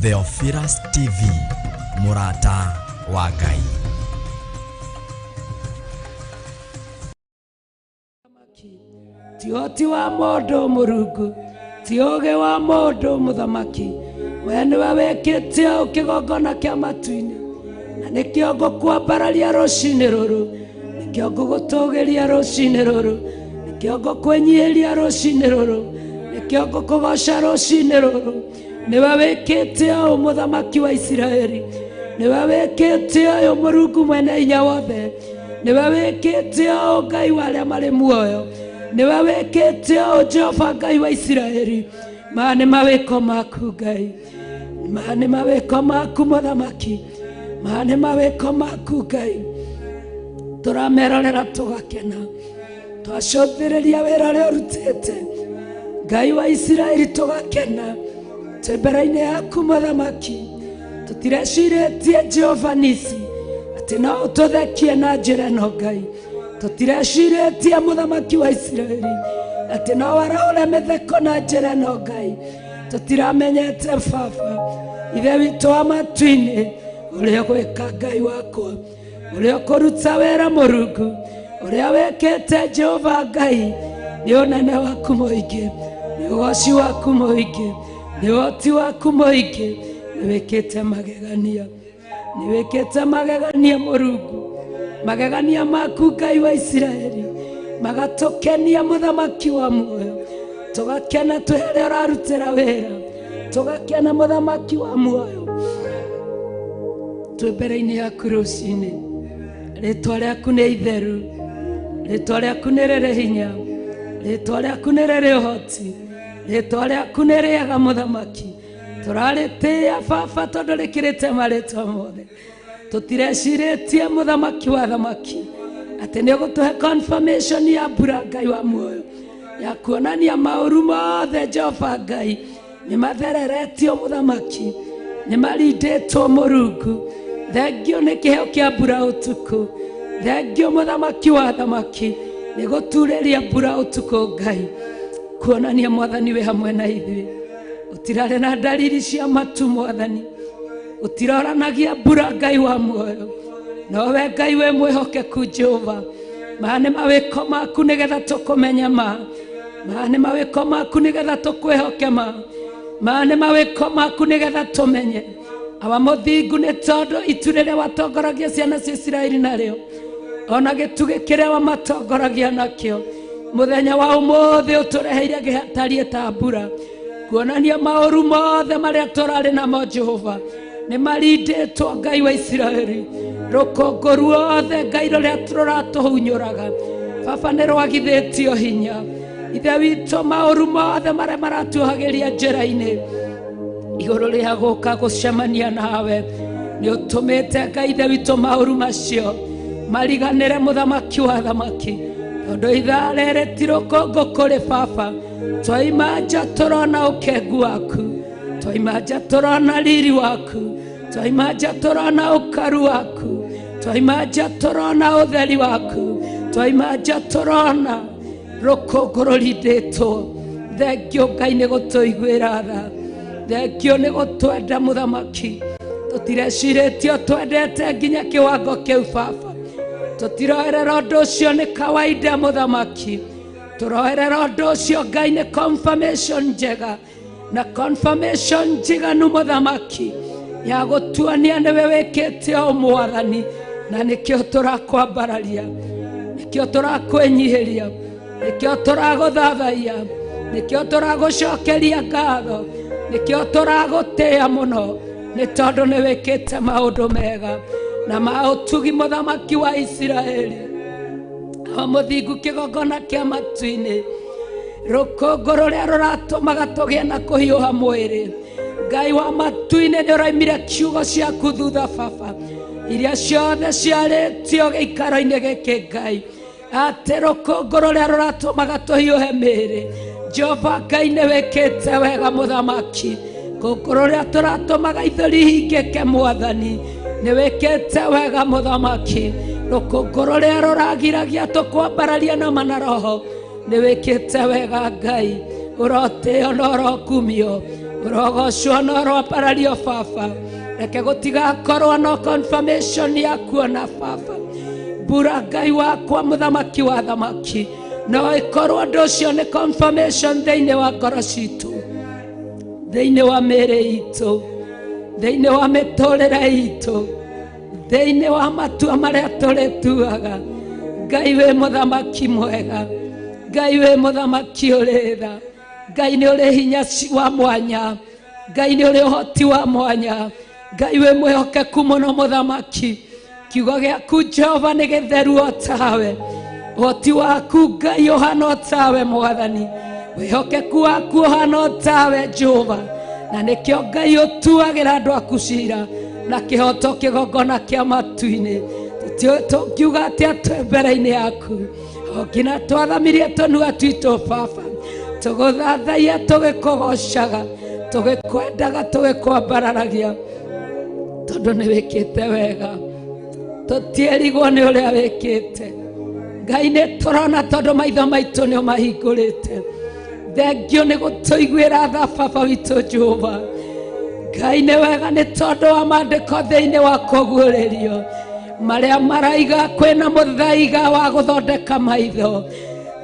Theophilus TV, mũrata wa Ngai. Ti ũhoti wa mũndũ Mũrungu, ti ũũgĩ wa mũndũ mũthamaki, we nĩwe wĩkĩte ũũ kĩgongona kĩa matu-inĩ, na nĩkĩo ngũkwambararia rũcinĩ rũrũ, nĩkĩo ngũgũtũgĩria rũcinĩ rũrũ, nĩkĩo ngũkwĩnyihĩria rũcinĩ rũrũ, nĩkĩo ngũkũgoca rũcinĩ rũrũ. Nĩwe wĩkĩte ũũ mũthamaki wa Isiraeli, nĩwe wĩkĩte ũyũ Mũrungu mwene hinya wothe, nĩwe wĩkĩte ũũ Ngai wa arĩa marĩ muoyo, nĩwe wĩkĩte ũũ Jehova Ngai wa Isiraeli. Maya nĩ mawĩko maku Ngai, maya nĩ mawĩko maku mũthamaki, maya nĩ mawĩko maku Ngai. Tũramerorera tũgakena, twacũthĩrĩria wĩra ũrĩa ũrutĩte Ngai wa Isiraeli, tũgakena twĩ mbere-inĩ yaku mũthamaki. Tũtirecirĩtie Jehova Nisi atĩ no ũtũthekie na njĩra ĩno Ngai, tũtirecirĩtie mũthamaki wa Isiraeli atĩ no warahũre mĩtheko na njĩra ĩno Ngai. Tũtiramenyete Baba Ithe witũ wa matu-inĩ ũrĩa ũgwĩka Ngai wakwa, ũrĩa ũkũruta wĩra Mũrungu, ũrĩa wĩkĩte Jehova Ngai. Nĩ ũnene waku mũingĩ, nĩ ũgoci waku mũingĩ, nĩ ũhoti waku mũingĩ, nĩ wĩkĩte magegania, nĩ wĩkĩte magegania Mũrungu. Magegania maku Ngai wa Isiraeli magatũkenia mũthamaki wa muoyo, tũgakena twĩ harĩa ũrarutĩra wĩra, tũgakena mũthamaki wa muoyo twĩ mbere-inĩ yaku rũcinĩ. Rĩtwa rĩaku nĩ itheru, rĩtwa rĩaku nĩ rĩrĩ hinya, rĩtwa rĩaku nĩ rĩrĩ ũhoti, rĩtwa rĩaku nĩ rĩega mũthamaki. Tũrarĩtĩĩa Baba tondũ rĩkĩrĩte marĩtwa mothe. Tũtirecirĩtie mũthamaki wa thamaki atĩ nĩ ũgũtũhe confirmation ya mbura Ngai wa muoyo, ya kuonania maũru mothe Jehova Ngai nĩ mathereretio mũthamaki, nĩ marindĩtwo Mũrungu. Thengio nĩ kĩheo kĩa mbura ũtukũ, thengio mũthamaki wa thamaki nĩ gũturĩria mbura ũtukũ Ngai, kuonania mwathani wĩ hamwe na ithuĩ. Ũtirarĩ na ndariri cia matu mwathani, ũtiroranagia mbura Ngai wa muoyo, nowe Ngai wĩ mwĩhokeku Jehova. Maya nĩ mawĩko maku nĩgetha tũkũmenye ma, maya nĩ mawĩko maku nĩgetha tũkwĩhoke ma, maya nĩ mawĩko maku nĩgetha tũmenye awa mũthingu, nĩ tondũ itu rĩrĩa watongoragia ciana cia Isiraeli narĩo, ona gĩtugĩ kĩrĩa wamatongoragia nakĩo, mũthenya wa ũmũthĩ ũtũreheire gĩtariĩ ta mbura, kuonania maũru mothe marĩa tũrarĩ namo Jehova nĩ marindĩtwo Ngai wa Isiraeli. Rũkũngũ ruothe Ngai rũrĩa rũratũhunyũraga Baba nĩ rwagithĩtio hinya. Ithe witũ, maũru mothe marĩa maratuohagĩria njĩra-inĩ igũrũ rĩa gũka gũcemania nawe, nĩ ũtũmĩte Ngai Ithe witũ maũru macio mariganĩre mũthamaki wa thamaki, tondũ ithaa rĩrĩ ti rũkũngũ kũrĩ Baba. Twaima nja tũrona ũkengu waku, twaima nja tũrona riri waku, twaima nja tũrona ũkaru waku, twaima nja tũrona ũtheri waku, twaima nja tũrona rũkũngũ rũrindĩtwo. Thengio Ngai nĩ gũtũiguĩra tha, thengio nĩ gũtwenda mũthamaki. Tũtirecirĩtio twendete nginya kĩwango kĩu Baba, tũtiroerera ũndũ ũcio nĩ kawaida mũthamaki, tũroerera ũndũ ũcio Ngai nĩ confirmation njega na confirmation njiganu mũthamaki ya gũtuonia nĩwe wĩkĩte ũũ mwathani, na nĩkĩo tũrakwambararia, nĩkĩo tũrakwĩnyihĩria, nĩkĩo tũragũthathaiya, nĩkĩo tũragũcokeria ngatho, nĩkĩo tũragũtĩĩa mũno, nĩ tondũ nĩ wĩkĩte maũndũ mega na ma ũtugi mũthamaki wa Isiraeli. O mũthingu kĩgongona kĩa matu-inĩ, rũkũngũ rũrĩa rũratũmaga tũgĩe na kũhiũha mwĩrĩ Ngai wa matu-inĩ nĩ ũraimire ciugo ciaku thutha Baba, iria ciothe ciarĩtio gĩikaro-inĩ gĩkĩ Ngai, atĩ rũkũngũ rũrĩa rũratũmaga tũhiũhe mĩĩrĩ Jehova Ngai nĩ wĩkĩte wega mũthamaki. Kũngũ rũrĩa tũratũmaga ithũri hingĩke mwathani nĩ wĩkĩte wega mũthamaki. Rũkũngũ rũrĩa rũragiragia tũkwambararia na mana roho nĩ wĩkĩte wega Ngai. Ũrotĩo na ũrokumio, Ũrogocwo na ũroambarario baba. Reke gũtigakorwo no confirmation ya kuona baba. Mbura Ngai wakwa mũthamaki wa thamaki, no ĩkorwo ũndũ ũcio nĩ confirmation thĩinĩ wa ngoro citũ, thĩinĩ wa mĩĩrĩ itũ, thĩinĩ wa mĩtũrĩre itũ, thĩinĩ wa matua marĩa tũrĩtuaga. Ngai wĩ mũthamaki mwega, Ngai wĩ mũthamaki ũrĩ tha, Ngai nĩ ũrĩ hinya wa mwanya, Ngai nĩ ũrĩ ũhoti wa mwanya, Ngai wĩ mwĩhokeku mũno mũthamaki. Kiugo gĩaku Jehova nĩ gĩtheru o tawe, ũhoti waku Ngai ũhana o tawe mwathani, wĩhokeku waku ũhana o tawe Jehova, na nĩkĩo Ngai ũtuagĩra andũ aku cira na kĩhoto kĩgongona kĩa matu-inĩ. Tũngiuga atĩa twĩ mbere-inĩ yaku, o nginya twathamirie tũnua twitũ baba, tũgũthathaiya tũgĩkũgocaga, tũgĩkwendaga, tũgĩkwambararagia, tondũ nĩ wĩkĩte wega. Tũtierigwo nĩ ũrĩa wĩkĩte. Ngai nĩ tũrona tondũ maitho maitũ nĩ ũmahingũrĩte. Thengio nĩ gũtũiguĩra tha baba witũ Jehova. Ngai nĩ wega nĩ tondũ wa maandĩko thĩinĩ wa kũguũrĩrio marĩa maraiga kwĩna mũthaiga wa gũthondeka maitho.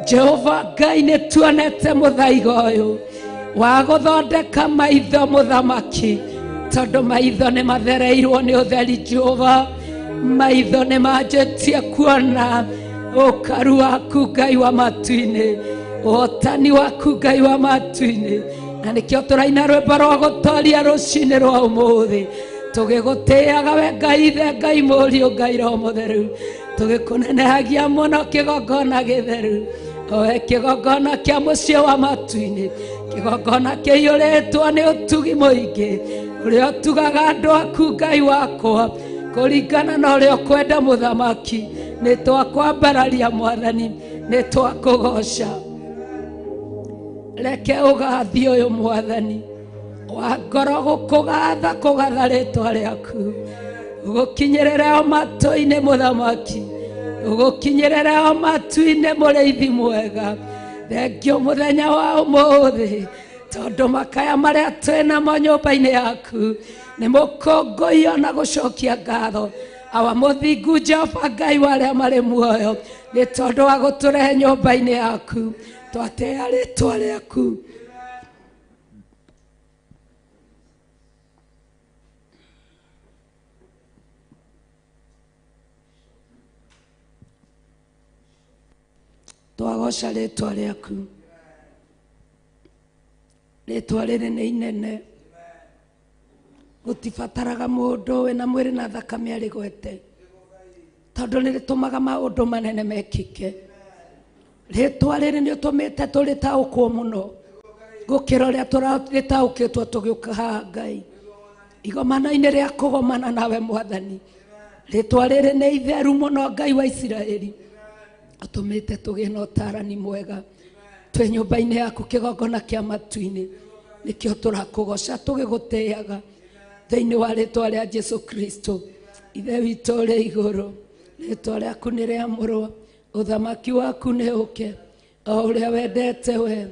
Jehova Ngai nĩ tuonete mũthaiga ũyũ wa gũthondeka maitho mũthamaki, tondũ maitho nĩ mathereirwo nĩ ũtheri Jehova. Maitho nĩ manjĩtie kuona ũkaru waku Ngai wa matu-inĩ, ũhotani waku Ngai wa matu-inĩ, na nĩkĩo tũraina rwĩmbo rwa gũtoria rũcinĩ rwa ũmũthĩ, tũgĩgũtĩaga we Ngai Ithe, Ngai Mũriũ, Ngai Roho Mũtheru, tũgĩkũnenehagia mũno kĩgongona gĩtheru, owe kĩgongona kĩa mũciĩ wa matu-inĩ, kĩgongona kĩiyũrĩtwo nĩ ũtugi mũingĩ ũrĩa ũtugaga andũ aku Ngai wakwa kũringana na ũrĩa ũkwenda mũthamaki. Nĩ twakwambararia mwathani, nĩ twakũgoca. Reke ũgathiĩ ũyũ mwathani wa ngoro gũkũgatha kũgatha rĩtwa rĩaku, ũgũkinyĩrĩre o matũ-inĩ mũthamaki, ũgũkinyĩrĩre o matu-inĩ mũrĩithi mwega. Thengio mũthenya wa ũmũthĩ, tondũ makaya marĩa twĩ namo nyũmba-inĩ yaku nĩ mũkũngũiyo na gũcokia ngatho. Awa mũthingu Jehova Ngai wa arĩa marĩ muoyo, nĩ tondũ wa gũtũrehe nyũmba-inĩ yaku, twatĩĩa rĩtwa rĩaku. Twagoca rĩtwa rĩaku. Rĩtwa rĩrĩ nĩ inene, gũtibataraga mũndũ wĩna mwĩrĩ na thakame arĩgwete, tondũ nĩ rĩtũmaga maũndũ manene mekĩke. Rĩtwa rĩrĩ nĩ ũtũmĩte tũrĩtaũkwo mũno gũkĩra ũrĩa tũrĩtaũkĩtwo tũgĩũka haha Ngai igomano-inĩ rĩa kũgomana nawe mwathani. Rĩtwa rĩrĩ nĩ itheru mũno Ngai wa Isiraeli, ũtũmĩte tũgĩe na ũtarani mwega twĩ nyũmba-inĩ yaku kĩgongona kĩa matu-inĩ. Nĩkĩo tũrakũgoca tũgĩgũtĩaga thĩinĩ wa rĩtwa rĩa Jesu Kristo. Ithe witũ ũrĩ igũrũ, rĩtwa rĩaku nĩ rĩamũrwo, ũthamaki waku nĩ ũke, o ũrĩa wendete we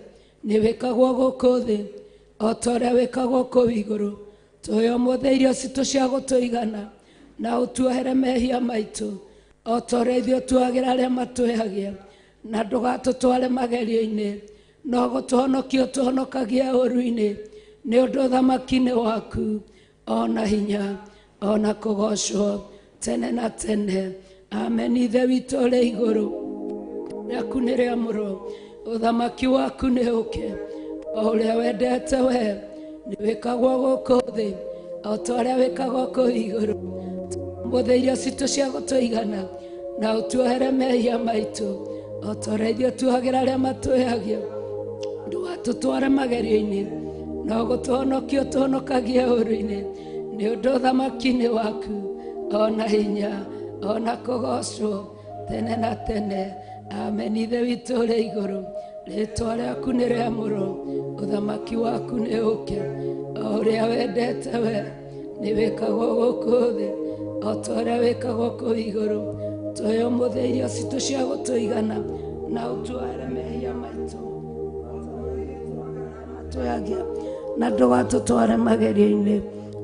nĩ wĩkagwo gũkũ thĩ o ta ũrĩa wĩkagwo kũu igũrũ. Tũhe ũmũthĩ irio citũ cia gũtũigana, na ũtuohere mehia maitũ o ta ũrĩa ithuĩ tuagĩra arĩa matwĩhagia, na ndũgatũtware magerio-inĩ, no gũtũhonokia ũtũhonokagie ũũru-inĩ, nĩ ũndũ ũthamaki nĩ waku, ona hinya, ona kũgocwo tene na tene. Amen. Ithe witũ ũrĩ igũrũ, rĩaku nĩ rĩamũrwo, ũthamaki waku nĩ ũke, o ũrĩa wendete we nĩ wĩkagwo gũkũ thĩ o ta ũrĩa wĩkagwo kũu igũrũ. Mũthĩ irio citũ cia gũtũigana, na ũtuohere mehia maitũ o ta ũrĩa ithuĩ tuohagĩra arĩa matwĩhagia. Ndũgatũtware magerio-inĩ, no gũtũhonokia ũtũhonokagie ũũru-inĩ, nĩ ũndũ ũthamaki nĩ waku, ona hinya, ona kũgocwo tene na tene. Amen. Ithe witũ ũrĩ igũrũ, rĩtwa rĩaku nĩ rĩamũrwo, ũthamaki waku nĩ ũke, o ũrĩa wendete we nĩ wĩkagwo gũkũ thĩ o ta ũrĩa wĩkagwo kũu igũrũ. Tũhe ũmũthĩ irio citũ cia gũtũigana, na ũtuohere mehia maitũ twĩhagia, Na ndũgatũtware magerio-inĩ,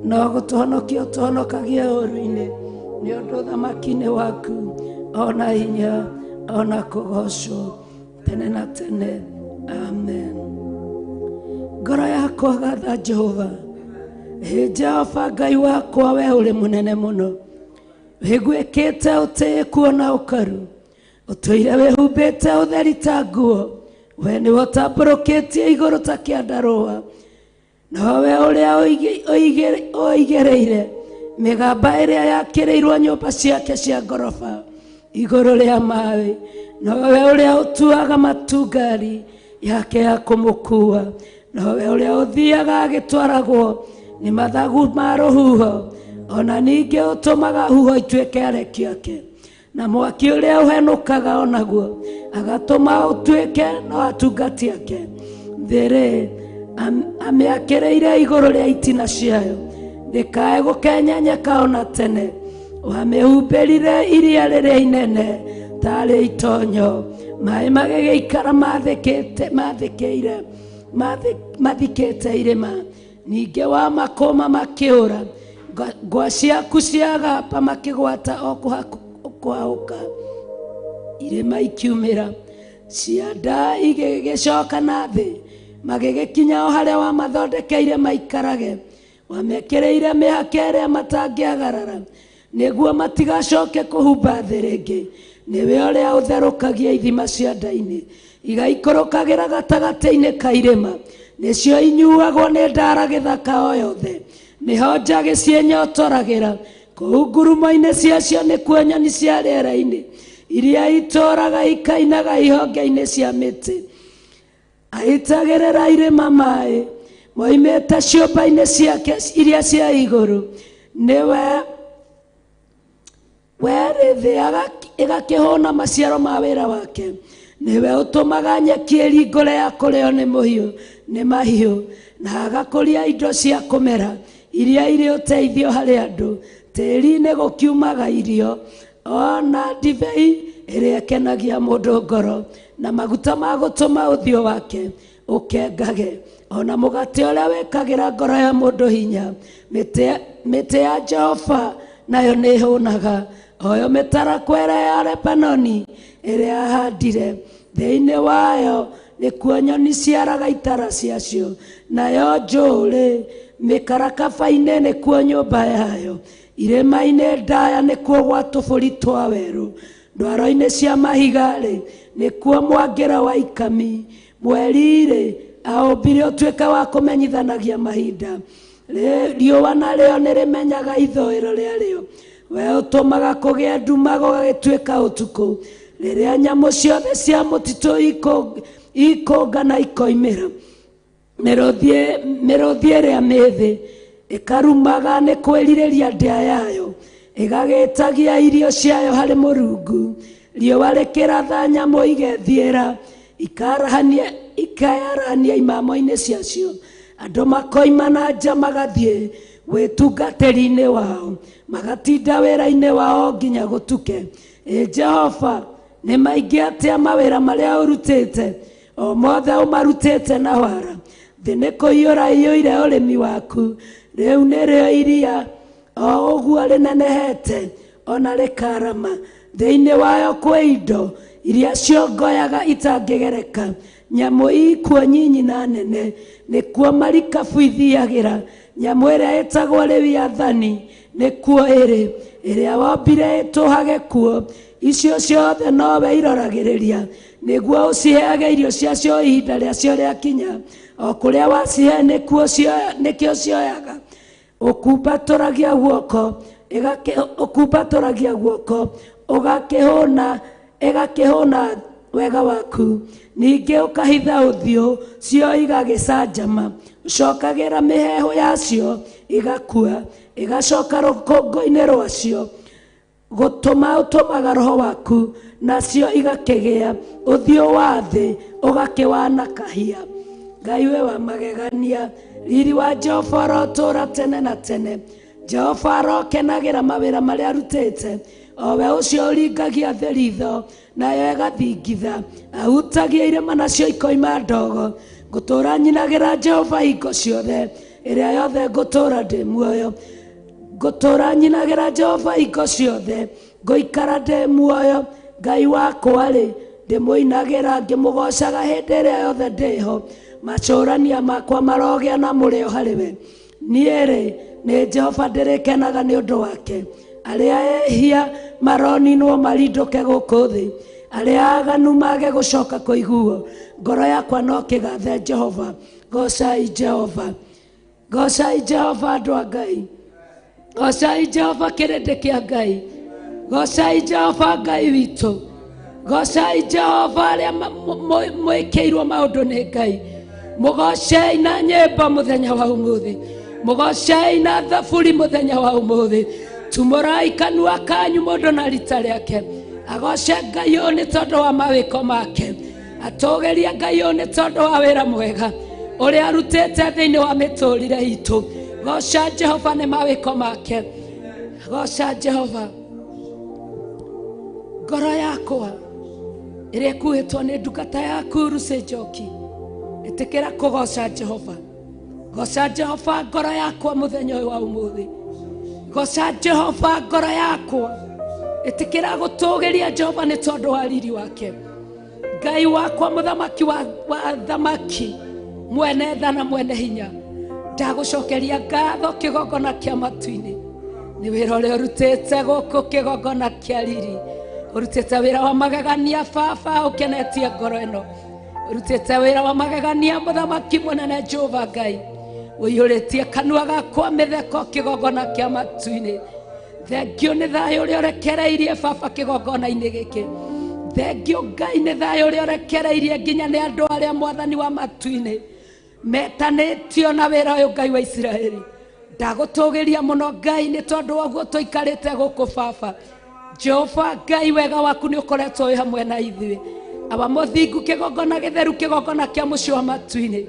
no gũtũhonokia ũtũhonokagie ũũru-inĩ, nĩ ũndũ ũthamaki-inĩ waku ona hinya ona kũgoocwo tene na tene. Amen. Ngoro yakwa gatha Jehova. Ĩ Jehova Ngai wakwa, we ũrĩ mũnene mũno, wĩguĩkĩte ũtĩĩku ona ũkaru, ũtũire wĩhumbĩte ũtheri ta nguo, we nĩwe ũtambũrũkĩtie igũrũ ta kĩandarũa, nowe ũrĩa ũigĩrĩire mĩgamba ĩrĩa yakĩrĩirwo nyũmba ciake cia ngoroba igũrũ rĩa maĩ, nowe ũrĩa ũtuaga matu ngari yake ya kũmũkua, nowe ũrĩa ũthiaga agĩtwaragwo nĩ mathagu ma rũhuho, ona ningĩ ũtũmaga huho ituĩke areki ake, na mwaki ũrĩa ũhenũkaga onaguo agatũma ũtuĩke no atungati ake. Thĩ-rĩ, amĩakĩrĩire igũrũ rĩa itina ciayo, ndĩkae gũkenyenyeka ona tene. Wamĩhumbĩrire iria rĩrĩa inene tarĩ itonyo, maĩ magĩgĩikara mathĩkĩire mathikĩte irĩma, ningĩ wamakũma makĩũra, ngwa ciaku ciagamba makĩgwata o kũhahũka, irĩma ikiumĩra, cianda igĩgĩcoka na thĩ, magĩgĩkinya o harĩa wamathondekeire maikarage. Wamekĩrĩire mĩhaka ĩrĩa matangĩagarara, nĩguo matigacoke kũhumba thĩ rĩngĩ. Nĩwe ũrĩa ũtherũkagia ithima cia nda-inĩ, igaikũrũkagĩra gatagatĩ-inĩ ka irĩma, nĩcio inyuagwo nĩ ndara gĩthaka o yothe, nĩho njagĩ ciĩnyotoragĩra, kũu ngurumo-inĩ ciacio nĩkuo nyoni cia rĩera-inĩ iria itũũraga ikainaga ihonge-inĩ cia mĩtĩ. Aitagĩrĩra irĩma maĩ moimĩte ciũmba-inĩ ciake iria cia igũrũ, nĩwe werĩ thĩ ĩgakĩhũna maciaro ma wĩra wake. Nĩwe ũtũmaga nyeki ĩringũre ya kũrĩo nĩ mahiũ, na agakũria indo cia kũmera iria irĩ ũteithio harĩ andũ. Tĩĩri-inĩ gũkiumaga irio ona ndibei ĩrĩa ĩkenagia mũndũ ngoro, na maguta ma gũtũma ũthiũ wake ũkengage, ona mũgate ũrĩa wĩkagĩra ngoro ya mũndũ hinya. Mĩtĩ ya Jehova nayo nĩ ĩhũnaga, oyo mĩtarakwa ĩrĩa ya Lebanoni ĩrĩa ahandire, thĩinĩ wayo nĩkuo nyoni ciaraga itara ciacio, nayo njũũrĩ mĩkarakaba-inĩ nĩkuo nyũmba yayo, irĩma-inĩ ndaya nĩkuo gwa tũbũri twa werũ, ndwaro-inĩ cia mahiga-rĩ nĩkuo mwangĩra wa ikami. Mweri-rĩ aũmbire ũtuĩke wa kũmenyithanagia mahinda, riũa narĩo nĩrĩmenyaga ithũĩro rĩarĩo. We ũtũmaga kũgĩe nduma gũgagĩtuĩka ũtukũ, rĩrĩa nyamũ ciothe cia mũtitũ ikũngana ikoimĩra. Mĩrũthi ĩrĩa mĩthĩ ĩkarumaga nĩ kwĩrirĩria ndĩa yayo, ĩgagĩtagia irio ciayo harĩ Mũrungu. Riũa rĩkĩratha nyamũ igethiĩra, ikayarania imamo-inĩ ciacio. Andũ makoima na nja magathiĩ wĩtungatĩri-inĩ wao, magatinda wĩra-inĩ wao nginya gũtuke. Ĩ Jehova, nĩ maingĩ atĩa mawĩra marĩa ũrutĩte, o mothe ũmarutĩte na wara. Thĩ nĩ kũiyũra iyũire ũrĩmi waku, rĩu nĩrĩo iria o ũguo rĩnenehete ona rĩkarama. Thĩinĩ wayo kwĩ indo iria ciongoyaga itangĩgereka, nyamũ ikuo nyinyi na nene, nĩkuo marikabu ithiagĩra. Nyamũ ĩrĩa ĩtagwo Lewiathani nĩkuo ĩrĩ, ĩrĩa wombire ĩtũhage kuo. Icio ciothe nowe iroragĩrĩria, nĩguo ũciheage irio ciacio ihinda rĩacio rĩakinya. O kũrĩa wacihe nĩkĩo cioyaga. Ũkumbatũragia guoko ũgakĩhũna, ĩgakĩhũna wega waku. Ningĩ ũkahitha ũthiũ, cio igagĩcanjama. Ũcokagĩra mĩheehũ yacio igakua, igacoka rũkũngũ-inĩ rwacio. Gũtũma ũtũmaga roho waku, nacio igakĩgĩa, ũthiũ wa thĩ ũgakĩwanakahia. Ngai we wa magegania, riri wa Jehova ũrotũũra tene na tene. Jehova arokenagĩra mawĩra marĩa arutĩte, o we ũcio ũringagia thĩ ritho nayo ĩgathingitha, ahutagia irĩma nacio ikoima ndogo. Ngũtũũra nyinagĩra Jehova hingo ciothe, ĩrĩa yothe ngũtũũra ndĩ muoyo. Ngũtũũra nyinagĩra Jehova hingo ciothe, ngũikara ndĩ muoyo. Ngai wakwa rĩ, ndĩmũinagĩra ngĩmũgoocaga hĩndĩ ĩrĩa yothe ndĩho. Macũrania makwa marogĩa na mũrĩo harĩ we. Niĩ rĩ, nĩ Jehova ndĩrĩkenaga nĩ ũndũ wake. Arĩa ehia maroninwo marindũke gũkũ thĩ, arĩa aganu mage gũcoka kũiguo. Ngoro yakwa no kĩgathe Jehova. Goocai Jehova, goocai Jehova andũ a Ngai, goocai Jehova kĩrĩndĩ kĩa Ngai, goocai Jehova Ngai witũ, goocai Jehova arĩa mwĩkĩirwo maũndũ nĩ Ngai. Mũgoocei na nyĩmbo mũthenya wa ũmũthĩ, mũgoocei na thaburi mũthenya wa ũmũthĩ. Tumũrai kanua kanyu mũndũ na rita rĩake, agooce Ngai ũyũ nĩ tondũ wa mawĩko make, atũgĩrie Ngai ũyũ nĩ tondũ wa wĩra mwega ũrĩa arutĩte thĩinĩ wa mĩtũrĩre itũ. Gooca Jehova nĩ mawĩko make, gooca Jehova. Ngoro yakwa ĩrĩa ĩkuĩtwo nĩ ndungata yaku Lucy Njoki, ĩtĩkĩra kũgooca Jehova. Gooca Jehova ngoro yakwa mũthenya ũyũ wa ũmũthĩ. Gooca Jehova ngoro yakwa, ĩtĩkĩra gũtũgĩria Jehova nĩ tondũ wa riri wake. Ngai wakwa mũthamaki wa thamaki, mwene tha na mwene hinya, ndagũcokeria ngatho kĩgongona kĩa matu-inĩ nĩ wĩra ũrĩa ũrutĩte gũkũ kĩgongona kĩa riri. Ũrutĩte wĩra wa magegania baba, ũkenetie ngoro ĩno. Ũrutĩte wĩra wa magegania mũthamaki mũnene Jehova Ngai, ũiyũrĩtie kanua gakwa mĩtheko kĩgongona kĩa matu-inĩ. Thengio nĩ thayũ ũrĩa ũrekereirie baba kĩgongona-inĩ gĩkĩ. Thengio Ngai nĩ thayũ ũrĩa ũrekereirie nginya nĩ andũ arĩa mwathani wa matu-inĩ metanĩtio na wĩra ũyũ Ngai wa Isiraeli. Ndagũtũgĩria mũno Ngai nĩ tondũ wa ũguo tũikarĩte gũkũ baba. Jehova Ngai, wega waku nĩ ũkoretwo wĩ hamwe na ithuĩ. Awa mũthingu kĩgongona gĩtheru, kĩgongona kĩa mũciĩ wa matu-inĩ,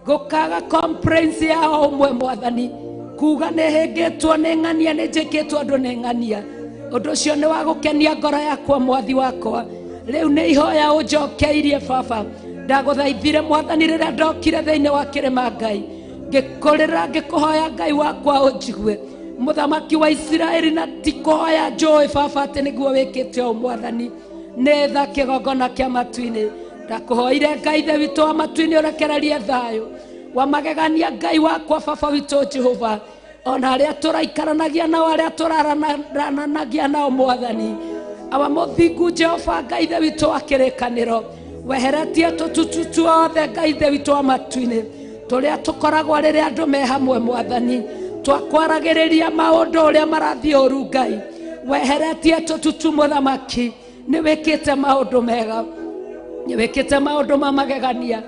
gũkaga conference ya o ũmwe mwathani kuga nĩ hĩngĩtwo nĩ ng'ania, nĩ njĩkĩtwo ũndũ nĩ ng'ania. Ũndũ ũcio nĩ wa gũkenia ngoro yakwa mwathi wakwa. Rĩu nĩ ihoya ũnjokeirie baba. Ndagũthaithire mwathani rĩrĩa ndokire thĩinĩ wa kĩrĩma Ngai, ngĩkũrĩra ngĩkũhoya Ngai wakwa ũnjigue. Mũthamaki wa Isiraeli, na ti kũhoya njũĩ baba atĩ nĩguo wĩkĩte ũũ mwathani, nĩ tha kĩgongona kĩa matu-inĩ. Ndakũhoire Ngai ithe witũ wa matu-inĩ ũrekererie thayũ wa magegania Ngai wakwa baba witũ Jehova, ona arĩa tũraikaranagia nao, arĩa tũrarananagia nao mwathani. Awa mũthingu Jehova Ngai ithe witũ wa kĩrĩkanĩro, weheretie tũtutu tuothe Ngai ithe witũ wa matu-inĩ tũrĩa tũkoragwo rĩrĩa andũ me hamwe mwathani, twakwaragĩrĩria maũndũ ũrĩa marathiĩ ũru Ngai. Weheretie tũtutu mũthamaki, nĩ wĩkĩte maũndũ mega, nĩ wĩkĩte maũndũ ma magegania.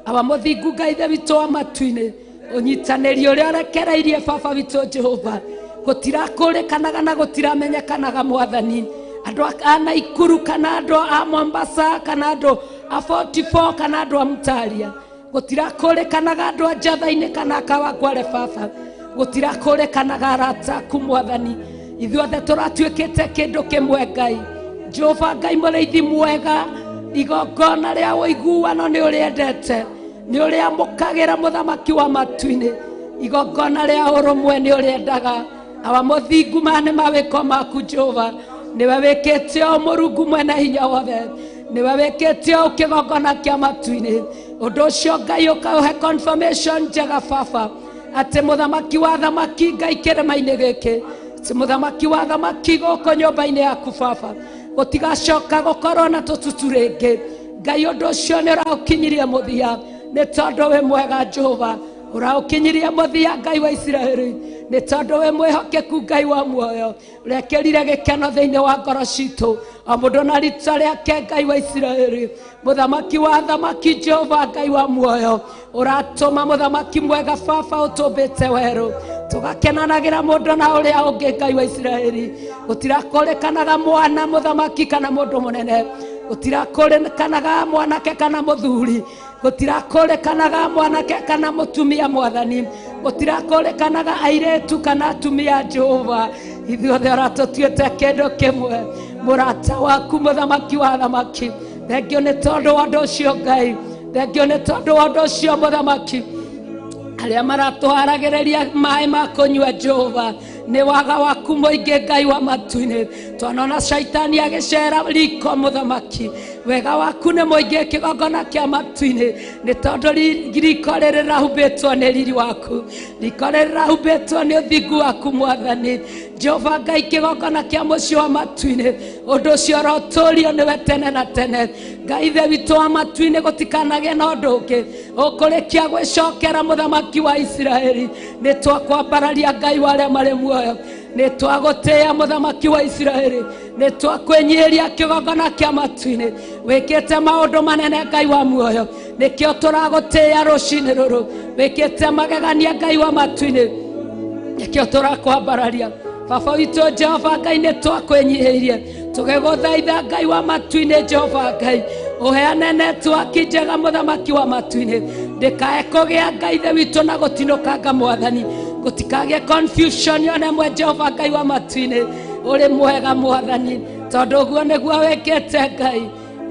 Awa mũthingu Ngai ithe witũ wa matu-inĩ, ũnyitanĩri ũrĩa ũrekereirie baba witũ Jehova, gũtirakũrĩkanaga na gũtiramenyekanaga mwathani. Andũ a Naikuru kana andũ a Mombasa kana andũ a 44 kana andũ a Mtaria, gũtirakũrĩkanaga andũ a Njatha-inĩ kana Kawangware baba, gũtirakũrĩkanaga arata aku mwathani. Ithuothe tũratuĩkĩte kĩndũ kĩmwe Ngai. Jehova Ngai mũrĩithi mwega, igongona rĩa ũiguano nĩ ũrĩendete, nĩ ũrĩamũkagĩra mũthamaki wa matu-inĩ. Igongona rĩa ũrũmwe nĩ ũrĩendaga. Awa mũthingu maya nĩ mawĩko maku Jehova, nĩwe wĩkĩte ũũ Mũrungu mwene hinya wothe, nĩwe wĩkĩte ũũ kĩgongona kĩa matu-inĩ. Ũndũ ũcio Ngai ũkaũhe confirmation njega baba, atĩ mũthamaki wa thamaki Ngai kĩrĩma-inĩ gĩkĩ, atĩ mũthamaki wa thamaki gũkũ nyũmba-inĩ yaku baba, gũtigacoka gũkorwo na tũtutu rĩngĩ. Ngai ũndũ ũcio nĩ ũraũkinyirie mũthia, nĩ tondũ wĩ mwega Jehova, ũraũkinyirie mũthia Ngai wa Isiraeli, nĩ tondũ wĩ mwĩhokeku Ngai wa muoyo. Ũrekĩrire gĩkeno thĩinĩ wa ngoro citũ, o mũndũ na rita rĩake Ngai wa Isiraeli. Mũthamaki wa thamaki Jehova Ngai wa muoyo, ũratũma mũthamaki mwega baba ũtũmbĩte werũ, tũgakenanagĩra mũndũ na ũrĩa ũngĩ Ngai wa Isiraeli. Gũtirakũrĩkanaga mwana mũthamaki kana mũndũ mũnene, gũtirakũrĩkanaga mwanake kana mũthuri, gũtirakũrĩkanaga mwanake kana mũtumia mwathani, gũtirakũrĩkanaga airĩtu kana atumia Jehova. Ithuothe ũratũtuĩte kĩndũ kĩmwe, mũrata waku mũthamaki wa thamaki. Thengio nĩ tondũ wa ũndũ ũcio Ngai. Thengio nĩ tondũ wa ũndũ ũcio mũthamaki. Arĩa maratũharagĩrĩria maĩ ma kũnyua Jehova, nĩ waga waku mũingĩ Ngai wa matu-inĩ. Twanona caitani agĩcera riko mũthamaki, wega waku nĩ mũingĩ kĩgongona kĩa matu-inĩ, nĩ tondũ riko rĩrĩ rĩrahumbĩtwo nĩ riri waku, riko rĩrĩ rĩrahumbĩtwo nĩ ũthingu waku mwathani. Jehova Ngai, kĩgongona kĩa mũciĩ wa matu-inĩ, ũndũ ũcio ũrotũrio nĩwe tene na tene. Ngai Ithe witũ wa matu-inĩ, gũtikanagĩe na ũndũ ũngĩ ũkũrĩkia gwĩcokera mũthamaki wa Isiraeli. Nĩ twakwambararia Ngai wa arĩa marĩ muoyo, nĩ twagũtĩĩa mũthamaki wa Isiraeli, nĩ twakwĩnyihĩria kĩgongona kĩa matu-inĩ. Wĩkĩte maũndũ manene Ngai wa muoyo, nĩkĩo tũragũtĩĩa rũcinĩ rũrũ. Wĩkĩte magegania Ngai wa matu-inĩ, nĩkĩo tũrakwambararia. Baba witũ Jehova Ngai, nĩ twakwĩnyihĩirie tũgĩgũthaitha Ngai wa matu-inĩ. Jehova Ngai, ũheane netiwaki njega mũthamaki wa matu-inĩ, ndĩkae kũgĩa Ngai Ithe witũ na gũtinũkanga mwathani, gũtikagĩe confusion yona ĩmwe. Jehova Ngai wa matu-inĩ, ũrĩ mwega mwathani, tondũ ũguo nĩguo wĩkĩte Ngai.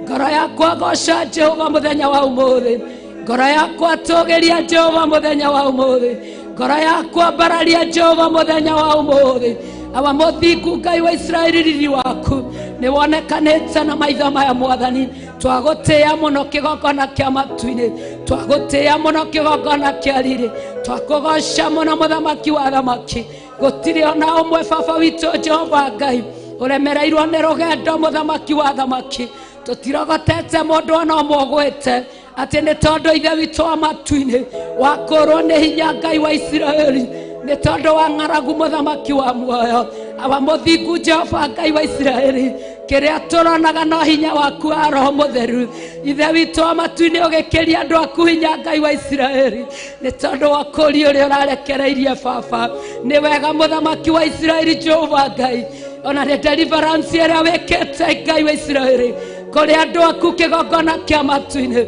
Ngoro yakwa goca Jehova mũthenya wa ũmũthĩ, ngoro yakwa tũgĩria Jehova mũthenya wa ũmũthĩ, ngoro yakwa mbararia Jehova mũthenya wa ũmũthĩ. Awa mũthingu Ngai wa Isiraeli, riri waku nĩ wonekanĩte na maitho maya mwathani. Twagũtĩĩa mũno kĩgongona kĩa matu-inĩ, twagũtĩĩa mũno kĩgongona kĩa riri, twakũgoca mũno mũthamaki wa thamaki. Gũtirĩ ona ũmwe baba witũ Jehova Ngai ũremereirwo nĩ rũgendo mũthamaki wa thamaki. Tũtirogotete mũndũ ona ũmwe ũgwĩte atĩ nĩ tondũ Ithe witũ wa matu-inĩ wakũrwo nĩ hinya Ngai wa Isiraeli, nĩ tondũ wa ng'aragu mũthamaki wa muoyo. Awa mũthingu Jehova Ngai wa Isiraeli, kĩrĩa tũronaga no hinya waku wa Roho Mũtheru. Ithe witũ wa matu-inĩ, ũgĩkĩria andũ aku hinya Ngai wa Isiraeli, nĩ tondũ wa kũri ũrĩa ũrarekereirie baba. Nĩ wega mũthamaki wa Isiraeli Jehova Ngai, ona nĩ deliverance ĩrĩa wĩkĩte Ngai wa Isiraeli kũrĩ andũ aku kĩgongona kĩa matu-inĩ.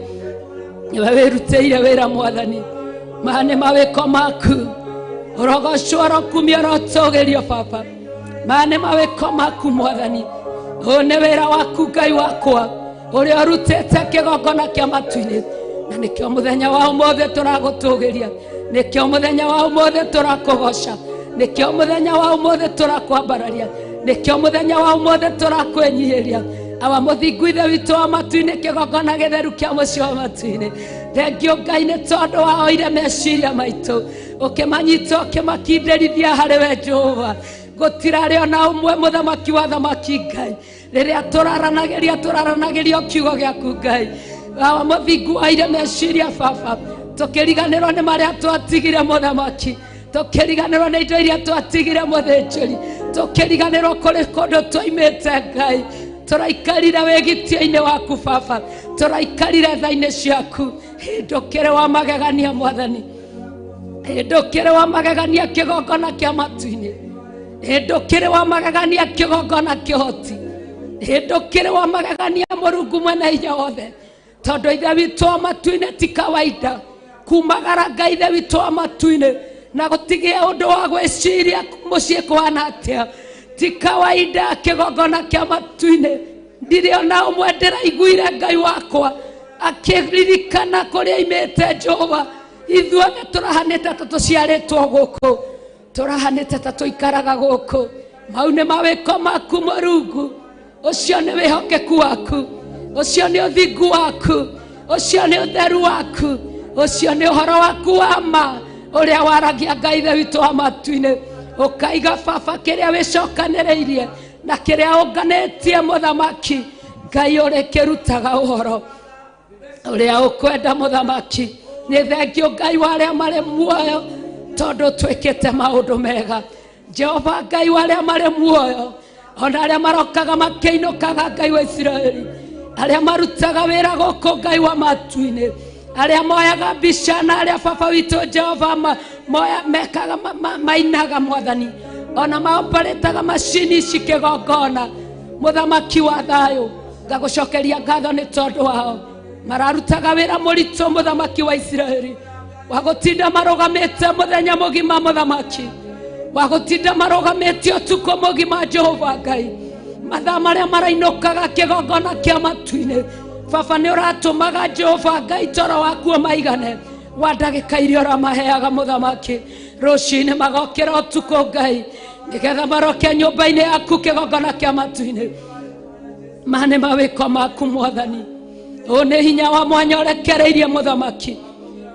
Nĩwe wĩrutĩire wĩra mwathani, maya nĩ mawĩko maku, ũrogocwo ũrokumio ũrotũgĩrio baba. Maya nĩ mawĩko maku mwathani, ũyũ nĩ wĩra waku Ngai wakwa ũrĩa ũrutĩte kĩgongona kĩa matu-inĩ, na nĩkĩo mũthenya wa ũmũthĩ tũragũtũgĩria, nĩkĩo mũthenya wa ũmũthĩ tũrakũgoca, nĩkĩo mũthenya wa ũmũthĩ tũrakwambararia, nĩkĩo mũthenya wa ũmũthĩ tũrakwĩnyihĩria. Awa mũthingu Ithe witũ wa matu-inĩ, kĩgongona gĩtheru kĩa mũciĩ wa matu-inĩ, thengio Ngai nĩ tondũ waoire meciria maitũ ũkĩmanyita ũkĩmakindĩrithia harĩ we Jehova. Gũtirarĩ ona ũmwe mũthamaki wa thamaki Ngai, rĩrĩa tũraranagĩria tũraranagĩria kiugo gĩaku Ngai. Awa mũthingu waire meciria baba, tũkĩriganĩrwo nĩ marĩa twatigire mũthamaki, tũkĩriganĩrwo nĩ indo iria twatigire mũthĩnjĩri, tũkĩriganĩrwo kũrĩ kũndũ twaimĩte Ngai. Tũraikarire wĩgitio-inĩ waku baba, tũraikarire tha-inĩ ciaku. Hĩndũkĩre wa magegania mwathani, hĩndũkĩre wa magegania kĩgongona kĩa matu-inĩ, hĩndũkĩre wa magegania kĩgongona kĩhoti, hĩndũkĩre wa magegania Mũrungu mwene hinya wothe, tondũ Ithe witũ wa matu-inĩ ti kawaida kumagara Ngai Ithe witũ wa matu-inĩ na gũtigĩe ũndũ wa gwĩciria mũciĩ kũhana atĩa. Ti kawaida kĩgongona kĩa matu-inĩ, ndirĩ ona ũmwe ndĩraiguire Ngai wakwa akĩririkana kũrĩa aimĩte Jehova. Ithuothe tũrahanĩte ta tũciarĩtwo gũkũ, tũrahanĩte ta tũikaraga gũkũ. Mau nĩ mawĩko maku Mũrungu, ũcio nĩ wĩhokeku waku, ũcio nĩ ũthingu waku, ũcio nĩ ũtheru waku, ũcio nĩ ũhoro waku wa ma ũrĩa waragia Ngai Ithe witũ wa matu-inĩ. Ũkaiga baba kĩrĩa wĩcokanĩrĩirie na kĩrĩa ũnganĩtie mũthamaki Ngai ũrĩkĩrutaga ũhoro ũrĩa ũkwenda mũthamaki. Nĩ thengio Ngai wa arĩa marĩ muoyo, tondũ twĩkĩte maũndũ mega. Jehova Ngai wa arĩa marĩ muoyo, ona arĩa marokaga makĩinũkaga Ngai wa Isiraeli, arĩa marutaga wĩra gũkũ Ngai wa matu-inĩ, arĩa moyaga mbica na arĩa baba witũ Jehova mekaga mainaga mwathani, ona maoparĩtaga macini ici kĩgongona. Mũthamaki wa thayũ, ngagũcokeria ngatho nĩ tondũ wao mararutaga wĩra mũritũ mũthamaki wa Isiraeli, wa gũtinda marũgamĩte mũthenya mũgima mũthamaki, wa gũtinda marũgamĩte ũtukũ mũgima Jehova Ngai, mathaa marĩa marainũkaga kĩgongona kĩa matu-inĩ. Baba nĩ ũratũmaga Jehova Ngai toro waku maigane wa ndagĩka iria ũramaheaga mũthamaki. Rũcinĩ magokĩra ũtukũ Ngai nĩgetha maroke nyũmba-inĩ yaku kĩgongona kĩa matu-inĩ. Mane mawĩko maku mwathani. Ũũ nĩ hinya wa mwanya ũrekereirie mũthamaki.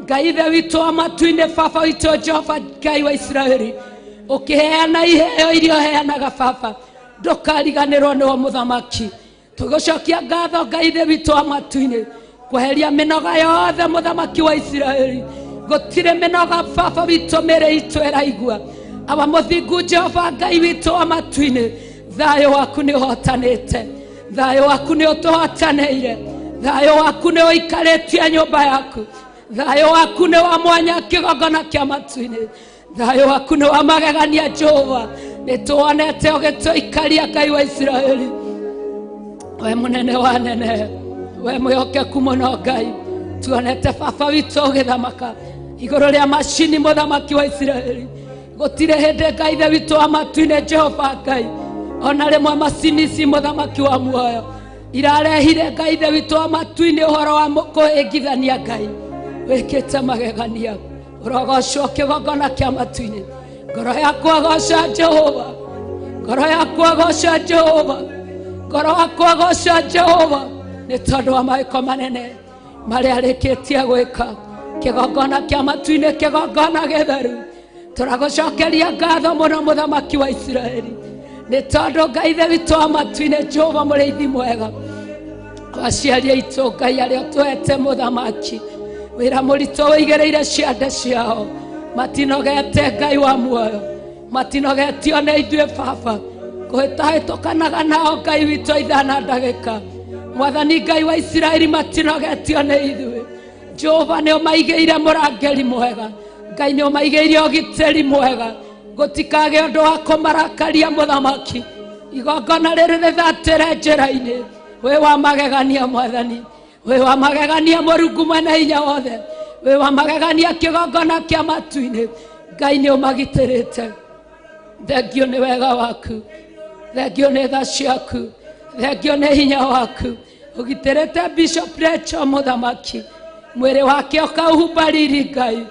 Ngai ithe witũ wa matu-inĩ, baba witũ Jehova Ngai wa Isiraeli, ũkĩheana iheo iria ũheanaga baba, ndũkariganĩrwo nĩwe mũthamaki. Tũgũcokia ngatho Ngai ithe witũ wa matu-inĩ kweheria mĩnoga yothe mũthamaki wa Isiraeli. Gũtirĩ mĩnoga baba witũ mĩrĩ itũ ĩraigua. Awa mũthingu Jehova Ngai witũ wa matu-inĩ, thayũ waku nĩ ũhotanĩte, thayũ waku nĩ ũtũhotanĩire, thayũ waku nĩ ũikarĩtie nyũmba yaku, thayũ waku nĩ wa mwanya kĩgongona kĩa matu-inĩ, thayũ waku nĩ wa magegania Jehova. Nĩ tuonete ũgĩtũikaria Ngai wa Isiraeli. We mũnene wa nene, we mwĩhokeku mũno Ngai, tuonete baba witũ ũgĩthamaka igũrũ rĩa macini mũthamaki wa Isiraeli. Gũtirĩ hĩndĩ Ngai ithe witũ wa matu-inĩ Jehova Ngai ona rĩmwe macini ici mũthamaki wa muoyo irarehire Ngai ithe witũ wa matu-inĩ ũhoro wa kũhĩngithania Ngai. Wĩkĩte magegania, ũrogocwo kĩgongona kĩa matu-inĩ. Ngoro yakwa goca Jehova, ngoro yakwa goca Jehova, ngoro yakwa goca Jehova, nĩ tondũ wa mawĩko manene marĩa arĩkĩtie gwĩka. Kĩgongona kĩa matu-inĩ, kĩgongona gĩtheru, tũragũcokeria ngatho mũno mũthamaki wa Isiraeli, nĩ tondũ Ngai ithe witũ wa matu-inĩ Jehova mũrĩithi mwega, aciari aitũ Ngai arĩa ũtũhete mũthamaki, wĩra mũritũ ũigĩrĩire ciande ciao, matinogete Ngai wa muoyo, matinogetio nĩ ithuĩ baba, kũhĩtahĩtũkanaga nao Ngai witũ ithaa na ndagĩka. Mwathani Ngai wa Isiraeli, matinogetio nĩ ithuĩ. Jehova nĩ ũmaigĩire mũrangĩri mwega, Ngai nĩ ũmaigĩire ũgitĩri mwega, gũtikagĩe ũndũ wa kũmarakaria mũthamaki. Igongona rĩrĩ rĩthatĩre njĩra-inĩ. Wĩ wa magegania mwathani, wĩ wa magegania Mũrungu mwene hinya wothe, wĩ wa magegania kĩgongona kĩa matu-inĩ. Ngai nĩ ũmagitĩrĩte. Thengio nĩ wega waku, thengio nĩ tha ciaku, thengio nĩ hinya waku. Ũgitĩrĩte Bishop Rachel mũthamaki, mwĩrĩ wake ũkaũhumba riri Ngai,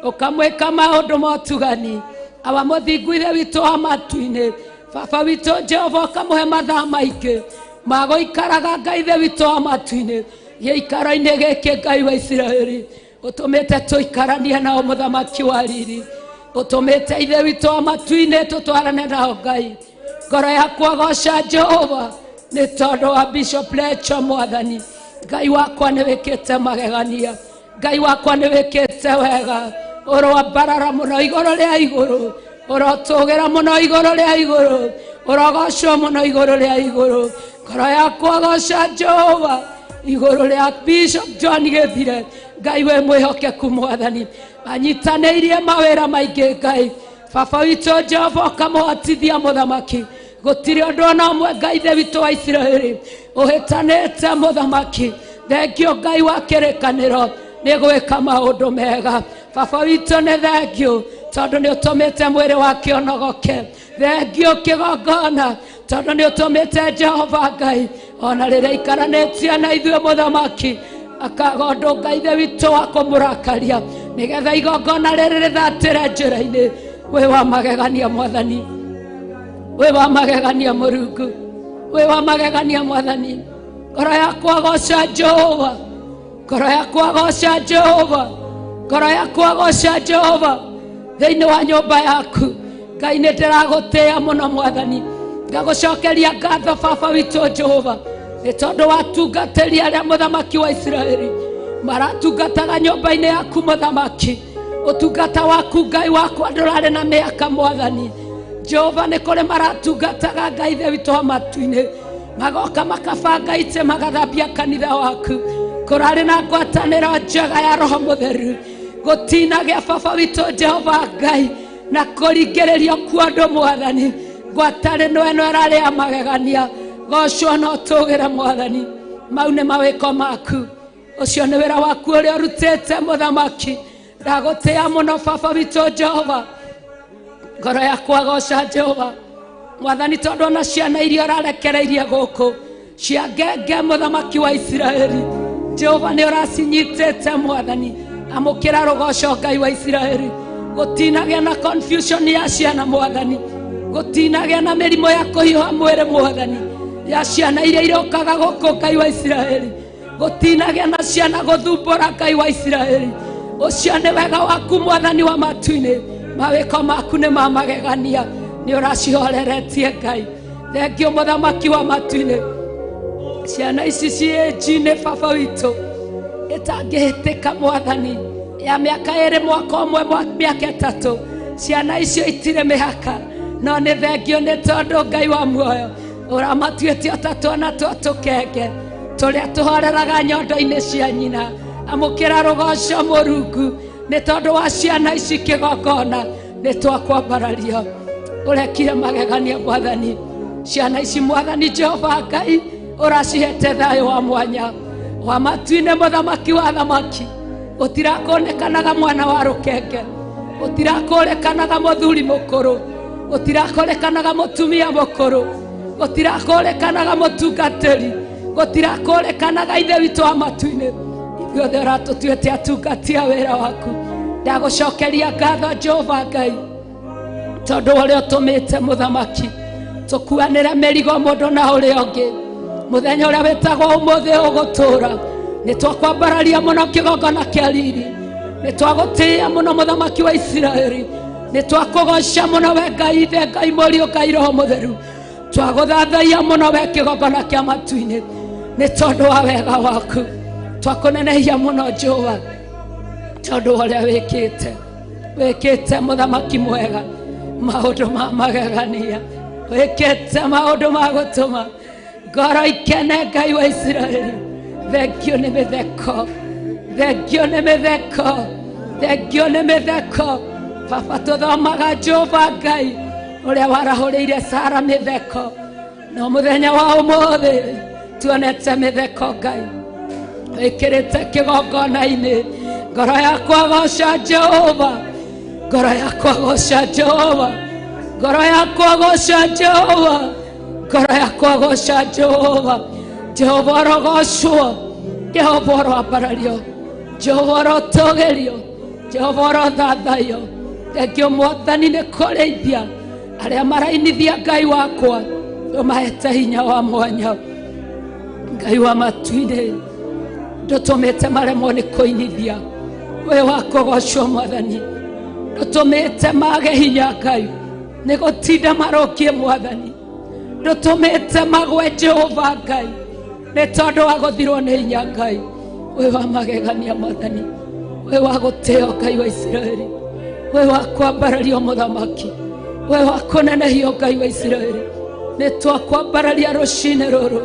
ũkamwĩka maũndũ ma ũtugani. Awa mũthingu ithe witũ wa matu-inĩ, baba witũ Jehova ũkamũhe mathaa maingĩ ma gũikaraga Ngai ithe witũ wa matu-inĩ gĩikaro-inĩ gĩkĩ Ngai wa Isiraeli. Ũtũmĩte tũikaranie nao mũthamaki wa riri, ũtũmĩte ithe witũ wa matu-inĩ tũtwarane nao Ngai. Ngoro yakwa goca Jehova nĩ tondũ wa Bishop Rachel mwathani. Ngai wakwa nĩ wĩkĩte magegania, Ngai wakwa nĩ wĩkĩte wega. Ũroambarara mũno igũrũ rĩa igũrũ, ũrotũgĩra mũno igũrũ rĩa igũrũ, ũrogocwo mũno igũrũ rĩa igũrũ. Ngoro yakwa goca Jehova igũrũ rĩa Bishop John Gĩthire. Ngai we mwĩhokeku mwathani, anyitanĩirie mawĩra maingĩ Ngai. Baba witũ Jehova ũkamũhotithia mũthamaki, gũtirĩ ũndũ ona ũmwe Ngai ithe witũ wa Isiraeli ũhĩtanĩte mũthamaki. Thengio Ngai wa kĩrĩkanĩro nĩ gwĩka maũndũ mega. Baba witũ nĩ thengio tondũ nĩ ũtũmĩte mwĩrĩ wake ũnogoke. Thengio kĩgongona tondũ nĩ ũtũmĩte Jehova Ngai ona rĩrĩa ikaranĩtie na ithuĩ mũthamaki akaga ũndũ Ngai ithe witũ wa kũmũrakaria, nĩgetha igongona rĩrĩ rĩthatĩre njĩra-inĩ. Wĩ wa magegania mwathani, wĩ wa magegania Mũrungu, wĩ wa magegania mwathani. Ngoro yakwa goca Jehova, ngoro yakwa goca Jehova, ngoro yakwa goca Jehova thĩinĩ wa nyũmba yaku. Ngai nĩ ndĩragũtĩĩa mũno mwathani, ngagũcokeria ngatho baba witũ Jehova, nĩ tondũ watungatĩri arĩa mũthamaki wa Isiraeli maratungataga nyũmba-inĩ yaku mũthamaki. Ũtungata waku Ngai wakwa ndũrarĩ na mĩaka mwathani. Jehova nĩ kũrĩ maratungataga Ngai ithe witũ wa matu-inĩ, magoka makabanga itĩ magathambia kanitha waku. Kũrarĩ na ngwatanĩro njega ya Roho Mũtheru, gũtinagĩa baba witũ Jehova Ngai na kũringĩrĩrio kuo andũ mwathani. Ngwatanĩro ĩno ĩrarĩ ya magegania, gocwo na ũtũgĩre mwathani. Mau nĩ mawĩko maku, ũcio nĩ wĩra waku ũrĩa ũrutĩte mũthamaki. Ndagũtĩĩa mũno baba witũ Jehova. Ngoro yakwa goca Jehova mwathani, tondũ ona ciana iria ũrarekereirie gũkũ Cia ngenge mũthamaki wa Isiraeli. Jehova nĩ ũracinyitĩte mwathani. Amũkĩra rũgoco Ngai wa Isiraeli. Gũtinagĩa na confusion ya ciana mwathani. Gũtinagĩa na mĩrimũ ya kũhiũha mwĩrĩ mwathani. Ya ciana iria irokaga gũkũ Ngai wa Isiraeli. Gũtinagĩa na ciana gũthumbũra Ngai wa Isiraeli. Ũcio nĩ wega waku mwathani wa matu-inĩ. Mawĩko maku nĩ ma magegania. Nĩ ũracihoreretie Ngai. Thengio mũthamaki wa matu-inĩ. Ciana ici ciĩ nji-inĩ baba witũ ĩtangĩhĩtĩka mwathani ya mĩaka ĩrĩ mwaka ũmwe mĩaka ĩtatũ. Ciana icio itirĩ mĩhaka no nĩ thengio nĩ tondũ Ngai wa muoyo ũramatuĩte o ta twana twa tũkenge tũrĩa tũhoreraga nyondo-inĩ cia nyina. Amũkĩra rũgoco Mũrungu nĩ tondũ wa ciana ici kĩgongona nĩ twakwambarario. Ũrekire magegania mwathani. Ciana ici mwathani Jehova Ngai ũracihete thayũ wa mwanya wa matu-inĩ mũthamaki wa thamaki. Gũtirakonekanaga mwana wa rũkenge, gũtirakũrĩkanaga mũthuri mũkũrũ, gũtirakũrĩkanaga mũtumia mũkũrũ, gũtirakũrĩkanaga mũtungatĩri, gũtirakũrĩkanaga ithe witũ wa matu-inĩ. Ithuothe ũratũtuĩte atungati a wĩra waku. Ndagũcokeria ngatho Jehova Ngai tondũ ũrĩa ũtũmĩte mũthamaki tũkuanĩre mĩrigo mũndũ na ũrĩa ũngĩ. Mũthenya ũrĩa wĩtagwo ũmũthĩ ũgũtũũra nĩ twakwambararia mũno kĩgongona kĩa riri. Nĩ twagũtĩĩa mũno mũthamaki wa Isiraeli. Nĩ twakũgoca mũno we Ngai Ithe, Ngai Mũriũ, Ngai Roho Mũtheru. Twagũthathaia mũno we kĩgongona kĩa matu-inĩ nĩ tondũ wa wega waku. Twakũnenehia mũno Jehova tondũ wa ũrĩa wĩkĩte. Wĩkĩte mũthamaki mwega maũndũ ma magegania. Wĩkĩte maũndũ ma gũtũma ngoro ikene Ngai wa Isiraeli. Thengio nĩ mĩtheko, thengio nĩ mĩtheko, thengio nĩ mĩtheko. Baba tũthomaga Jehova Ngai ũrĩa warahũrĩire Sara mĩtheko, no mũthenya wa ũmũthĩ tuonete mĩtheko Ngai wĩkĩrĩte kĩgongona-inĩ. Ngoro yakwa goca Jehova, ngoro yakwa goca Jehova, ngoro yakwa goca Jehova, ngoro yakwa goca Jehova. Jehova ũrogocwo, Jehova ũroambarario, Jehova ũrotũgĩrio, Jehova ũrothathaio. Thengio mwathani nĩ kũrĩithia arĩa marainithia Ngai wakwa ũmahete hinya wa mwanya. Ngai wa matu-inĩ ndũtũmĩte maremwo nĩ kũinithia. Wĩ wa kũgocwo mwathani, ndũtũmĩte mage hinya Ngai nĩ gũtinda marũkie mwathani. Ndũtũmĩte magwe Jehova Ngai nĩ tondũ wa gũthirwo nĩ hinya Ngai. Wĩ wa magegania mwathani, wĩ wa gũtĩo Ngai wa Isiraeli, wĩ wa kwambarario mũthamaki, wĩ wa kũnenehio Ngai wa Isiraeli. Nĩ twakwambararia rũcinĩ rũrũ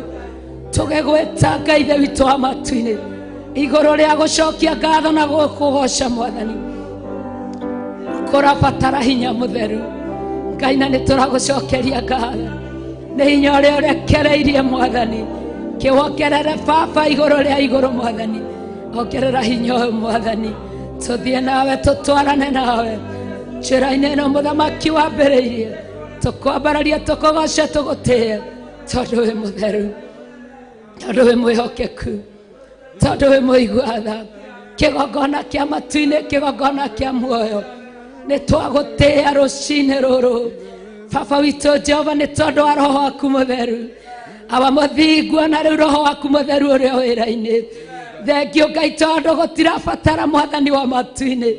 tũgĩgwĩta Ngai Ithe witũ wa matu-inĩ igũrũ rĩa gũcokia ngatho na gũkũgoca mwathani. Kũrabatara hinya mũtheru Ngai, na nĩ tũragũcokeria ngatho nĩ hinya ũrĩa ũrekereirie mwathani. Kĩwongerere baba igũrũ rĩa igũrũ mwathani, ongerera hinya ũyũ mwathani, tũthiĩ nawe tũtwarane nawe njĩra-inĩ ĩno mũthamaki wambĩrĩirie. Tũkwambararia, tũkũgoce, tũgũtĩe tondũ wĩ mũtheru, tondũ wĩ mwĩhokeku, tondũ wĩ mũigua tha. Kĩgongona kĩa matu-inĩ, kĩgongona kĩa muoyo, nĩ twagũtĩĩa rũcinĩ rũrũ baba witũ Jehova nĩ tondũ wa roho waku mũtheru. Awa mũthingu na rĩu roho waku mũtheru ũrĩa wĩra-inĩ. Thengio Ngai tondũ gũtirabatara mwathani wa matu-inĩ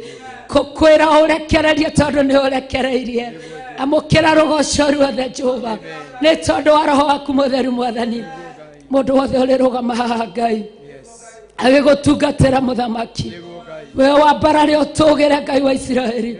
kũkwĩra ũrekererie tondũ nĩ ũrekereirie. Amũkĩra rũgoco ruothe Jehova nĩ tondũ wa roho waku mũtheru mwathani. Mũndũ wothe ũrĩrũgama haha Ngai agĩgũtungatĩra mũthamaki, we wambarare ũtũgĩre Ngai wa Isiraeli,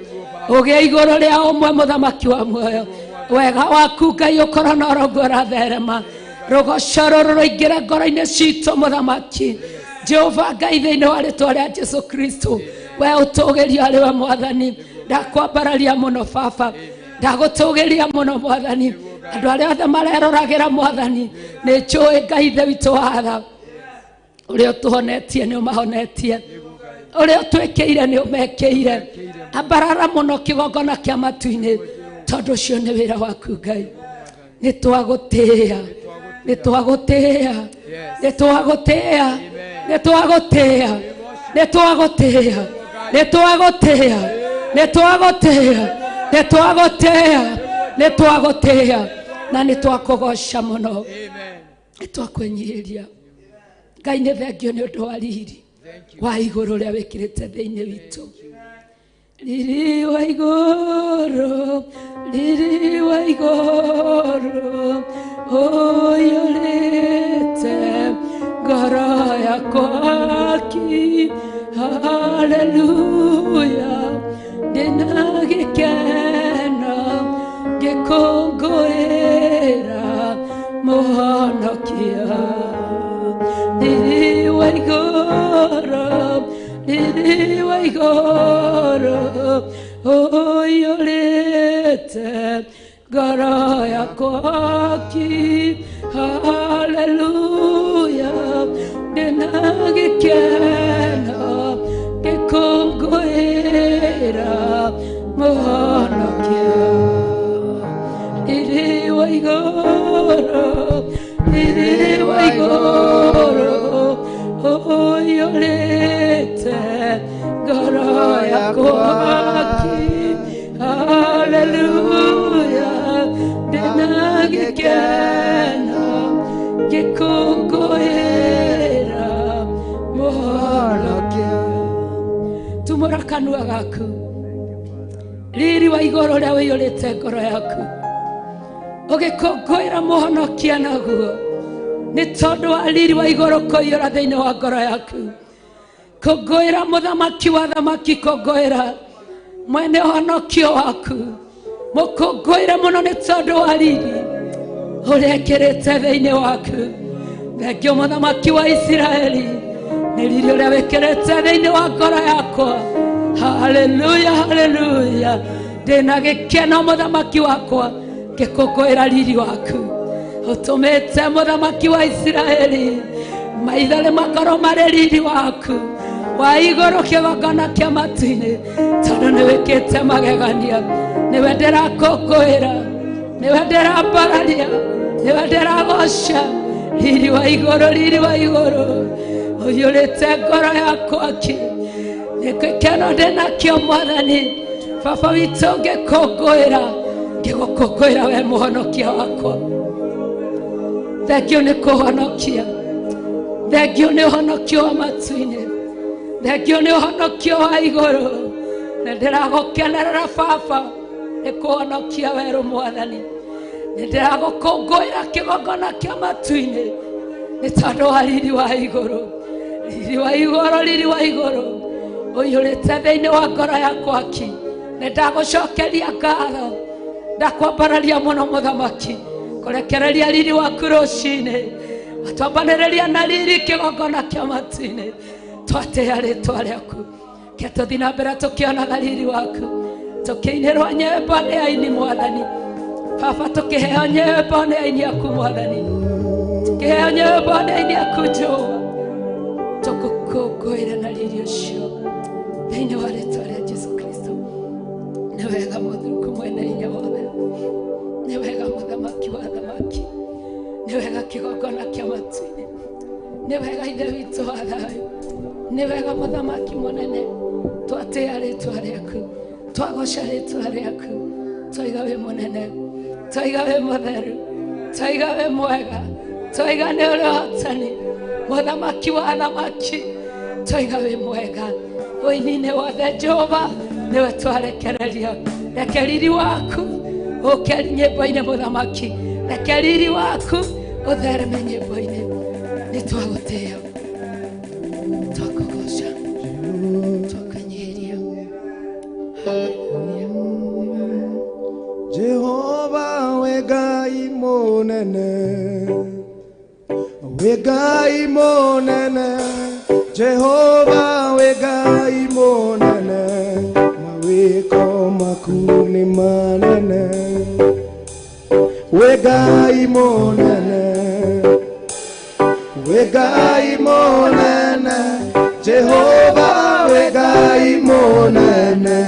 ũgĩe igũrũ rĩa ũmwe mũthamaki wa muoyo. Wega waku Ngai ũkorwo na ũrongo ũratherema. Rũgoco rũrũ rũingĩre ngoro-inĩ citũ mũthamaki Jehova Ngai thĩinĩ wa rĩtwa rĩa Jesu Kristo. We ũtũgĩrio arĩ we mwathani. Ndakwambararia mũno baba, ndagũtũgĩria mũno mwathani. Andũ arĩa othe mareroragĩra mwathani nĩ njũĩ Ngai Ithe witũ wa tha ũrĩa ũtũhonetie nĩ ũmahonetie, ũrĩa ũtwĩkĩire nĩ ũmekĩire. Ambarara mũno kĩgongona kĩa matu-inĩ tondũ ũcio nĩ wĩra waku Ngai. Nĩ twagũtĩĩa, Nĩ twagũtĩĩa, nĩ twagũtĩĩa, nĩ twagũtĩĩa, nĩ twagũtĩĩa, nĩ twagũtĩĩa, nĩ twagũtĩĩa, nĩ twagũtĩĩa, nĩ twagũtĩĩa na nĩ twakũgoca mũno, nĩ twakwĩnyihĩria. Ngai nĩ thengio nĩ ũndũ wa riri wa igũrũ ũrĩa wĩkĩrĩte thĩinĩ witũ. Riri wa igũrũ, riri wa igũrũ ũiyũrĩte ngoro yakwa ki. Haleluya, ndĩna gĩkeno ngĩkũngũĩra Mũhonokia. Riri wa igũrũ, riri wa igũrũ ũiyũrĩte ngoro yakwa ki. Haleluya, ndĩna gĩkeno ngĩkũngũĩra Mũhonokia. Riri wa igũrũ, riri wa igũrũ ũiyũrĩte ngoro yakwa ki. Haleluya, ndĩna gĩkeno ngĩkũngũĩra Mũhonokia. Tumũra kanua gaku, riri wa igũrũ ũrĩa ũiyũrĩte ngoro yaku, ũgĩkũngũĩra Mũhonokia naguo, nĩ tondũ wa riri wa igũrũ kũiyũra thĩinĩ wa ngoro yaku. Kũngũĩra mũthamaki wa thamaki, kũngũĩra mwene ũhonokio waku, mũkũngũĩre mũno nĩ tondũ wa riri ũrĩa ekĩrĩte thĩinĩ waku. Thengio mũthamaki wa Isiraeli nĩ riri ũrĩa wĩkĩrĩte thĩinĩ wa ngoro yakwa. Haleluya, haleluya, ndĩna gĩkeno mũthamaki wakwa ngĩkũngũĩra riri waku. Ũtũmĩte mũthamaki wa Isiraeli maitho makorwo marĩ riri waku wa igũrũ kĩgongona kĩa matu-inĩ, tondũ nĩ wĩkĩte magegania. Nĩwe ndĩrakũngũĩra, nĩwe ndĩrambararia, nĩwe ndĩragoca. Riri wa igũrũ, riri wa igũrũ ũiyũrĩte ngoro yakwa ki. Nĩ gĩkeno ndĩnakĩo Mwathani Baba witũ, ngĩkũngũĩra, ngĩgũkũngũĩra we mũhonokia wakwa. Thengio nĩ kũhonokia, thengio nĩ ũhonokio wa matu-inĩ, thengio nĩ ũhonokio wa igũrũ. Nĩ ndĩragũkenerera Baba nĩ kũhonokia werũ Mwathani. Nĩ ndĩragũkũngũĩra kĩgongona kĩa matu-inĩ nĩ tondũ wa riri wa igũrũ, riri wa igũrũ, riri wa igũrũ ũiyũrĩte thĩinĩ wa ngoro yakwa ki. Nĩ ndagũcokeria ngatho, ndakwambararia mũno mũthamaki, kũrekereria riri waku rũcinĩ, watwambanĩrĩria na riri kĩgongona kĩa matu-inĩ. Twatĩĩa rĩtwa rĩaku, ke tũthiĩ na mbere tũkĩonaga riri waku, tũkĩinĩrwo nyĩmbo nĩ aini Mwathani. Baba, tũkĩheo nyĩmbo nĩ aini aku Mwathani, tũkĩheo nyĩmbo nĩ aini aku Jehova, tũgũkũngũĩre na riri ũcio thĩinĩ wa rĩtwa rĩa Jesu Kristo. Nĩ wega Mũthuku mwene hinya wothe, nĩ wega mũthamaki wa thamaki, nĩ wega kĩgongona kĩa matu-inĩ, nĩ wega Ithe witũ wa thayũ, nĩ wega mũthamaki mũnene. Twatĩĩa rĩtwa rĩaku, twagoca rĩtwa rĩaku, twaiga wĩ mũnene, twaiga wĩ mũtheru, twaiga wĩ mwega, twaiga nĩ ũrĩ ũhotani, mũthamaki wa thamaki, twaiga wĩ mwega. Ũini-inĩ wothe Jehova nĩwe twarekereria. Reke riri waku ũke nyĩmbo-inĩ mũthamaki, reke riri waku ũthereme nyĩmbo-inĩ. Nĩ twagũtĩĩa, twakũgoca, twakũnyihĩria. Haleluya. Jehova we Ngai mũnene, we Ngai mũnene, Jehova we Ngai mũnene, mawĩko maku nĩ manene. We Ngai mũnene, we Ngai mũnene, Jehova we Ngai mũnene,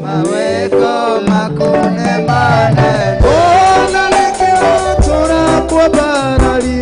mawĩko maku nĩ manene. Ona nĩkĩo tũrakwambararia.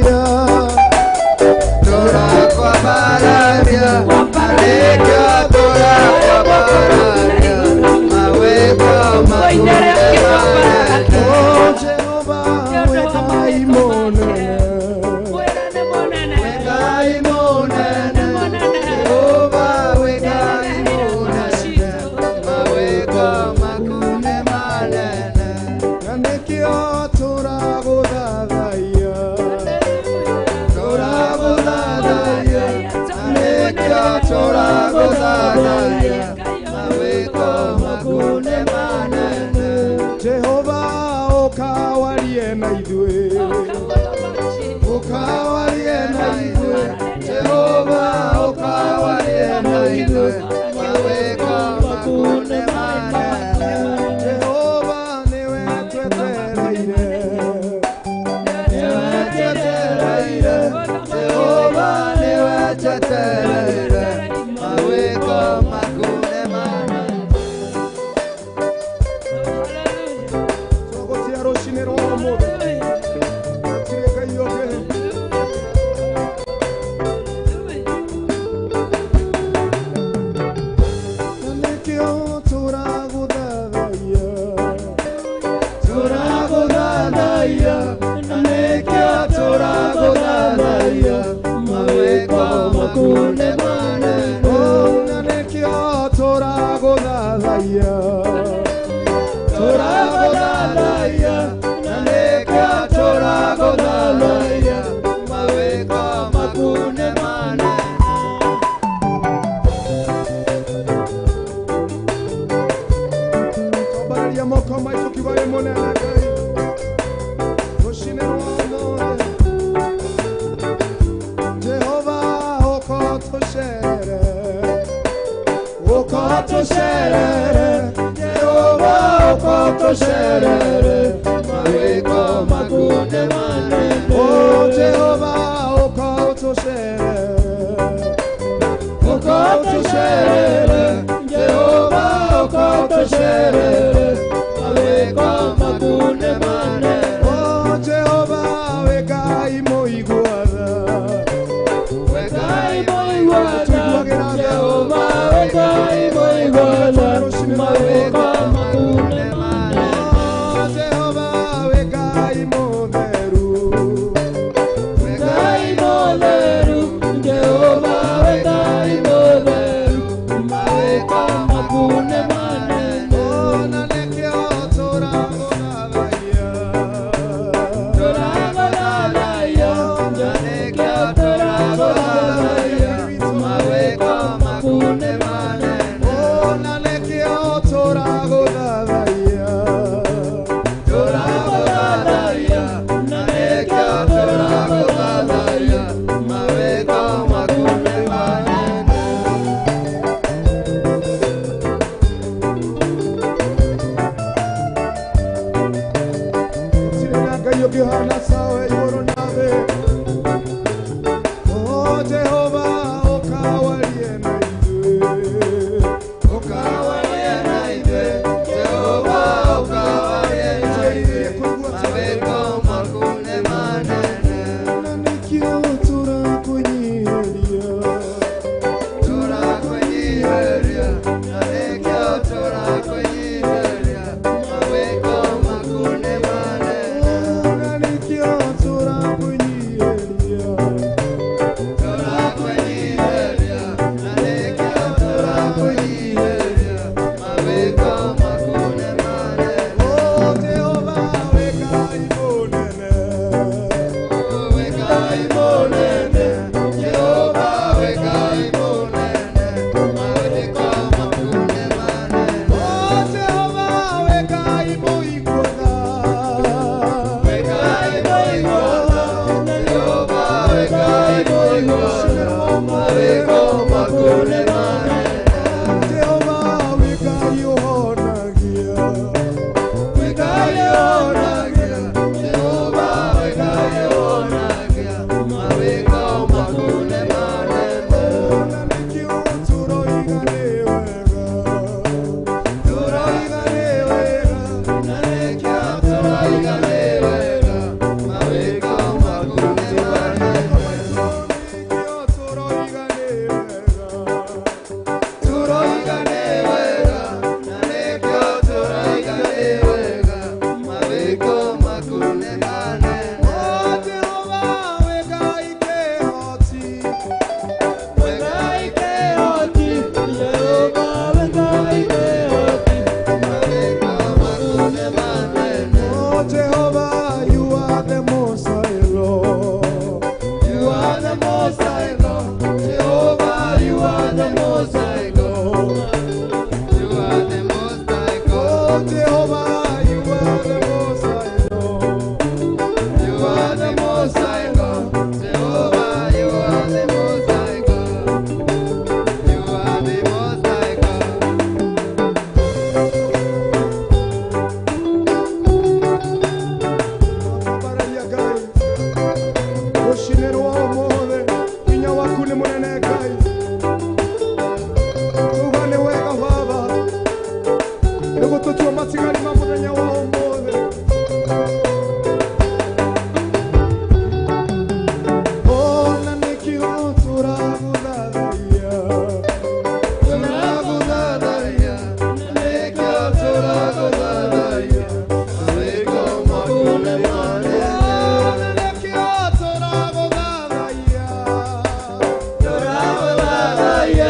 Ũka ũtũcerere, Jehova ũka ũtũcerere, mawĩko maku nĩ manene. Oh Jehova ũka ũtũcerere, ũka ũtũcerere, Jehova ũka ũtũcerere, mawĩko maku nĩ manene. Oh Jehova wĩ Ngai mũigua tha, wĩ Ngai mũigua tha, Jehova wĩ Ngai mũigua tha, mawĩko maku nĩ manene. Oh Jehova wĩ Ngai mũtheru, wĩ Ngai mũtheru, Jehova wĩ Ngai mũtheru, mawĩko maku nĩ manene. Oh na nĩkĩo tũragũthathaiya, tũragũthathaiya, na nĩkĩo tũragũthathaiya, mawĩko maku nĩ manene. Oh na nĩkĩo tũragũthathaiya, tũragũthathaiya, na nĩkĩo tũragũthathaiya, mawĩko maku nĩ manene. Gũtirĩ na Ngai ũngĩ ũhana tawe igũrũ na thĩ. Oh Jehova ũka warie na ithuĩ, ũka warie na ithuĩ, Jehova ũka warie na ithuĩ, mawĩko maku nĩ manene. Na nĩkĩo tũrakũnyihĩria, tũrakũnyihĩria, na nĩkĩo tũrakũnyihĩria, mawĩko maku nĩ manene. Na nĩkĩo tũrakũnyihĩria, tũrakũnyihĩria, na nĩkĩo tũrakũnyihĩria, mawĩko maku nĩ manene. Oh Jehova wĩ Ngai mũnene, wĩ Ngai mũnene, Jehova wĩ Ngai mũnene, mawĩko maku nĩ manene. Oh Jehova wĩ Ngai mũigua tha, wĩ Ngai mũigua tha, Jehova wĩ Ngai mũigua tha, mawĩko maku nĩ manene. Jehova wĩ Ngai ũhonagia, wĩ Ngai ũhonagia, Jehova wĩ Ngai ũhonagia, mawĩko maku nĩ manene. Na nĩkĩo tũroiga nĩ wega, tũroiga nĩ wega, na nĩkĩo tũroiga nĩ wega, mawĩko maku nĩ manene. Nĩkĩo tũroiga nĩ wega, tũroiga nĩ wega, na nĩkĩo tũroiga nĩ wega, mawĩko maku nĩ manene. Oh Jehova wĩ Ngai kĩhoti, wĩ Ngai kĩhoti, Jehova wĩ Ngai kĩhoti, mawĩko maku nĩ manene. Oh Jehova you are the most high Lord, you are the most high Lord, Jehovah you are the most high God, you are the most high God. Oh Jehovah you are the most high Lord, you are the most high God, Jehovah you are the most high God, you are the most high God. Bararia Ngai, rũcinĩ rwa ũmũthĩ, hinya waku nĩ mũnene Ngai. Tuga nĩ wega Baba, nĩ gũtũtua matigari ma mũthenya wa ũmũthĩ. Ona nĩkĩo tũragũthathaiya, tũragũthathaiya, na nĩkĩo tũragũthathaiya, mawĩko maku nĩ manene. Ona nĩkĩo tũragũthathaiya, tũragũthathaiya,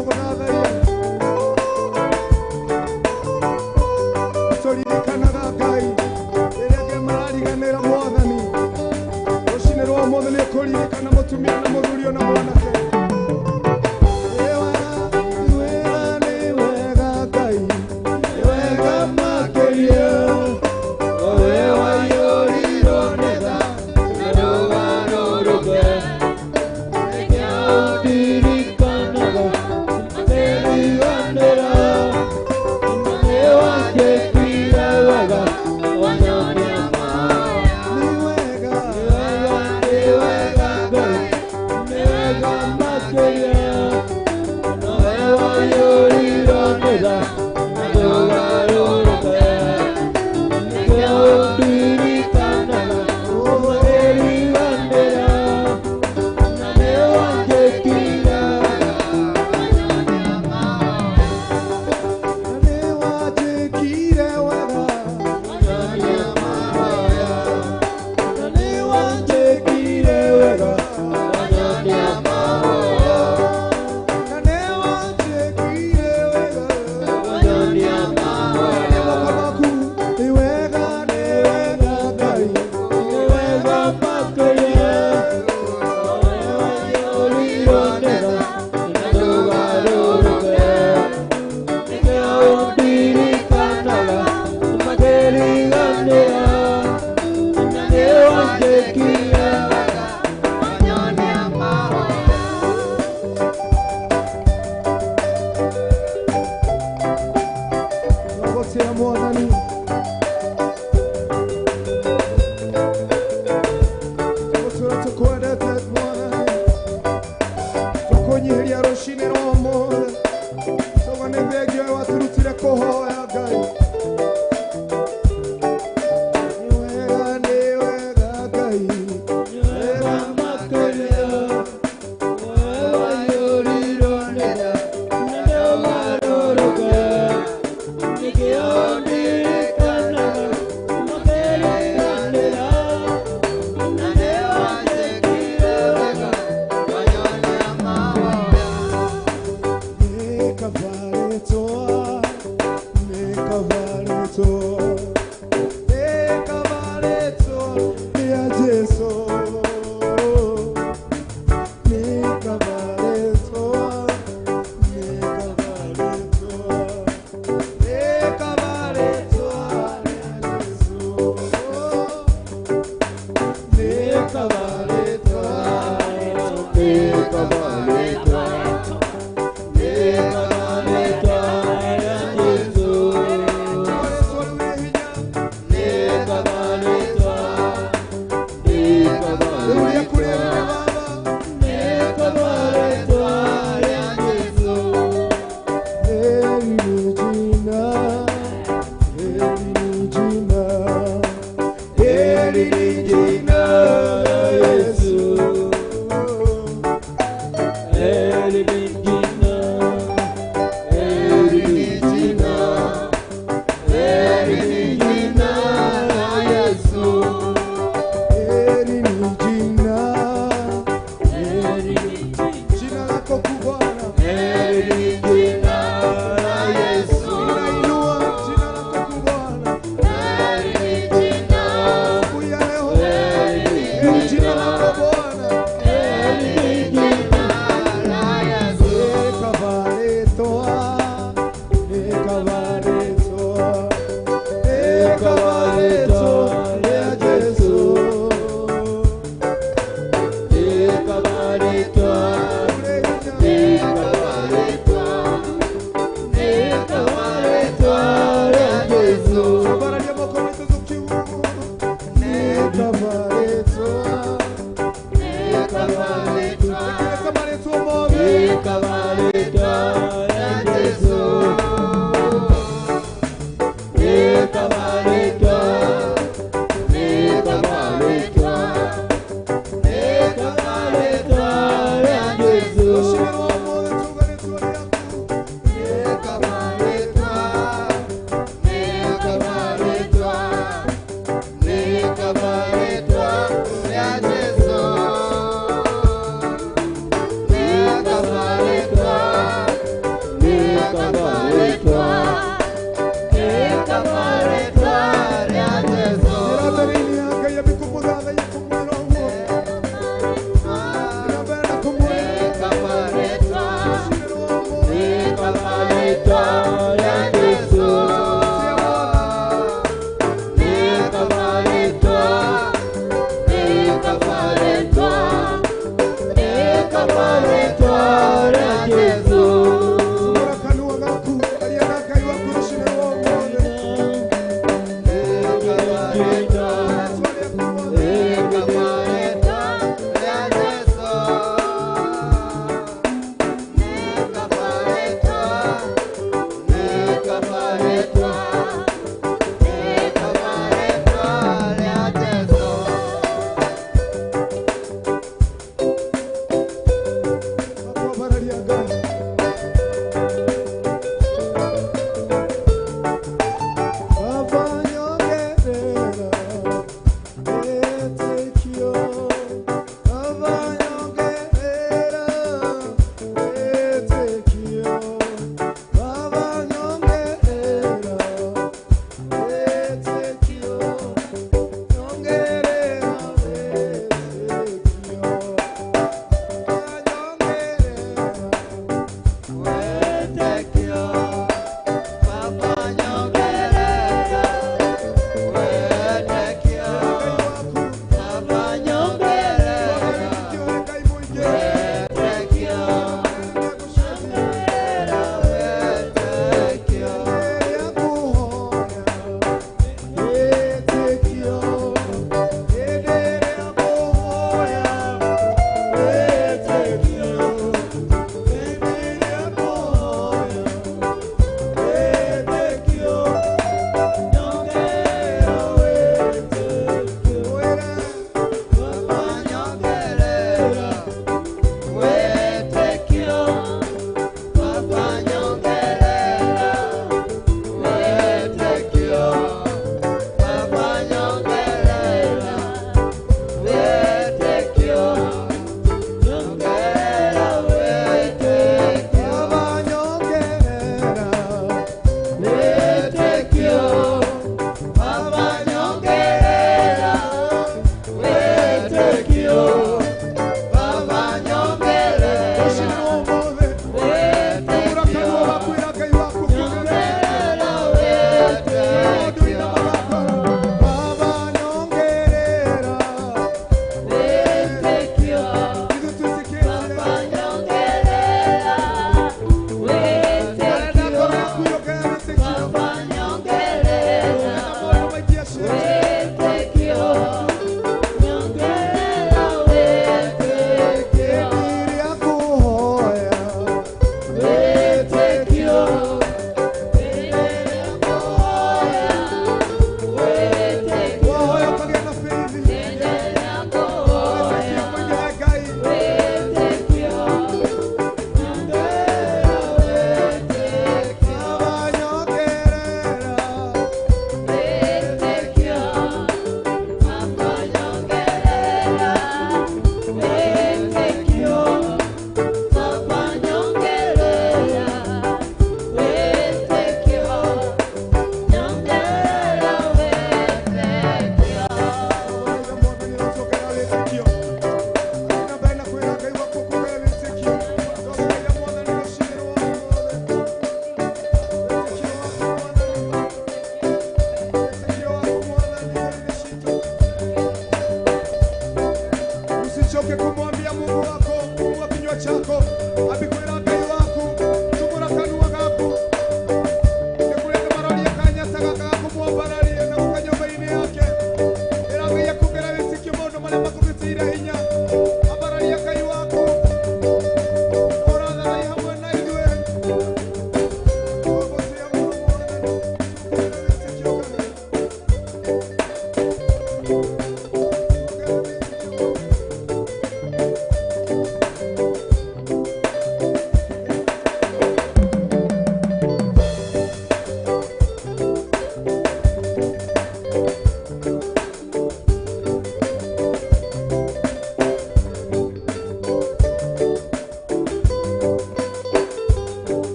Tũgũthathaiya. Tũririkanaga Ngai rĩrĩa angĩ marariganĩra Mwathani. Rũcinĩ rwa ũmũthĩ nĩ ũkũririkana mũtumia na mũthuri ona mwanake. Nĩ wega, nĩ wega, nĩ wega Ngai, nĩ wega makĩria. Owe waiyũrirwo nĩ tha na ndũgarũrũke. Nĩkĩo ndirikanaga atĩ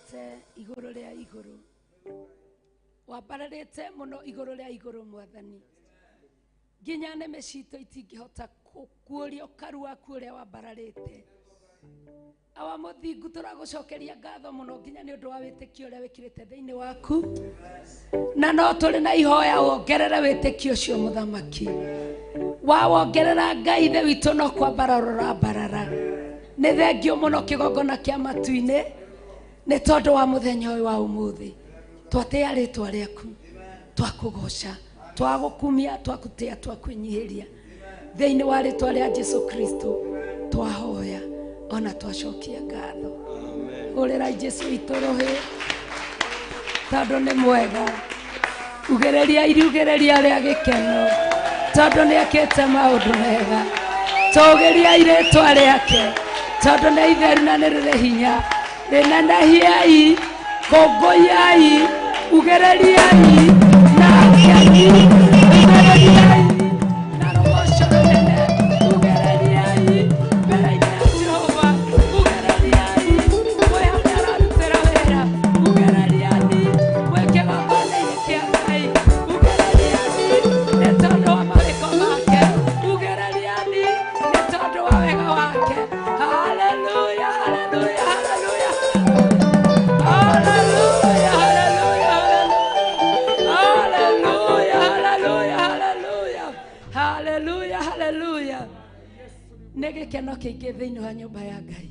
Wambararĩte igũrũ rĩa igũrũ, wambararĩte mũno igũrũ rĩa igũrũ mwathani, nginya nĩmĩ citũ itingĩhota kuũria ũkaru waku ũrĩa wambararĩte. Awa mũthingu, tũragũcokeria ngatho mũno nginya nĩ ũndũ wa wĩtĩkio ũrĩa wĩkĩrĩte thĩinĩ waku, na no tũrĩ na ihoya wongerere wĩtĩkio ũcio mũthamaki. Wawongerera Ngai ithe witũ no kwambarara ũrambarara. Nĩ thengio mũno kĩgongona kĩa matu-inĩ nĩ tondũ wa mũthenya ũyũ wa ũmũthĩ. Twatĩa rĩtwa rĩaku, twakũgoca, twagũkumia, twakũtĩa, twakwĩnyihĩria thĩinĩ wa rĩtwa rĩa Jesu Kristo twahoya ona twacokia ngatho. Hũrĩrai Jesu witũ rũhĩ tondũ nĩ mwega. Ugĩrĩria iriugĩrĩria rĩa gĩkeno tondũ nĩ ekĩte maũndũ mega. Tũgĩriai rĩtwa rĩake tondũ nĩ itheru na nĩ rĩrĩ hinya. Rĩnenehiai, kũngũyai, ugĩrĩriai na ngemi, ugĩrĩriai na rũgoco rũnene, ugĩrĩriai mbere-inĩ ya Jehova, ugĩrĩriai mwĩ harĩa ararutĩra wĩra, ugĩrĩriai mwĩ kĩgongona-inĩ kĩa Ngai, ugĩrĩriai nĩ tondũ wa mawĩko make, ugĩrĩriai nĩ tondũ wa wega wake. Haleluya, haleluya, haleluya. Haleluya, haleluya, haleluya, haleluya, haleluya, haleluya, haleluya. Nĩ gĩkeno kĩingĩ thĩinĩ wa nyũmba ya Ngai.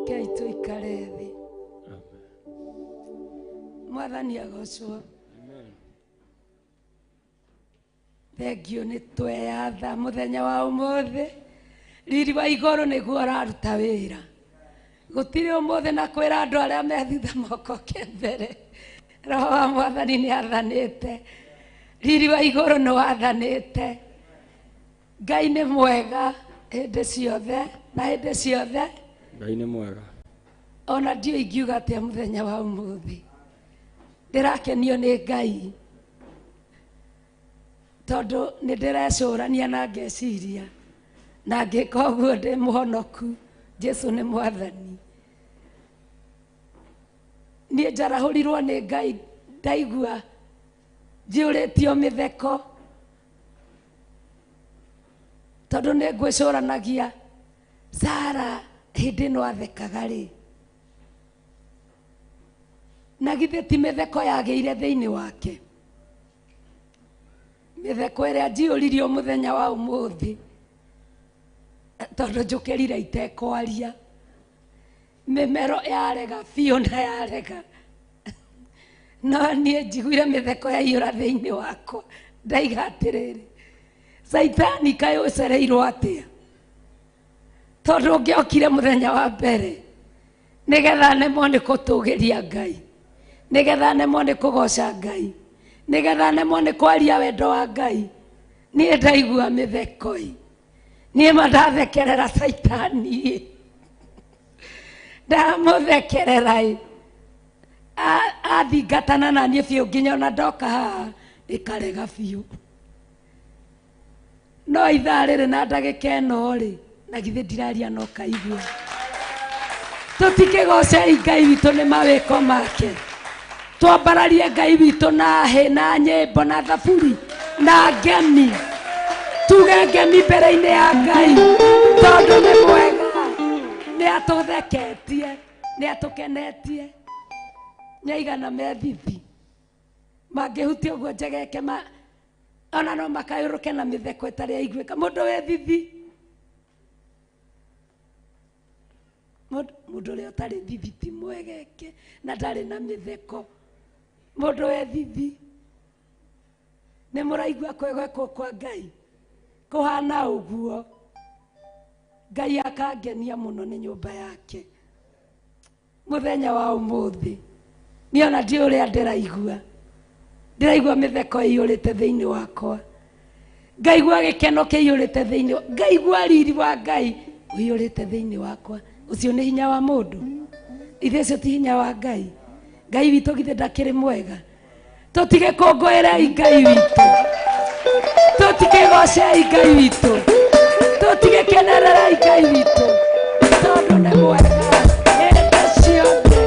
Kei tũikare thĩ. Mwathani agocwo. Thengio nĩ tweyatha mũthenya wa ũmũthĩ. Riri wa igũrũ nĩguo ũraruta wĩra. Gũtirĩ ũmũthĩ na kwĩra andũ arĩa me thutha mokoke mbere. Roho wa mwathani nĩ athanĩte. Riri wa igũrũ nĩ wathanĩte. Ngai nĩ mwega hĩndĩ ciothe na hĩndĩ ciothe. Ngai nĩ mwega. Ona ndiũ ingiuga atĩa mũthenya wa ũmũthĩ. Ndĩrakenio nĩ Ngai tondũ nĩ ndĩrecũrania na ngeciria na ngĩka ũguo ndĩ mũhonoku. Jesu nĩ mwathani. Niĩ njarahũrirwo nĩ Ngai ndaigua njiyũrĩtio mĩtheko tondũ nĩ ngwĩcũranagia Sara hĩndĩ ĩno athekaga rĩ, na githĩ ti mĩtheko yagĩire thĩinĩ wake. Mĩtheko ĩrĩa njiyũririo mũthenya wa ũmũthĩ tondũ njũkĩrire itekwaria. Mĩmero yarega biũ na yarega, no niĩ njiguire mĩtheko yaiyũra thĩinĩ wakwa. Ndaiga atĩrĩrĩ, Caitani kaĩ ũcereirwo atĩa? Tondũ ũngĩokire mũthenya wa mbere nĩgetha nemwo nĩ gũtũgĩria Ngai, nĩgetha nemwo nĩ kũgoca Ngai, nĩgetha nemwo nĩ kwaria wendo wa Ngai, niĩ ndaigua mĩtheko ĩ. Niĩ ma ndathekerera Caitani ĩ, ndamũthekerera ĩ. Athingatana na niĩ biũ nginya ona ndoka haha ĩkarega biũ. No ithaa rĩrĩ na ndagĩka ĩno rĩ, na githĩ ndiraria no kaigua. Tũtikĩgocei Ngai witũ nĩ mawĩko make. Twambararie Ngai witũ na hĩ na nyĩmbo na thaburi na ngemi. Tuge ngemi mbere-inĩ ya Ngai tondũ nĩ mwega. Nĩ atũtheketie, nĩ atũkenetie. Nĩaigana me thithi mangĩhutia ũguo njegeke ma ona no makayũrũke na mĩtheko ĩtarĩ yaiguĩka. Mũndũ wĩ thithi, mũndũ ũrĩa ũtarĩ thithi ti mwegeke na ndarĩ na mĩtheko. Mũndũ wĩ thithi, nĩ mũraigua kwegwekwo kwa Ngai kũhana ũguo. Ngai akangenia mũno nĩ nyũmba yake mũthenya wa ũmũthĩ. Niĩ ona ndiũĩ ũrĩa ndĩraigua. Ndĩraigua mĩtheko ĩiyũrĩte thĩinĩ wakwa, ngaigua gĩkeno kĩiyũrĩte thĩinĩ, ngaigua riri wa Ngai ũiyũrĩte thĩinĩ wakwa. Ũcio nĩ hinya wa mũndũ? Ithe ũcio ti hinya wa Ngai. Ngai witũ githĩ ndakĩrĩ mwega? Tũtigĩkũngũĩrei Ngai witũ, tũtikĩgocei Ngai witũ, tũtigĩkenererei Ngai witũ tondũ nĩ mwega hĩndĩ ciothe.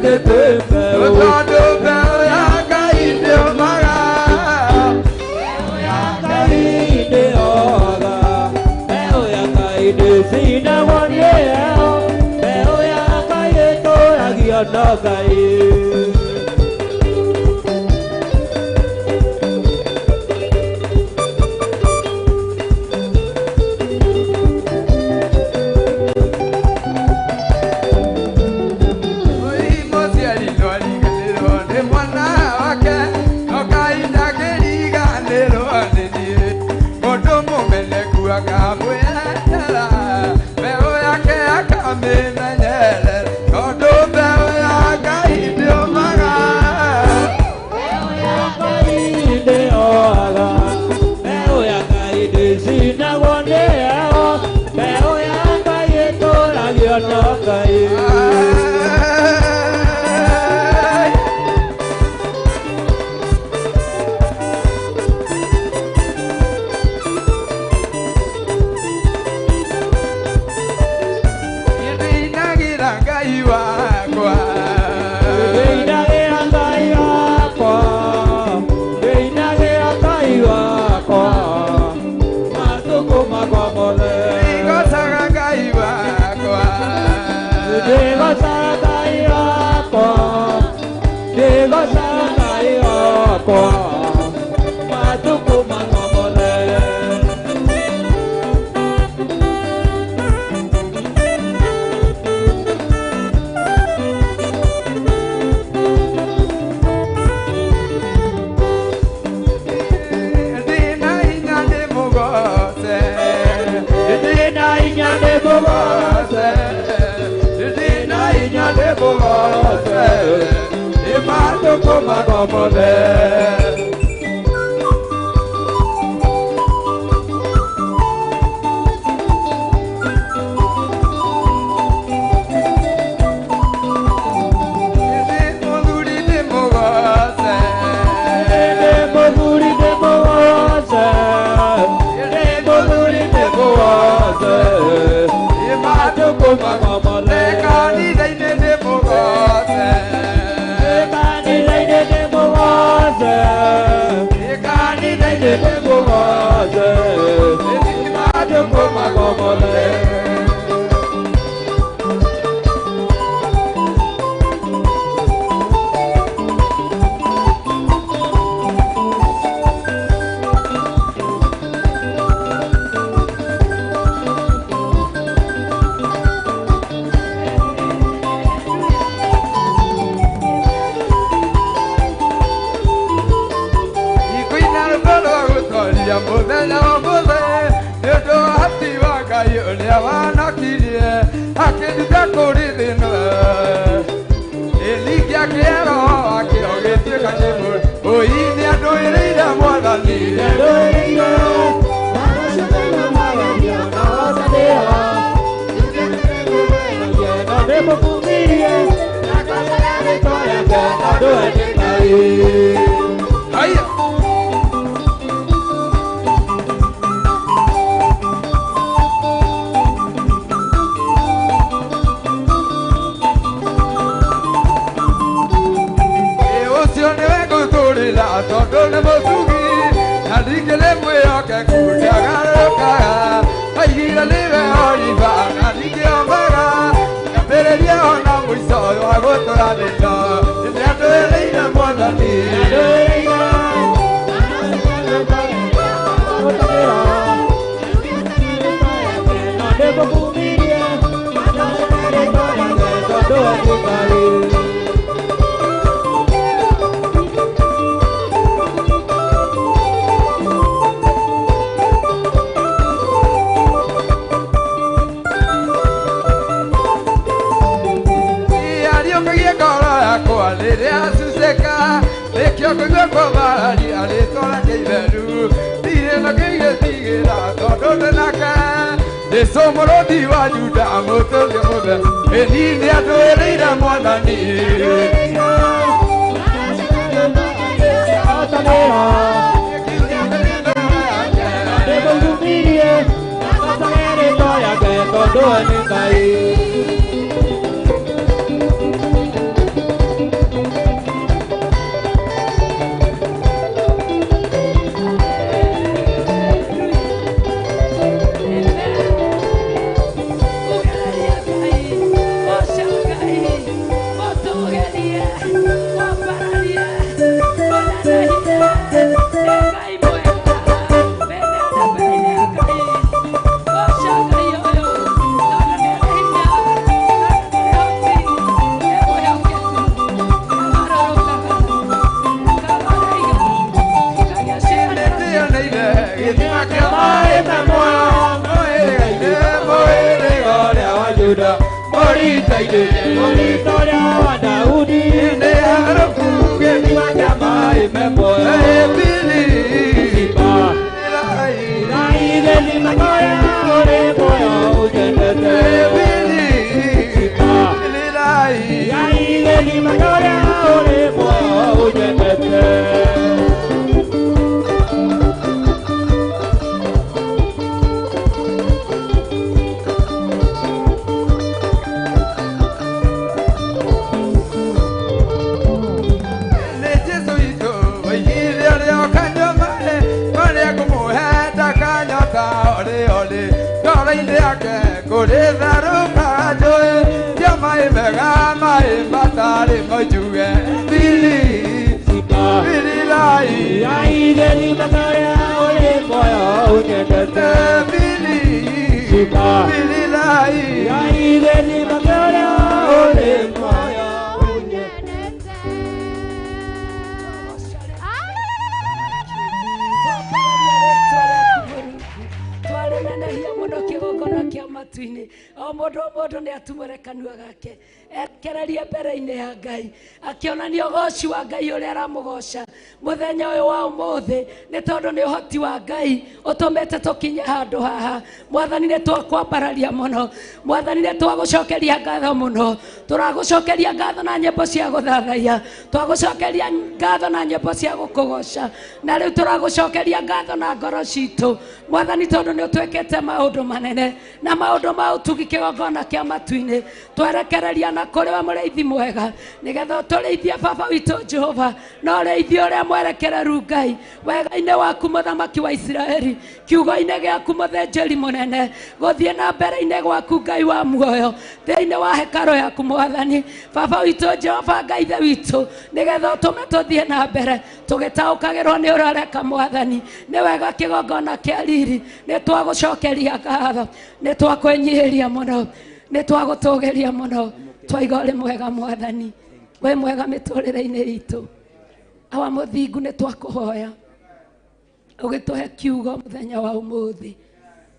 ĩhandĩte mbeũ. Tondũ mbeũ ya Ngai ndĩũmaga. Mbeũ ya Ngai ndĩohaga. Mbeũ ya Ngai ndĩcinagwo nĩ heho. Mbeũ ya Ngai ĩtũragio na Ngai. Muthenya uyu wa umuthi ni tondu ni uhoti wa Ngai utumite tukinye handu haha. Mwathani ni twakwambararia muno, Mwathani ni twagucokeria ngatho muno, turagucokeria ngatho na nyimbo cia guthathaiya, twagucokeria ngatho na nyimbo cia gukugoca, na riu turagucokeria ngatho na ngoro citu Mwathani tondu ni utwikite maundu manene na maundu ma utugi kigongona kia matu-ini. Twerekereria na kuri we muriithi mwega nigetha uturithie baba witu Jehova na urithie uria mwerekereru Ngai wega-inĩ waku mũthamaki wa Isiraeli, kiugo-inĩ gĩaku mũthĩnjĩri mũnene, gũthiĩ na mbere-inĩ gwaku Ngai wa muoyo thĩinĩ wa hekaro yaku Mwathani baba witũ Jehova Ngai ithe witũ, nĩgetha ũtũme tũthiĩ na mbere tũgĩtaũkagĩrwo nĩ ũrĩa ũreka Mwathani. Nĩ wega kĩgongona kĩa riri, nĩ twagũcokeria ngatho, nĩ twakwĩnyihĩria mũno, nĩ twagũtũgĩria mũno, twaiga ũrĩ mwega Mwathani, wĩ mwega mĩtũrĩre-inĩ itũ. Awa mũthingu nĩ twakũhoya ũgĩtũhe kiugo mũthenya wa ũmũthĩ.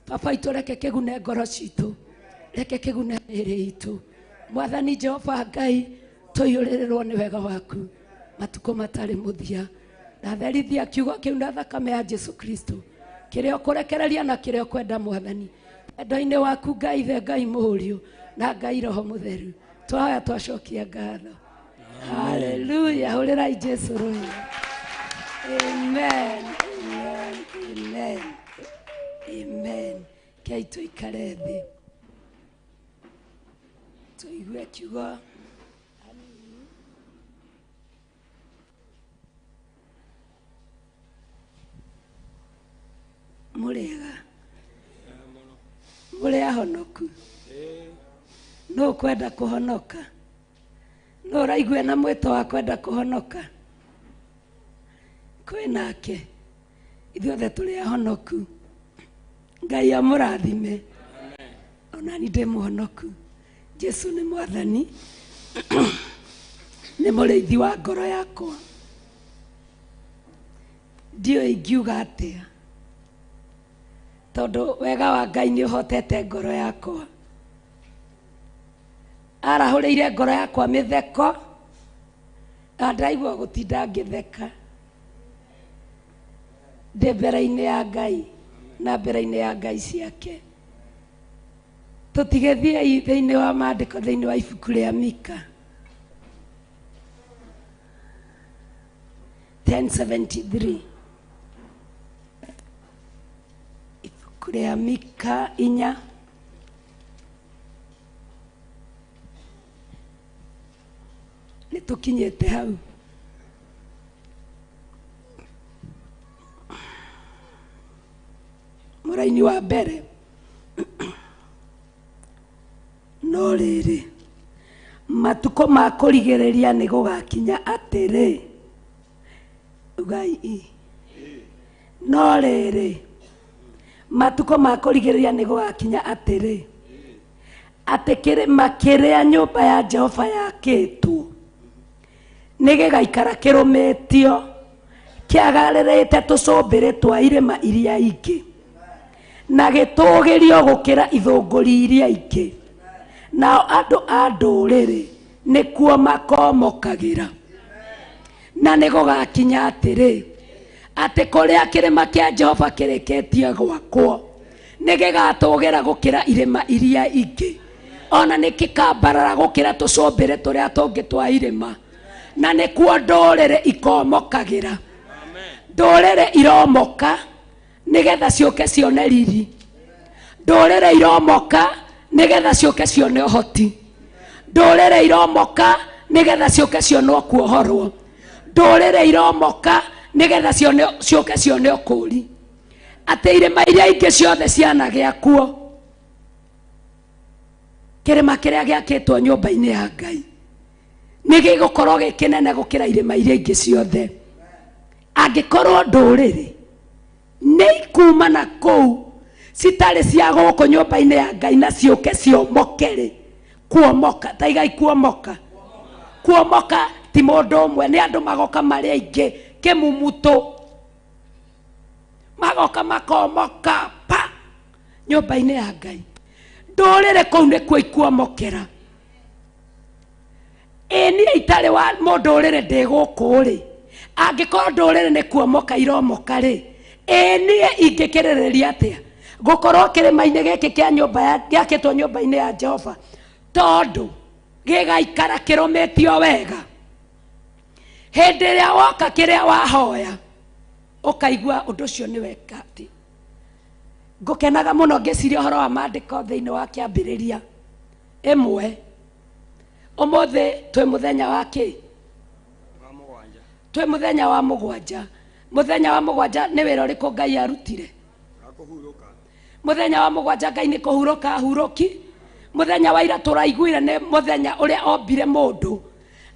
Baba itũ reke kĩgune ngoro citũ, reke kĩgune mĩĩrĩ itũ. Mwathani Jehova Ngai tũiyũrĩrĩrwo nĩ wega waku matukũ matarĩ mũthia. Ndatherithia kiugo kĩu na thakame ya Jesu Kristo, kĩrĩa ũkũrekereria na kĩrĩa ũkwenda Mwathani, wendo-inĩ waku Ngai Ithe, Ngai Mũriũ na Ngai Roho Mũtheru. Twahoya twacokia ngatho. Hallelujah. Hũrĩrai Jesu rũhĩ. Amen. Amen. Amen. Amen. Kei tũikare thĩ tũigue kiugo. Mũrĩega, mũrĩ ahonoku? Nũ ũkwenda kũhonoka? Nũ ũraigua na mwĩto wa kwenda kũhonoka? Kwĩ nake, ithuothe tũrĩ ahonoku. Ngai amũrathime. Ona ni ndĩ mũhonoku. Jesu nĩ Mwathani, nĩ mũrĩithi wa ngoro yakwa. Ndiũĩ ingiuga atĩa, tondũ wega wa Ngai nĩ ũhotete ngoro yakwa. Arahũrĩire ngoro yakwa mĩtheko, na ndaigua gũtinda ngĩtheka. Ndĩ mbere-inĩ ya Ngai na mbere-inĩ ya Ngai ciake. Tũtigĩthiei thĩinĩ wa maandĩko thĩinĩ wa ibuku rĩa Mika 10:73, ibuku rĩa Mika 4 nĩ tũkinyĩte hau. Mũraini wa mbere, no rĩrĩ matukũ ma kũrigĩrĩria nĩ gũgakinya atĩrĩ, ugai i, no rĩrĩ matukũ ma kũrigĩrĩria nĩ gũgakinya atĩrĩ, atĩ kĩrĩma kĩrĩa nyũmba ya Jehova yakĩtwo nĩ gĩgaikara kĩrũmĩtio kĩagarĩrĩte tũcũmbĩrĩ twa irĩma iria ingĩ, na gĩtũgĩrio gũkĩra ithũngũri iria ingĩ, Nao andũ a ndũrĩrĩ nĩkuo makomokagĩra. Na nĩ gũgakinya atĩrĩ, atĩ kũrĩa kĩrĩma kĩa Jehova kĩrĩkĩtie gwakwo nĩ gĩgatũgĩra gũkĩra irĩma iria ingĩ, ona nĩ gĩkambarara gũkĩra tũcũmbĩrĩ tũrĩa tũngĩ twa irĩma. Na nĩkuo ndũrĩrĩ ikomokagĩra. Ndũrĩrĩ iromoka nĩgetha ciũke cione riri. Ndũrĩrĩ iromoka nĩgetha ciũke cione ũhoti. Ndũrĩrĩ iromoka nĩgetha ciũke cione kuohorwo. Ndũrĩrĩ iromoka nĩgetha ciũke cione ũkũũri. Atĩ irĩma iria ingĩ ciothe cianagĩa kuo, kĩrĩma kĩrĩa gĩakĩtwo nyũmba-inĩ ya Ngai nĩ gĩgũkorwo gĩ kĩnene gũkĩra irĩma iria ingĩ ciothe. Angĩkorwo ndũrĩrĩ nĩ ikuma na kũu citarĩ cia gũkũ nyũmba-inĩ ya Ngai na ciũke ciomokere, kuomoka taigai kuomoka. Kuomoka ti mũndũ ũmwe, nĩ andũ magoka marĩ aingĩ kĩmumutu, magoka makomoka pa nyũmba-inĩ ya Ngai. Ndũrĩrĩ kũu nĩkuo ikuomokera. Ĩ niĩ itarĩ wa mũndũrĩrĩ ndĩ gũkũ rĩ, angĩkorwo ndũrĩrĩ nĩ kuomoka iromoka rĩ, ĩ niĩ ingĩkĩrĩrĩria atĩa gũkorwo kĩrĩma-inĩ gĩkĩ kĩa nyũmba gĩakĩtwo nyũmba-inĩ ya Jehova, tondũ gĩgaikara kĩrũmĩtio wega. Hĩndĩ ĩrĩa woka kĩrĩa wahoya ũkaigua ũndũ ũcio nĩ weka atĩ. Ngũkenaga mũno ngĩciria ũhoro wa maandĩko thĩinĩ wa kĩambĩrĩria ĩmwe. Ũmũthĩ twĩ mũthenya wa kĩ? Twĩ mũthenya wa mũgwanja. Mũthenya wa mũgwanja nĩ wĩra ũrĩkũ Ngai arutire? Mũthenya wa mũgwanja Ngai nĩ kũhurũka ahurũki. Mũthenya wa ira tũraiguire nĩ mũthenya ũrĩa ombire mũndũ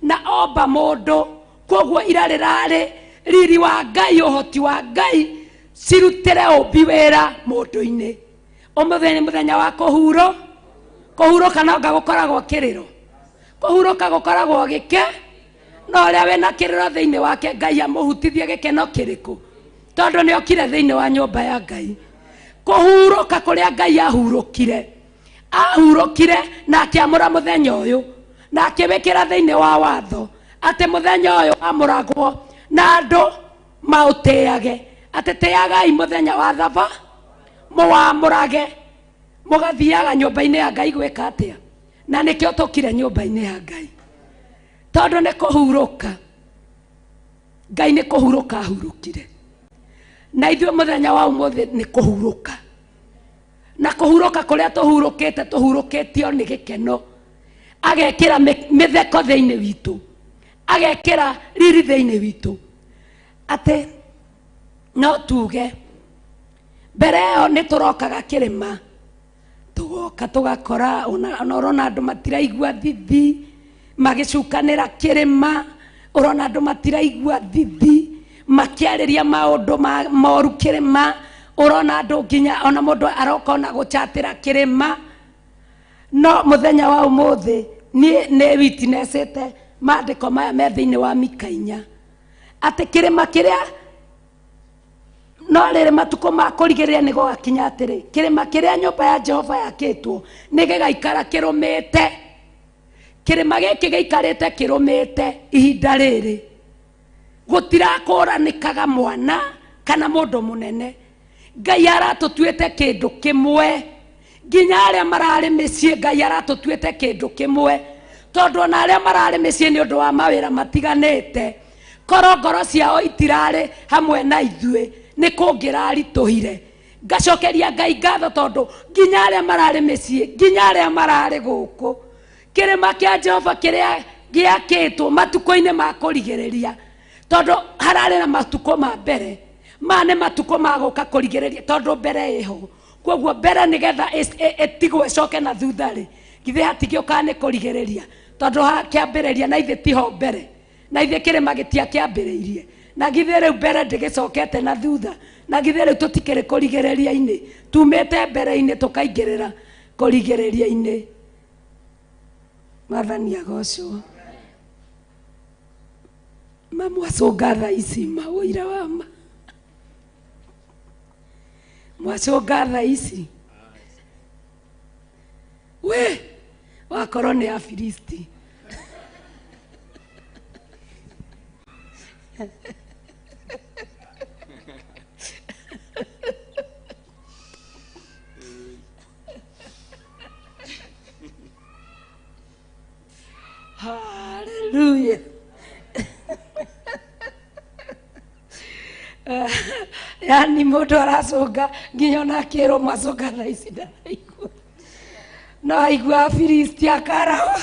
na omba mũndũ, koguo ira rĩrarĩ riri wa Ngai, ũhoti wa Ngai cirutĩre ũmbi wĩra mũndũ-inĩ. Ũmũthĩ nĩ mũthenya wa kũhuro. Kũhurũka no nga gũkoragwo kĩrĩro, kũhurũka gũkoragwo gĩke, no ũrĩa wĩna kĩrĩro thĩinĩ wake Ngai amũhutithie gĩkeno kĩrĩkũ, tondũ nĩ okire thĩinĩ wa nyũmba ya Ngai. Kũhurũka kũrĩa Ngai ahurũkire, ahurũkire na akĩamũra mũthenya ũyũ na akĩwĩkĩra thĩinĩ wa watho atĩ mũthenya ũyũ wamũragwo na andũ maũtĩage, atĩ tĩagai mũthenya wa thaba, mũwamũrage, mũgathiaga nyũmba-inĩ ya Ngai gwĩka atĩa? Na nĩkĩo tũkire nyũmba-inĩ ya Ngai, tondũ nĩ kũhurũka. Ngai nĩ kũhurũka ahurũkire, na ithuĩ mũthenya wa ũmũthĩ nĩ kũhurũka. Na kũhurũka kũrĩa tũhurũkĩte, tũhurũkĩtio nĩ gĩkeno. Agekĩra mĩtheko thĩinĩ witũ, agekĩra riri thĩinĩ witũ. Atĩ no tuge mbere ĩyo nĩ tũrokaga kĩrĩma, tũgoka tũgakora ona ũrona andũ matiraigua thithi magĩcukanĩra kĩrĩma, ũrona andũ matiraigua thithi makĩarĩria maũndũ moru kĩrĩma, ũrona andũ nginya ona mũndũ aroka ona gũchatĩra kĩrĩma. No mũthenya wa ũmũthĩ niĩ nĩ witnessĩte maandĩko maya me thĩinĩ wa Mika inya, atĩ kĩrĩma kĩrĩa no rĩrĩ matukũ ma kũrigĩrĩria nĩ gũgakinya atĩrĩ, kĩrĩma kĩrĩa nyũmba ya Jehova yakĩtwo nĩ gĩgaikara kĩrũmĩte. Kĩrĩma gĩkĩ gĩikarĩte kĩrũmĩte ihinda rĩrĩ, gũtirakũranĩkaga mwana kana mũndũ mũnene. Ngai aratũtuĩte kĩndũ kĩmwe, nginya arĩa mararĩ mĩciĩ Ngai aratũtuĩte kĩndũ kĩmwe, tondũ ona arĩa mararĩ mĩciĩ nĩ ũndũ wa mawĩra matiganĩte, korwo ngoro ciao itirarĩ hamwe na ithuĩ nĩ kũngĩraritũhire. Ngacokeria Ngai ngatho tondũ nginya arĩa mararĩ mĩciĩ, nginya arĩa mararĩ gũkũ, kĩrĩma kĩa Jehova kĩrĩa gĩakĩtwo matukũ-inĩ ma kũrigĩrĩria, tondũ hararĩ na matukũ ma mbere, ma nĩ matukũ ma gũka kũrigĩrĩria, tondũ mbere ĩho. Koguo mbere nĩgetha ĩtigwo ĩcoke na thutha rĩ, githĩ hatigĩũkaga nĩ kũrigĩrĩria, tondũ hakĩambĩrĩria na ithuĩ tiho mbere, na ithuĩ kĩrĩma gĩtiakĩambĩrĩirie, na githĩ rĩu mbere ndĩgĩcokete na thutha, na githĩ rĩu tũtikĩrĩ kũrigĩrĩria-inĩ, tumĩte mbere-inĩ tũkaingĩrĩra kũrigĩrĩria-inĩ. Mwathani agocwo. Mamwacũnga thaa ici ma ũira wa ma, mwacũnga thaa ici we Wakorwo nĩ Afilisti. Hallelujah. Yani mũndũ aracũnga nginya ona akĩrwo macũnga thaa ici ndaraigua. No aigua Afilisti akarawa.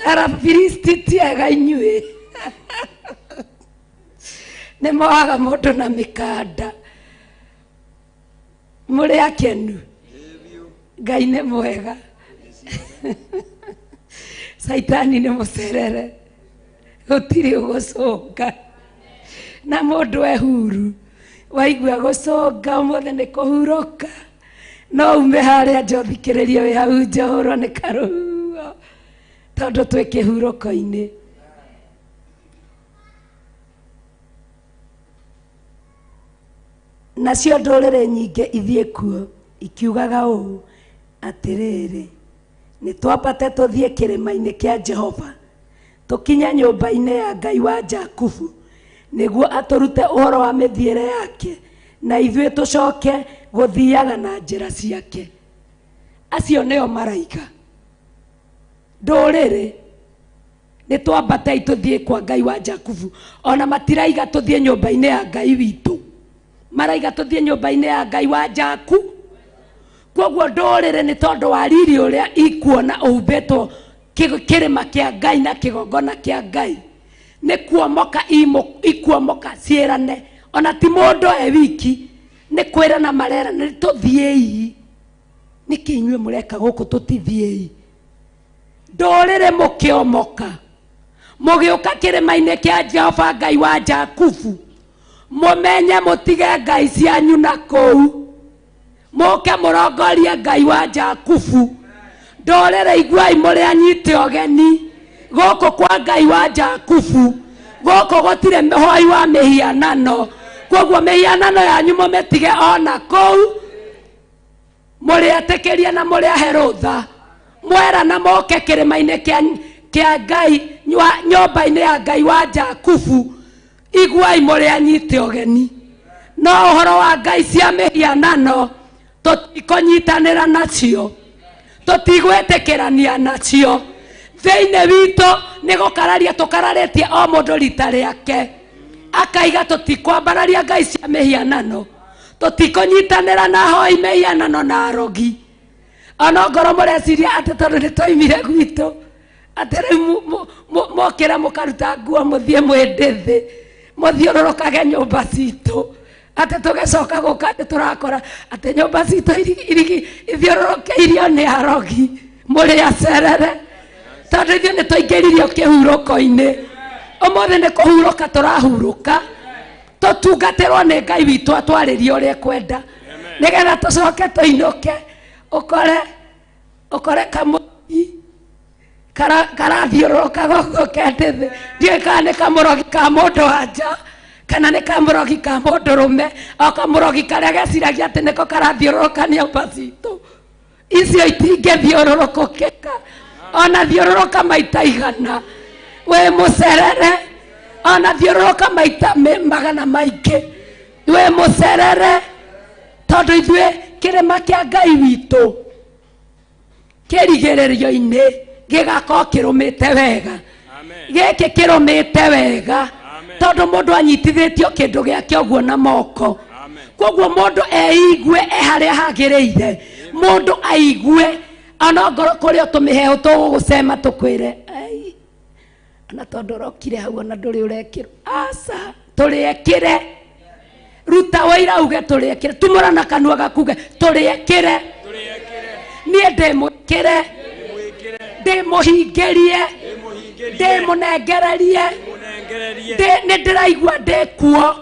Afilisti ti ega inyuĩ. Nĩ moaga mũndũ na mĩkanda. Mũrĩ akenu. Ngai nĩ mwega. Saitani nĩ mũcerere. Gũtirĩ ũgũcũnga. Na mũndũ e huru. Waigua gũcũnga ũmũthĩ nĩ kũhurũka. No ume harĩa nja ũthikĩrĩrie wĩ hau nja ũhũrwo nĩ karũhuho. Tondũ twĩ kĩhurũko-inĩ. Nacio ndũrĩrĩ nyingĩ ithiĩ kuo ikiugaga ũũ atĩrĩrĩ, nĩ twambate tũthiĩ kĩrĩma-inĩ kĩa Jehova, tũkinye nyũmba-inĩ ya Ngai wa Jakubu, nĩguo atũrute ũhoro wa mĩthiĩre yake, na ithuĩ tũcoke gũthiaga na njĩra ciake. Acio nĩo maraiga. Ndũrĩrĩ nĩ twambatei tũthiĩ kwa Ngai wa Jakubu. Ona matiraiga tũthiĩ nyũmba-inĩ ya Ngai witũ. Maraiga tũthiĩ nyũmba-inĩ ya Ngai wa Jakubu. Koguo ndũrĩrĩ nĩ tondũ wa riri ũrĩa ikuona ũhumbĩtwo kĩrĩma kĩa Ngai na kĩgongona kĩa Ngai. Nĩ kuomoka ikuomoka ciĩrane. Ona ti mũndũ e wiki, nĩ kwĩrana marerana, nĩ tũthiĩi. Nĩkĩ inyuĩ mũreka gũkũ tũtithiĩi? Ndũrĩrĩ mũkĩomoka, mũgĩũka kĩrĩma-inĩ kĩa Jehova Ngai wa Jakubu, mũmenye mũtige ngai cianyu na kũu, mũke mũrongorie Ngai wa Jakubu. Ndũrĩrĩ iguai mũrĩ anyite ũgeni gũkũ kwa Ngai wa Jakubu. Gũkũ gũtirĩ mũhoi wa mĩhianano. Koguo mĩhianano yanyu mũmĩtige ona kũu, mũrĩ etĩkĩrie na mũrĩ ahe rũtha. Mwerana moke kĩrĩma-inĩ kĩa Ngai, nyũmba-inĩ ya Ngai wa Jakubu, iguai mũrĩ anyite ũgeni. No ũhoro wa ngai cia mĩhianano tũtikũnyitanĩra nacio, tũtigwĩtĩkĩrania nacio. Thĩinĩ witũ nĩ gũkararia tũkararĩtie o mũndũ rita rĩake, akaiga tũtikwambararia ngai cia mĩhianano, tũtikũnyitanĩra na hoi mĩhianano na arogi. Ona ngorwo mũreciria atĩ tondũ nĩ twaimire gwitũ atĩ rĩu mokĩre mũkaruta nguo mũthiĩ mwĩndĩ thĩ mũthiũrũrũkage nyũmba citũ, atĩ tũgĩcoka gũka atĩ tũrakora atĩ nyũmba citũ ithiũrũrũkĩirio nĩ arogi mũrĩ acerere, tondũ ithuĩ nĩ twaingĩririo kĩhurũko-inĩ. Ũmũthĩ nĩ kũhurũka tũrahurũka, tũtungatĩrwo nĩ Ngai witũ atwarĩrie ũrĩa ekwenda, nĩgetha tũcoke tũinũke ũkore kamũrogi karathiũrũrũka gũkũ kendĩ thĩ. Ndiũĩ kana nĩ kamũrogi ka mũndũ wa nja kana nĩ kamũrogi ka mũndũrũme, o kamũrogi karĩa geciragia atĩ nĩko karathiũrũrũka nyũmba citũ. Icio itingĩthiũrũrũkĩka, ona thiũrũrũka maita igana wĩ mũcerere, ona thiũrũrũka maita magana maingĩ wĩ mũcerere, tondũ ithuĩ kĩrĩma kĩa Ngai witũ kĩrigĩrĩrio-inĩ gĩgakorwo kĩrũmĩte wega. Gĩkĩ kĩrũmĩte wega tondũ mũndũ anyitithĩtio kĩndũ gĩake ũguo na moko. Koguo mũndũ eigue e harĩa hagĩrĩire, mũndũ aigue ona ngorwo kũrĩ o tũmĩheho tũgũgũcema tũkwĩre ai, ona tondũ ũrokire hau ona ndũrĩ ũrekĩrwo. Aca, tũrĩekĩre. Ruta wĩira uge tũrĩekĩre, tumũra na kanua gaku uge tũrĩekĩre. Niĩ ndĩmwĩkĩre, ndĩmũhingĩrie, ndĩmũnengererie, nĩ ndĩraigua ndĩ kuo,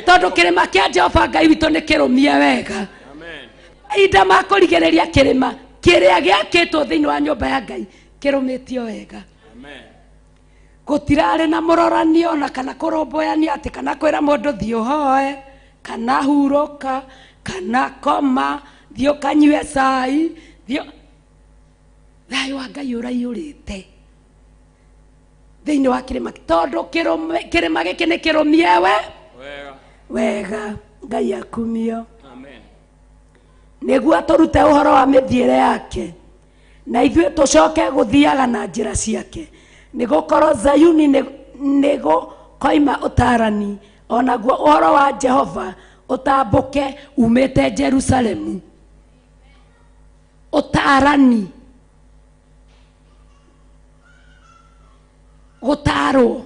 tondũ kĩrĩma kĩa Jehova Ngai witũ nĩ kĩrũmie wega. Mahinda ma kũrigĩrĩria kĩrĩma kĩrĩa gĩakĩtwo thĩinĩ wa nyũmba ya Ngai kĩrũmĩtio wega. Gũtirarĩ na mũroranio na kana kũrũmbũyania atĩ kana kwĩra mũndũ thiĩ ũhoe kana hurũka kana koma thiĩ ũkanyue cai thiĩ. Thayũ wa Ngai ũraiyũrĩte thĩinĩ wa kĩrĩma, tondũ kĩrĩma gĩkĩ nĩ kĩrũmie we wega. Ngai akumio. Amen. Nĩguo tũrute ũhoro wa mĩthiĩre yake na ithuĩ tũcoke gũthiaga na njĩra ciake, nĩgũkorwo Zayuni nĩgũkoima ũtaarani, onaguo ũhoro wa Jehova ũtambũke umĩte Jerusalemu. Ũtaarani, gũtaarwo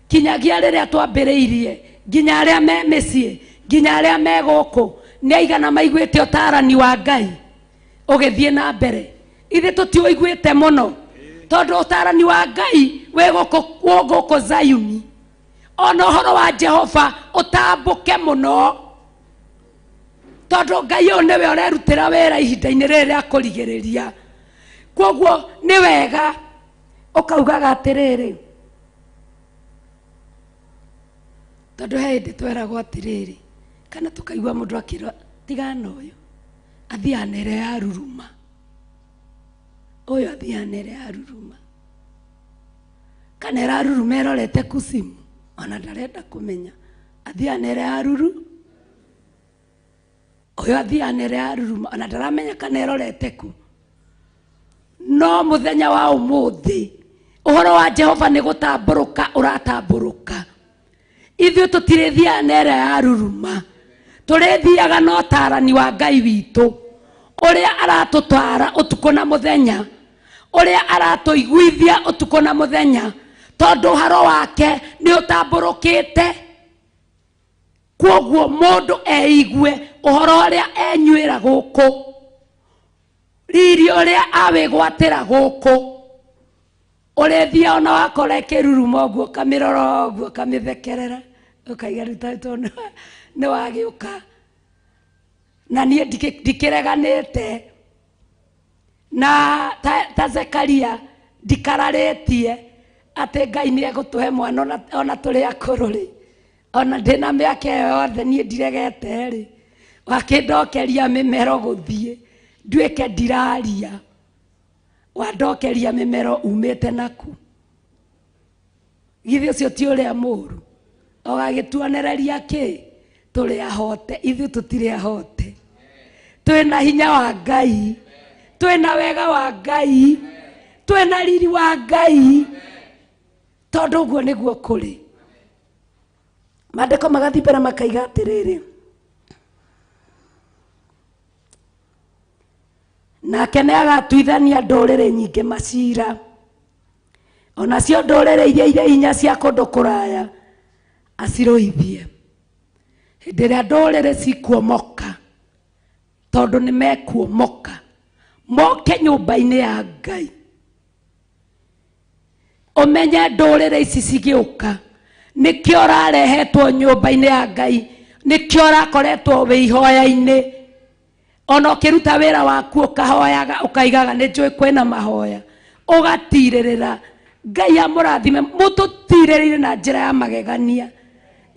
kinyagia rĩrĩa twambĩrĩirie, nginya arĩa me mĩciĩ, nginya arĩa me gũkũ, nĩ aigana maiguĩte ũtaarani wa Ngai ũgĩthiĩ na mbere. Ithuĩ tũtiũiguĩte mũno tondũ ũtaarani wa Ngai wĩ gũkũ Zayuni, ona ũhoro wa Jehova ũtambũke mũno, tondũ Ngai ũyũ nĩwe ũrerutĩra wĩra ihinda-inĩ rĩrĩ rĩa kũrigĩrĩria. Kwoguo nĩ wega ũkaugaga atĩrĩrĩ, tondũ he hĩndĩ tweragwo atĩrĩrĩ, kana tũkaigua mũndũ akĩrwo tigana ũyũ athiaga na ĩrĩa ya ruruma, ũyũ athiaga na ĩrĩa ya ruruma, kana ĩraruruma ĩrorete kusimu, ona ndarenda kũmenya, athiaga na ĩrĩa ya ruru, ũyũ athiaga na ĩrĩa ya ruruma, ona ndaramenya kana ĩrorete ku. No mũthenya wa ũmũthĩ ũhoro wa Jehova nĩ gũtambũrũka ũratambũrũka. Ithuĩ tũtirĩthiaga na ĩrĩa ya ruruma, tũrĩthiaga na ũtaarani wa Ngai witũ, ũrĩa aratũtaara ũtukũ na mũthenya, ũrĩa aratũiguithia ũtukũ na mũthenya, tondũ ũhoro wake nĩ ũtambũrũkĩte. Kwoguo mũndũ eigue ũhoro ũrĩa enyuĩra gũkũ, riri ũrĩa awĩgwatĩra gũkũ, ũrĩthia ona wakora ĩkĩruruma ũguo, ũkamĩrora ũguo, ũkamĩthekerera, ũkaiga rĩu tondũ nĩ wagĩũka. Na niĩ ndikĩreganĩte na ta Zekaria, ndikararĩtie atĩ Ngai nĩ egũtũhe mwana ona tũrĩ akũrũ rĩ, ona ndĩna mĩaka ĩyo yothe niĩ ndiregete rĩ, wakĩndokeria mĩmero gũthiĩ nduĩke ndiraria, wandokeria mĩmero umĩte naku. Githĩ ũcio ti ũrĩa mũũru? Ũgagĩtuonereria kĩ? Tũrĩ ahote, ithuĩ tũtirĩ ahote. Twĩna hinya wa Ngai, twĩna wega wa Ngai, twĩna riri wa Ngai, tondũ ũguo nĩguo kũrĩ. Maandĩko magathiĩ mbere makaiga atĩrĩrĩ, nake nĩ agatuithania ndũrĩrĩ nyingĩ macira, onacio ndũrĩrĩ iria irĩ hinya cia kũndũ kũraya acirũithie. Hĩndĩ ĩrĩa ndũrĩrĩ cikuomoka, tondũ nĩ mekuomoka moke nyũmba-inĩ ya Ngai, ũmenye ndũrĩrĩ ici cigĩũka nĩkĩo ũrarehetwo nyũmba-inĩ ya Ngai, nĩkĩo ũrakoretwo wĩ ihoya-inĩ. Ona ũkĩruta wĩra waku ũkahoyaga, ũkaigaga nĩ njũĩ kwĩna mahoya, ũgatirĩrĩra. Ngai amũrathime, mũtũtirĩrĩire na njĩra ya magegania,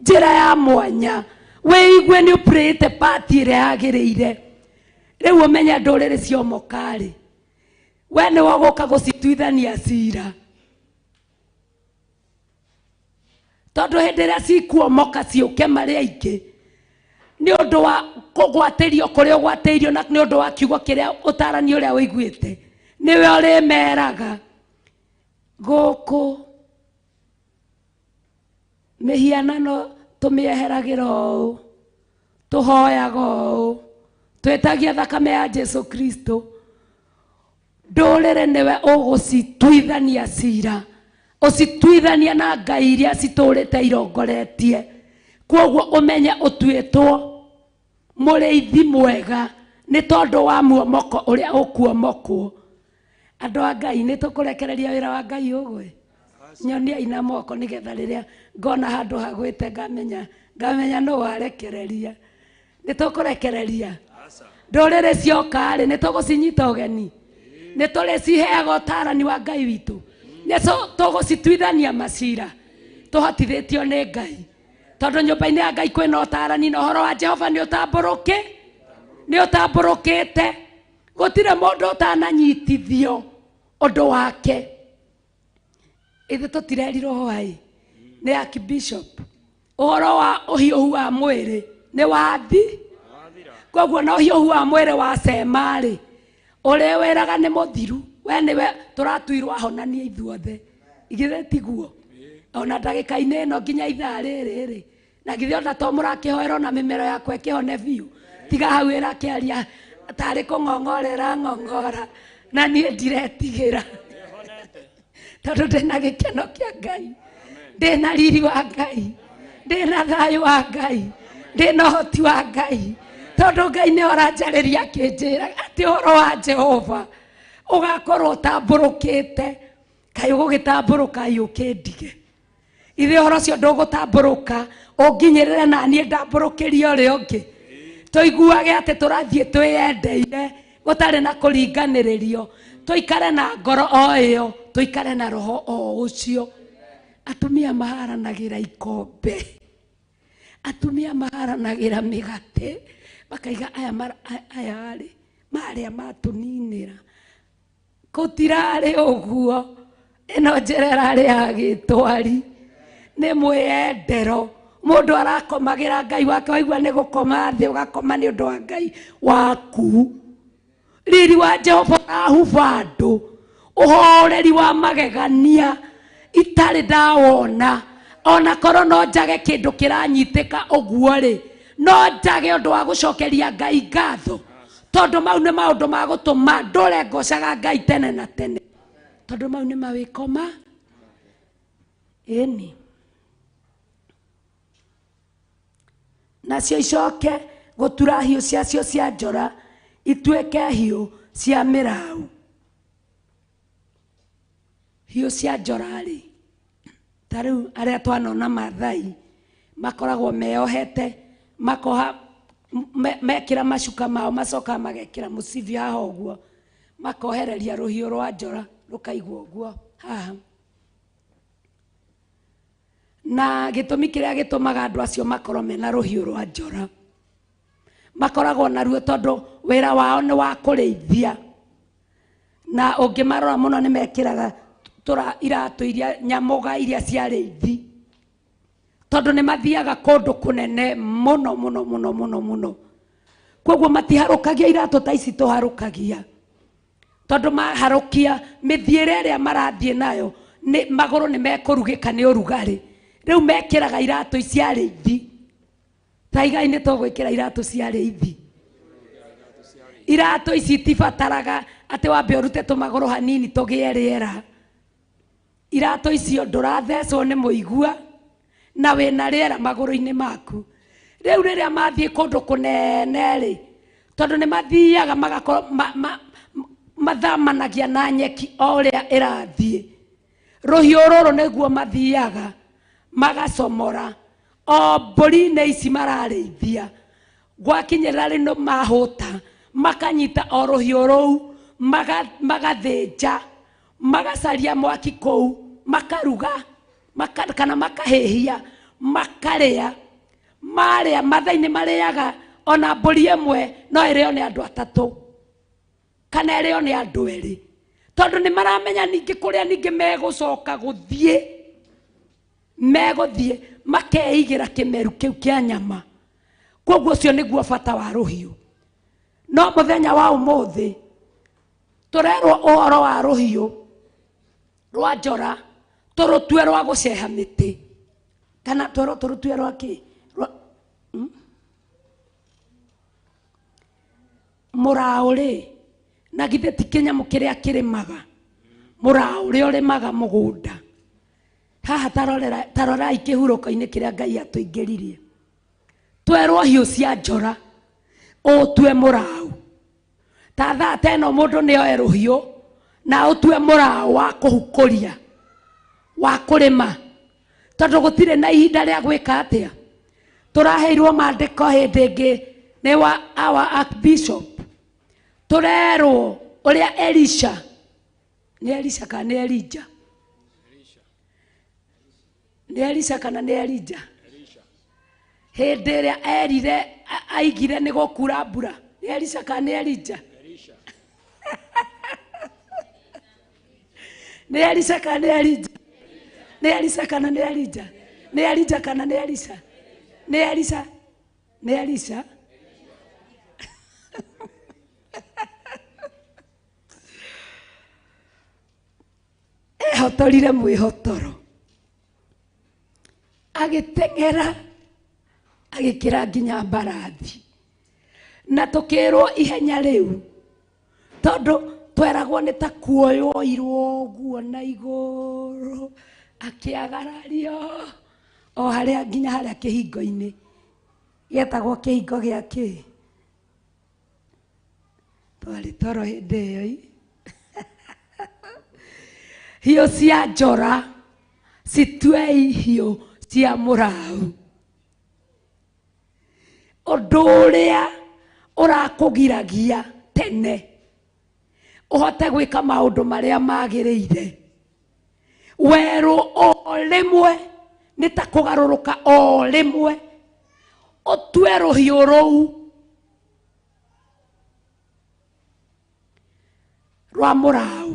njĩra ya mwanya. Wĩigue nĩ ũpurĩte pati ĩrĩa yagĩrĩire. Rĩu ũmenye ndũrĩrĩ ciomoka-rĩ, we nĩwe ũgũka gũcituithania cira, tondũ hĩndĩ ĩrĩa cikuomoka ciũke marĩ aingĩ, nĩ ũndũ wa kũgwatĩrio kũrĩa ũgwatĩirio, na nĩ ũndũ wa kiugo kĩrĩa ũtaarani ũrĩa ũiguĩte, nĩwe ũrĩmeraga gũkũ mĩhianano tũmĩeheragĩra ũũ, tũhoyaga ũũ, twĩtagia thakame ya Jesu Kristo. Ndũrĩrĩ nĩwe ũgũcituithania cira, ũcituithania na Ngai iria citũrĩte irongoretie. Kwoguo ũmenye ũtuĩtwo mũrĩithi mwega nĩ tondũ wa muomoko ũrĩa ũkuomokwo. Andũ a Ngai, nĩ tũkũrekereria wĩra wa Ngai ũgwe? Nyoniai na moko nĩgetha rĩrĩa ngona handũ hagwĩte ngamenya nũ warekereria. Nĩ tũkũrekereria ndũrĩrĩ cioka rĩ, nĩ tũgũcinyita ũgeni, nĩ tũrĩciheaga ũtaarani wa Ngai witũ, nĩ tũgũcituithania macira tũhotithĩtio nĩ Ngai, tondũ nyũmba-inĩ ya Ngai kwĩna ũtaarani na ũhoro wa Jehova nĩ ũtambũrũkĩte. Gũtirĩ mũndũ ũtananyitithio ũndũ wake. Ithe tũtirerirwo hwaĩ nĩ Archbishop ũhoro wa ũhiũhu wa mwĩrĩ nĩ wathi. Koguo na ũhiũhu wa mwĩrĩ wa cema-rĩ, ũrĩa wĩraga nĩ mũthiru, we nĩwe tũratuirwo ahonanie ithuothe. Githĩ tiguo? Ona ndagĩka-inĩ ĩno nginya ithaa rĩrĩ rĩ, na githĩ ona to mũrakĩhoerwo na mĩmero yakwa ĩkĩhone biũ, tiga hau ĩrakĩaria tarĩ kũng'ong'ora ĩrang'ong'ora, na niĩ ndiretigĩra tondũ ndĩna gĩkeno kĩa Ngai, ndĩna riri wa Ngai, ndĩna thayũ wa Ngai, ndĩna ũhoti wa Ngai, tondũ Ngai nĩ ũranjarĩria akĩnjĩra atĩ ũhoro wa Jehova ũgakorwo ũtambũrũkĩte. Kaĩ ũgũgĩtambũrũka ũkĩndige? Ithe ũhoro ũcio ndũgũtambũrũka ũnginyĩrĩre na niĩ ndambũrũkĩrie ũrĩa ũngĩ. Tũiguage atĩ tũrathiĩ twĩyendeire gũtarĩ na kũringanĩrĩrio, tũikare na ngoro o ĩyo, tũikare na roho o ũcio. Atumia maharanagĩra ikombe, atumia maharanagĩra mĩgate, makaiga aya aya rĩ marĩa matũninĩra. Gũtirarĩ ũguo, ĩno njĩra ĩrarĩ ya gĩtwari, nĩ mwĩyendero. Mũndũ arakomagĩra Ngai wake, waigua nĩ gũkoma thĩ ũgakoma nĩ ũndũ wa Ngai waku. Riri wa Jehova ũrahuba andũ, ũhoreri wa magegania itarĩ ndawona. Ona korwo no njage kĩndũ kĩranyitĩka ũguo rĩ, no njage ũndũ wa gũcokeria Ngai ngatho, tondũ mau nĩ maũndũ ma gũtũma ndũre ngocaga Ngai tene na tene, tondũ mau nĩ mawĩko ma ĩni. Nacio icoke gũtura hiũ ciacio cia njora ituĩke hiũ cia mĩraũ. Hiũ cia njora rĩ, ta rĩu arĩa twanona Maathai makoragwo meyohete, makoha mekĩra macuka mao, macokaga magekĩra mũcibi haha ũguo, makohereria rũhiũ rwa njora rũkaigwo ũguo haha. Na gĩtũmi kĩrĩa gĩtũmaga andũ acio makorwo mena rũhiũ rwa njora, makoragwo naruo tondũ wĩra wao nĩ wa kũrĩithia. Na ũngĩmarora mũno nĩ mekĩraga iratũ iria nyamũga iria cia rĩithi, tondũ nĩ mathiaga kũndũ kũnene mũno mũno mũno mũno mũno. Koguo matiharũkagia iratũ ta ici tũharũkagia, tondũ maharũkia mĩthiĩre ĩrĩa marathiĩ nayo nĩ magũrũ nĩ mekũrugĩka nĩ ũrugarĩ. Rĩu mekĩraga iratũ cia rĩithi. Ta igai nĩ tũgwĩkĩra iratũ cia rĩithi. Iratũ ici itibataraga atĩ wambe ũrute tũmagũrũ hanini tũgĩe rĩera. Iratũ icio ndũrathecwo nĩ mũigua na wĩna rĩera magũrũ-inĩ maku. Rĩu rĩrĩa mathiĩ kũndũ kũnene rĩ, tondũ nĩ mathiaga magakorwo mathamanagia na nyeki o ũrĩa ĩrathiĩ, rũhiũ rũrũ nĩguo mathiaga magacomora o mbũri-inĩ ici mararĩithia. Gwakinyĩrĩra rĩ nĩ mahũta, makanyita o rũhiũ rũu, magathĩnja, magacaria mwaki kũu, makaruga, kana makahĩhia, makarĩa. Marĩa mathaa-inĩ marĩaga ona mbũri ĩmwe no ĩrĩo nĩ andũ atatũ kana ĩrĩo nĩ andũ erĩ, tondũ nĩ maramenya ningĩ kũrĩa ningĩ megũcoka gũthiĩ, megũthiĩ makeigĩra kĩmeru kĩu kĩa nyama. Koguo ũcio nĩguo bata wa rũhiũ. No mũthenya wa ũmũthĩ tũrerwo ũhoro wa rũhiũ rwa njora tũrũtue rwa gũceha mĩtĩ, kana twerwo tũrũtue rwa kĩ? Mũraũ rĩ, na githĩ ti kĩnyamũ kĩrĩa kĩrĩmaga? Mũraũ ũrĩa ũrĩmaga mũgũnda. Haha tarorai kĩhurũko-inĩ kĩrĩa Ngai atũingĩririe. Twerwo hiũ cia njora ũtue mũraũ. Ta thaa ta ĩno mũndũ nĩ oe rũhiũ na ũtue mũraũ wa kũhukũria, wa kũrĩma, tondũ gũtirĩ na ihinda rĩa gwĩka atĩa. Tũraheirwo maandĩko hĩndĩ ĩngĩ nĩ wa our Archbishop, tũrerwo ũrĩa Elisha, nĩ Elisha kana nĩ Elijah? Nĩ Elisha kana nĩ Elijah? Hĩndĩ ĩrĩa erire aigire nĩ gũkura mbura, nĩ Elisha kana nĩ Elijah? Nĩ Elisha kana nĩ Elija? Nĩ Elisha kana nĩ Elija? Nĩ Elija kana nĩ Elisha? Nĩ Elisha? Nĩ Elisha? Ehotorire mwĩhotoro, agĩteng'era agĩkĩra nginya mbarathi, na tũkĩrwo ihenya rĩu tondũ tweragwo nĩ ta kuoywo irwo ũguo na igũrũ, akĩagarario o harĩa nginya harĩa kĩhingo-inĩ gĩetagwo kĩhingo gĩa kĩ, twarĩ toro hĩndĩ ĩyo i. Hiũ cia njora cituei hiũ cia mũrau. Ũndũ ũrĩa ũrakũgiragia tene ũhote gwĩka maũndũ marĩa magĩrĩire, werũ o rĩmwe nĩ ta kũgarũrũka o rĩmwe, ũtue rũhiũ rũu rwa mũrau.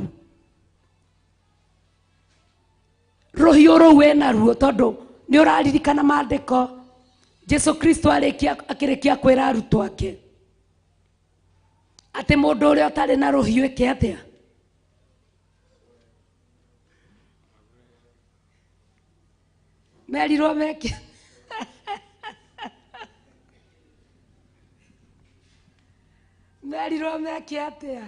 Rũhiũ rũu wĩna ruo tondũ nĩ ũraririkana maandĩko Jesu Kristo akĩrĩkia kwĩra arutwo ake atĩ mũndũ ũrĩa ũtarĩ na rũhiũ ĩke atĩa? Merirwo meke. Merirwo meke atĩa?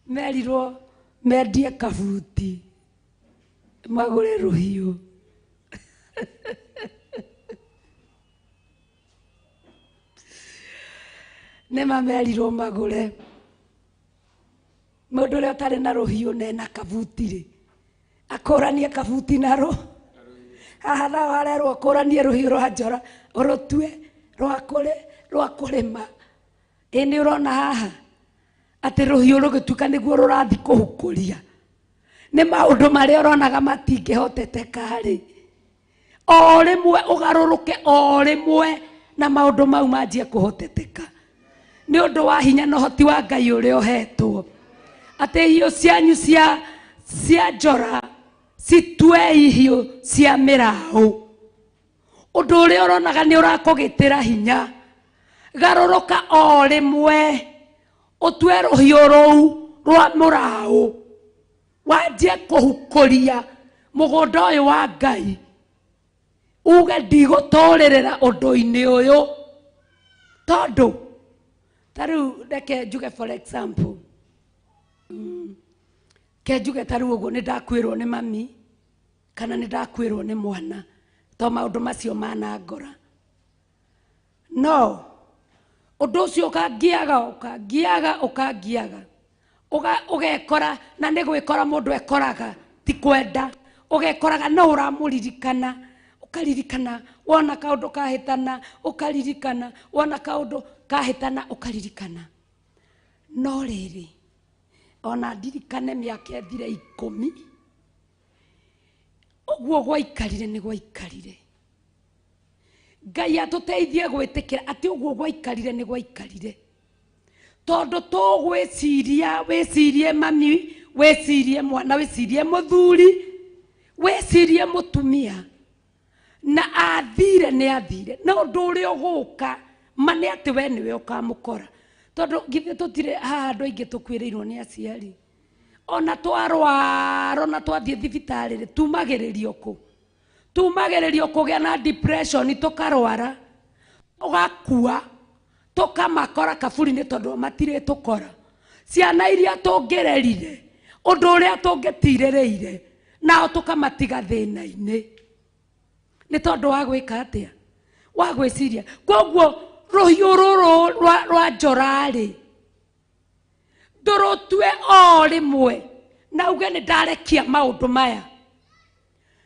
Merirwo mendie kabuti magũre rũhiũ. Nĩ mamerirwo magũre. Mũndũ ũrĩa ũtarĩ na rũhiũ nena kabuti rĩ, akũranie kabuti narũ. Haha nao harerwo akũranie rũhiũ rwa njora ũrũtue rwa kũrĩma. Ĩ nĩ ũrona haha atĩ rũhiũ rũgĩtuĩka nĩguo rũrathiĩ kũhukũria. Nĩ maũndũ marĩa ũronaga matingĩhoteteka rĩ, o rĩmwe ũgarũrũke o rĩmwe na maũndũ mau manjie kũhoteteka nĩ ũndũ wa hinya na ũhoti wa Ngai ũrĩa ũhetwo. Atĩ hiũ cianyu cia njora citue ihiũ cia mĩraũ. Ũndũ ũrĩa ũronaga nĩ ũrakũgitĩra hinya, garũrũka o rĩmwe ũtue rũhiũ rũu rwa mũraũ, wanjie kũhukũria mũgũnda ũyũ wa Ngai, uge ndigũtũrĩrĩra ũndũ-inĩ ũyũ. Tondũ ta rĩu reke njuge for example, ke njuge ta rĩu ũguo nĩ ndakuĩrwo nĩ mami kana nĩ ndakuĩrwo nĩ mwana, to maũndũ macio manangora. No ũndũ ũcio ũkangiaga ũkangiaga ũkangiaga, ũgekora na nĩ gwĩkora mũndũ ekoraga ti kwenda, ũgekoraga no ũramũririkana, ũkaririkana wona kaũndũ kahĩtana, ũkaririkana wona kaũndũ kahĩtana, ũkaririkana. No rĩrĩ ona ndirikane mĩaka ĩthire 10 ũguo gwaikarire nĩ gwaikarire. Ngai atũteithie gwĩtĩkĩra atĩ ũguo gwaikarire nĩ gwaikarire, tondũ tũgwĩciria, wĩcirie mami, wĩcirie mwana, wĩcirie mũthuri, wĩcirie mũtumia, na athire nĩ athire. Na ũndũ ũrĩa ũgũka ma nĩ atĩ we nĩwe ũkamũkora, tondũ githĩ tũtirĩ haha andũ aingĩ tũkuĩrĩirwo nĩ aciari. Ona twarwara ona twathiĩ thibitarĩ rĩ, tumagĩrĩrio kũ? Tumagĩrĩrio kũgĩa na depression, tũkarwara, tũgakua, tũkamakora kaburi-inĩ tondũ matirĩ tũkora. Ciana iria tũngĩrerire, ũndũ ũrĩa tũngĩtirĩrĩire, nao tũkamatiga thĩna-inĩ. Nĩ tondũ wa gwĩka atĩa? Wa gwĩciria. Koguo rũhiũ rũrũ rwa njora rĩ, ndũrũtue o rĩmwe na uge nĩ ndarekia maũndũ maya,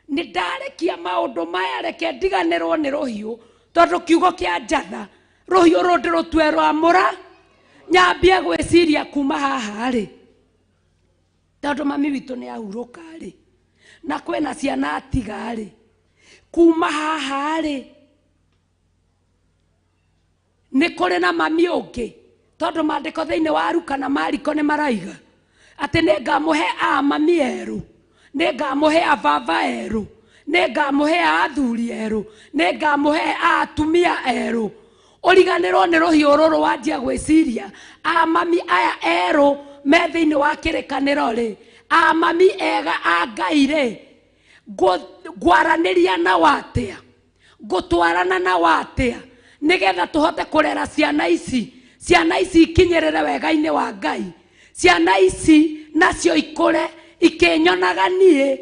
nĩ ndarekia maũndũ maya, reke ndiganĩrwo nĩ rũhiũ, tondũ kiugo kĩa njatha rũhiũ rũrũ ndĩrũtue rwa mũra, nyambie gwĩciria kuma haha rĩ, tondũ mami witũ nĩ ahurũka rĩ, na kwĩna ciana atiga rĩ, kuma haha rĩ, Nĩ kũrĩ na mami ũngĩ tondũ maandĩko thĩinĩ wa Luka na Mariko nĩ maraiga atĩ nĩ ngamũhe a mami erũ, nĩ ngamũhe a baba erũ, nĩ ngamũhe a athuri erũ, nĩ ngamũhe a atumia erũ. Ũriganĩrwo nĩ rũhiũ rũrũ wanjia gwĩciria a mami aya erũ me thĩinĩ wa kĩrĩkanĩro rĩ, a mami ega a Ngai rĩ, ngwaranĩria na watĩa, ngũtwarana na watĩa, nĩgetha tũhote kũrera ciana ici, ciana ici ikinyĩrĩre wega-inĩ wa Ngai, ciana ici nacio ikũre ikĩnyonaga niĩ,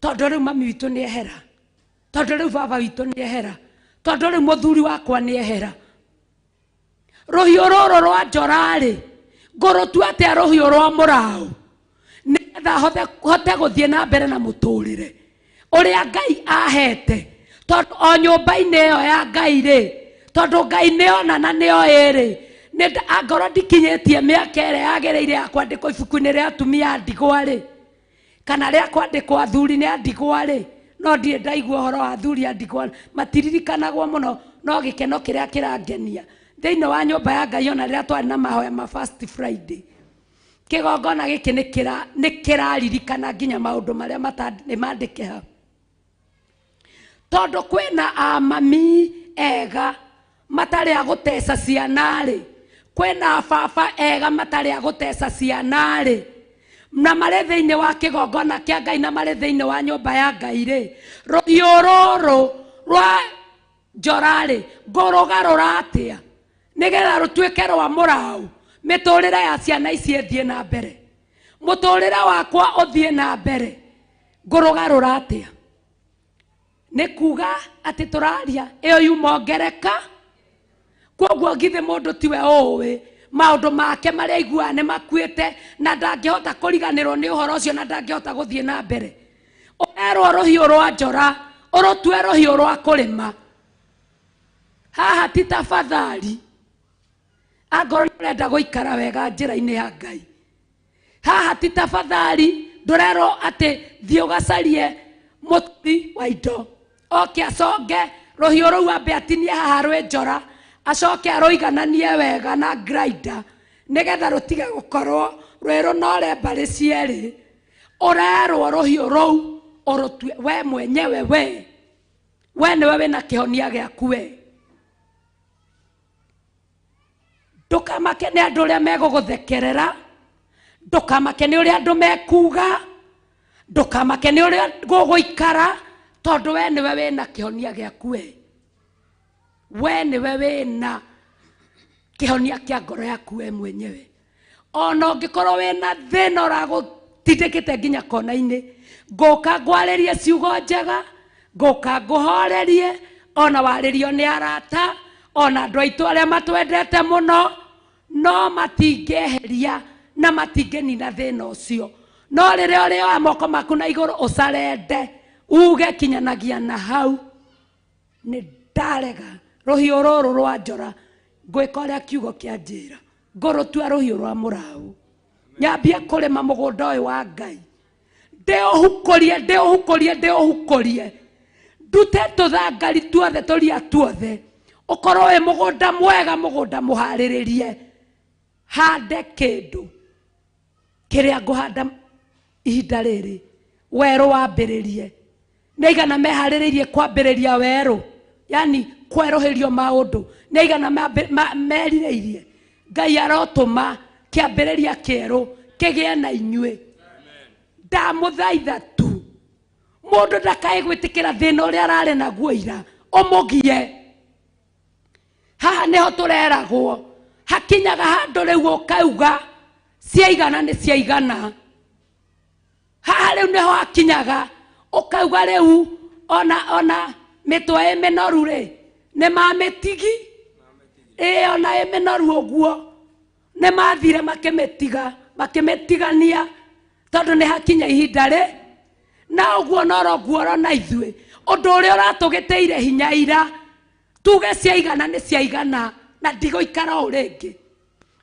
tondũ rĩu mami witũ nĩ ehera, tondũ rĩu baba witũ nĩ ehera, tondũ rĩu mũthuri wakwa nĩ ehera. Rũhiũ rũrũ rwa njora rĩ, ngũrũtua atĩa rũhiũ rwa mũraũ nĩgetha hote gũthiĩ na mbere na mũtũrĩre ũrĩa Ngai ahete, tondũ o nyũmba-inĩ ĩyo ya Ngai rĩ, tondũ Ngai nĩona na nĩoĩ rĩ, angorwo ndikinyĩtie mĩaka ĩrĩa yagĩrĩire ya kwandĩkwo ibuku-inĩ rĩa atumia a ndigwa rĩ, kana rĩa kwandĩkwo athuri nĩ a ndigwa rĩ, no ndirĩ ndaigua ũhoro wa athuri a ndigwa, matiririkanagwo mũno, no gĩkeno kĩrĩa kĩrangenia thĩinĩ wa nyũmba ya Ngai ona rĩrĩa twarĩ na mahoya ma First Friday, kĩgongona gĩkĩ nĩ kĩraririkana nginya maũndũ marĩa nĩ mandĩke hau, tondũ kwĩna amami ega matarĩ a gũteca ciana rĩ, kwĩna baba ega matarĩ a gũteca ciana rĩ, na marĩ thĩinĩ wa kĩgongona kĩa Ngai na marĩ thĩinĩ wa nyũmba ya Ngai rĩ, rũhiũ rũrũ rwa njora rĩ, ngũrũgarũra atĩa nĩgetha rũtuĩke rwa mũraũ, mĩtũrĩre ya ciana ici ĩthiĩ na mbere, mũtũrĩre wakwa ũthiĩ na mbere, ngũrũgarũra atĩa? Nĩ kuga atĩ tũraria ĩyo yuma ngereka. Kwoguo githĩ mũndũ tiwe ũĩ maũndũ make marĩa aiguaga nĩ makuĩte na ndangĩhota kũriganĩrwo nĩ ũhoro ũcio na ndangĩhota gũthiĩ na mbere. Ũrerwo rũhiũ rwa njora ũrũtue rũhiũ rwa kũrĩma. Haha ti tafadhali, angorwo nĩ ũrenda gũikara wega njĩra-inĩ ya Ngai, haha ti tafadhali, ndũrerwo atĩ thiĩ ũgacarie mũturi wa indo oke aconge rũhiũ rũu ambe atinie haha rwĩ njora, acoke arũigananie wega na grinder nĩgetha rũtige gũkorwo rwĩ rũnore mbarĩ cierĩ. Ũrerwo rũhiũ rũu ũrũtue we mwenyewe, we nĩwe wĩna kĩhonia gĩaku we. Ndũkamake nĩ andũ ũrĩa megũgũthekerera, ndũkamake nĩ ũrĩa andũ mekuga, ndũkamake nĩ ũrĩa gũgũikara, tondũ we nĩwe wĩna kĩhonia gĩaku we. We nĩwe wĩna kĩhonia kĩa ngoro yaku we mwenyewe. Ona ũngĩkorwo wĩna thĩna ũragũtindĩkĩte nginya kona-inĩ, ngũka ngwarĩrie ciugo njega, ngũka ngũhorerie, ona warĩrio nĩ arata, ona andũ aitũ arĩa matwendete mũno, no matingĩeheria na matingĩnina thĩna ũcio. No rĩrĩa ũrĩoya moko maku na igũrũ ũcarende, uge kinyanagia na hau, nĩ ndarega rũhiũ rũrũ rwa njora, ngwĩka ũrĩa kiugo kĩa njĩra, ngũrũtua rũhiũ rwa mũraũ, nyambie kũrĩma mũgũnda ũyũ wa Ngai, ndĩũhukũrie, ndĩũhukũrie, ndĩũhukũrie, ndute tũthangari tuothe tũria tuothe, ũkorwo wĩ mũgũnda mwega, mũgũnda mũharĩrĩrie, hande kĩndũ kĩrĩa ngũhanda ihinda rĩrĩ, werũ wambĩrĩrie. Nĩ aigana meharĩrĩirie kwambĩrĩria werũ, yani kwerũhĩrio maũndũ, nĩ aigana merirĩirie. Ngai arotũma kĩambĩrĩria kĩerũ kĩgĩe na inyuĩ. Ndamũthaitha tu mũndũ ndakae gwĩtĩkĩra thĩna ũrĩa ararĩ naguo ira ũmũgie. Haha nĩho tũreragwo hakinyaga handũ rĩu ũkauga ciaigana nĩ ciaigana. Haha rĩu nĩho hakinyaga ũkauga rĩu ona mĩtwe ĩ mĩnoru rĩ nĩ mamĩtigi, ĩ ona ĩ mĩnoru ũguo nĩ mathire makĩmĩtiga, makĩmĩtigania, tondũ nĩ hakinya ihinda rĩ na ũguo noroguo na ithuĩ ũndũ ũrĩa ũratũgĩtĩire hinya ira tuge ciaigana nĩ ciaigana, na ndigũikara ũũ rĩngĩ,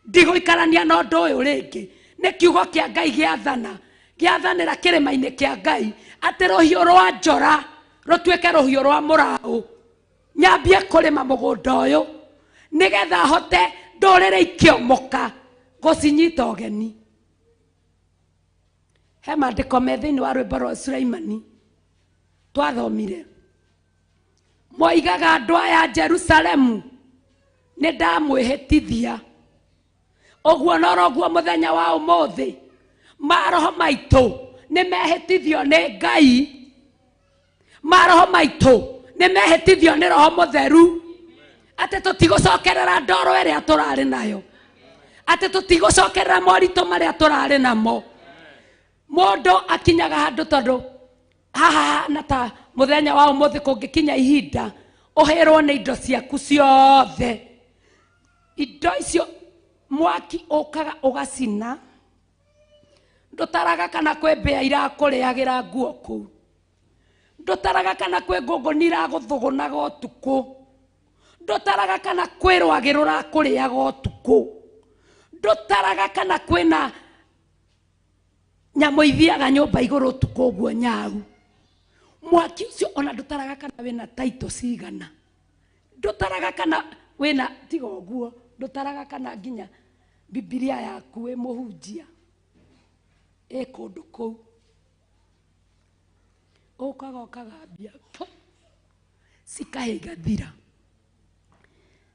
ndigũikarania na ũndũ ũyũ rĩngĩ. Nĩ kiugo kĩa Ngai gĩathana, gĩathanĩra kĩrĩma-inĩ kĩa Ngai atĩ rũhiũ rwa njora rũtuĩke rũhiũ rwa mũraũ, nyambie kũrĩma mũgũnda ũyũ Nĩgetha hote ndũrĩrĩ ikĩomoka gũcinyita ũgeni. He maandĩko me thĩinĩ wa rwĩmbo rwa Sulaimani twathomire. Moigaga andũ aya Jerusalemu nĩ ndamwĩhĩtithia. Ũguo noroguo mũthenya wa ũmũthĩ maroho maitũ nĩ mehĩtithio nĩ Ngai. Maroho maitũ nĩ mehĩtithio nĩ Roho Mũtheru. Atĩ tũtigũcokerera ndoro ĩrĩa tũrarĩ nayo. Atĩ tũtigũcokerera moritũ marĩa tũrarĩ namo. Mũndũ akinyaga handũ tondũ haha na ta mũthenya wa ũmũthĩ kũngĩkinya ihinda ũhĩrwo nĩ indo ciaku ciothe. Indo icio mwaki ũkaga ũgacina. Ndũtaraga kana kwĩ mbĩa irakũrĩagĩra nguo kũu. Ndũtaraga kana kwĩ ngũngũni iragũthũgũnaga ũtukũ. Ndũtaraga kana kwĩ rwagĩ rũrakũrĩaga ũtukũ. Ndũtaraga kana kwĩna nyamũ ithiaga nyũmba igũrũ ũtukũ ũguo nyau. Mwaki ũcio ona ndũtaraga kana wĩna taito cigana. Ndũtaraga kana wĩna tiga ũguo, ndũtaraga kana nginya Bibilia yaku wĩ mũhunjia ĩ kũndũ kũu. Ũkaga ũkagambia cikahĩa igathira.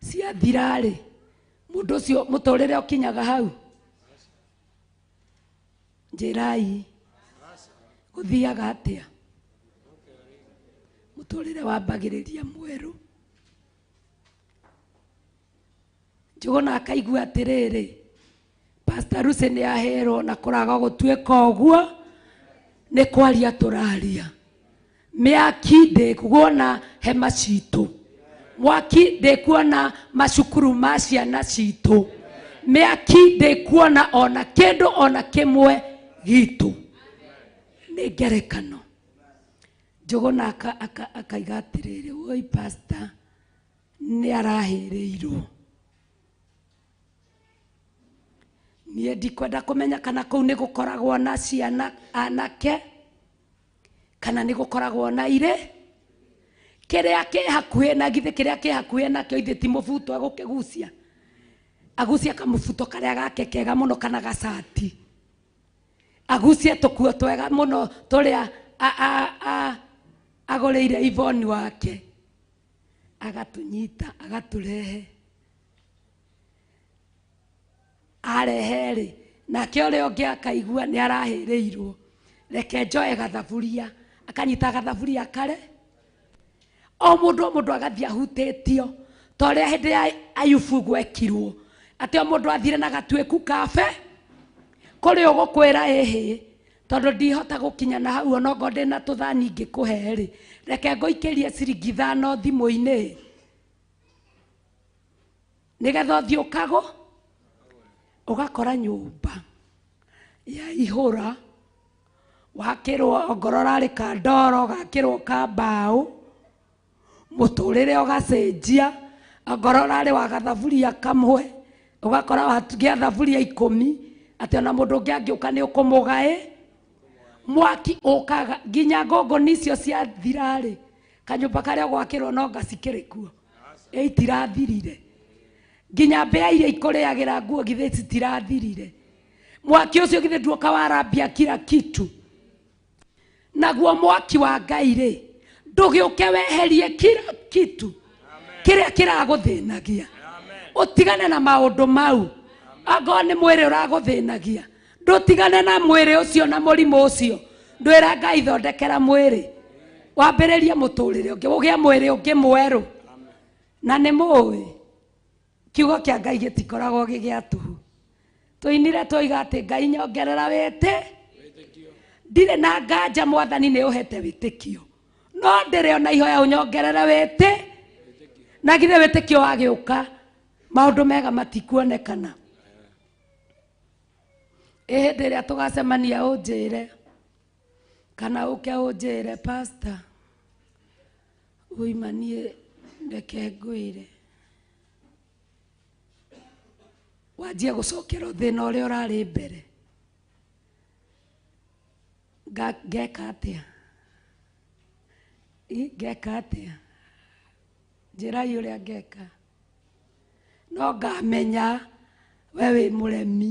Ciathira-rĩ, mũndũ ũcio mũtũrĩre ũkinyaga hau. Njĩrai gũthiaga atĩa? Mũtũrĩre wambagĩrĩria mwerũ. Njũgũna akaigua atĩrĩrĩ, Pastor Lucy nĩ aherwo na kũraga gũtuĩka ũguo nĩ kwaria tũraria. Mĩaki ndĩkuona hema citũ. Mwaki ndĩkuona macukuru ma ciana citũ. Mĩaki ndĩkuona ona kĩndũ ona kĩmwe gitũ. Nĩ ngerekano. Njũgũna akaiga atĩrĩrĩ, woi pastor nĩ arahĩrĩirwo. Niĩ ndikwenda kũmenya kana kũu nĩ gũkoragwo na ciana anake kana nĩ gũkoragwo na irĩ. Kĩrĩa kĩ hakuhĩ na githĩ kĩrĩa kĩ hakuhĩ nakĩo ithe ti mũbuto egũkĩgucia. Agucie kamũbuto karĩa gake kega mũno kana gacati. Agucie tũkuo twega mũno tũrĩa agũrĩire Ivoni wake. Agatũnyita, agatũrehe. Arehe-rĩ, nake ũrĩa ũngĩ akaigua nĩ arahĩrĩirwo. Reke njoe gathaburia, akanyita gathaburia kare. O mũndũ agathiĩ ahutĩtio ta ũrĩa hĩndĩ ya Ayubu gwekirwo. Atĩ o mũndũ athire na gatuĩku kabe kũrĩ ũgũkwĩra ĩhĩ tondũ ndihota gũkinya na hau onokorwo ndĩna tũthani ingĩkũhe-rĩ, reke ngũikĩrie ciringi 5 thimũ-inĩ nĩgetha ũthiĩ ũkagũ ũgakora nyũmba ya ihũra wakĩrwo ongorwo ũrarĩ ka ndoro ũgakĩrwo ka mbaũ mũtũrĩre ũgacenjia ongorwo ũrarĩ wa gathaburia kamwe ũgakora wagĩa thaburia 10 atĩ ona mũndũ ũngĩ angĩũka nĩ ũkũmũgaĩ. Mwaki ũkaga nginya ngũngũni icio ciathira-rĩ, kanyũmba karĩa gwakĩrwo no ngacikĩrĩ kuo ĩitirathirire. Nginya mbĩa iria ikũrĩagĩra nguo githĩ citirathirire. Mwaki ũcio githĩ nduoka warambia kila kitu. Naguo mwaki wa Ngai rĩ, ndũgĩũke weherie kila kitu kĩrĩa kĩragũthĩnagia. Ũtigane na maũndũ mau. Angorwo nĩ mwĩrĩ ũragũthĩnagia, ndũtigane na mwĩrĩ ũcio na mũrimũ ũcio. Ndwĩra Ngai thondekera mwĩrĩ, wambĩrĩrie mũtũrĩre ũngĩ, ũgĩe mwĩrĩ ũngĩ mwerũ. Na nĩ mũĩ kiugo kĩa Ngai gĩtikoragwo gĩ gĩa tũhũ. Tũinire twoiga atĩ Ngai nyongerera wĩtĩ. Ndirĩ na nganja Mwathani nĩ ũhete wĩtĩkio, no ndĩrĩ ona ihoya ũnyongerere wĩtĩ. Na githĩ wĩtĩkio wagĩũka maũndũ mega matikuonekana. Ĩ hĩndĩ ĩrĩa tũgacemania ũnjĩre kana ũke ũnjĩre pastor uima niĩ reke ngwĩre, wanjie gũcokera thĩna ũrĩa ũrarĩ mbere. Ngeka atĩa? Ngeka atĩa? Njĩrai ũrĩa ngeka. No ngamenya we wĩ mũremi.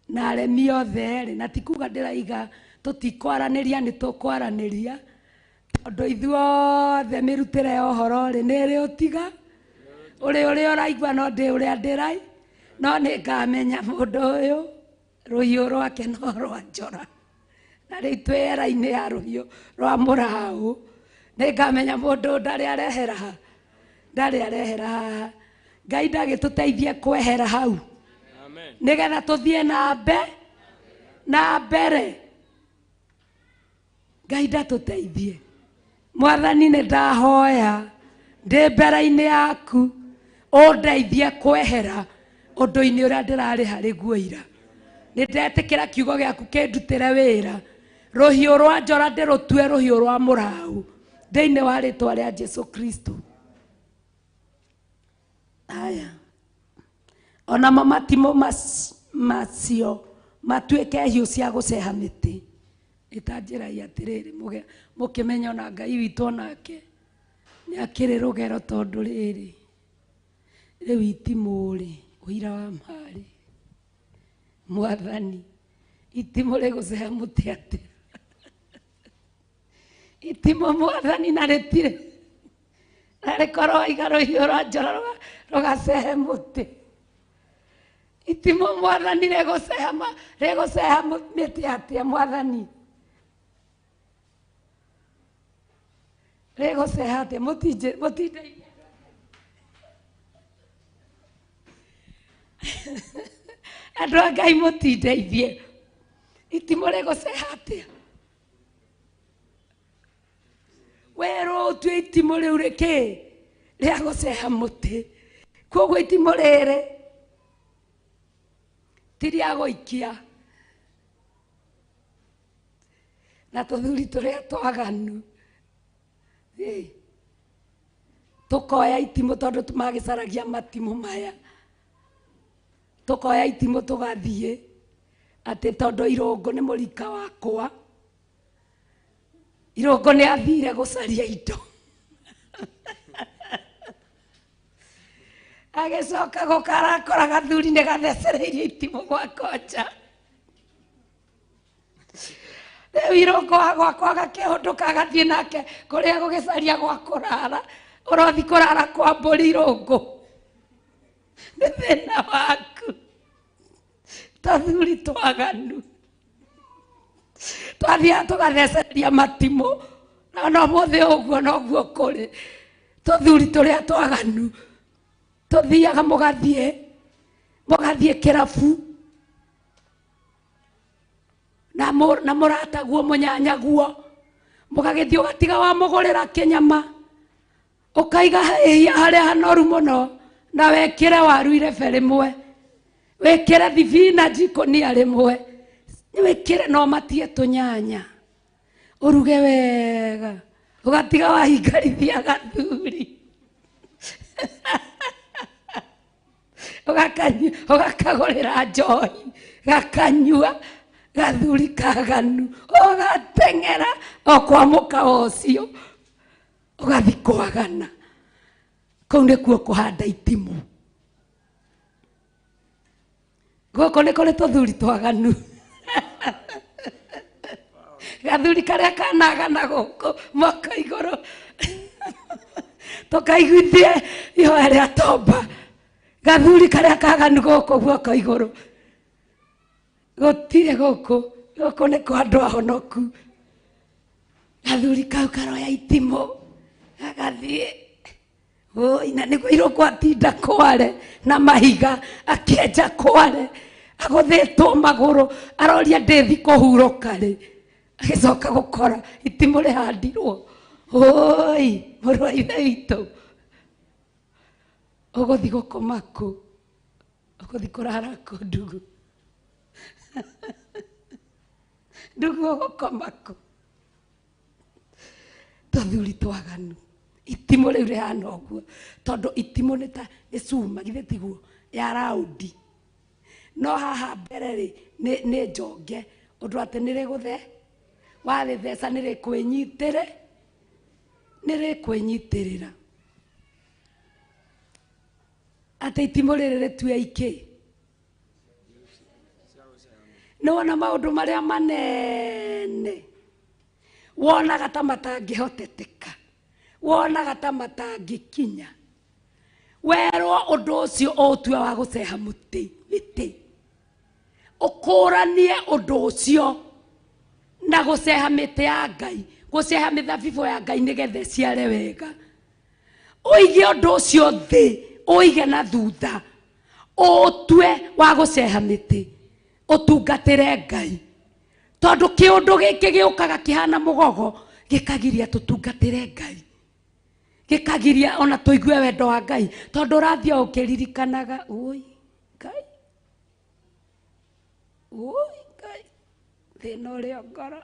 Na aremi othe rĩ, na ti kuga ndĩraiga tũtikwaranĩria, nĩ tũkwaranĩria. Tondũ ithuothe mĩrutĩre ya ũhoro rĩ, nĩ ĩrĩ ũtiga. Ũrĩ ũrĩa ũraigua no ndĩ ũrĩa ndĩrai. No nĩ ngamenya mũndũ ũyũ rũhiũ rwake no rwa njora. Na rĩu twĩ era-inĩ ya rũhiũ rwa mũraũ. Nĩ ngamenya mũndũ ũyũ ndarĩ arehera ha. Ndarĩ arehera haha. Ngai ndagĩtũteithie kwehera hau. Amen. Nĩgetha tũthiĩ na na mbere. Ngai ndatũteithie. Mwathani nĩ ndahoya ndĩ mbere-inĩ yaku ũndeithie kwehera ũndũ-inĩ ũrĩa ndĩrarĩ harĩ guo ira. Nĩ ndetĩkĩra kiugo gĩaku kĩndutĩre wĩra. Rũhiũ rwa njora ndĩrũtue rũhiũ rwa mũraũ thĩinĩ wa rĩtwa rĩa Jesu Kristo. Aya. Onamo matimũ macio matuĩke hiũ cia gũceha mĩtĩ. Nĩ ta njĩra ya atĩrĩrĩ, mũkĩmenya ona Ngai witũ onake nĩ akĩrĩ rũgero tondũ rĩrĩ rĩu itimũ rĩ, ũira wa marĩ Mwathani, itimũ rĩgũceha mũtĩ atĩa? Itimũ Mwathani na rĩtirĩ na rĩkorwo waiga rũhiũ rwa njora rũgacehe mũtĩ. Itimũ Mwathani rĩgũceha mĩtĩ atĩa Mwathani? Rĩgũceha atĩa? Mũtindeithie. Andũ a Ngai mũtindeithie. Itimũ rĩgũceha atĩa? Werwo ũtue itimũ rĩu rĩkĩ rĩa gũceha mũtĩ. Koguo itimũ rĩrĩ ti rĩa gũikia. Na tũthuri tũrĩa twaganu. Tũkoya itimũ tondũ magĩcaragia matimũ maya. Tũkoya itimũ tũgathiĩ atĩ tondũ Irũngũ nĩ mũrika wakwa. Irũngũ nĩ athire gũcaria indo. Agĩcoka gũkarakora gathuri nĩ gathecereirie itimũ gwa konja. Rĩu Irũngũ wa gwakwa agakĩhũndũka agathiĩ nake kũrĩa gũgĩcaria gwa kũrara. Ũrothi kũrara kwa mbũri Irũngũ. Nĩ thĩna waku. Tũthuri twaganu. Twathiaga tũgathecereria matimũ. Na no mũthĩ ũguo noguo kũrĩ. Tũthuri tũrĩa twaganu. Tũthiaga mũgathiĩ kĩrabu. Na mũrataguo mũnyanyaguo. Mũgagĩthiĩ ũgatiga wamũgũrĩra kĩnyama. Ũkaiga harĩa hanoru mũno. Na wekĩre waru irebe rĩmwe. Wekĩre thibinanji ikũnia rĩmwe. Wekĩre no matie tũnyanya. Ũruge wega. Ũgatiga wahingarithia gathuri. Ũgakagũrĩra njohi. Gakanyua. Gathuri kaganu. Ũgateng'era o kwa mũkawa ũcio. Ũgathiĩ kwagana. Kũu nĩkuo kũhanda itimũ. Gũkũ nĩ kũrĩ tũthuri twaganu. Gathuri karĩa kanagana gũkũ moko igũrũ. Tũkaiguithie ihoya rĩa tomba. Gathuri karĩa kaganu gũkũ guoko igũrũ. Gũtirĩ gũkũ. Gũkũ nĩ kwa andũ ahonoku. Gathuri kau karoya itimũ. Gagathiĩ. Oi, na nĩguo Irũngũ atinda kware na mahiga akĩenja kware agũthĩtwo magũrũ aroria ndĩthi kũhurũka rĩ. Agĩcoka gũkora itimũ rĩhandirwo. Oi, mũrũ wa ithe witũ. Ũgũthiĩ gũkoma kũ? Ũgũthiĩ kũrara kũ ndugu? Ndugu ũgũkoma kũ? Tũthuri twaganu. Itimũ rĩu rĩhana ũguo tondũ itimũ nĩ ta nĩ cuma githĩ tiguo ya raundi. No haha mbere rĩ nĩ njonge ũndũ atĩ nĩ rĩgũthe warĩtheca nĩ rĩkwĩnyitĩrĩ nĩ rĩkwĩnyitĩrĩra. Atĩ itimũ rĩrĩ rĩtue ikĩ. Nĩwona maũndũ marĩa manene wonaga ta matangĩhoteteka, wonaga ta matangĩkinya, werwo ũndũ ũcio ũtue wa gũceha mũtĩ mĩtĩ, ũkũranie ũndũ ũcio na gũceha mĩtĩ ya Ngai, gũceha mĩthabibũ ya Ngai nĩgetha ĩciare wega. Ũige ũndũ ũcio thĩ, ũige na thutha, ũtue wa gũceha mĩtĩ, ũtungatĩre Ngai. Tondũ kĩũndũ gĩkĩ gĩũkaga kĩhana mũgogo, gĩkagiria tũtungatĩre Ngai, gĩkagiria ona tũigue wendo wa Ngai, tondũ ũrathiĩ o ũkĩririkanaga, ũi Ngai, ũi Ngai, thĩna ũrĩa ngoro.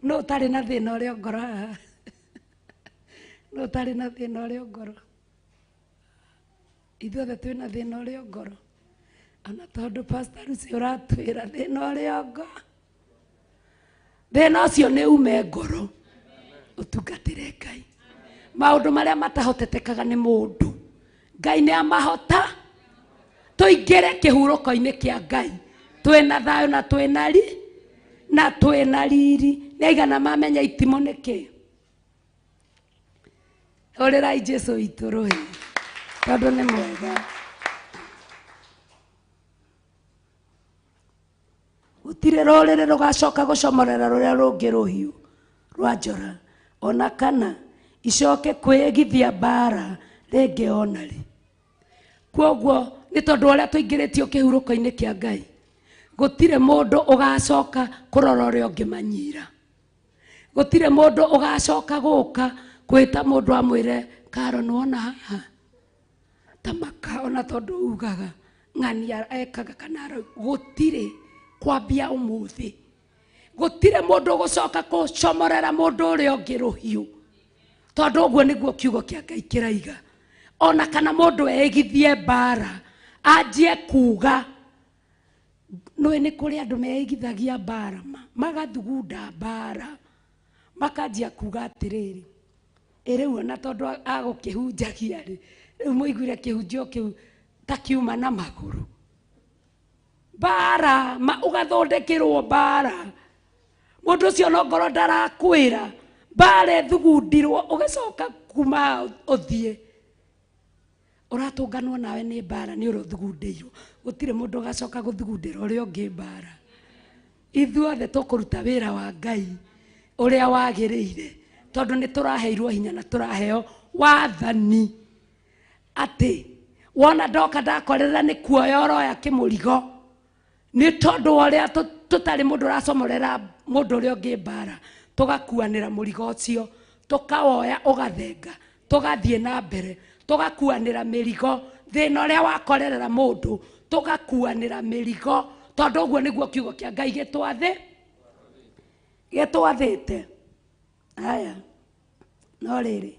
No ũtarĩ na thĩna ũrĩa ngoro haha? No ũtarĩ na thĩna ũrĩa ngoro? Ithuothe twĩna thĩna ũrĩa ngoro. Ona tondũ Pastor Lucy ũratwĩra thĩna ũrĩa ngoro, thĩna ũcio nĩ ume ngoro, ũtungatĩre Ngai. Maũndũ marĩa matahotetekaga nĩ mũndũ, Ngai nĩ amahota. Tũingĩre kĩhurũko-inĩ kĩa Ngai twĩna thayũ na twĩna ri na twĩna riri. Nĩ aigana mamenya itimũ nĩ kĩ? Hũrĩrai Jesũ witũ rũhĩ tondũ nĩ mwega. Gũtirĩ rũrĩrĩ rũgacoka gũcomorera rũrĩa rũngĩ rũhiũ rwa njora, ona kana icoke kwĩgithia mbara rĩngĩ ona rĩ. Kwoguo nĩ tondũ ũrĩa tũingĩrĩtio kĩhurũko-inĩ kĩa Ngai, gũtirĩ mũndũ ũgacoka kũrora ũrĩa ũngĩ manyira. Gũtirĩ mũndũ ũgacoka gũka kwĩta mũndũ amwĩre Karo nĩwona haha ta maka, ona tondũ ugaga ng'ania ekaga kana arauga. Gũtirĩ kwambia ũmũthĩ, gũtirĩ mũndũ ũgũcoka gũcomorera mũndũ ũrĩa ũngĩ rũhiũ, tondũ ũguo nĩguo kiugo kĩa Ngai kĩraiga. Ona kana mũndũ eigithie mbara anjie kuga, nĩũĩ nĩ kũrĩ andũ meigithagia mbara magathugunda mbara, makanjia kuga atĩrĩrĩ, ĩ rĩu ona tondũ agũkĩhunjagia rĩ, rĩu mũiguire kĩhunjio kĩu ta kiuma na magũrũ. Mbara, ũgathondekĩrwo mbara. Mũndũ ũcio no ngorwo ndarakwĩra, mbara ĩthugundirwo, ũgĩcoka kuma ũthiĩ. Ũratũnganwo nawe nĩ mbara, nĩ ũrĩa ũthugundĩirwo. Gũtirĩ mũndũ ũgacoka gũthugundĩra ũrĩa ũngĩ mbara. Ithuothe tũkũruta wĩra wa Ngai ũrĩa wagĩrĩire, tondũ nĩ tũraheirwo hinya na tũraheo wathani. Atĩ wona ndoka ndakorera nĩ kuoya ũroya kĩmũrigo, nĩ tondũ wa ũrĩa tũtarĩ mũndũ ũracomorera mũndũ ũrĩa ũngĩ mbara, tũgakuanĩra mũrigo ũcio, tũkawoya ũgathenga, tũgathiĩ na mbere, tũgakuanĩra mĩrigo. Thĩna ũrĩa wakorerera mũndũ, tũgakuanĩra mĩrigo, tondũ ũguo nĩguo kiugo kĩa Ngai gĩtwathĩte. Haya, no rĩrĩ,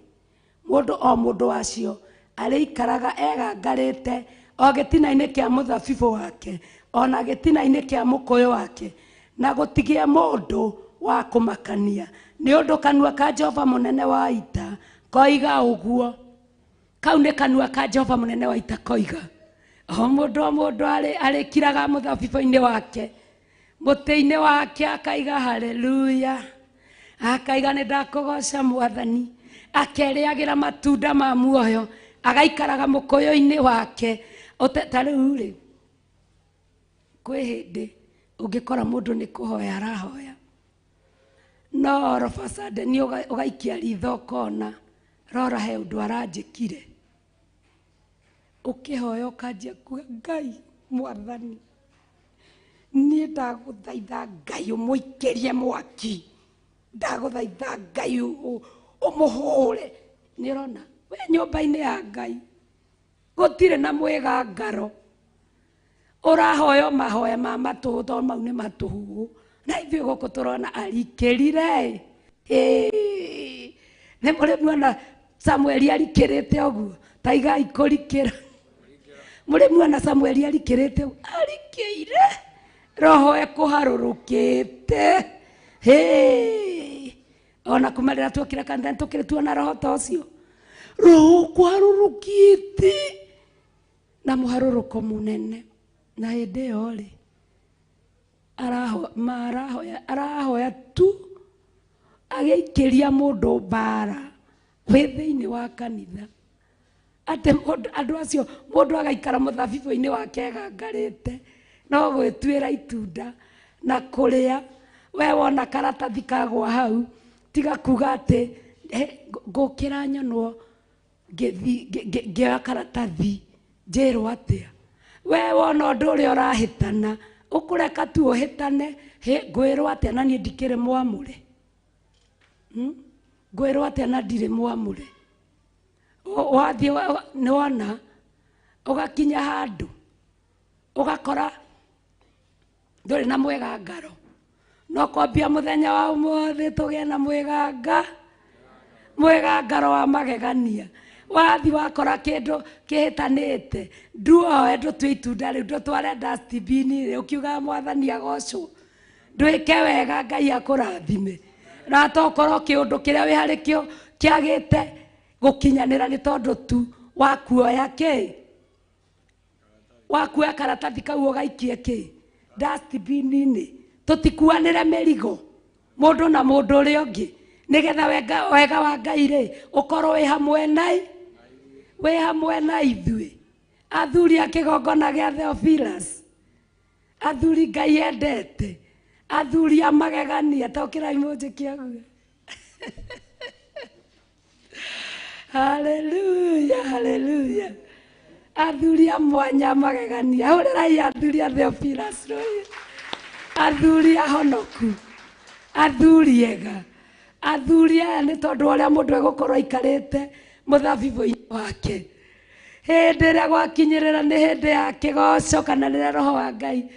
mũndũ o mũndũ wacio arĩikaraga egangarĩte o gĩtina-inĩ kĩa mũthabibũ wake, ona gĩtina-inĩ kĩa mũkũyũ wake, na gũtigĩe mũndũ wa kũmakania, nĩ ũndũ kanua ka Jehova mũnene wa ita koiga ũguo. Kau nĩ kanua ka Jehova mũnene wa ita koiga. O mũndũ o mũndũ arĩkiraga mũthabibũ-inĩ wake, mũtĩ-inĩ wake, akaiga haleluya, akaiga nĩ ndakũgoca Mwathani, akerĩagĩra matunda ma muoyo, agaikaraga mũkũyũ-inĩ wake. Ta rĩu rĩ, kwĩ hĩndĩ ũngĩkora mũndũ nĩ kũhoya arahoya, no Rofa Sudden ũgaikia ritho ũkona rora he ũndũ aranjĩkire. Ũkĩhoya ũkanjia kuga, Ngai Mwathani, niĩ ndagũthaitha Ngai ũmũikĩrie mwaki, ndagũthaitha Ngai ũmũhũre. Nĩ ũrona we nyũmba-inĩ ya Ngai gũtirĩ na mwĩgangaro, ũrahoya mahoya ma matũhũ, tondũ mau nĩ matũhũ. Na ithuĩ gũkũ tũrona arikĩrire. Nĩ mũrĩ muona Samueli arikĩrĩte ũguo? Ta igai kũrikĩra. Mũrĩ muona Samueli arikĩrĩte ũguo? Arikĩire roho ekũharũrũkĩte. Ona kuma rĩrĩa tuokire kanitha nĩ tũkĩrĩ tuona roho ta ũcio, roho ũkũharũrũkĩte. Na mũharũrũko mũnene. Na hĩndĩ ĩyo rĩ, arahoya tu agĩikĩria mũndũ mbara wĩ thĩinĩ wa kanitha. Atĩ andũ acio mũndũ agaikara mũthabibũ-inĩ wake egangarĩte no gwĩtuĩra itunda na kũrĩa. We wona karatathi kagwa hau, tiga kuga atĩ ngũkĩra nyonwo ngĩoya karatathi njĩrwo atĩa. We wona ũndũ ũrĩa ũrahĩtana ũkũreka tu ũhĩtane, ngwĩrwo atĩa na niĩ ndikĩrĩ mwamũre. Ngwĩrwo atĩa na ndirĩ mwamũre. Wathiĩ nĩwona ũgakinya handũ ũgakora ndũrĩ na mwĩgangaro. No kwambia mũthenya wa ũmũthĩ tũgĩe na mwĩgangaro wa magegania. Wathi wakora kĩndũ kĩhĩtanĩte, nduoe ndũtue itunda rĩu, ndũtware dustbin rĩ, ũkiugaga mwathani agocwo. Ndwĩke wega Ngai akũrathime. Na tokorwo kĩũndũ kĩrĩa wĩ harĩ kĩo kĩagĩte gũkinyanĩra nĩ tondũ tu wakuoya kĩ, wakuoya karatathi kau ũgaikie kĩ dustbin-inĩ. Tũtikuanĩre mĩrigo mũndũ na mũndũ ũrĩa ũngĩ, nĩgetha wega wa Ngai rĩ ũkorwo wĩ hamwe na wĩ hamwe na ithuĩ. Athuri a kĩgongona gĩa Theophilus, athuri Ngai endete, athuri a magegania, tokĩrai mũnjĩke ũguo. Haleluya, haleluya. Athuri a mwanya magegania, hũrĩrai athuri a Theophilus rũĩ. Athuri ahonoku, athuri ega, athuri aya nĩ tondũ ũrĩa mũndũ egũkorwo aikarĩte mũthabibũ-inĩ wake. Hĩndĩ ĩrĩa gwakinyĩrĩra nĩ hĩndĩ ya kĩgoco kana rĩrĩa roho wa Ngai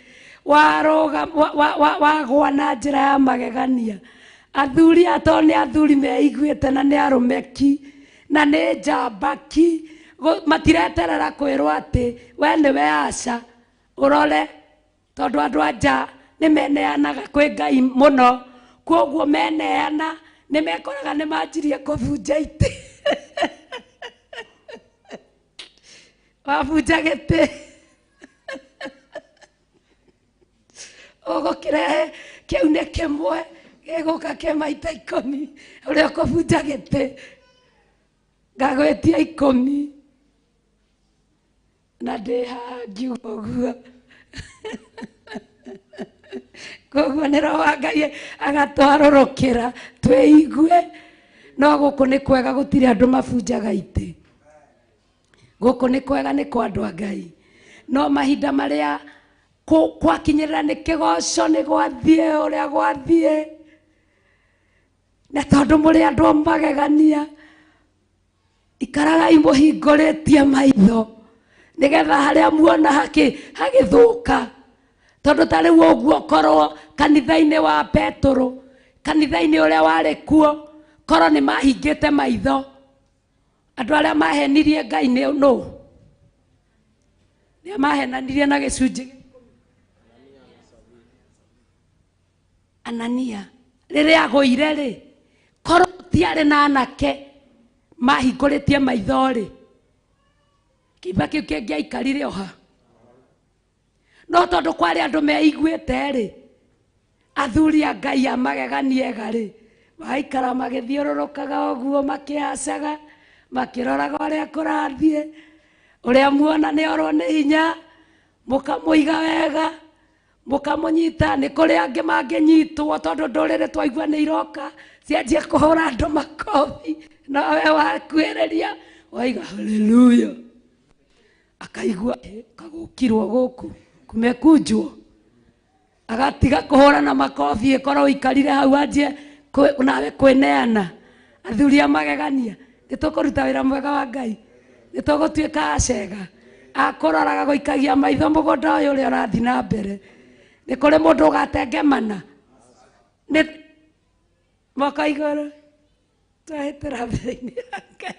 wagwa na njĩra ya magegania. Athuri aya tondũ nĩ athuri meiguĩte na nĩ arũme ki na nĩ njamba ki, matireterera kwĩrwo atĩ we nĩwe aca ũrore, tondũ andũ a nja nĩ meneanaga kwĩ Ngai mũno. Kwoguo meneana nĩ mekoraga nĩ manjirie kũbunja itĩ. Wabunja gĩtĩ ũgũkĩrehe kĩu nĩ kĩmwe gĩgũka kĩ maita 10, ũrĩa ũkũbunja gĩtĩ ngagwĩtia 10 na ndĩ haha ngiuga ũguo. Koguo nĩ roho wa Ngai agatwarũrũkĩra twĩigue. No gũkũ nĩ kwega, gũtirĩ andũ mabunjaga itĩ. Gũkũ nĩ kwega, nĩ kwa andũ a Ngai. No mahinda marĩa gwakinyĩrĩra nĩ kĩgoco, nĩ gwathiĩ ũrĩa gwathiĩ, na tondũ mũrĩ andũ a magegania, ikaragai mũhingũrĩtie maitho nĩgetha harĩa muona hagĩthũka. Tondũ ta rĩu ũguo korwo kanitha-inĩ wa Petũrũ, kanitha-inĩ ũrĩa warĩ kuo, korwo nĩ mahingĩte maitho, andũ arĩa mahenirie Ngai nĩ nũ? Nĩ mahenanirie na gĩcunjĩ Anania rĩrĩa agũire rĩ, korwo tiarĩ na anake mahingũrĩtie maitho rĩ, kĩimba kĩu kĩngĩaikarire o ha? No tondũ kwarĩ andũ meiguĩte rĩ, athuri a Ngai a magegania ega rĩ, magaikara magĩthiũrũrũkaga ũguo, makĩhacaga, makĩroraga ũrĩa kũrathiĩ, ũrĩa muona nĩ orwo nĩ hinya, mũkamũiga wega, mũkamũnyita. Nĩ kũrĩ angĩ mangĩnyitwo tondũ ndũrĩrĩ twaigua nĩ iroka cianjie kũhũra andũ makobi, nawe wakuhĩrĩria waiga haleluya, akaigua kagũkirwo gũkũ kumekunjwo, agatiga kũhũra na makobi, ĩkorwo ũikarire hau anjie nawe kwĩneana. Athuri a magegania, nĩ tũkũruta wĩra mwega wa Ngai, nĩ tũgũtuĩka acega akũroraga gũikagia maitho mũgũnda ũyũ ũrĩa ũrathiĩ na mbere. Nĩ kũrĩ mũndũ ũgatengemana nĩ moko igũrũ, twahĩtĩra mbere-inĩ ya Ngai.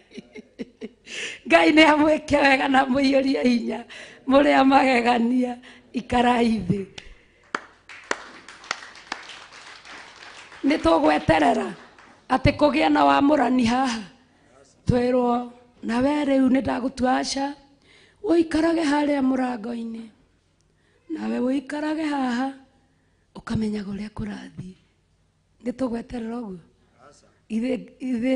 Ngai nĩ amwĩke wega na amũiyũrie hinya, mũrĩ a magegania, ikarai thĩ. Nĩ tũgweterera atĩ kũgĩe na wamũrani haha, twĩrwo na we rĩu nĩ ndagũtua aca, Ũikarage harĩa mũrango-inĩ, nawe ũikarage haha, ũkamenyaga ũrĩa kũrathiĩ. Nĩ tũgweterera ũguo? Ithe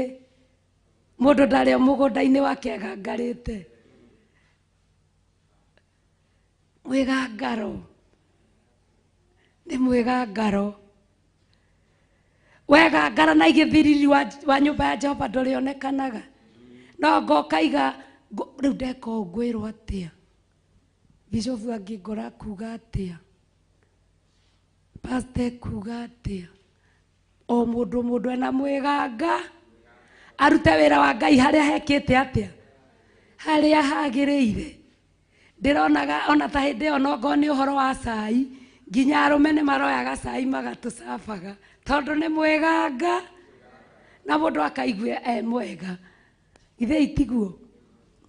mũndũ ndarĩ mũgũnda-inĩ wake agangarĩte. Mwĩgangaro nĩ mwĩgangaro. Wegangara na igĩthiriri wa nyũmba ya Jehova ndũrĩonekanaga. No ngokaiga rĩu ndeka ũũ ngwĩrwo atĩa? Bishop angĩngora kuga atĩa? Pastor kuga atĩa? O mũndũ mũndũ ena mwĩganga arute wĩra wa Ngai harĩa hekĩte atĩa? Harĩa hagĩrĩire. Ndĩronaga ona ta hĩndĩ ĩyo nongo nĩ ũhoro wa cai, nginya arũme nĩ maroyaga cai magatũcabaga tondũ nĩ mwĩganga na mũndũ akaigua e mwega. Ithe itiguo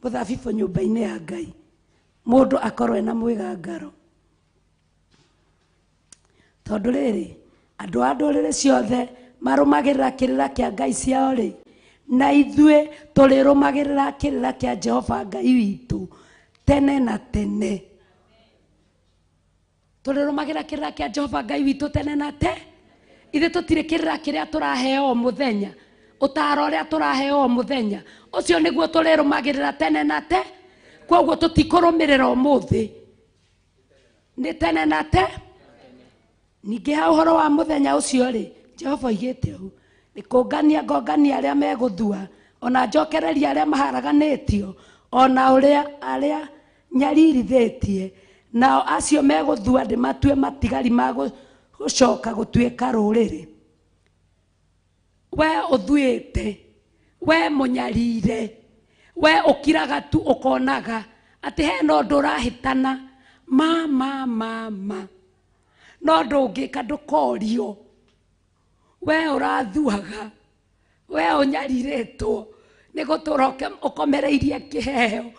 mũthabibũ nyũmba-inĩ ya Ngai mũndũ akorwo ena mwĩgangaro. Tondũ rĩrĩ andũ a ndũrĩrĩ ciothe marũmagĩrĩra kĩrĩra kĩa Ngai ciao rĩ, na ithuĩ tũrĩrũmagĩrĩra kĩrĩra kĩa Jehova Ngai witũ tene na tene. Tũrĩrũmagĩrĩra kĩrĩra kĩa Jehova Ngai witũ tene na te. Ithuĩ tũtirĩ kĩrĩra kĩrĩa tũraheo o mũthenya, ũtaaro ũrĩa tũraheo o mũthenya, ũcio nĩguo tũrĩrũmagĩrĩra tene na te. Koguo tũtikũrũmĩrĩra ũmũthĩ, nĩ tene na te. Ningĩ ha ũhoro wa mũthenya ũcio rĩ, Jehova oigĩte ũũ, nĩ kũngania ngongania arĩa megũthua, ona njokereria arĩa maharaganĩtio, ona ũrĩa arĩa nyaririthĩtie, nao acio megũthua ndĩmatue matigari ma gũcoka gũtuĩka rũrĩrĩ. We ũthuĩte, we mũnyarire, we ũkiraga tu ũkonaga atĩ hena ũndũ ũrahĩtana, ma ma ma ma, no ndũngĩka ndũkorio. We ũrathuaga, we ũnyarirĩtwo nĩ gũtũra ũkomereirie kĩheo.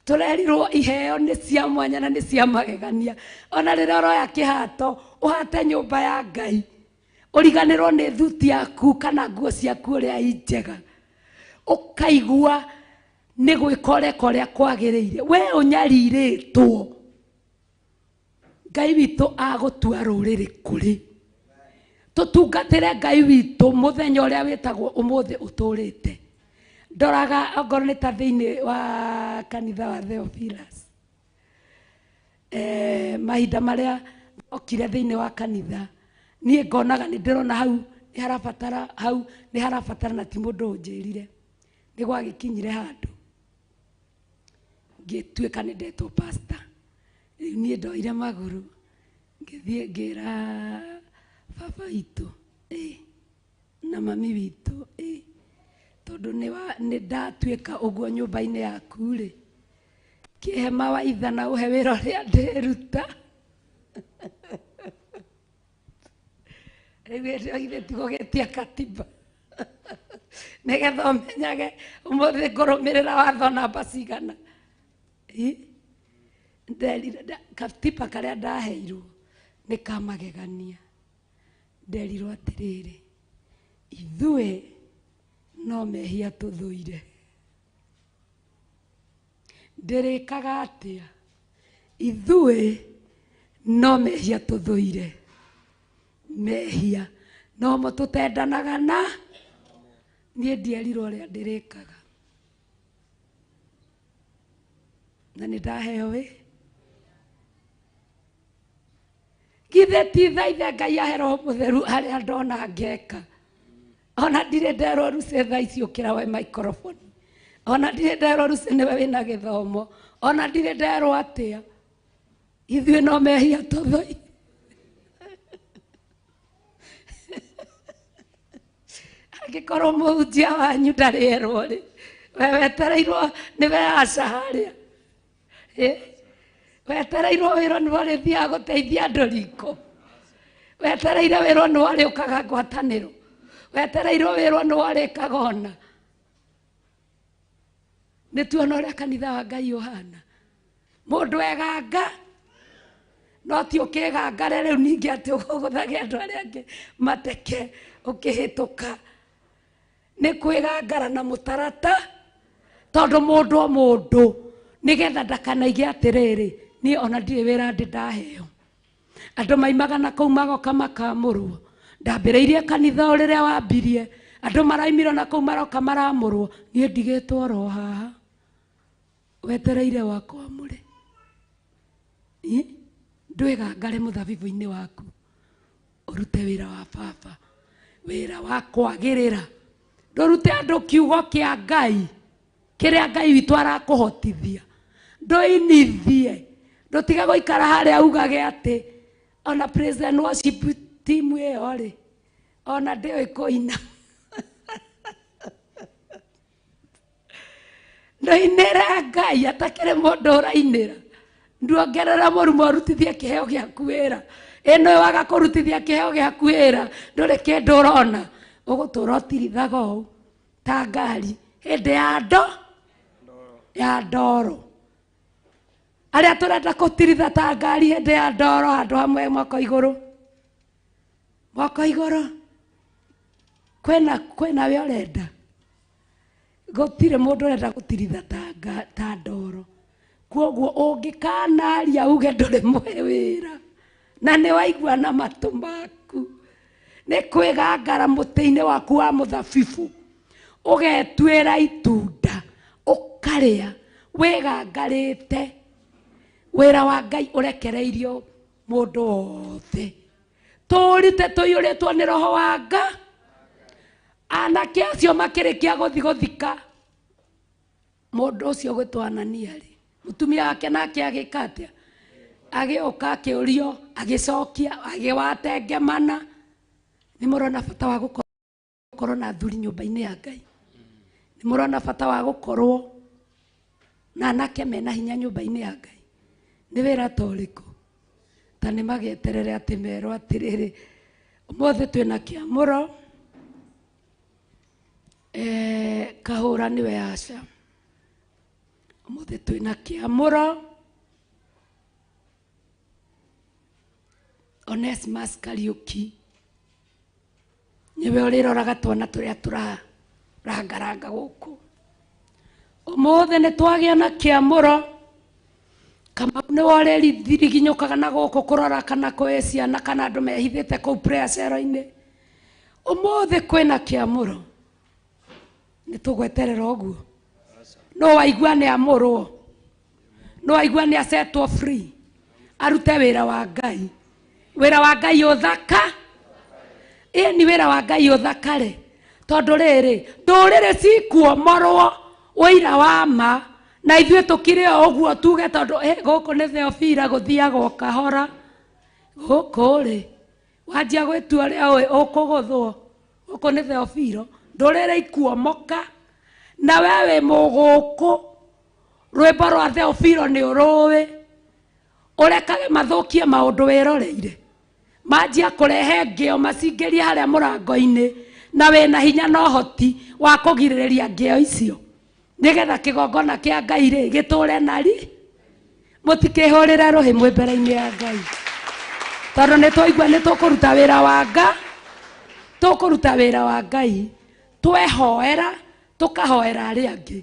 Tũrerirwo iheo nĩ cia mwanya na nĩ cia magegania. Ona rĩrĩa ũroya kĩhato ũhate nyũmba ya Ngai, ũriganĩrwo nĩ thuti yaku kana nguo ciaku ũrĩa i njega, ũkaigua nĩ gwĩka ũreka ũrĩa kwagĩrĩire. We ũnyarirĩtwo, Ngai witũ agũtua rũrĩrĩ kũrĩ. Tũtungatĩre Ngai witũ mũthenya ũrĩa wĩtagwo ũmũthĩ ũtũrĩte. Ndoraga ongorwo nĩ ta thĩinĩ wa kanitha wa Theophilus, mahinda marĩa okire thĩinĩ wa kanitha, niĩ ngonaga nĩ ndĩrona hau nĩ harabatara, hau nĩ harabatara, na ti mũndũ ũnjĩrire. Nĩ gwagĩkinyire handũ ngĩtuĩka nĩ ndetwo pastor. Rĩu niĩ ndoire magũrũ ngĩthiĩ ngĩra baba witũ na mami witũ, tondũ nĩ ndatuĩka ũguo nyũmba-inĩ yaku rĩ, kĩhe mawaitha na ũhe wĩra ũrĩa ndĩruta. Rĩu hĩndĩ ĩyo githĩ ti gũgĩtia katiba nĩgetha ũmenyage ũmũthĩ ngũrũmĩrĩra watho namba cigana. Katiba karĩa ndaheirwo nĩ kamagegania. Nderirwo atĩrĩrĩ, ithuĩ no mehia tũthũire. Ndĩrĩkaga atĩa? Ithuĩ no mehia tũthũire. Mehia no mo tũtendanaga na. Niĩ ndierirwo ũrĩa ndĩrĩkaga, na nĩ ndaheo wĩ githĩ ti thaithe Ngai ahe Roho Mũtheru harĩa ndona ngeka. Ona ndirĩ nderwo Lucy thaa ici ũkĩra we microphone, ona ndirĩ nderwo Lucy nĩwe wĩna gĩthomo, ona ndirĩ nderwo atĩa. Ithuĩ no mehia tũthũire. Angĩkorwo mũhunjia wanyu ndarĩ erwo rĩ, we wetereirwo nĩwe aca harĩa, wetereirwo wĩrwo nĩwe ũrĩthiaga gũteithia andũ riko, wetereire wĩrwo nĩwe ũrĩũkaga ngwatanĩro, wetereirwo wĩrwo nĩwe ũrĩkaga ona. Nĩ tuona ũrĩa kanitha wa Ngai ũhana. Mũndũ eganga no ti ũkĩgangare rĩu ningĩ atĩ ũgũthage andũ arĩa angĩ mateke ũkĩhĩtũka. Nĩ kwĩgangara na mũtarata, tondũ mũndũ o mũndũ Nĩgetha ndakanaige atĩrĩrĩ, niĩ ona ndirĩ wĩra ndĩ ndaheo. Andũ maimaga na kũu magoka makamũrwo. Ndambĩrĩirie kanitha o rĩrĩa wambirie. Andũ maraimire na kũu maroka maramũrwo. Niĩ ndigĩtwo oro haha. Wetereire wakwamũre. Ndwĩgangare mũthabibũ-inĩ waku. Ũrute wĩra wa baba. Wĩra wa kwagĩrĩra. Ndũrute andũ kiugo kĩa Ngai. Kĩrĩa Ngai witũ arakũhotithia. Ndũinithie. Ndũtige gũikara harĩa ugage atĩ ona praise and worship team ĩyo rĩ, ona ndĩũĩ kũina. Ndũinĩre Ngai atakĩrĩ mũndũ ũrainĩra. Nduongerera mũrumo ũrutithie kĩheo gĩaku wĩra. Ĩno waga kũrutithia kĩheo gĩaku wĩra, ndũrĩ kĩndũ ũrona. Ũgũtũra ũtirithaga ũũ ta ngari hĩndĩ ya ndo ya ndoro. Arĩa tũrenda kũtiritha ta ngari hĩndĩ ya ndoro handũ hamwe moko igũrũ. Moko igũrũ. Kwĩna we ũrenda. Gũtirĩ mũndũ ũrenda gũtiritha ta ndoro. Kwoguo ũngĩkanaria uge ndũrĩ mũhe wĩra. Na nĩ waigua na matũ maku. Nĩ kwĩgangara mũtĩ-inĩ waku wa mũthabibũ. Ũgetuĩra itunda. Ũkarĩa. Wĩgangarĩte. Wĩra wa Ngai ũrekereirio mũndũ wothe. Tũrite tũiyũrĩtwo nĩ roho wa Ngai. Anake acio makĩrĩkia gũthiĩ gũthika mũndũ ũcio ũgwĩtwo Anania rĩ, mũtumia wake nake agĩka atĩa? Agĩũka akĩũrio, agĩcokia, agĩwatengemana. Nĩ mũrona bata wa gũkorwo na athuri nyũmba-inĩ ya Ngai. Nĩ mũrona bata wa gũkorwo na anake mena hinya nyũmba-inĩ ya Ngai. Nĩ wĩra ta ũrĩkũ? Ta nĩ magĩeterere atĩ merwo atĩrĩrĩ, ũmũthĩ twĩna kĩamũro. Kahũra nĩwe aca. Ũmũthĩ twĩna kĩamũro. Onesmus Kariuki nĩwe ũrĩroraga twana tũrĩa tũrarangaranga gũkũ. Ũmũthĩ nĩ twagĩa na kĩamũro. Kamau nĩwe ũrĩriginyũkaga na gũkũ kũrora kana kwĩ ciana kana andũ mehithĩte kũu prayer cell-inĩ. Ũmũthĩ kwĩna kĩamũro. Nĩ tũgweterera ũguo. No waigua nĩ amũrwo. No waigua nĩ acetwo free. Arute wĩra wa Ngai. Wĩra wa Ngai ũthaka. Ĩni wĩra wa Ngai ũthakare. Tondũ rĩrĩ, ndũrĩrĩ cikuomorwo ũira wa ma. Na ithuĩ tũkire o ũguo tuge tondũ gũkũ nĩ Theofila gũthiagwo kahora. Gũkũ rĩ, wanjia gwĩtua ũrĩa ũĩ ũkũgũthwo. Gũkũ nĩ Theofilo, ndũrĩrĩ ikuomoka. Na we wĩ mũgũkũ. Rwĩmbo rwa Theofilo nĩ ũrũĩ. Ũrekage mathũkie maũndũ wĩroreire. Manjia kũrehe ngĩo macingĩrie harĩa mũrango-inĩ. Na wĩna hinya na ũhoti wa kũgirĩrĩria ngĩo icio. Nĩgetha kĩgongona kĩa Ngai rĩ gĩtũre nari. Mũtikĩhũrĩre rũhĩ mwĩ mbere-inĩ ya Ngai. Tondũ nĩ twaigua nĩ tũkũruta wĩra wa Ngai. Tũkũruta wĩra wa Ngai. Twehoera, tũkahoera arĩa angĩ.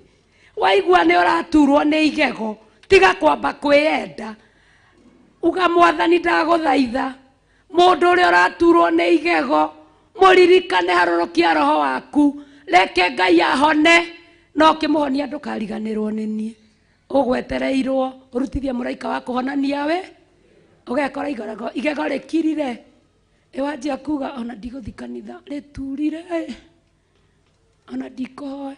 Waigua nĩ ũraturwo nĩ igego, tiga kwamba kwĩyenda. Uga mwathani ndagũthaitha. Mũndũ ũrĩa ũraturwo nĩ igego, mũririkane harũrũkia roho waku. Reke Ngai ahone. No ũkĩmũhonia ndũkariganĩrwo nĩ niĩ. Ũgwetereirwo ũrutithie mũraika wa kũhonania we. Ũgekora igego rĩkirire. Ĩwanjia kuga ona ndigũthiĩ kanitha rĩturire. Ona ndikũhoya.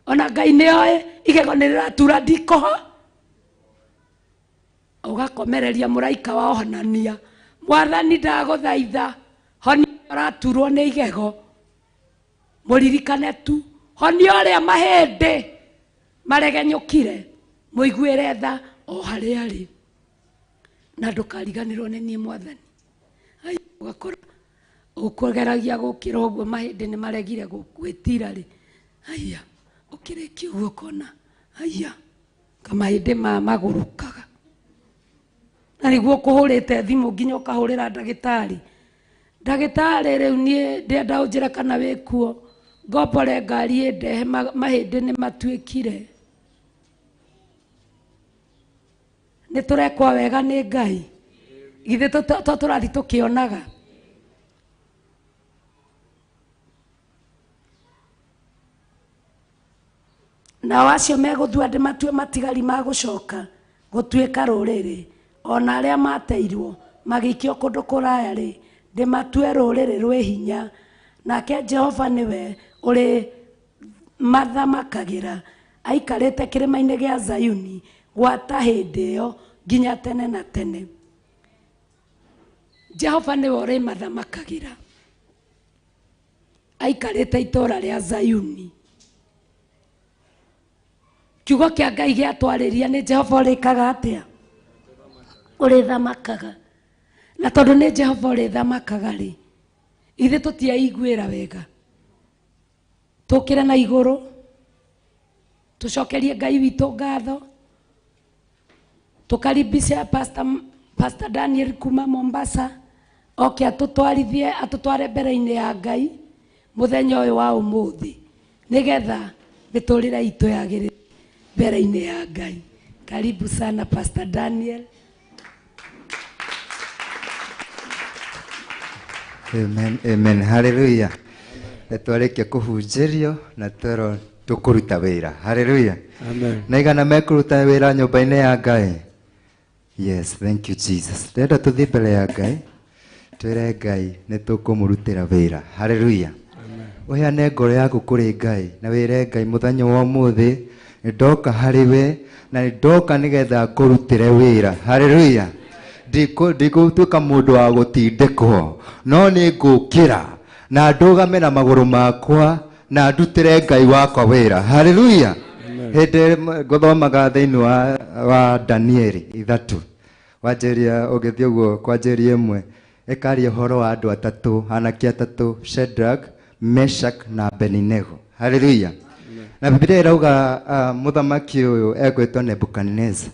Ona Ngai nĩoĩ igego nĩ rĩratura ndikũho. Ũgakomereria mũraika wa ũhonania. Mwathani ndagũthaitha, honia ũraturwo nĩ igego. Mũririkane tu, honia ũrĩa mahĩndĩ maregenyũkire, mũiguĩre tha o harĩa arĩ. Na ndũkariganĩrwo nĩ niĩ mwathani. Ai, ũgakora ũkũgeragia gũkĩra ũguo mahĩndĩ nĩ maregire gwĩtira rĩ. Aya, ũkĩrĩkia ũguo ũkona, aya, kamahĩndĩ ma magũrũkaga. Na nĩguo ũkũhũrĩte thimũ nginya ũkahũrĩra ndagĩtarĩ. Ndagĩtarĩ rĩu niĩ ndĩrenda ũnjĩre kana wĩkuo. Ngombore ngari ĩndehe mahĩndĩ nĩ matuĩkire. Nĩ tũrekwo wega nĩ Ngai. Githĩ to tũrathiĩ tũkĩonaga. Nao acio megũthua ndĩmatue matigari ma gũcoka gũtuĩka rũrĩrĩ, ona arĩa mateirwo magĩikio kũndũ kũraya rĩ, ndĩmatue rũrĩrĩ rwĩ hinya. Nake Jehova nĩwe ũrĩ mathamakagĩra aikarĩte kĩrĩma-inĩ gĩa Zayuni gwata hĩndĩ ĩyo nginya tene na tene. Jehova nĩwe ũrĩ mathamakagĩra aikarĩte itũũra rĩa Zayuni. Kiugo kĩa Ngai gĩatwarĩria nĩ Jehova ũrĩkaga atĩa? Ũrĩthamakaga. Na tondũ nĩ Jehova ũrĩthamakaga rĩ, ithuĩ tũtiaiguĩra wega. Tũkĩre na igũrũ, tũcokerie Ngai witũ ngatho, tũkaribisha Pastor Daniel kuma Mombasa oke atũtwarithie, atũtware mbere-inĩ ya Ngai mũthenya ũyũ wa ũmũthĩ, nĩgetha mĩtũrĩre itũ yagĩrĩre mbere-inĩ ya Ngai. Karibu sana Pastor Daniel. Amen, amen, hallelujah. Na twarĩkia kũhunjĩrio na twerwo tũkũruta wĩra. Hallelujah. Amen. Na igana mekũruta wĩra nyũmba-inĩ ya Ngai. Yes, thank you Jesus. Ndĩrenda tũthiĩ mbere ya Ngai, twĩre Ngai nĩ tũkũmũrutĩra wĩra. Hallelujah. Ũheane ngoro yaku kũrĩ Ngai na wĩre Ngai mũthenya wa ũmũthĩ nĩ ndoka harĩ we na nĩ ndoka nĩgetha ngũrutĩre wĩra. Hallelujah. Ndigũtuĩka mũndũ wa gũtindĩkwo, no nĩ ngũkĩra na ndũgame na magũrũ makwa na ndutĩre Ngai wakwa wĩra. Hallelujah. Hĩndĩ ngũthomaga thĩinĩ wa Danieli 3 wanjĩria ũgĩthiĩ ũguo kwanjĩria 1 ĩkaria ũhoro wa andũ atatũ, anake atatũ, Shadrach, Meshach na Abednego. Hallelujah. Na Biblia ĩrauga mũthamaki ũyũ egwĩtwo Nebukadneza.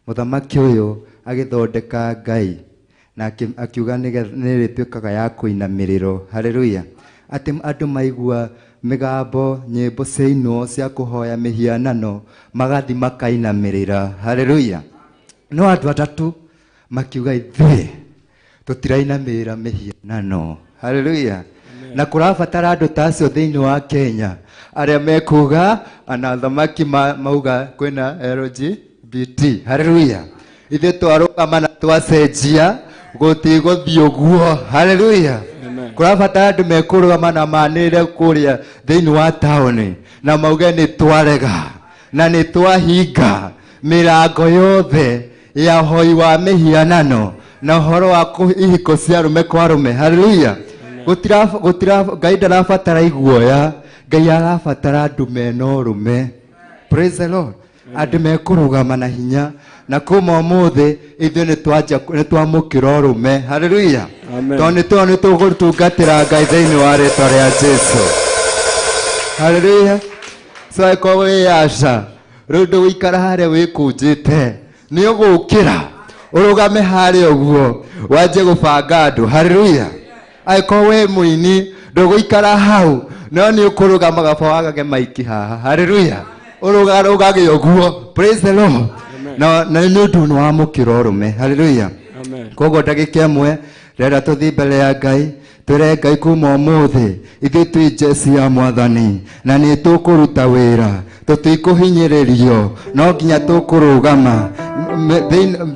Mũthamaki ũyũ agĩthondeka Ngai na akiuga nĩ ĩrĩtuĩkaga ya kũinamĩrĩrwo. Hallelujah. Atĩ andũ maigua mĩgambo, nyĩmbo ciainwo cia kũhoya mĩhianano, magathi makainamĩrĩra. Hallelujah. No andũ atatũ makiuga ithuĩ tũtirainamĩrĩra mĩhianano. Hallelujah. Na kũrabatara andũ ta acio thĩinĩ wa Kenya arĩa mekuga ana thamaki mauga kwĩna LGBT. Hallelujah. Ithuĩ twarũgama na twacenjia gũtigũthiĩ ũguo. Hallelujah. Kũrabatara andũ mekũrũgama na manĩrĩre kũrĩa thĩinĩ wa taũni na mauge nĩ twarega na nĩ twahinga mĩrango yothe ya ũhoi wa mĩhianano na ũhoro wa ihiko cia arũme kwa arũme. Hallelujah. Gũtira Ngai ndarabatara iguoya, Ngai arabatara andũ mena ũrũme. Praise the Lord. Andũ mekũrũgama na hinya na kuma ũmũthĩ ithuĩ nĩ twamũkĩra ũrũme. Hallelujah. Tondũ nĩ tũgũtungatĩra Ngai thĩinĩ wa rĩtwa rĩa Jesũ. Hallelujah. So angĩkorwo wĩ aca, rĩu ndũgũikara harĩa wĩkũnjĩte, nĩ ũgũkĩra ũrũgame harĩa ũguo wanjie gũbanga andũ. Hallelujah. Angĩkorwo wĩ mũini ndũgũikara hau, no nĩ ũkũrũgama gaba wagage maiki haha. Hallelujah. Ũrũgarũgage ũguo. Praise the Lord. Na nĩ ũndũ nĩ wamũkĩra ũrũme. Hallelujah. Koguo ndagĩka ĩmwe ndĩrenda tũthiĩ mbere ya Ngai, twĩre Ngai kuma ũmũthĩ ithuĩ twĩ njeci ya Mwathani na nĩ tũkũruta wĩra, tũtikũhinyĩrĩrio, no nginya tũkũrũgama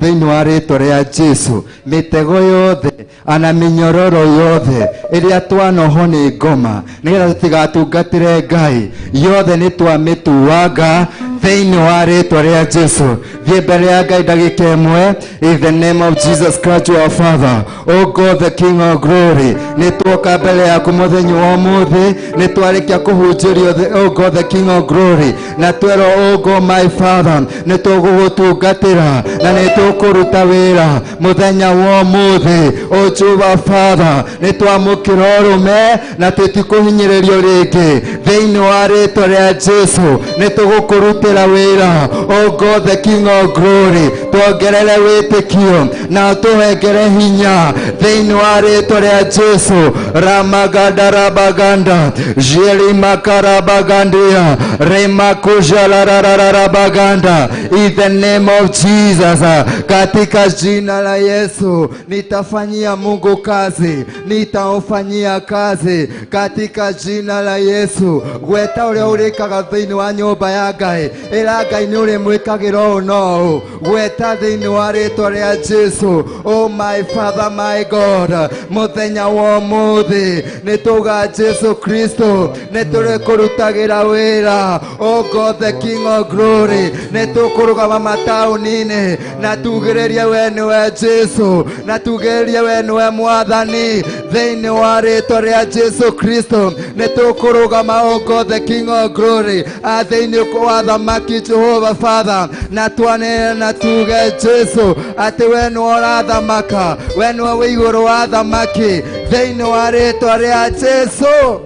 thĩinĩ wa rĩtwa rĩa Jesũ. Mĩtego yothe ana mĩnyororo yothe ĩrĩa twanohwo nĩ ngoma nĩgetha tũtigatungatĩre Ngai, yothe nĩ twamĩtuanga thĩinĩ wa rĩtwa rĩa Jesũ. Thiĩ mbere ya Ngai ndagĩka ĩmwe. In the name of Jesus Christ our Father, O God the King of glory, nĩ tuoka mbere yaku mũthenya wa ũmũthĩ, nĩ twarĩkia kũhunjĩrio, O God the King of glory, na twerwo, O God my Father, nĩ tũgũgũtungatĩra na nĩ tũkũruta wĩra mũthenya wa ũmũthĩ. O Jehovah Father, nĩ twamũkĩra ũrũme na tũtikũhinyĩrĩrio rĩngĩ thĩinĩ wa rĩtwa rĩa Jesũ. Nĩ tũgũkũrutĩra wĩra, O God the King of glory, Tuongerere wĩtĩkio na ũtũhengere hinya thĩinĩ wa rĩtwa rĩa Jesu. Ramaganda rabaganda jelimakarabagandia remakujalarararabaganda. In the name of Jesus, katika jina la Yesu, nitafanyia Mungu kazi, nitaufanyia kazi katika jina la Yesu. Gweta ũrĩa ũrĩkaga thĩinĩ wa nyũmba ya Ngai, ĩra Ngai nĩ ũrĩmwĩkagĩra ũũ na ũũ. Gweta thĩinĩ wa rĩtwa rĩa Jesu. Oh my Father, my God, mũthenya wa ũmũthĩ nĩ tuga Jesu Kristo nĩ tũrĩkũrutagĩra wĩra. Oh God, the King of Glory, nĩ tũkũrũgama mataũni-inĩ na tugĩrĩrie we nĩwe Jesu, na tugĩrĩrie we nĩwe Mwathani thĩinĩ wa rĩtwa rĩa Jesu Kristo. Nĩ tũkũrũgama, oh God, the King of Glory, thĩinĩ wa thamaki Jehovah Father, na twanĩrĩre na tuge Jesu atĩ we nĩwe ũrathamaka, we nĩwe wĩ igũrũ wa thamaki thĩinĩ wa rĩtwa rĩa Jesu.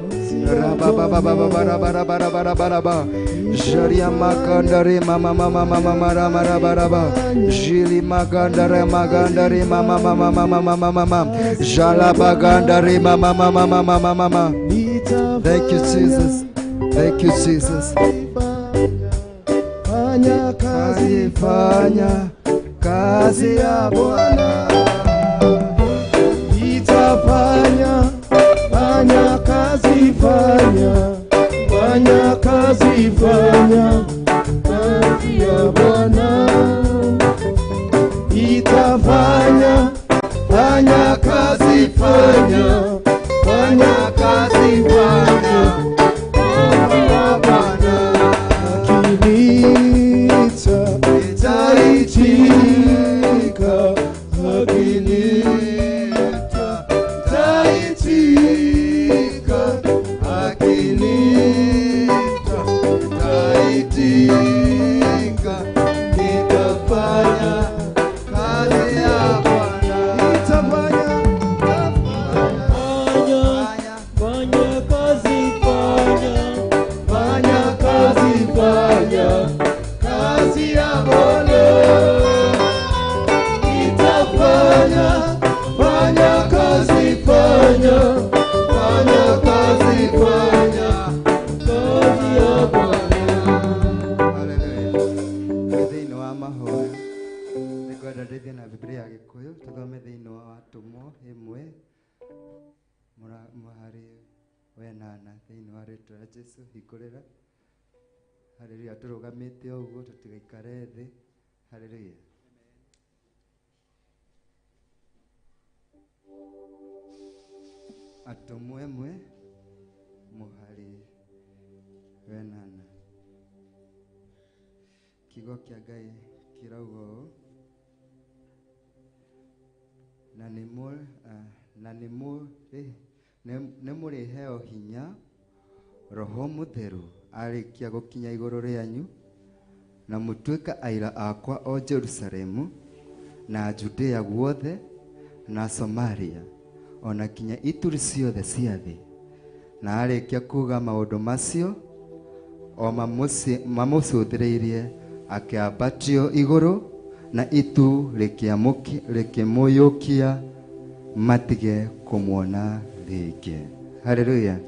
Rabababababarabarabarabaraba Jaria magandare mama mama mama mara mara baraba Jili magandare magandare mama mama mama mama mama Jala bagandare mama mama mama mama mama. Thank you Jesus. Thank you Jesus. Fanya kazi, fanya kazi ya Bwana. Itafanya, fanya kazi, fanya, fanya kazi, fanya kazi ya Bwana. Itafanya, fanya kazi, fanya, fanya kazi, fanya kazi ya Bwana. Akiniita nitaitika, akiniita nitaitika, akiniita nitaitika, nitafanya kazi ya Bwana. Nitafanya, Fanya kazi, fanya, fanya kazi, fanya kazi ya Bwana. Nitafanya, fanya kazi, fanya, fanya kazi, fanya kazi ya Bwana. Hallelujah. Thĩinĩ wa mahoya nĩngwenda ndĩthiĩ na Biblia ya Gĩkũyũ tũthome thĩinĩ wa Atũmwo ĩmwe mũhari wenana thĩinĩ wa rĩtwa rĩa Jesu. Hingũrĩra. Hallelujah. Tũrũgamĩte ũguo tũtigaikare thĩ. Hallelujah. Atũmwo ĩmwe mũhari wenana. Kiugo kĩa Ngai kĩrauga ũũ: na nĩ mũrĩheo hinya Roho Mũtheru arĩkia gũkinya igũrũ rĩanyu, na mũtuĩke aira akwa o Jerusalemu na Judea guothe na Samaria ona kinya ituri ciothe cia thĩ. Na arĩkia kuga maũndũ macio o mamũcũthĩrĩirie, akĩambatio igũrũ na itu rĩkĩmũyũkia matige kũmuona rĩngĩ. Hallelujah.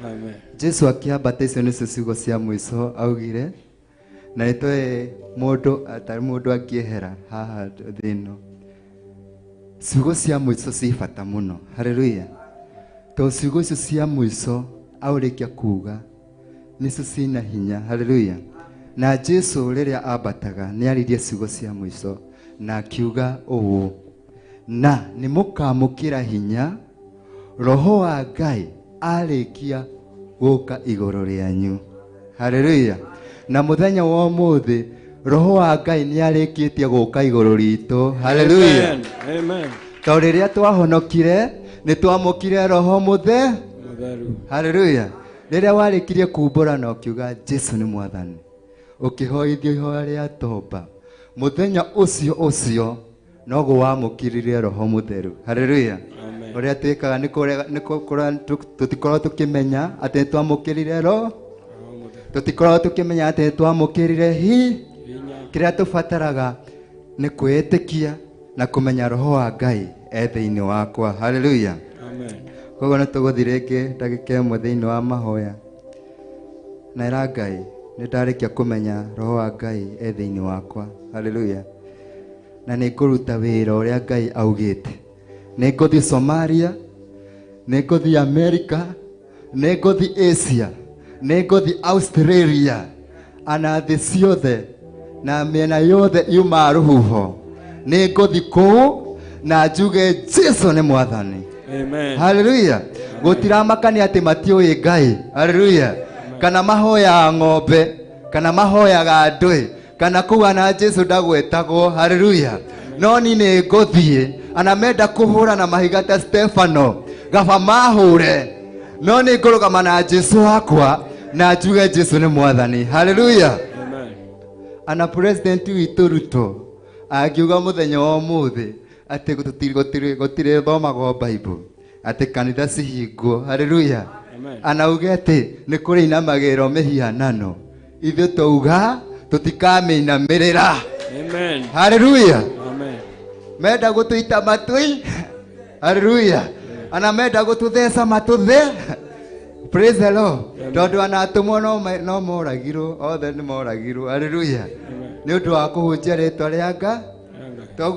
Amen. Jesu akĩambata, icio nĩcio ciugo cia mũico augire, na nĩtũĩ mũndũ atarĩ mũndũ angĩehera haha thĩ ĩno. Ciugo cia mũico ci bata mũno. Hallelujah. Tondũ ciugo icio cia mũico aũrĩkia kuga nĩcio cina hinya. Hallelujah. Na Jesu rĩrĩa ambataga nĩ aririe ciugo cia mũico na akiuga ũũ: na nĩ mũkamũkĩra hinya Roho wa Ngai arĩkia gũka igũrũ rĩanyu. Hallelujah. Na mũthenya wa ũmũthĩ Roho wa Ngai nĩ arĩkĩtie gũka igũrũ ritũ. Hallelujah. Amen. Amen. Tondũ rĩrĩa twahonokire nĩ twamũkire Roho Mũtheru. Hallelujah. Rĩrĩa warĩkirie kumbũra na ũkiuga Jesu nĩ Mwathani, ũkĩhoithio ihoya rĩa tomba, mũthenya ũcio ũcio noguo wamũkĩrire Roho Mũtheru. Hallelujah. Amen. Ũrĩa twĩkaga nĩ tũtikoragwo tũkĩmenya atĩ nĩ twamũkĩrire Roho, tũtikoragwo tũkĩmenya atĩ nĩ twamũkĩrire hi. Kĩrĩa tũbataraga Nĩ kwĩĩtĩkia na kũmenya roho wa Ngai e thĩinĩ wakwa. Haleluya. Amen. Koguo nĩ tũgũthiĩ rĩngĩ ndagĩka ĩmwe thĩinĩ wa mahoya. Na ĩra Ngai nĩ ndarĩkia kũmenya roho wa Ngai e thĩinĩ wakwa. Haleluya. Na nĩ ngũruta wĩra ũrĩa Ngai augĩte. Nĩ ngũthiĩ Somalia, nĩ ngũthiĩ America, nĩ ngũthiĩ Asia, nĩ ngũthiĩ Australia, ana thĩ ciothe na mĩena yothe yumaga rũhuho. Nĩ ngũthiĩ kũu na njuge Jesu nĩ mwathani. Amen. Haleluya. Gũtiramakania atĩ matiũĩ Ngai. Haleluya. Kana mahoyaga ng'ombe, kana mahoyaga ndũĩ, kana kũu ana Jesu ndagwetagwo. Haleluya. No ni nĩ ngũthiĩ, ana menda kũhũra na mahiga ta Stefano, gaba mahũre. No nĩ ngũrũgama na Jesu wakwa na njuge Jesu nĩ mwathani. Haleluya. Amen. Ana president witũ Ruto angiuga mũthenya wa ũmũthĩ atĩ gũtirĩ thomagwo Bible, atĩ kanitha cihingwo. Haleluya. Amen. Anauge atĩ nĩ kũrĩ inamagĩrĩrwo mĩhianano, ithuĩ twauga tũtikamĩinamĩrĩra. Amen. Haleluya. Amen. Menda gũtũita matui. Haleluya. Ana menda gũtũtheca matũthe. Praise the Lord. Tondũ ana atũmwo no moragirwo, othe nĩ moragirwo. Haleluya. Nĩ ũndũ wa kũhunjia rĩtwa rĩa Ngai.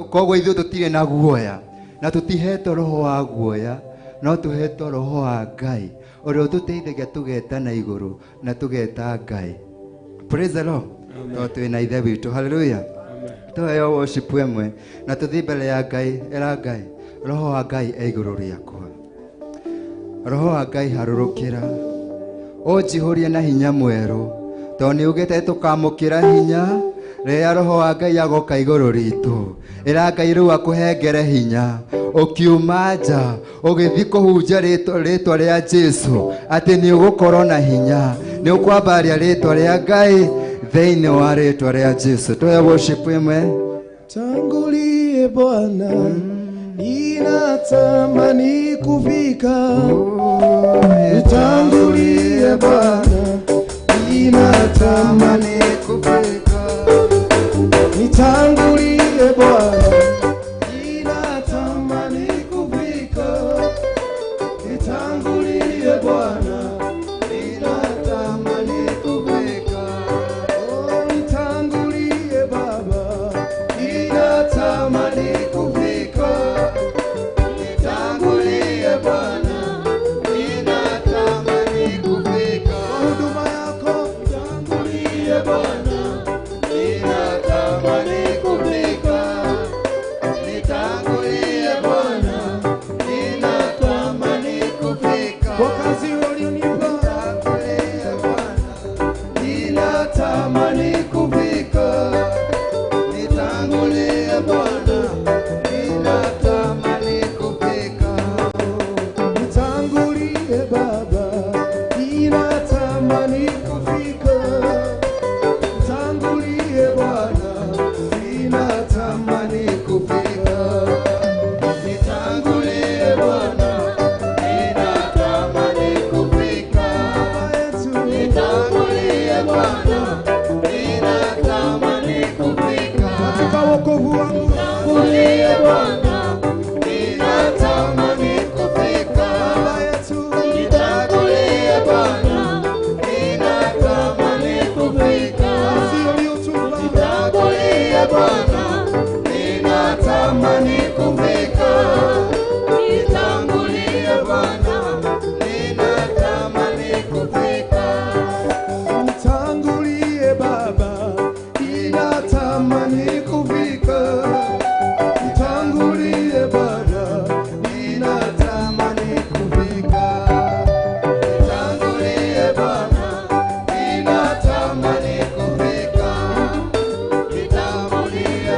Koguo ithuĩ tũtirĩ na guoya, na tũtihetwo roho wa guoya, no tũhetwo roho wa Ngai ũrĩa ũtũteithagia tũgeta na igũrũ na tũgeta Ngai. Praise the Lord. Tondũ twĩ na ithe witũ. Haleluya. Tũheo worship ĩmwe na tũthiĩ mbere ya Ngai. Ĩra Ngai, roho wa Ngai e igũrũ rĩakwa. Roho wa Ngai harũrũkĩra, ũnjihũrie na hinya mwerũ, tondũ nĩ ugĩte tũkamũkĩra hinya rĩrĩa roho wa Ngai agoka igũrũ ritũ. Ĩra Ngai rĩu akũhengere hinya ũkiuma nja ũgĩthiĩ kũhunjia rĩtwa rĩa Jesu, atĩ nĩ ũgũkorwo na hinya, nĩ ũkwambaria rĩtwa rĩa Ngai thĩinĩ wa rĩtwa rĩa Jesu. Tũhe worship ĩmwe. Tangulie Bwana, ninatamani kufika. Nitangulie Bwana, ninatamani kufika. Nitangulie Bwana, ninatamani kufika. Nitangulie Bwana, ninatamani kufika. Oh, nitangulie Baba, ninatamani kufika. Nitangulie Bwana, ninatamani kufika. Huduma yako, nitangulie Bwana, ninatamani kufika. Nitangulie Bwana, ninatamani kufika. Kwa kazi ulionipa, nitangulie Bwana, ninatamani kufika. Nitangulie Bwana, ninatamani kufika. Nitangulie Baba, ninatamani kufika. Nitangulie Bwana, ninatamani kufika. Nitangulie Bwana, ninatamani kufika. Nitangulie Bwana, ninatamani kufika. Katika wokovu wangu, nitangulie Bwana, ninatamani kufika. Nitangulie Bwana, ninatamani kufika. Nitangulie Bwana, ninatamani kufika. Nitangulie Bwana, ninatamani kufika. Nitangulie Baba, ninatamani kufika. Nitangulie Bwana, ninatamani kufika. Nitangulie Bwana, ninatamani kufika. Nitangulie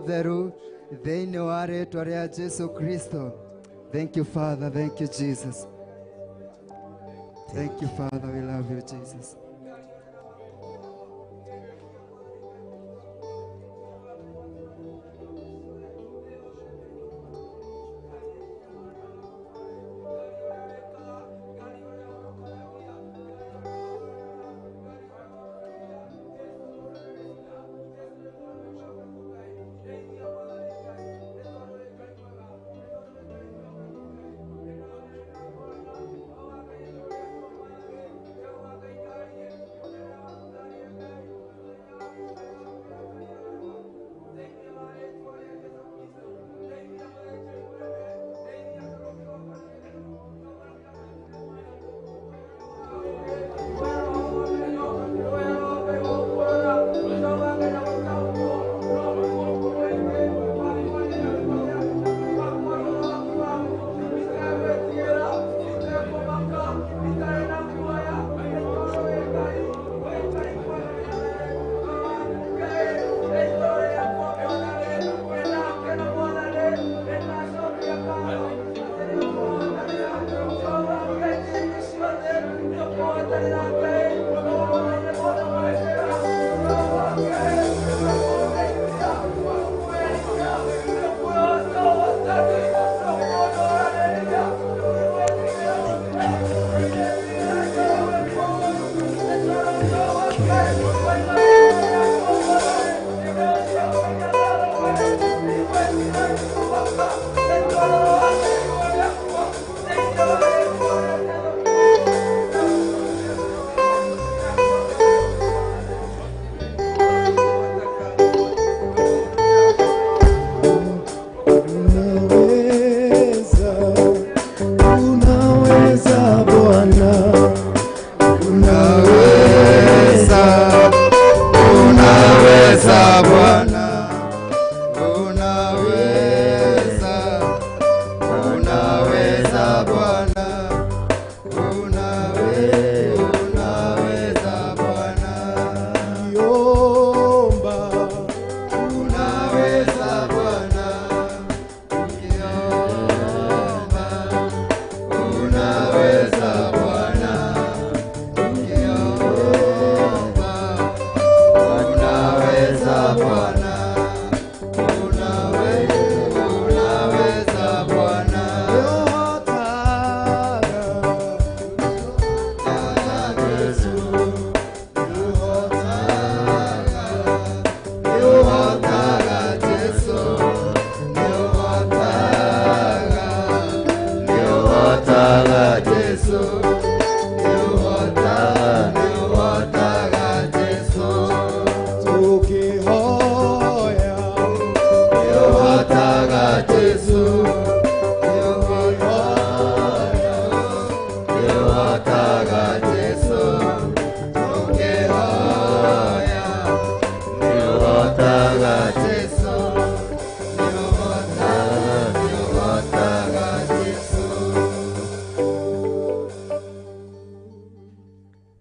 Mũtheru thĩinĩ wa rĩĩtwa rĩa Jesu Kristo. Thank you, Father. Thank you, Jesus. Thank you, Father. We love you, Jesus.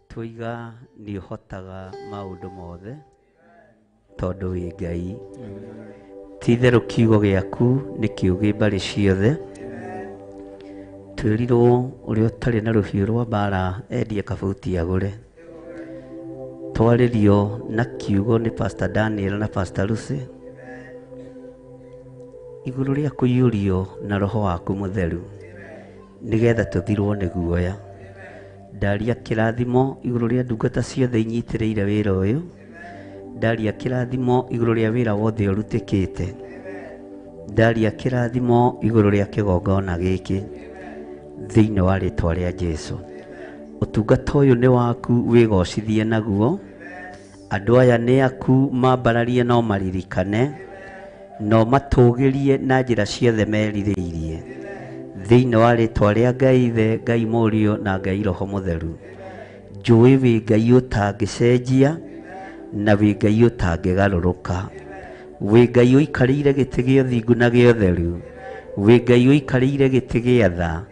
Tuiga ni uhotaga maundu mothe tondu wi Ngai. Ti itherũ kiugo gĩaku nĩ kĩũgĩ mbarĩ ciothe. Twĩrirwo ũrĩa ũtarĩ na rũhiũ rwa mbara endie kabuti agũre. Twarĩrio na kiugo nĩ Pastor Daniel na Pastor Lucy igũrũ rĩa kũiyũrio na roho waku mũtheru nĩgetha tũthirwo nĩ guoya. Ndaria kĩrathimo igũrũ rĩa ndungata ciothe inyitĩrĩire wĩra ũyũ. Ndaria kĩrathimo igũrũ rĩa wĩra wothe ũrutĩkĩte. Ndaria kĩrathimo igũrũ rĩa kĩgongona gĩkĩ thĩinĩ wa rĩtwa rĩa Jesu. Ũtungata ũyũ nĩ waku, wĩgocithie naguo. Andũ aya nĩ aku, mambararie no maririkane, no matũgĩrie na njĩra ciothe merirĩirie thĩinĩ wa rĩtwa rĩa Ngai Ithe, Ngai Mũriũ na Ngai Roho Mũtheru. Njũĩ wĩ Ngai ũtangĩcenjia na wĩ Ngai ũtangĩgarũrũka. Wĩ Ngai ũikarĩire gĩtĩ gĩa ũthingu na gĩa ũtheru. Wĩ Ngai ũikarĩire gĩtĩ gĩa tha.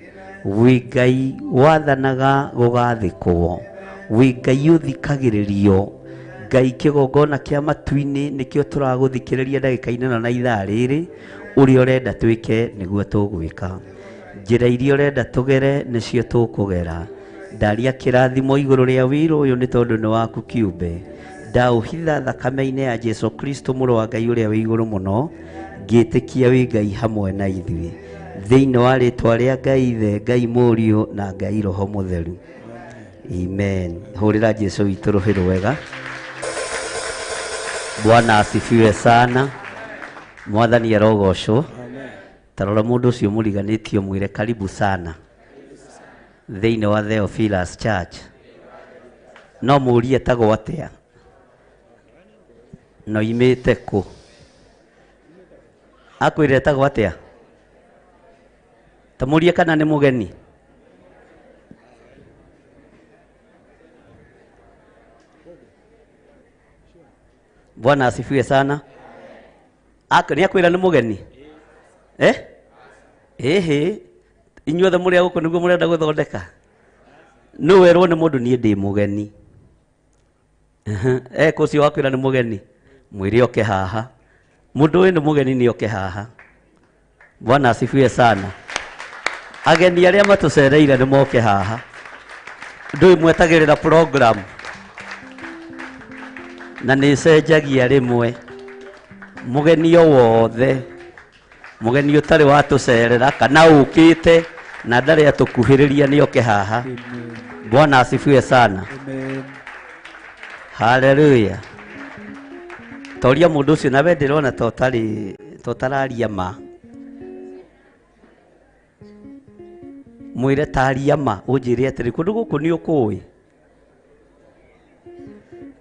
Wĩ Ngai wathanaga gũgathĩkwo. Wĩ Ngai ũthikagĩrĩrio. Ngai kĩgongona kĩa matu-inĩ nĩkĩo tũragũthikĩrĩria ndagĩka-inĩ ĩno na ithaa rĩrĩ, ũrĩa ũrenda twĩke nĩguo tũgwĩka, njĩra iria ũrenda tũgere nĩcio tũkũgera. Ndaria kĩrathimo igũrũ rĩa wĩra ũyũ nĩ tondũ nĩ waku kĩũmbe. Ndaũhitha thakame-inĩ ya Jesu Kristo mũrũ wa Ngai ũrĩa wĩ igũrũ mũno, ngĩtĩkia wĩ Ngai hamwe na ithuĩ, thĩinĩ wa rĩtwa rĩa Ngai Ithe, Ngai Mũriũ na Ngai Roho Mũtheru. Amen. Hũrĩra Jesu witũ rũhĩ rwega. Bwana asifiwe sana. Mwathani arogocwo. Tarora mũndũ ũcio mũriganĩtio mwĩre karibu sana thĩinĩ wa Theophilus Church. No mũũrie etagwo atĩa, no imĩte kũ? Akwĩre etagwo atĩa? Ta mũũrie kana nĩ mũgeni. Bwana asifiwe sana. Nĩ akwĩra nĩ mũgeni? Eh? Ĩhĩ, inyuothe mũrĩ a gũkũ nĩguo mũrenda gũthondeka? Nũ werwo nĩ mũndũ niĩ ndĩ mũgeni? Eko ũcio wakwĩra nĩ mũgeni, mwĩre oke haha. Mũndũ ũyũ nĩ mũgeni nĩ oke haha. Bwana asifiwe sana. Ageni arĩa matũcereire nĩ moke haha. Ndũĩ mwetagĩrĩra program na nĩ ĩcenjagia rĩmwe. Mũgeni o wothe, mũgeni ũtarĩ watũcerera kana ũkĩte na ndarĩ atũkuhĩrĩria nĩ oke haha. Bwana asifiwe sana. Haleluya. Toria mũndũ ũcio nawe ndĩrona ta ũtarĩ ta ũtararia ma. Mwĩre taria ma ũnjĩre atĩrĩ kũndũ gũkũ nĩ ũkũĩ.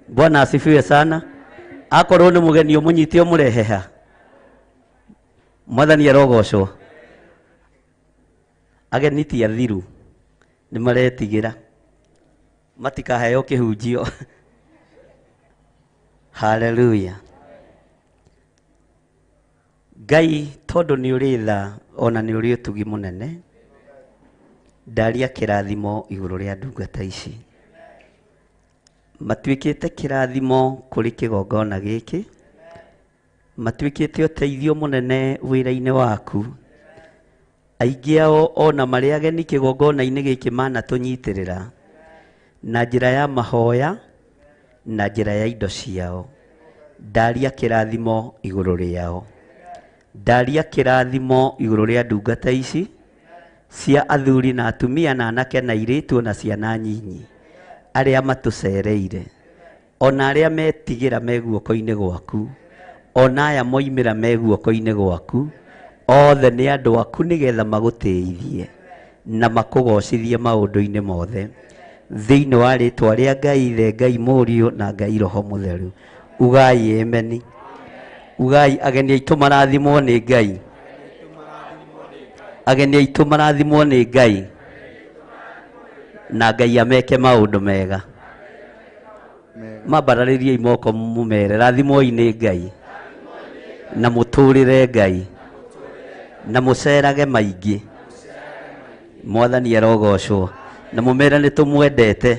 Bwana asifiwe sana. Akorwo nĩ mũgeni ũmũnyite ũmũrehe ha. Mwathani arogocwo. Ageni ti athiru nĩ maretigĩra matikaheo kĩhunjio. Haleluya. Ngai tondũ nĩ ũrĩ tha ona nĩ ũrĩ ũtugi mũnene, ndaria kĩrathimo igũrũ rĩa ndungata ici. Matuĩkĩte kĩrathimo kũrĩ kĩgongona gĩkĩ, matuĩkĩte ũteithio mũnene wĩra-inĩ waku. Aingĩ ao ona marĩ ageni kĩgongona-inĩ gĩkĩ manatũnyitĩrĩra na njĩra ya mahoya na njĩra ya indo ciao. Ndaria kĩrathimo igũrũ rĩao. Ndaria kĩrathimo igũrũ rĩa ndungata ici cia athuri na atumia na anake na airĩtu na ciana nyinyi arĩa matũcereire, ona arĩa metigĩra me guoko-inĩ gwaku, ona aya moimĩra me guoko-inĩ gwaku, othe nĩ andũ aku nĩgetha magũtĩithie na makũgocithie maũndũ-inĩ mothe, thĩinĩ wa rĩtwa rĩa Ngai Ithe, Ngai Mũriũ na Ngai Roho Mũtheru. Ugai ameni. Ugai ageni aitũ marathimwo nĩ Ngai. Ageni aitũ marathimwo nĩ Ngai na Ngai ameke maũndũ mega. Mambararĩriei moko mũmere rathimwoi nĩ Ngai na mũtũrĩre Ngai na mũcerage maingĩ. Mwathani arogocwo. Na mũmere nĩ tũmwendete.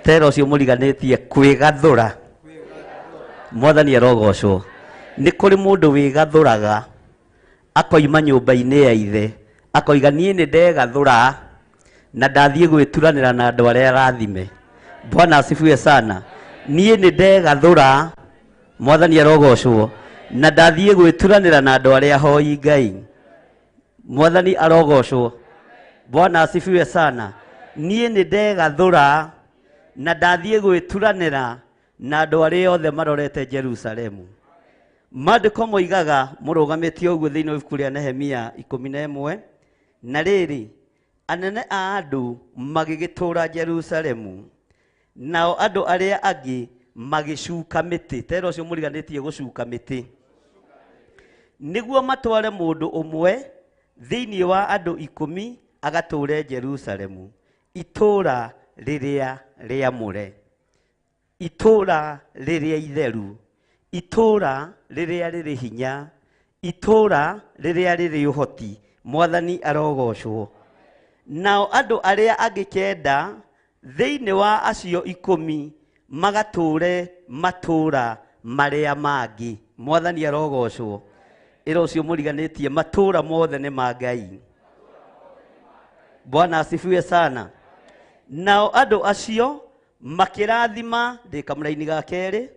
Tera ũcio mũriganĩtie kwĩgathũra. Mwathani arogocwo. Nĩ kũrĩ mũndũ wĩgathũraga akoima nyũmba-inĩ ya ithe akoiga niĩ nĩ ndegathũra na ndathiĩ gwĩturanĩra na andũ arĩa arathime. Bwana asifiwe sana. Niĩ nĩ ndegathũra, Mwathani arogocwo, na ndathiĩ gwĩturanĩra na andũ arĩa ahoi Ngai. Mwathani arogocwo. Bwana asifiwe sana. Niĩ nĩ ndegathũra na ndathiĩ gwĩturanĩra na andũ arĩa othe marorete Jerusalemu. Maandĩko moigaga mũrũgamĩtie ũguo thĩinĩ wa ibuku rĩa Nehemia 11, na rĩrĩ anene a andũ magĩgĩtũũra Jerusalemu, nao andũ arĩa angĩ magĩcuka mĩtĩ. Tera ũcio mũriganĩtie gũcuka mĩtĩ nĩguo matware mũndũ ũmwe thĩinĩ wa andũ 10 agatũũre Jerusalemu, itũũra rĩrĩa rĩamũre, itũũra rĩrĩa itheru, itũũra rĩrĩa rĩrĩ hinya, itũũra rĩrĩa rĩrĩ ũhoti. Mwathani arogocwo. Nao andũ arĩa angĩ 9 thĩinĩ wa acio 10 Magatũũre matũũra marĩa mangĩ. Mwathani arogocwo. Ĩra ũcio mũriganĩtie matũũra mothe nĩ ma Ngai. Bwana asifiwe sana. Nao andũ acio makĩrathima, ndĩ kamũraini ga kerĩ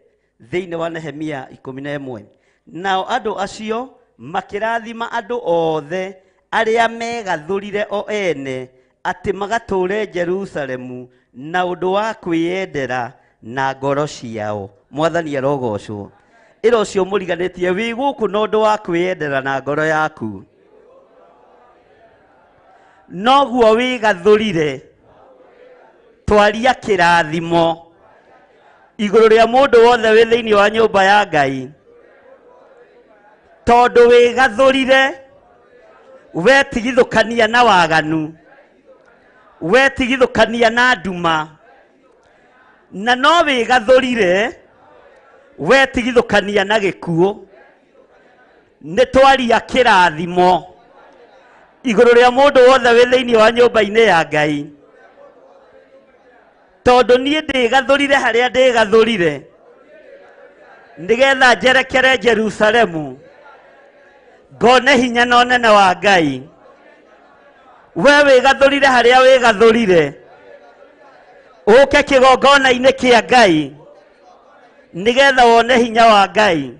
thĩinĩ wa Nehemia 11. Nao andũ acio makĩrathima andũ othe arĩa megathũrire o ene atĩ magatũũre Jerusalemu na ũndũ wa kwĩyendera na ngoro ciao. Mwathani arogocwo. Ĩra ũcio mũriganĩtie wĩ gũkũ na ũndũ wa kwĩyendera na ngoro yaku. Noguo wĩgathũrire twaria kĩrathimo igũrũ rĩa mũndũ wothe wĩ thĩinĩ wa nyũmba ya Ngai, tondũ wĩgathũrire wetigithũkania na waganu, wetigithũkania na nduma, na no wĩgathũrire wetigithũkania na gĩkuũ. Nĩ twaria kĩrathimo igũrũ rĩa mũndũ wothe wĩ thĩinĩ wa nyũmba-inĩ ya Ngai, tondũ niĩ ndĩgathũrire harĩa ndĩgathũrire nĩgetha njerekere Jerusalemu ngone hinya na ũnene wa Ngai. We wĩgathũrire harĩa wĩgathũrire ũke kĩgongona-inĩ kĩa Ngai nĩgetha wone hinya wa Ngai.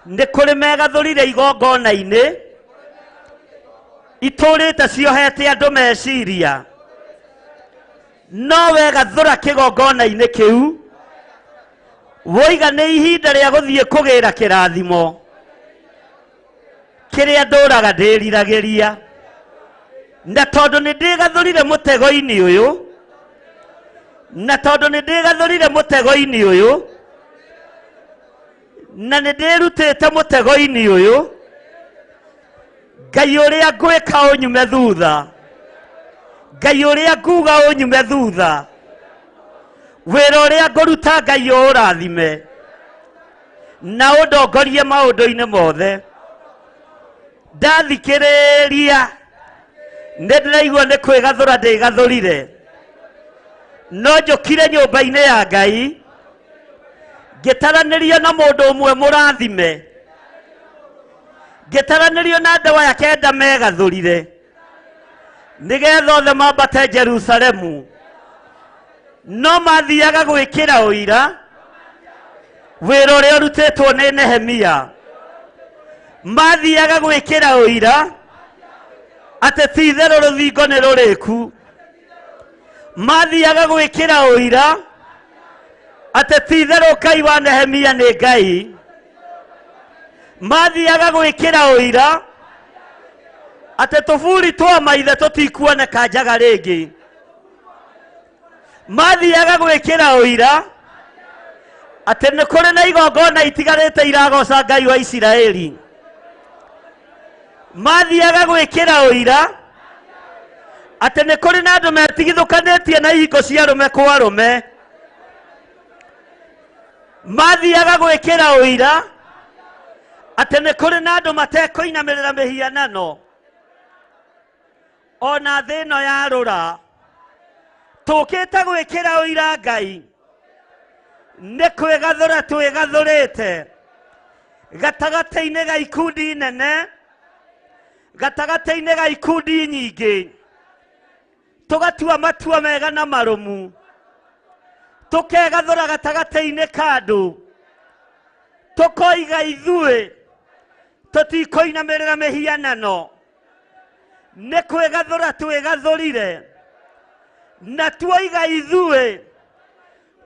Nĩ kũrĩ megathũrire igongona-inĩ itũrĩte ciohete andũ meciria, no wegathũra kĩgongona-inĩ kĩu woiga nĩ ihinda rĩa gũthiĩ kũgĩra kĩrathimo kĩrĩa ndũraga ndĩriragĩria. Na tondũ nĩ ndĩgathũrire mũtego-inĩ ũyũ, na tondũ nĩ ndĩgathũrire mũtego-inĩ ũyũ, na nĩ ndĩrutĩte mũtego-inĩ ũyũ, Ngai ũrĩa ngwĩka ũnyume thutha, Ngai ũrĩa nguga ũnyume thutha, wĩra ũrĩa ngũruta Ngai ũrathime na ũndongorie maũndũ-inĩ mothe. Ndathikĩrĩria nĩ ndĩraigua nĩ kwĩgathũra ndĩgathũrire, no njũkire nyũmba-inĩ ya Ngai ngĩtaranĩrio na mũndũ ũmwe mũrathime, ngĩtaranĩrio na andũ aya kenda megathũrire nĩgetha othe mambate Jerusalemu. No mathiaga gwĩkĩra ũira wĩra ũrĩa ũrutĩtwo nĩ Nehemia, mathiaga gwĩkĩra ũira atĩ ti itherũ rũthingo nĩ rũrĩku, mathiaga gwĩkĩra ũira atĩ ti itherũ Ngai wa Nehemia nĩ Ngai, mathiaga gwĩkĩra ũira atĩ tũburi twa maithe tũtikuoneka njaga rĩngĩ, mathiaga gwĩkĩra ũira atĩ nĩ kũrĩ na igongona itigarĩte iragoca Ngai wa Isiraeli, mathiaga gwĩkĩra ũira atĩ nĩ kũrĩ na andũ metigithũkanĩtie na ihiko cia arũme kwa arũme, mathiaga gwĩkĩra ũira atĩ nĩ kũrĩ na andũ matekũinamĩrĩra mĩhianano. Ona thĩ ĩno yarũra tũkĩte gwĩkĩra ũira Ngai nĩ kwĩgathũra twĩgathũrĩte gatagatĩ-inĩ ga ikundi nene, gatagatĩ-inĩ ga ikundi nyingĩ, tũgatua matua mega na marũmu, tũkegathũra gatagatĩ-inĩ ka andũ, tũkoiga ithuĩ tũtikũinamĩrĩra mĩhianano, nĩ kwĩgathũra twĩgathũrire, na tuoiga ithuĩ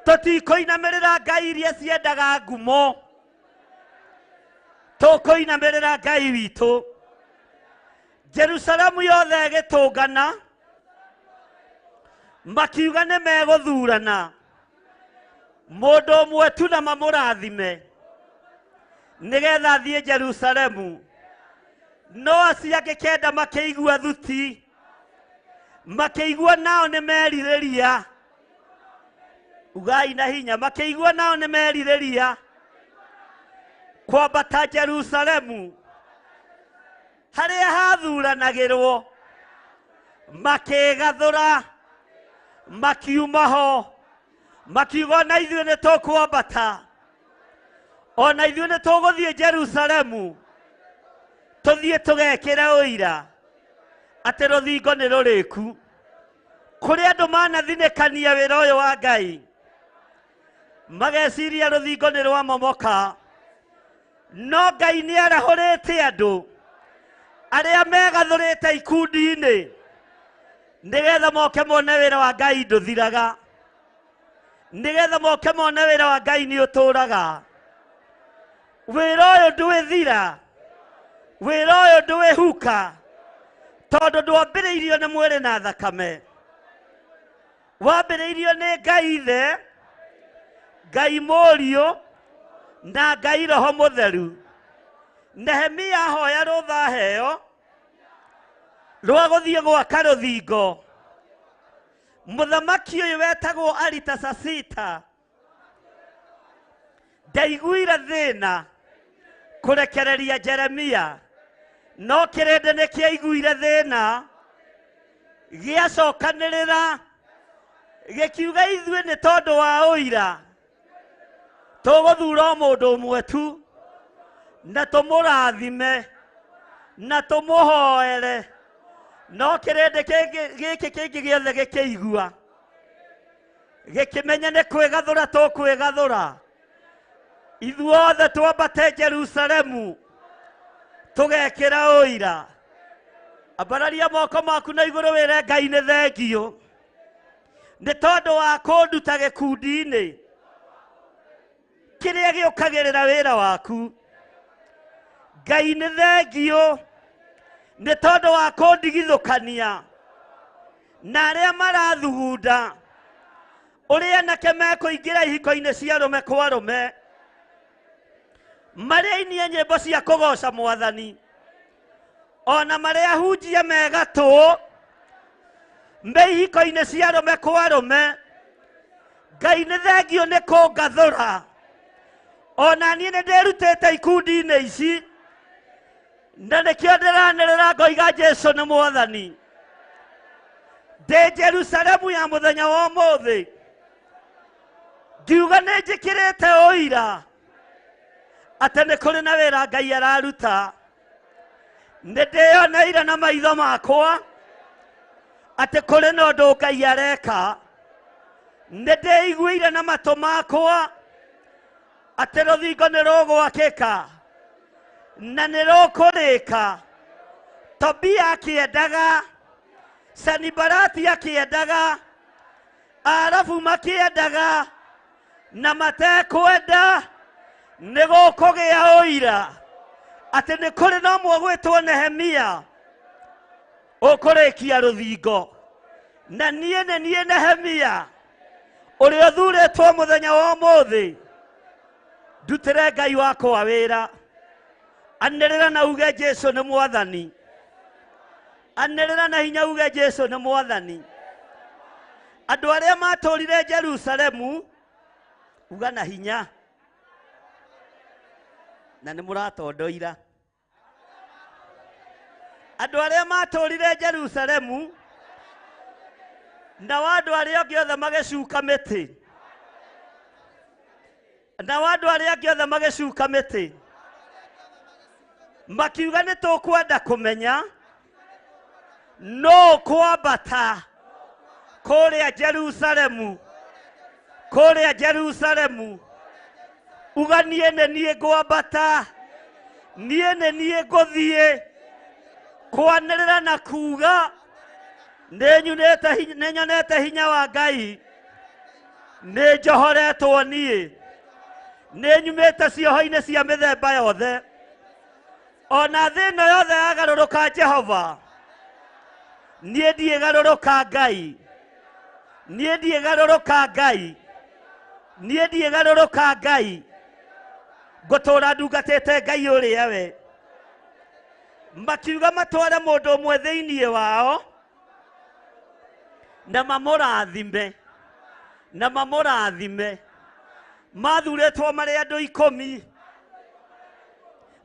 tũtikũinamĩrĩra ngai iria ciendaga ngumo, tũkũinamĩrĩra Ngai witũ. Jerusalemu yothe ĩgĩtũngana makiuga nĩ megũthurana mũndũ ũmwe tu na mamũrathime nĩgetha athiĩ Jerusalemu. No acio angĩ kenda makĩigua thuti, makĩigua nao nĩ merirĩria, ugai na hinya, makĩigua nao nĩ merirĩria kwambata Jerusalemu harĩa hathuranagĩrwo, makĩgathũra makiuma ho Makiuga na ithuĩ nĩ tũkwambata, ona ithuĩ nĩ tũgũthiĩ Jerusalemu, tũthiĩ tũgekĩre ũira atĩ rũthingo nĩ rũrĩku. Kũrĩ andũ manathinĩkania wĩra ũyũ wa Ngai, mageciria rũthingo nĩ rwamomoka, no Ngai nĩ arahũrĩte andũ arĩa megathũrĩte ikundi-inĩ nĩgetha moke mone wĩra wa Ngai ndũthiraga, nĩgetha moke mone wĩra wa Ngai nĩ ũtũraga. Wĩra ũyũ ndwĩthira, wĩra ũyũ ndwĩhuka, tondũ ndwambĩrĩirio nĩ mwĩrĩ na thakame, wambĩrĩirio nĩ Ngai Ithe, Ngai Mũriũ na Ngai Roho Mũtheru. Nehemia ahoya rũtha aheo rwa gũthiĩ gwaka rũthingo. Mũthamaki ũyũ wetagwo Aritasasita ndaiguire thĩna kũrekereria Jeremia, no kĩrĩndĩ nĩ kĩaiguire thĩna, gĩacokanĩrĩra gĩkiuga ithuĩ nĩ tondũ wa ũira tũgũthura o mũndũ ũmwe tu na tũmũrathime na tũmũhoere. No kĩrĩndĩ gĩkĩ kĩngĩ gĩothe gĩkĩigua, gĩkĩmenya nĩ kwĩgathũra tũkwĩgathũra. Ithuothe twambate Jerusalemu tũgekĩra ũira. Ambararia moko maku na igũrũ wĩre Ngai nĩ thengio nĩ tondũ wa kũnduta gĩkundi-inĩ kĩrĩa gĩũkagĩrĩra wĩra waku. Ngai nĩ thengio nĩ tondũ wa kũndigithũkania na arĩa marathugunda ũrĩa anake mekũingĩra ihiko-inĩ cia arũme kwa arũme, marĩa ainie nyĩmbo cia kũgoca Mwathani, ona marĩa ahunjia megatũ me ihiko-inĩ cia arũme kwa arũme. Ngai nĩ thengio nĩ kũngathũra, ona niĩ nĩ ndĩrutĩte ikundi-inĩ ici, na nĩkĩo ndĩranĩrĩra ngoiga Jesũ nĩ Mwathani. Ndĩ Jerusalemu ya mũthenya wa ũmũthĩ, ngiuga nĩ njĩkĩrĩte ũira atĩ nĩ kũrĩ na wĩra Ngai araruta. Nĩ ndĩyoneire na maitho makwa atĩ kũrĩ na ũndũ Ngai areka. Nĩ ndĩiguire na matũ makwa atĩ rũthingo nĩ rũgwakĩka na nĩ rũkũrĩka. Tobia akĩendaga, Sanibalati akĩendaga, Arabu makĩendaga, na matekwenda nĩ gũkũgĩa ũira atĩ nĩ kũrĩ na ũmwe ũgwĩtwo Nehemia ũkũrĩkia rũthingo. Na niĩ nĩ niĩ Nehemia ũrĩa ũthurĩtwo mũthenya wa ũmũthĩ ndutĩre Ngai wakwa wĩra. Anĩrĩra na uge Jesũ nĩ Mwathani. Anĩrĩra na hinya uge Jesũ nĩ Mwathani. Andũ arĩa matũrire Jerusalemu, uga na hinya, na nĩ mũratondoira. Andũ arĩa matũrire Jerusalemu na andũ arĩa angĩ othe magĩcuka mĩtĩ, na andũ arĩa angĩ othe magĩcuka mĩtĩ, makiuga nĩ tũkwenda kũmenya no kwambata kũrĩa Jerusalemu, kũrĩa Jerusalemu. Uga niĩ nĩ niĩ ngwambata, niĩ nĩ niĩ ngũthiĩ kwanĩrĩra na kuga nĩ nyonete hinya wa Ngai, nĩ njohoretwo niĩ, nĩ nyumĩte cioho-inĩ cia mĩthemba yothe, ona thĩ ĩno yothe yagarũrũka Jehova, niĩ ndiĩgarũrũka Ngai, niĩ ndiĩgarũrũka Ngai, niĩ ndiĩgarũrũka Ngai, ngũtũra ndungatĩte Ngai ũrĩa we. Makiuga matware mũndũ ũmwe thĩinĩ wao na mamũrathime, na mamũrathime. Mathurĩtwo marĩ andũ 10,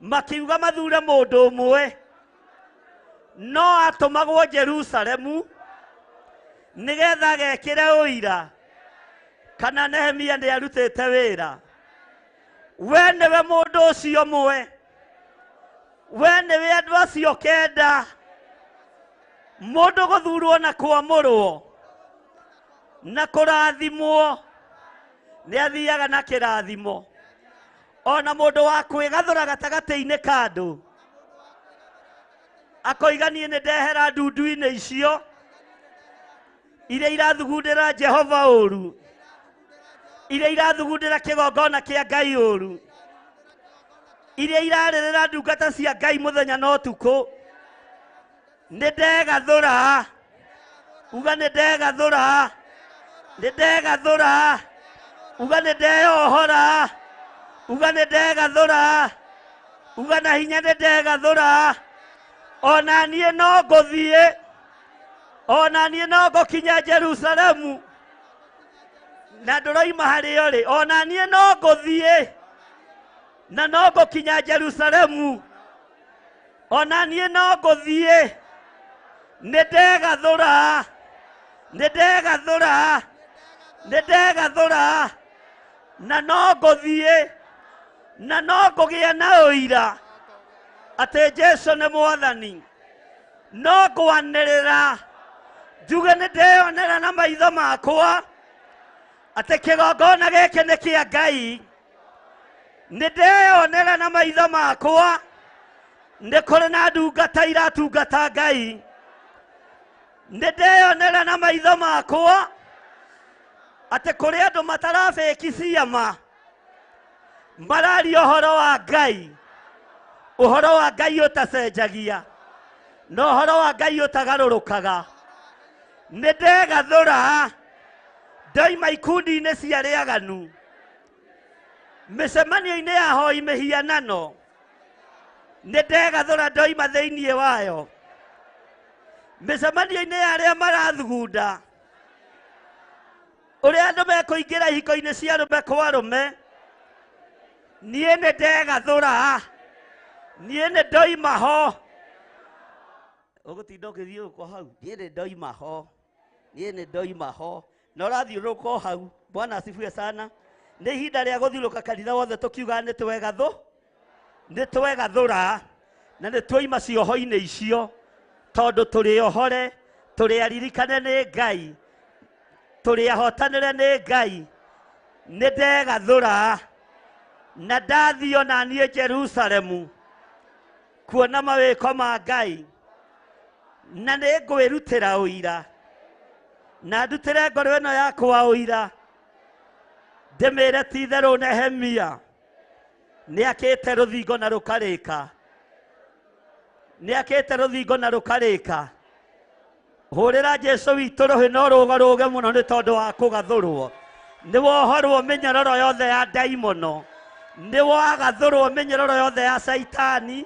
makiuga mathure mũndũ ũmwe, no atũmagwo Jerusalemu nĩgetha agekĩre ũira Kana Nehemia nĩ arutĩte wĩra. We nĩwe mũndũ ũcio ũmwe. We nĩwe andũ acio 9. Mũndũ gũthurwo na kwamũrwo na kũrathimwo nĩ athiaga na kĩrathimo. Ona mũndũ wa kwĩgathũra gatagatĩ-inĩ ka andũ akoiga niĩ nĩ ndehera ndundu-inĩ icio iria irathugundĩra Jehova ũru, iria irathugundĩra kĩgongona kĩa Ngai ũru, iria irarĩrĩra ndungata cia Ngai mũthenya na ũtukũ. Nĩ ndegathũra. Uga nĩ ndegathũra. Nĩ ndegathũra. Uga nĩ ndeyohora. Uga nĩ ndegathũra. Uga na hinya nĩ ndegathũra. Ona niĩ no ngũthiĩ. Ona niĩ no ngũkinya Jerusalemu. Na ndũroima harĩo rĩ. Ona niĩ no ngũthiĩ. Na no ngũkinya Jerusalemu. Ona niĩ no ngũthiĩ. Nĩ ndegathũra. Nĩ ndegathũra. Nĩ ndegathũra. Na no ngũthiĩ. Na no ngũgĩa na ũira atĩ Jesũ nĩ Mwathani. No ngwanĩrĩra njuge nĩ ndeyonera na maitho makwa atĩ kĩgongona gĩkĩ nĩ kĩa Ngai. Nĩ ndeyonera na maitho makwa nĩ kũrĩ na ndungata iratungata Ngai. Nĩ ndeyonera na maitho makwa atĩ kũrĩ andũ matarabĩki ciama mararia ũhoro wa Ngai, ũhoro wa Ngai ũtacenjagia na ũhoro wa Ngai ũtagarũrũkaga. Nĩ ndegathũra ndoima ikundi-inĩ cia arĩa aganu, mĩcemanio-inĩ ya hoi mĩhianano. Nĩ ndegathũra ndoima thĩinĩ wayo. Mĩcemanio-inĩ ya arĩa marathugunda ũrĩa andũ mekũingĩra ihiko-inĩ cia arũme kwa arũme, niĩ nĩ ndegathũra. Niĩ nĩ ndoima ho. Ũgũtinda ũkĩthiũrũrũka hau. Niĩ nĩ ndoima ho. Niĩ nĩ ndoima ho. Na ũrathiũrũrũka hau. Bwana asifiwe sana. Nĩ ihinda rĩa gũthiũrũrũka kanitha wothe tũkiugaga nĩ twegathũ. Nĩ twegathũra. Na nĩ twoima cioho-inĩ icio. Tondũ tũrĩ ohore, tũrĩ aririkane nĩ Ngai, tũrĩ ahotanĩre nĩ Ngai. Nĩ ndegathũra. Na ndathiĩ ona niĩ Jerusalemu kuona mawĩko ma Ngai. Na nĩ ngwĩrutĩra ũira. Na ndutĩre ngoro ĩno yakwa ũira. Ndĩmĩre ti itherũ Nehemia nĩ akĩte rũthingo na rũkarĩka. Nĩ akĩte rũthingo na rũkarĩka. Hũrĩra Jesũ witũ rũhĩ no rũgarũge mũno nĩ tondũ wa kũgathũrwo. Nĩ wohorwo mĩnyororo yothe ya ndaimono. Nĩ wagathũrwo mĩnyororo yothe ya Caitani.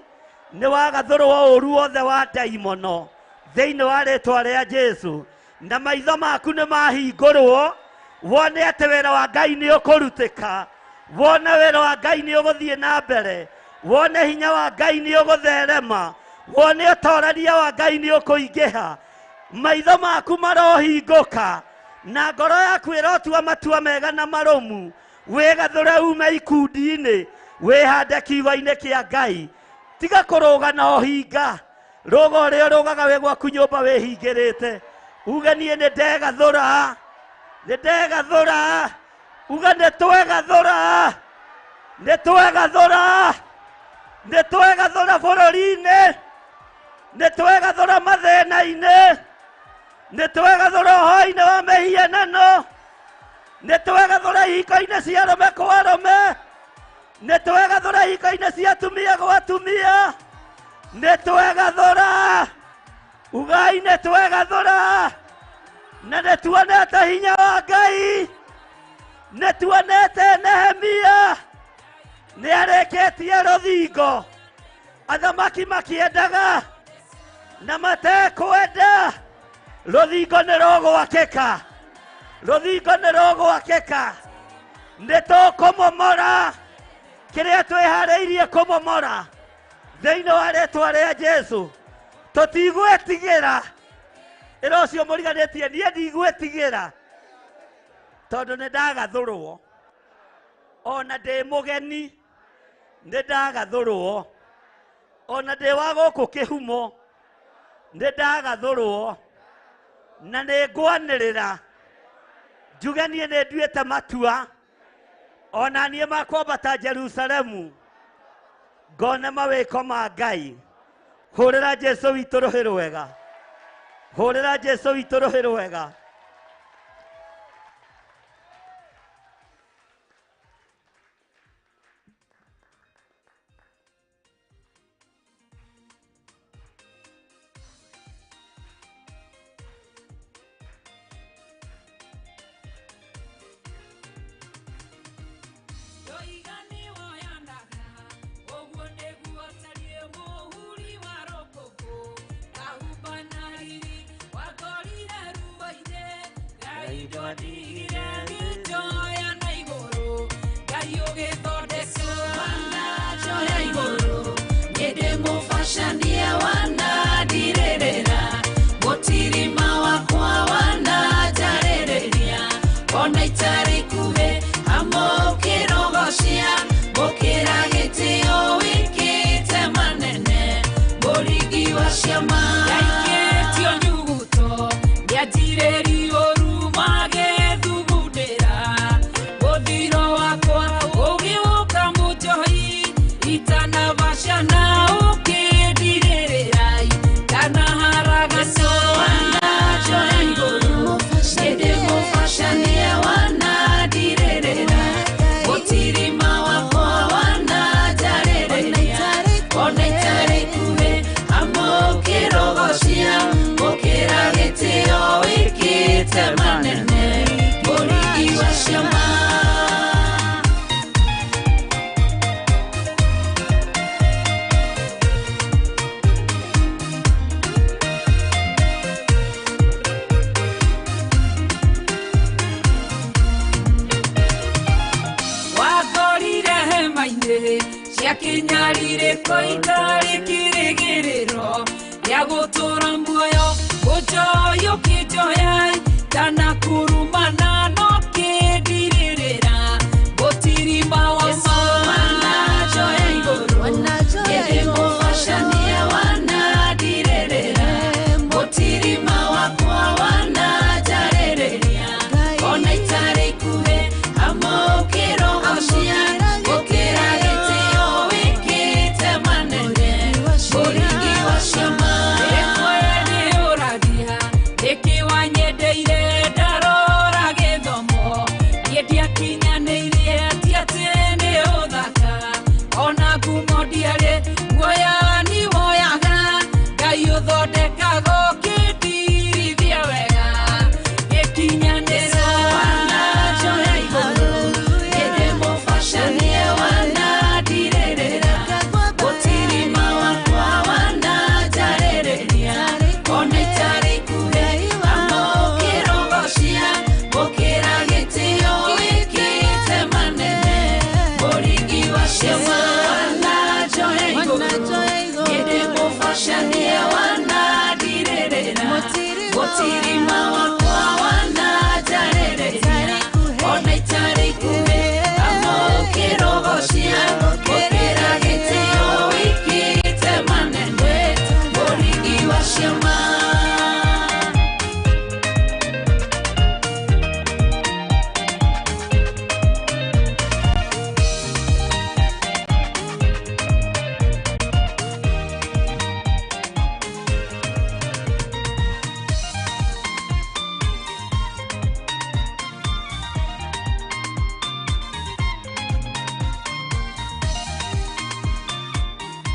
Nĩ wagathũrwo ũru wothe wa ndaimono thĩinĩ wa rĩtwa rĩa Jesũ. Na maitho maku nĩ mahingũrwo wone atĩ wĩra wa Ngai nĩ ũkũrutĩka, wone wĩra wa Ngai nĩ ũgũthiĩ na mbere, wone hinya wa Ngai nĩ ũgũtherema, wone ũtorania wa Ngai nĩ ũkũingĩha. Maitho maku marohingũka na ngoro yaku ĩrotua matua mega na marũmu. Wĩgathũre ume ikundi-inĩ, wĩhande kiugo-inĩ kĩa Ngai. Tiga kũrũga na ũhinga. Rũga ũrĩa ũrũgaga wĩ gwaku nyũmba wĩhingĩrĩte. Uge niĩ nĩ ndegathũra. Nĩ ndegathũra. Uga nĩ twegathũra. Nĩ twegathũra. Nĩ twegathũra bũrũri-inĩ. Nĩ twegathũra mathĩna-inĩ. Nĩ twegathũra ũhoro-inĩ wa mĩhianano. Nĩ twegathũra ihiko-inĩ cia arũme kwa arũme. Nĩ twegathũra ihiko-inĩ cia atumia gwa atumia. Nĩ twegathũra. Ugai nĩ twegathũra. Na nĩ tuonete hinya wa Ngai. Nĩ tuonete Nehemia nĩ arĩkĩtie rũthingo. Athamaki makĩendaga na matekwenda. Rũthingo nĩ rũgwakĩka. Rũthingo nĩ rũgwakĩka. Nĩ tũkũmomora kĩrĩa twĩharĩirie kũmomora thĩinĩ wa rĩtwa rĩa Jesũ. Tũtigwĩtigĩra. Ĩra ũcio mũriganĩtie, niĩ ndigwĩtigĩra. Tondu nĩ ndagathũrwo ona ndĩ mũgeni nĩ ndagathũrwo ona ndĩ wa gũkũ kĩhumo nĩ ndagathũrwo na nĩ ngwanĩrĩra njuge niĩ nĩ nduĩte matua ona niĩ makwambata Jerusalemu ngone mawĩko ma Ngai. Hũrĩra Jesũ witũ rũhĩ rwega. Hũrĩra Jesũ witũ rũhĩ rwega.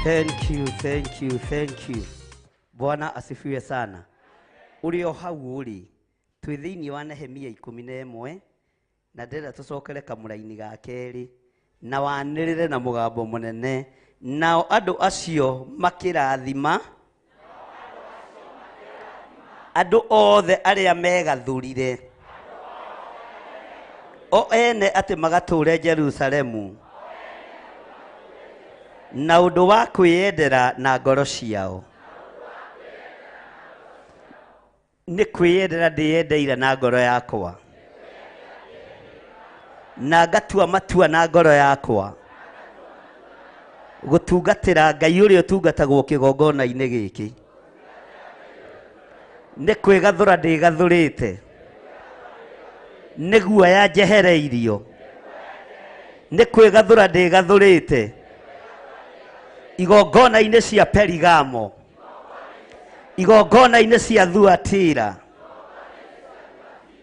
Thank you, thank you, thank you. Bwana asifiwe sana. Uri o hau uri twi thiini wa Nehemia 11 na ndĩrenda tũcokere kamũraini ga kerĩ na wanĩrĩre na mũgambo mũnene nao andũ acio makĩrathima andũ othe arĩa megathurire o ene atĩ magatũre Jerusalemu na ũndũ wa kwĩyendera na ngoro ciao. Nĩ kwĩyendera ndĩyendeire na ngoro yakwa. Na ngatua matua na ngoro yakwa gutungatira Ngai uria utungatagwo kigongona-inĩ gĩkĩ. Nĩ kwĩgathũra ndĩgathũrĩte, nĩ guoya njehereirio, nĩ kwĩgathũra ndĩgathũrĩte igongona-inĩ cia Perigamo, igongona-inĩ cia Thuatira,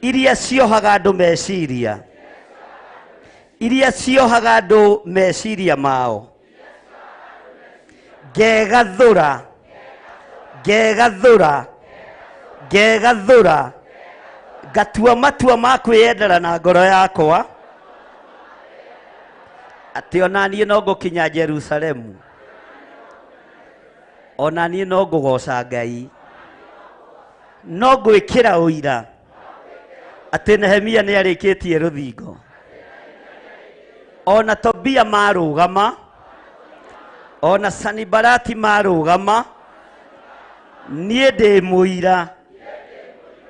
iria ciohaga andũ meciria, iria ciohaga andũ meciria mao. Ngegathũra, ngegathũra, ngegathũra, ngatua matua ma kwĩyendera na ngoro yakwa atĩ ona niĩ no ngũkinya Jerusalemu, ona niĩ no ngũgoca Ngai, no ngwĩkĩra ũira atĩ Nehemia nĩ arĩkĩtie rũthingo. Ona Tobia marũgama, ona Sanibalati marũgama, niĩ ndĩ mũira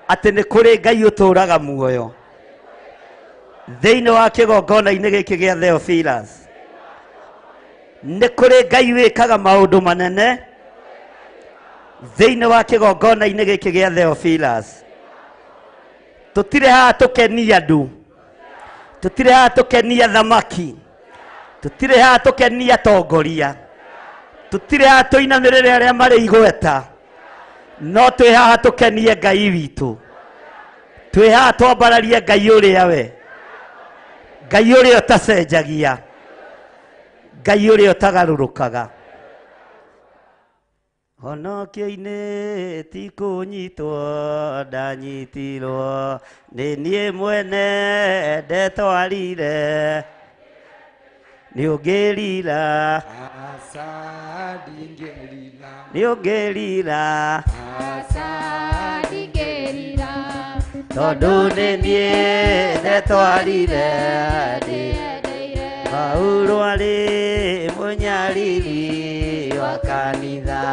atĩ nĩ kũrĩ Ngai ũtũũraga muoyo thĩinĩ wa kĩgongona-inĩ gĩkĩ gĩa Theophilus. Nĩ kũrĩ Ngai wĩkaga maũndũ manene thĩinĩ wa kĩgongona-inĩ gĩkĩ gĩa Theophilus. Tũtirĩ haha tũkenie andũ, tũtirĩ haha tũkenie athamaki, tũtirĩ haha tũkenie atongoria, tũtirĩ haha tũinamĩrĩre arĩa marĩ igweta, no twĩ haha tũkenie Ngai witũ. Twĩ haha twambararie Ngai ũrĩa we, Ngai ũrĩa ũtacenjagia, Ngai ũrĩa ũtagarũrũkaga. Honokio-inĩ ti kũnyitwo ndanyitirwo, nĩ niĩ mwene ndetwarire, nĩ ũngĩrira, nĩ ũngĩrira, tondũ nĩ niĩ ndetwarire. Paulo arĩ mũnyariri wa kanitha,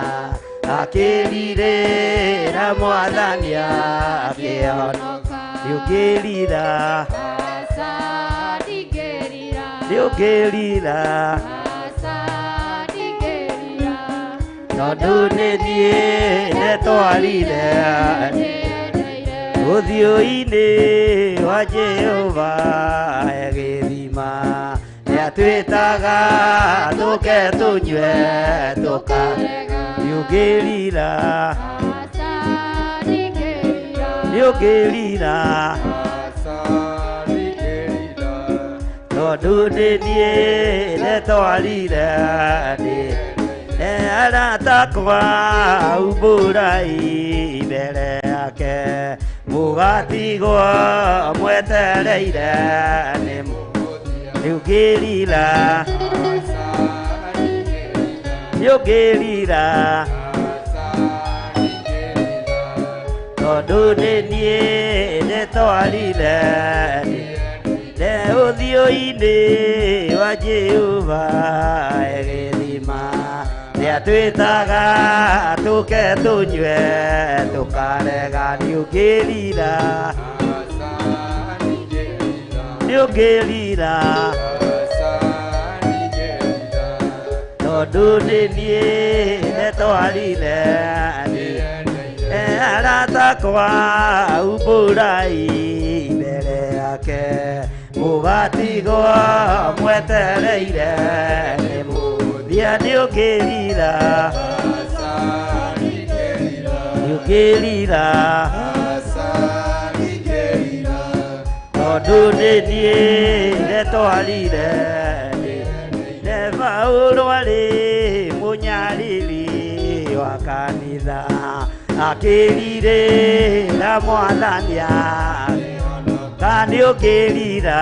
akĩrirĩra Mwathani akĩhonoka. Nĩ ũngĩrira, nĩ ũngĩrira, tondũ nĩ niĩ ndetwarire ũthiũ-inĩ wa Jehova gĩthima. Nĩatwĩtaga tũke tũnyue tũkarega. Nĩ ũngĩrira, nĩ ũngĩrira, tondũ nĩ niĩ ndetwarire. Arata akwa umbũrai mbere yake, mũgatigwo mwetereire nĩ nĩ ũngĩrira, nĩ ũngĩrira, tondũ nĩ niĩ ndetwarire nde ũthiũ-inĩ wa Jehova gĩthima. Nĩatwĩtaga tũke tũnyue tũkarega. Nĩ ũngĩrira, nĩ ũngĩrira, tondũ nĩ niĩ ndetwarire. Arata akwa umbũrai mbere yake, mũgatigwo mwetereire nĩ mũthia. Nĩ ũngĩrira, nĩ ũngĩrira, tondũ nĩ niĩ ndetwarire. Nĩ Paulo arĩ mũnyariri wa kanitha, akĩrirĩra Mwathani akĩhonoka. Nĩ ũngĩrira,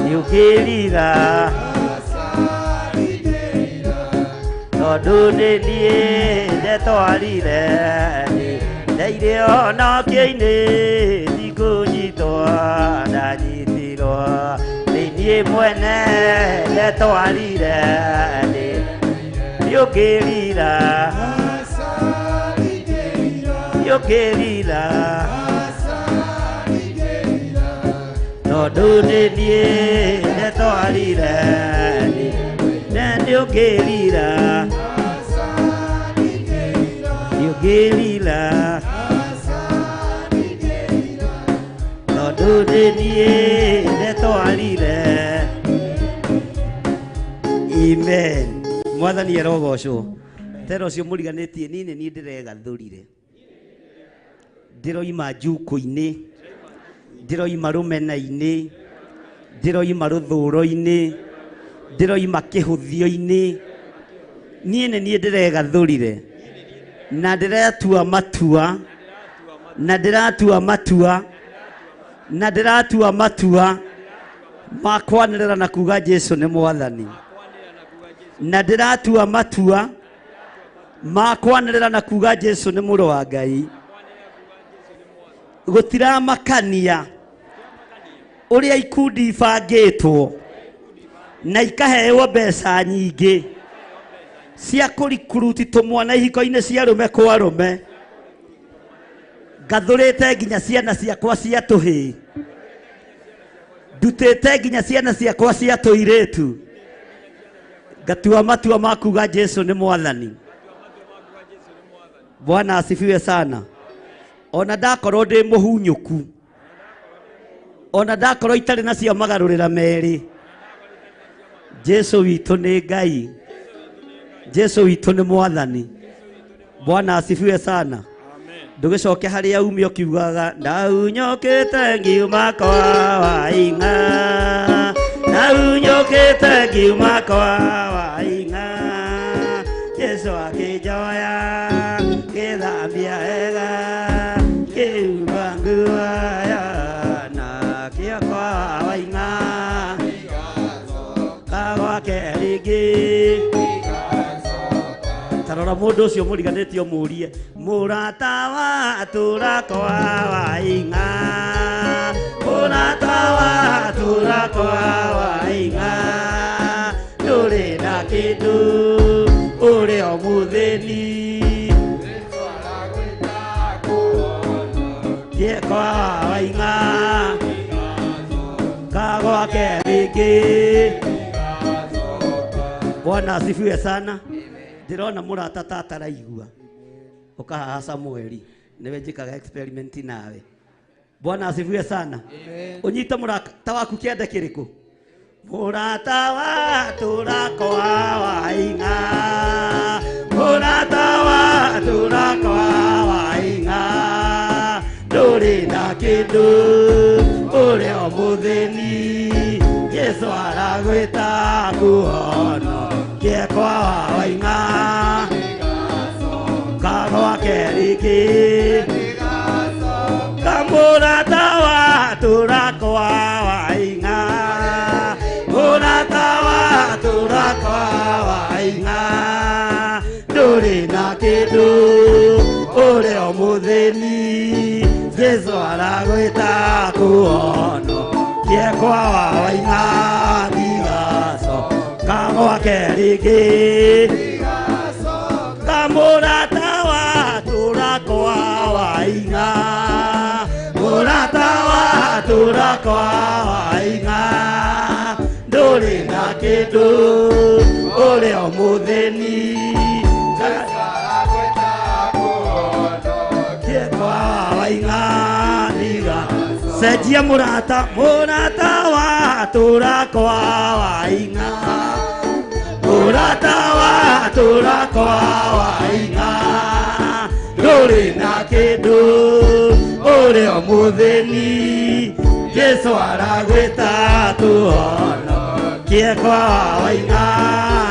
nĩ ũngĩrira, tondũ nĩ niĩ ndetwarire. Ndeire honokio-inĩ ti kũnyitwo ndanyitirwo, nĩ niĩ mwene ndetwarire. Nĩ ũngĩrira, nĩ ũngĩrira, Tondu nĩ niĩ ndetwarire ndiũngĩrira ndiũngĩrira tondu nĩ niĩ ndetwarire. Amen. Mwathani arogocwo. Tera ũcio mũriganĩtie niĩ nĩ niĩ ndĩregathũrire. Ndĩroima njukũ-inĩ, ndĩroima rũmena-inĩ, ndĩroima rũthũro-inĩ, ndĩroima kĩhũthio-inĩ. Niĩ nĩ niĩ ndĩregathũrire na ndĩratua matua, na ndĩratua matua, na ndĩratua matua ma kwanĩrĩra na kuga Jesu nĩ Mwathani. Na ndĩratua matua ma kwanĩrĩra na kuga Jesu nĩ mũrũ wa Ngai. Gũtiramakania ũrĩa ikundi ibangĩtwo na ikaheo mbeca nyingĩ cia kũrikuruti tũmwana ihiko-inĩ cia rũme kwa rũme. Ngathũrĩte nginya ciana ciakwa cia tũhĩĩ, ndutĩte nginya ciana ciakwa cia tũirĩtu. Ngatua matua ma kuga Jesu nĩ Mwathani. Bwana asifiwe sana. Ona ndakorwo ndĩ mũhunyũku, ona ndakorwo itarĩ nacio magarũrĩra merĩ, Jesu witũ nĩ Ngai, Jesu witũ nĩ Mwathani. Bwana asifiwe sana. Ndũgĩcoke harĩa umio ũkiugaga ndaunyũkĩte ngiuma kwa Waing'a, ndaunyũkĩte ngiuma kwa Waing'a, Jesu akĩnjoya ngĩthambia wega, ngĩhumba nguo na kĩo kwa Waing'a kagwake rĩngĩ. Tarora mũndũ ũcio mũriganĩtie ũmũrie mũrata wa tũra kwa Waing'a, mũrata wa tũra kwa Waing'a, ndũrĩ na kĩndũ ũrĩ o mũthĩni kwa Waing'a kagwake rĩngĩ. Bwana asifiwe sana. Ndĩrona mũrata tataraigua ũkahaha Samueli nĩwe njĩkaga experiment nawe. Bwana asifiwe sana. Ũnyite mũrata waku kĩande kĩrĩkũ? Mũrata wa tũra kwa Waing'a, mũrata wa tũra kwa Waing'a, ndũrĩ na kĩndũ ũrĩ o mũthĩni, Jesu aragwĩta kuhono kie kwa Waing'a kagwake rĩngĩ. Kamũrata wa tũra kwa Waing'a, mũrata wa tũra kwa Waing'a, ndũrĩ na kĩndũ ũrĩ o mũthĩni, Jesu aragwĩta kuhono kie kwa Waing'a kagwake rĩngĩ. Kamũrata wa tũra kwa Waing'a, mũrata wa tũra kwa Waing'a, ndũrĩ na kĩndũ ũrĩ o mũthĩni, kwa Waing'a ndiga. Cenjia mũrata, mũrata wa tũra kwa Waing'a, mũrata wa tũra kwa Waing'a, ndũrĩ na kĩndũ ũrĩ o mũthĩni, Jesu aragwĩta tũhono kie kwa Waing'a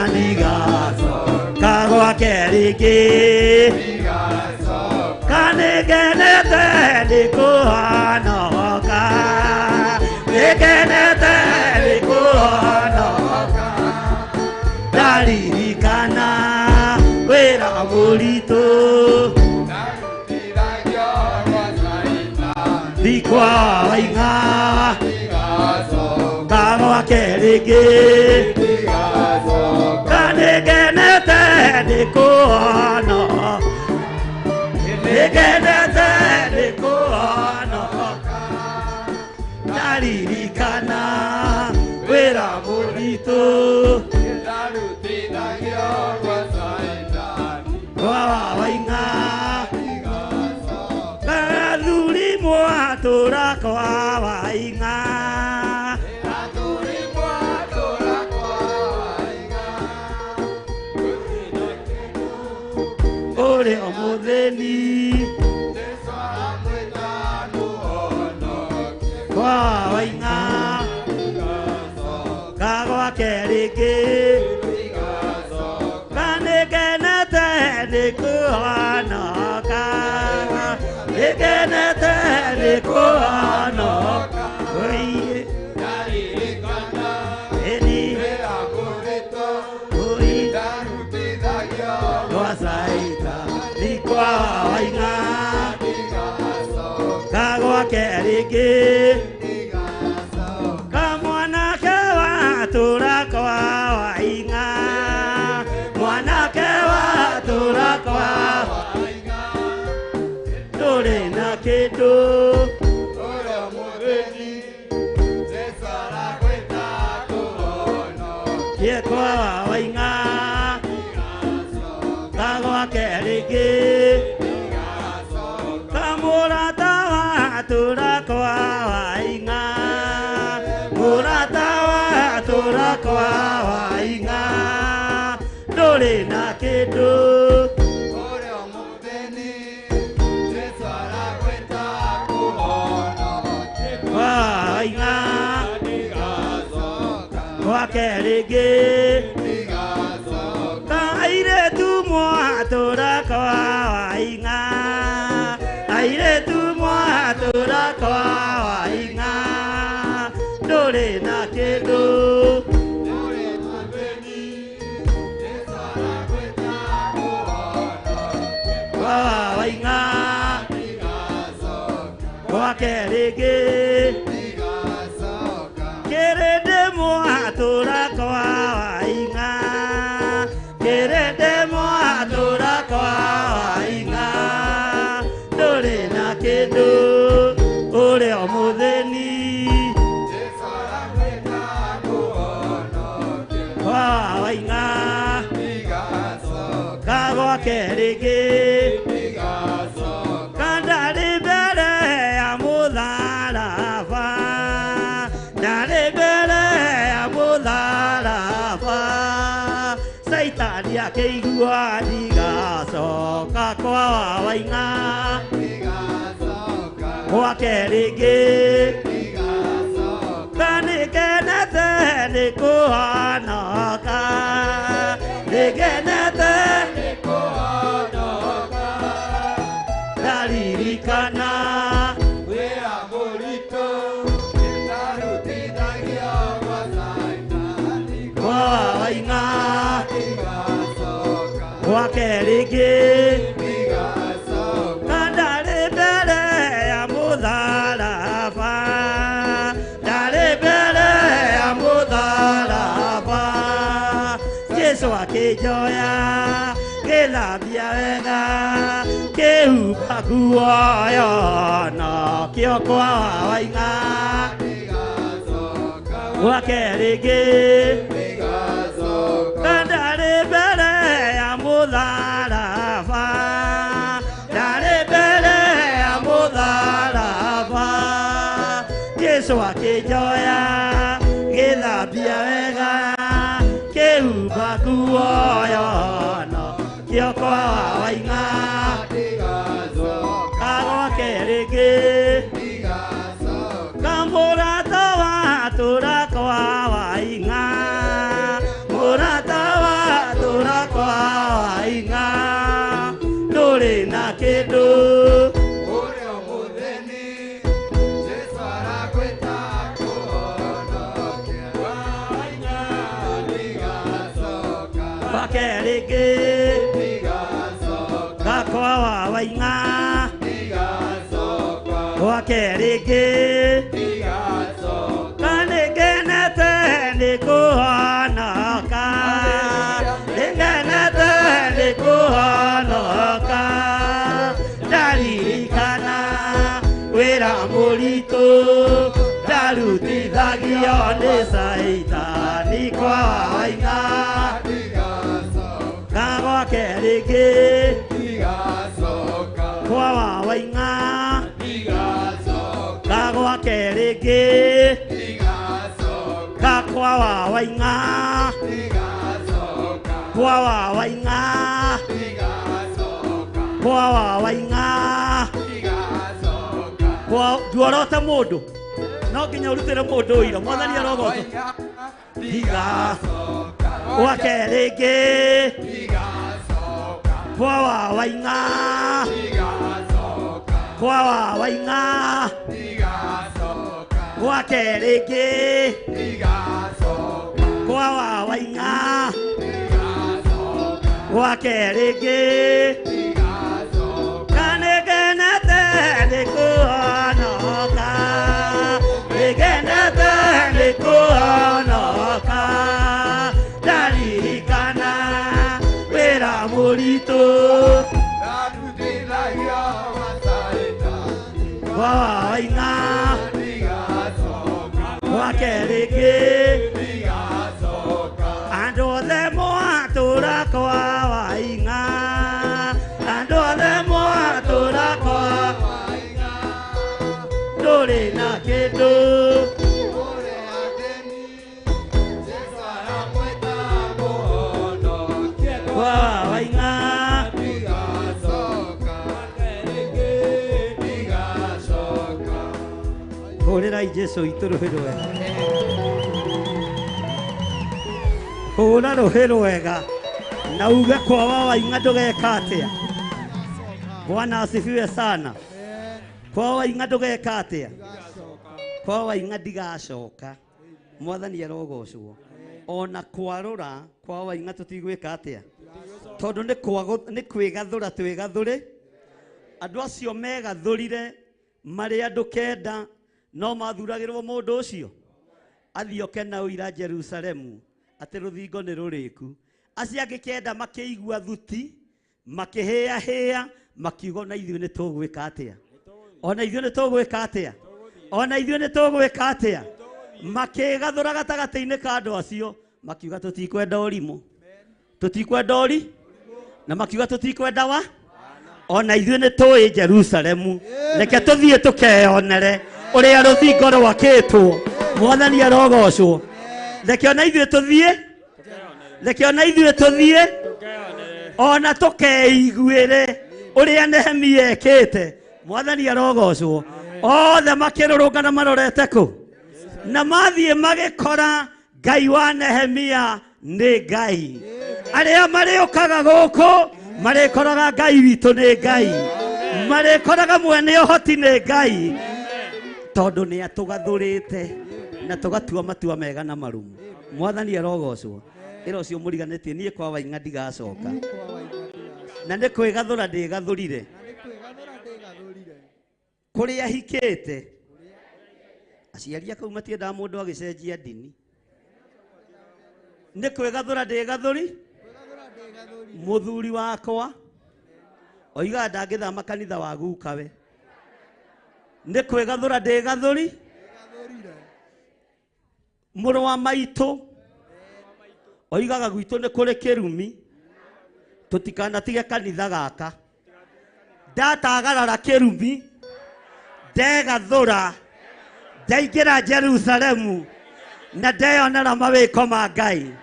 ndigaco kagwake rĩngĩ. Kanĩngenete nĩkũhonoka, nĩngenete nĩkũhonoka, ndaririkana wĩra mũritũ ndikwa Waing'a kagwake rĩngĩ. Kanĩngenete nĩkũhonoka, nĩngenete nĩkũhonoka, ndaririkana mũritũ Ndarutithagio gwa Caitani kwa Waing'a Athuri mwatũra kwa Waing'a Athuri mwatũra kwa Waing'a Gũtirĩ kĩndũ ũrĩ o mũthĩni Jesũ aramwĩta mũhonokie kwa Waing'a Kagwake rĩngĩ Kanĩkenete nĩ kũhonoka Nĩkenete nĩ kũhonoka Oi Ndaririkana ĩni wĩra mũritũ oi Ndarutithagio gwa Caitani kwa Waing'a Kagwake rĩngĩ Kamwanake watũra kwa Waing'a Mwanake watũra kwa Ndũrĩ na kĩndũ Ũrĩa mũthĩni Jesũ arakwĩta kũhonokia Kie kwa Waing'a Kagwake rĩngĩ Kamũrata watũra kwa Waing'a Mũrata watũra kwa Waing'a Ndũrĩ na kĩndũ Ũrĩa mũthĩni Jesũ arakwĩta kũhonokia kwa Waing'a Gwake rĩngĩ Airĩtu mwatũra kwa Waing'a Airĩtu mwatũra kwa Waing'a Ndũrĩ na kĩndũ Ũrĩa mũthĩni Jesũ arakwĩta kũhonokia kwa Waing'a Gwake rĩngĩ Kĩrĩndĩ mwatũra kwa Waing'a Kĩrĩndĩ mwatũra kwa Waing'a Ndũrĩ na kĩndũ ũrĩ o mũthĩni Jesũ arakwĩta kũhonokia kwa Waing'a Kagwake rĩngĩ Kandarĩ mbere ya mũtharaba Ndarĩ mbere ya mũtharaba Caitani akĩigua ndigacoka kwa Waing'a Gwake rĩngĩ Kanĩkenete nĩ kũhonoka Nĩkenete Ndaririkana Wĩra mũritũ ndarutithagio gwa Caitani kwa Waing'a Gwake rĩngĩ Ndarĩ mbere ya mũtharaba Ndarĩ mbere ya mũtharaba Jesũ akĩnjoya ngĩthambia wega kĩhumba nguo yonokio kwa Waing'a Gwake rĩngĩ Ndarĩ mbere ya mũtharaba Ndarĩ mbere ya mũtharaba Jesũ akĩnjoya ngĩthambia wega kĩhumba nguo yonokio kwa Waing'a Kagwake rĩngĩ Kamũrata watũra kwa Waing'a Mũrata watũra kwa Waing'a Ndũrĩ na kĩndũ Ũrĩa mũthĩni Jesũ arakwĩta kũhonokia Gwake rĩngĩ Gakwa wa Waing'a Gwake rĩngĩ Kanĩkenete nĩ kũhonoka Nĩngenete nĩ kũhonoka Ndaririkana wĩra mũritũ ndarutithagio Ndarutithagio nĩ Caitani kwa Waing'a Ka gwake rĩngĩ kwa Waing'a Ka gwake rĩngĩ Ka kwa Waing'a Kwa Waing'a Kwa Waing'a Kwa nduorote mũndũ no nginya ũrutĩre mũndũ ũira mwathani arogocwo ndigacoka gwake rĩngĩ kwa Waing'a kwa Waing'a gwake rĩngĩ kwa Waing'a gwake rĩngĩ Kanĩgenete nĩ kũhonoka Nĩgenete nĩ kũhonoka Ndaririkana wĩra mũritũ Kwa Waing'a gwake rĩngĩ Andũ othe mwatũra kwa Waing'a Andũ othe mwatũra kwa Ndũrĩ na kĩndũ Kwa Waing'a Hũrĩrai Jesũ witũ rũhĩ rwega Hũra rũhĩ rwega na uge kwa Waing'a ndũgeka atĩa Bwana asifiwe sana Kwa Waing'a ndũgeka atĩa Kwa Waing'a ndigacoka Mwathani arogocwo ona kwarũra kwa Waing'a tũtigwĩka atĩa tondũ nĩ kwĩgathũra twĩgathũre andũ acio megathũrire marĩ andũ kenda no mathuragĩrwo mũndũ ũcio athiĩ oke na ũira Jerusalemu atĩ rũthingo nĩ rũrĩku acio angĩ kenda makĩigua thuti makĩhĩahĩa makiuga ona ithuĩ nĩ tũgwĩka atĩa ona ithuĩ nĩ tũgwĩka atĩa ona ithuĩ nĩ tũgwĩka atĩa makĩgathũra gatagatĩ-inĩ ka andũ acio makiuga tũtikwenda ũrimũ tũtikwenda ũri na makiuga tũtikwenda wa ona ithuĩ nĩ tũĩ Jerusalemu reke tũthiĩ tũkeyonere ũrĩa rũthingo rwakĩtwo mwathani arogocwo reke ona ithuĩ tũthiĩ reke ona ithuĩ tũthiĩ ona tũkeiguĩre ũrĩa Nehemia ekĩte mwathani arogocwo othe makĩrũrũngana marorete kũ na mathiĩ magĩkora Ngai wa Nehemia nĩ Ngai arĩa marĩũkaga gũkũ marĩkoraga Ngai witũ nĩ Ngai marĩkoraga mwene ũhoti nĩ Ngai tondũ nĩ atũgathũrĩte na tũgatua matua mega na marumu mwathani arogocwo ĩra ũcio mũriganĩtie niĩ kwa Waing'a ndigacoka na nĩ kwĩgathũra ndĩgathũrire kũrĩa hikĩte aciari akau matiendaga mũndũ agĩcenjia ndini nĩ kwĩgathũra ndĩgathũri mũthuri wakwa oigaga ndangĩthama kanitha wa gukawe nĩ kwĩgathũra ndĩgathũri mũrũ wa maitũ oigaga gwitũ nĩ kũrĩ kĩrumi tũtikanatige kanitha gaka ndatagarara kĩrumi ndegathũra ndaingĩra Jerusalemu na ndeyonera mawĩko ma Ngai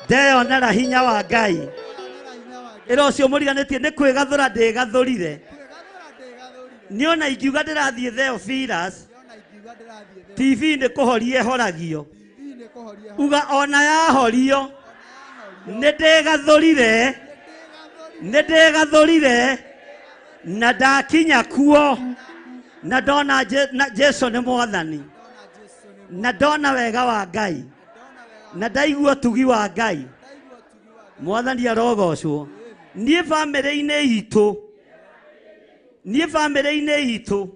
ndeyonera hinya wa Ngai ĩra ũcio mũriganĩtie nĩ kwĩgathũra ndĩgathũrire nĩ ona ingiuga ndĩrathiĩ Theophilus TV nĩ kũhoria ĩhoragio uga ona yahorio nĩ ndĩgathũrire nĩ ndĩgathũrire na ndakinya kuo na ndona Jesu nĩ mwathani na ndona wega wa Ngai na ndaigua tugi wa Ngai mwathani arogocwo niĩ bamĩrĩ-inĩ itũ niĩ bamĩrĩ-inĩ itũ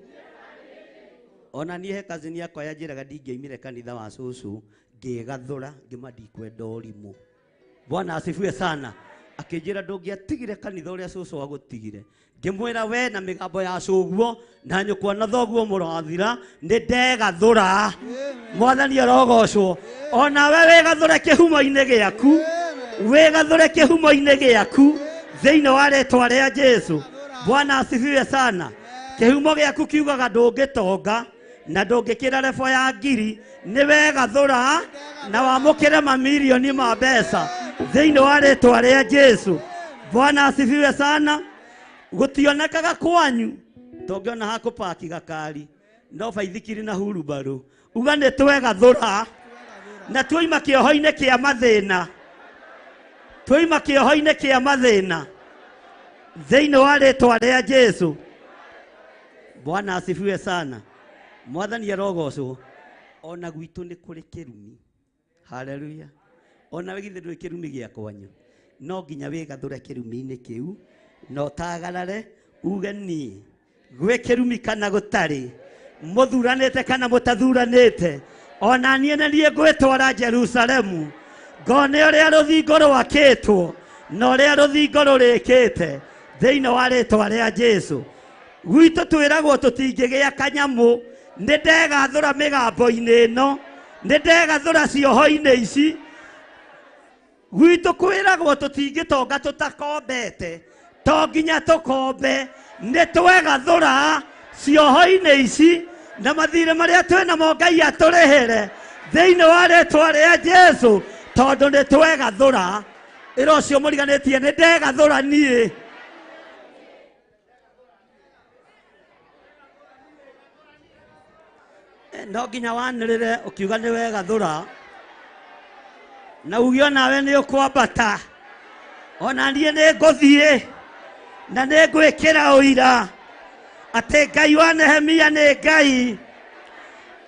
ona niĩ he cousin yakwa yanjĩraga ndingĩaimire kanitha wa cũcũ ngĩgathũra ngĩma ndikwenda ũrimũ Bwana asifiwe sana akĩnjĩra ndũngĩatigire kanitha ũrĩa cũcũ agũtigire ngĩmwĩra we na mĩgambo ya cũguo Na nyũkwa na thoguo mũrathira nĩ ndegathũra. Mwathani arogocwo. Onawe wĩgathũre kĩhumo-inĩ gĩaku. Wĩgathũre kĩhumo-inĩ gĩaku thĩinĩ wa rĩtwa rĩa Jesu. Bwana asifiwe sana. Kĩhumo gĩaku kiugaga ndũngĩtonga na ndũngĩkĩra rebo ya ngiri, nĩ wegathũra na wamũkĩre mamirioni ma mbeca thĩinĩ wa rĩtwa rĩa Jesu. Bwana asifiwe sana. Gũtionekaga kwanyu tũngĩona hakũpaki gakari no baithikiri na hurubarũ, uga nĩ twegathũra na tuoima kĩoho-inĩ kĩa mathĩna, tuoima kĩoho-inĩ kĩa mathĩna thĩinĩ wa rĩtwa rĩa Jesu. Bwana asifiwe sana. Mwathani arogocwo. Ona gwitũ nĩ kũrĩ kĩrumi. Haleluya. Ona githĩ ndũrĩ kĩrumi gĩa kwanyu, no nginya wĩgathũre kĩrumi-inĩ kĩu na ũtagarare uge niĩ gwĩ kĩrumi kana gũtarĩ, mũthuranĩte kana mũtathuranĩte, ona niĩ nĩ niĩ ngwĩtwara Jerusalemu ngone ũrĩa rũthingo rwakĩtwo na ũrĩa rũthingo rũrĩkĩte thĩinĩ wa rĩtwa rĩa Jesu. Gwitũ twĩragwo tũtingĩgĩa kanyamũ, nĩ ndegathũra mĩgambo-inĩ ĩno, nĩ ndegathũra cioho-inĩ ici. Gwitũ kwĩragwo tũtingĩtonga tũtakombete, to nginya tũkombe, nĩ twegathũra cioho-inĩ ici na mathirĩ marĩa twĩnamo Ngai atũrĩhĩre thĩinĩ wa rĩtwa rĩa Jesu, tondũ nĩ twegathũra. Ĩra ũcio mũriganĩtie nĩ ndegathũra niĩ. No nginya wanĩrĩre ũkiuga nĩ wegathũra na uge onawe nĩ ũkwambata, ona niĩ nĩ ngũthiĩ na nĩ ngwĩkĩra ũira atĩ Ngai wa Nehemia nĩ Ngai.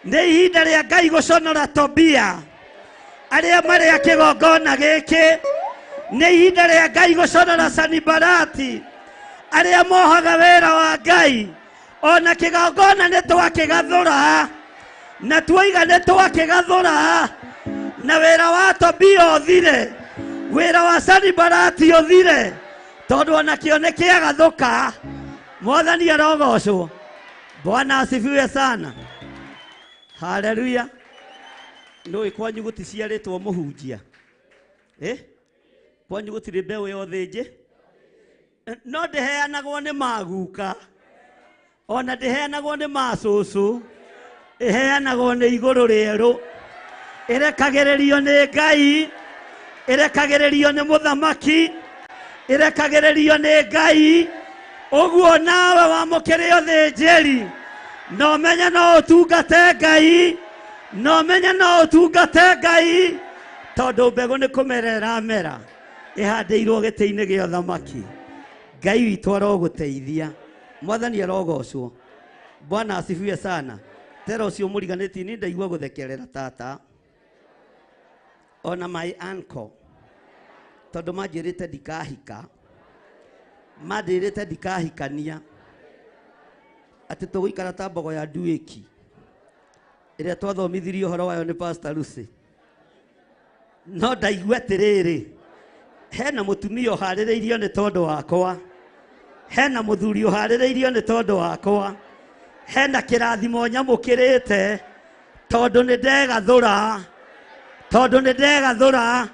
Nĩ ihinda rĩa Ngai gũconora Tobia arĩa marĩ a kĩgongona gĩkĩ, nĩ ihinda rĩa Ngai gũconora Sanibalati arĩa mohaga wĩra wa Ngai. Ona kĩgongona nĩ twakĩgathũra na tuoiga nĩ twakĩgathũra, na wĩra wa Tobia ũthire, wĩra wa Sanibalati ũthire, tondũ onakĩo nĩ kĩagathũka. Mwathani arogocwo. Bwana asifiwe sana. Haleluya. Nũĩ kwanyu gũticiarĩtwo mũhunjia? Kwanyu gũtirĩ mbeũ ya ũthĩnjĩ? No ndĩheanagwo nĩ maguka, ona ndĩheanagwo nĩ macũcũ, ĩheanagwo nĩ igũrũ rĩerũ, ĩrekagĩrĩrio nĩ Ngai, ĩrekagĩrĩrio nĩ mũthamaki, ĩrekagĩrĩrio nĩ Ngai. Ũguo nawe wamũkĩre ũthĩnjĩri, no menye no ũtungate Ngai, no menye no ũtungate Ngai, tondũ mbegũ nĩ kũmera ĩramera ĩhandĩirwo gĩtĩ-inĩ gĩa ũthamaki. Ngai witũ arogũteithia. Mwathani arogocwo. Bwana asifiwe sana. Tera ũcio mũriganĩtie nĩ ndaigua gũthekerera tata ona my uncle, tondũ manjĩrĩte ndikahika, manjĩrĩte ndikahikania, atĩ tũgũikara ta mbogo ya nduĩki ĩrĩa twathomithirio ũhoro wayo nĩ Pastor Lucy. No ndaigua atĩrĩrĩ, hena mũtumia ũharĩrĩirio nĩ tondũ wakwa, hena mũthuri ũharĩrĩirio nĩ tondũ wakwa, hena kĩrathimo nyamũkĩrĩte tondũ nĩ ndegathũra, tondũ nĩ ndegathũra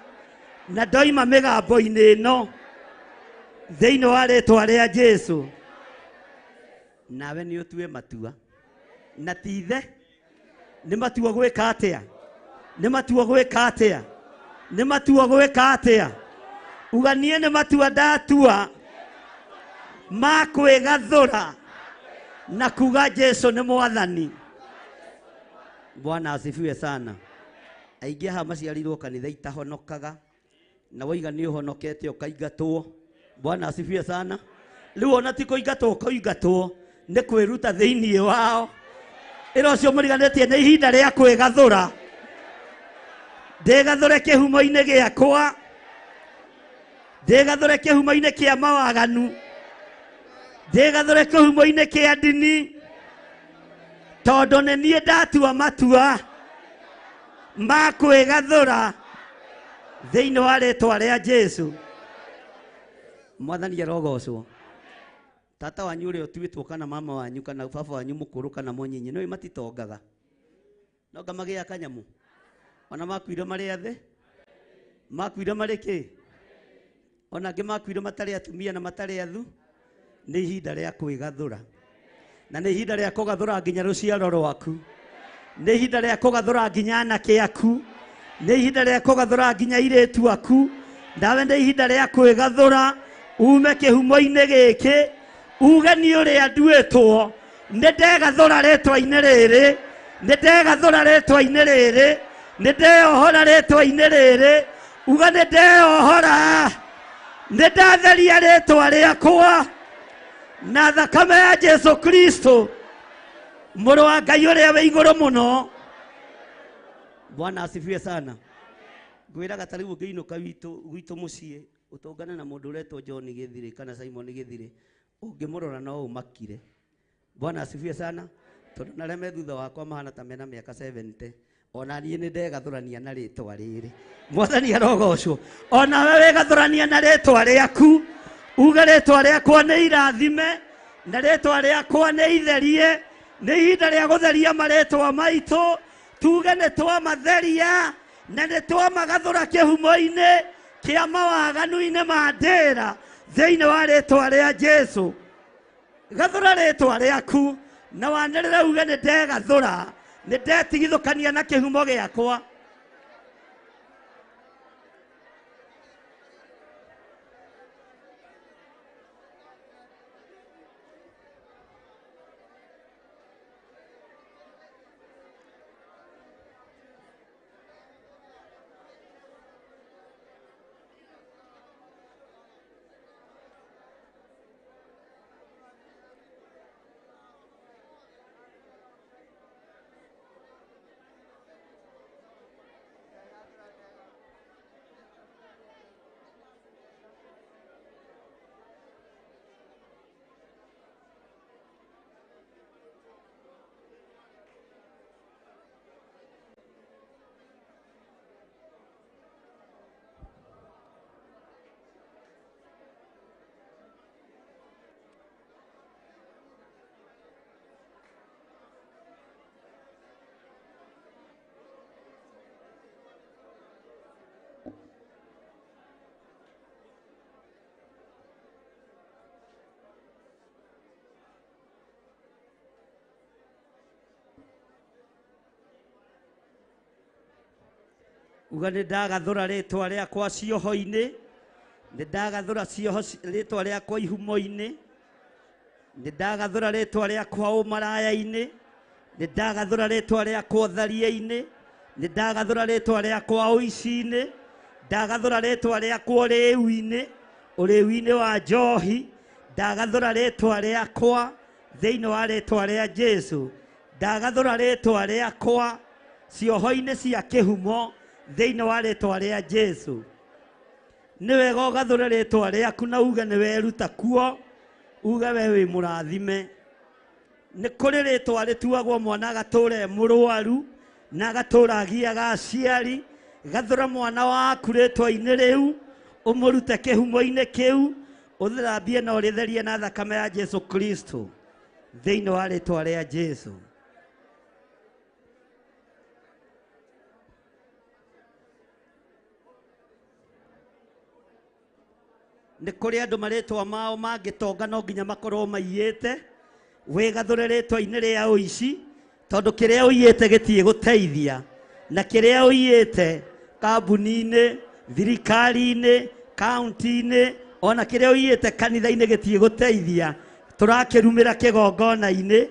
na ndoima mĩgambo-inĩ ĩno thĩinĩ wa rĩtwa rĩa Jesu. Nawe nĩ ũtue matua, na ti ithe nĩ matua gwĩka atĩa, nĩ matua gwĩka atĩa, nĩ matua gwĩka atĩa. Uga niĩ nĩ matua ndatua ma kwĩgathũra na kuga Jesu nĩ mwathani. Bwana asifiwe sana. Aingĩ haha maciarĩirwo kanitha itahonokaga, na waiga nĩ ũhonokete ũkaingatwo. Bwana asifiwe sana. Rĩu ona ti kũingatwo kũingatwo, nĩ kwĩruta thĩinĩ wao. Ĩra ũcio mũriganĩtie nĩ ihinda rĩa kwĩgathũra. Ndĩgathũre kĩhumo-inĩ gĩakwa, ndĩgathũre kĩhumo-inĩ kĩa mawaganu, ndĩgathũre kĩhumo-inĩ kĩa ndini, tondũ nĩ niĩ ndatua matua ma kwĩgathũra thĩinĩ wa rĩtwa rĩa Jesu. Mwathani arogocwo. Tata wanyu ũrĩa ũtuĩtwo kana mama wanyu kana baba wanyu mũkũrũ kana mũnyinyi nĩũĩ matitongaga. No nga magĩa kanyamũ. Ona makuire marĩ athĩ. Makuire marĩ kĩ? Ona angĩ makuire matarĩ atumia na matarĩ athu. Nĩ ihinda rĩa kwĩgathũra. Na nĩ ihinda rĩa kũgathũra nginya rũciaro rwaku. Nĩ ihinda rĩa kũgathũra nginya anake aku. Nĩ ihinda rĩa kũgathũra nginya airĩtu aku. Nawe nĩ ihinda rĩa kwĩgathũra ume kĩhumo-inĩ gĩkĩ uge nĩ ũrĩa nduĩtwo. Nĩ ndegathũra rĩtwa-inĩ rĩrĩ. Nĩ ndegathũra rĩtwa-inĩ rĩrĩ. Nĩ ndeyohora rĩtwa-inĩ rĩrĩ. Uga nĩ ndeyohora. Nĩ ndatheria rĩtwa rĩakwa na thakame ya Jesu Kristo mũrũ wa Ngai ũrĩa wĩ igũrũ mũno. Bwana asifiwe sana. Ngwĩraga ta rĩu ũngĩinũka gwitũ mũciĩ ũtũngane na mũndũ ũretwo John Gĩthirĩ kana Simon Gĩthirĩ, ũngĩmũrora no ũmakire. Bwana asifiwe sana. Tondũ na arĩa me thutha wakwa mahana ta mena mĩaka 70. Ona niĩ nĩ ndegathũrania na rĩtwa rĩrĩ. Mwathani arogocwo. Ona we wĩgathũrania na rĩtwa rĩaku. Uge rĩtwa rĩakwa nĩ irathime na rĩtwa rĩakwa nĩ itherie. Nĩ ihinda rĩa gũtheria marĩtwa maitũ. Tuge nĩ twamatheria na nĩ twamagathũra kĩhumo-inĩ kĩa mawaganu-inĩ ma ndĩra thĩinĩ wa rĩtwa rĩa Jesu. Gathũra rĩtwa rĩaku na wanĩrĩre uge nĩ ndegathũra, nĩ ndetigithũkania na kĩhumo gĩakwa. Uga nĩ ndagathũra rĩtwa rĩakwa cioho-inĩ, nĩ ndagathũra cioho rĩtwa rĩakwa ihumo-inĩ, nĩ ndagathũra rĩtwa rĩakwa ũmaraya-inĩ, nĩ ndagathũra rĩtwa rĩakwa ũtharia-inĩ, nĩ ndagathũra rĩtwa rĩakwa ũici-inĩ, ndagathũra rĩtwa rĩakwa ũrĩu-inĩ, ũrĩu-inĩ wa njohi, ndagathũra rĩtwa rĩakwa thĩinĩ wa rĩtwa rĩa Jesu, ndagathũra rĩtwa rĩakwa cioho-inĩ cia kĩhumo thĩinĩ wa rĩtwa rĩa Jesu. Nĩ wega ũgathũre rĩtwa rĩaku na uge nĩ weruta kuo, uge we wĩ mũrathime. Nĩ kũrĩ rĩtwa rĩtuagwo mwana agatũra e mũrwaru na agatũra agiaga aciari. Gathũra mwana waku rĩtwa-inĩ rĩu, ũmũrute kĩhumo-inĩ kĩu, ũthambie na ũrĩtherie na thakame ya Jesu Kristo thĩinĩ wa rĩtwa rĩa Jesu. Nĩ kũrĩ andũ marĩtwa mao mangĩtonga no nginya makorwo maiyĩte. Wĩgathũre rĩtwa-inĩ rĩa ũici, tondũ kĩrĩa ũiyĩte gĩtirĩ gũteithia, na kĩrĩa ũiyĩte kambuni-inĩ, thirikari-inĩ, kaunti-inĩ, ona kĩrĩa ũiyĩte kanitha-inĩ gĩtirĩ gũteithia. Tũrakĩrumĩra kĩgongona-inĩ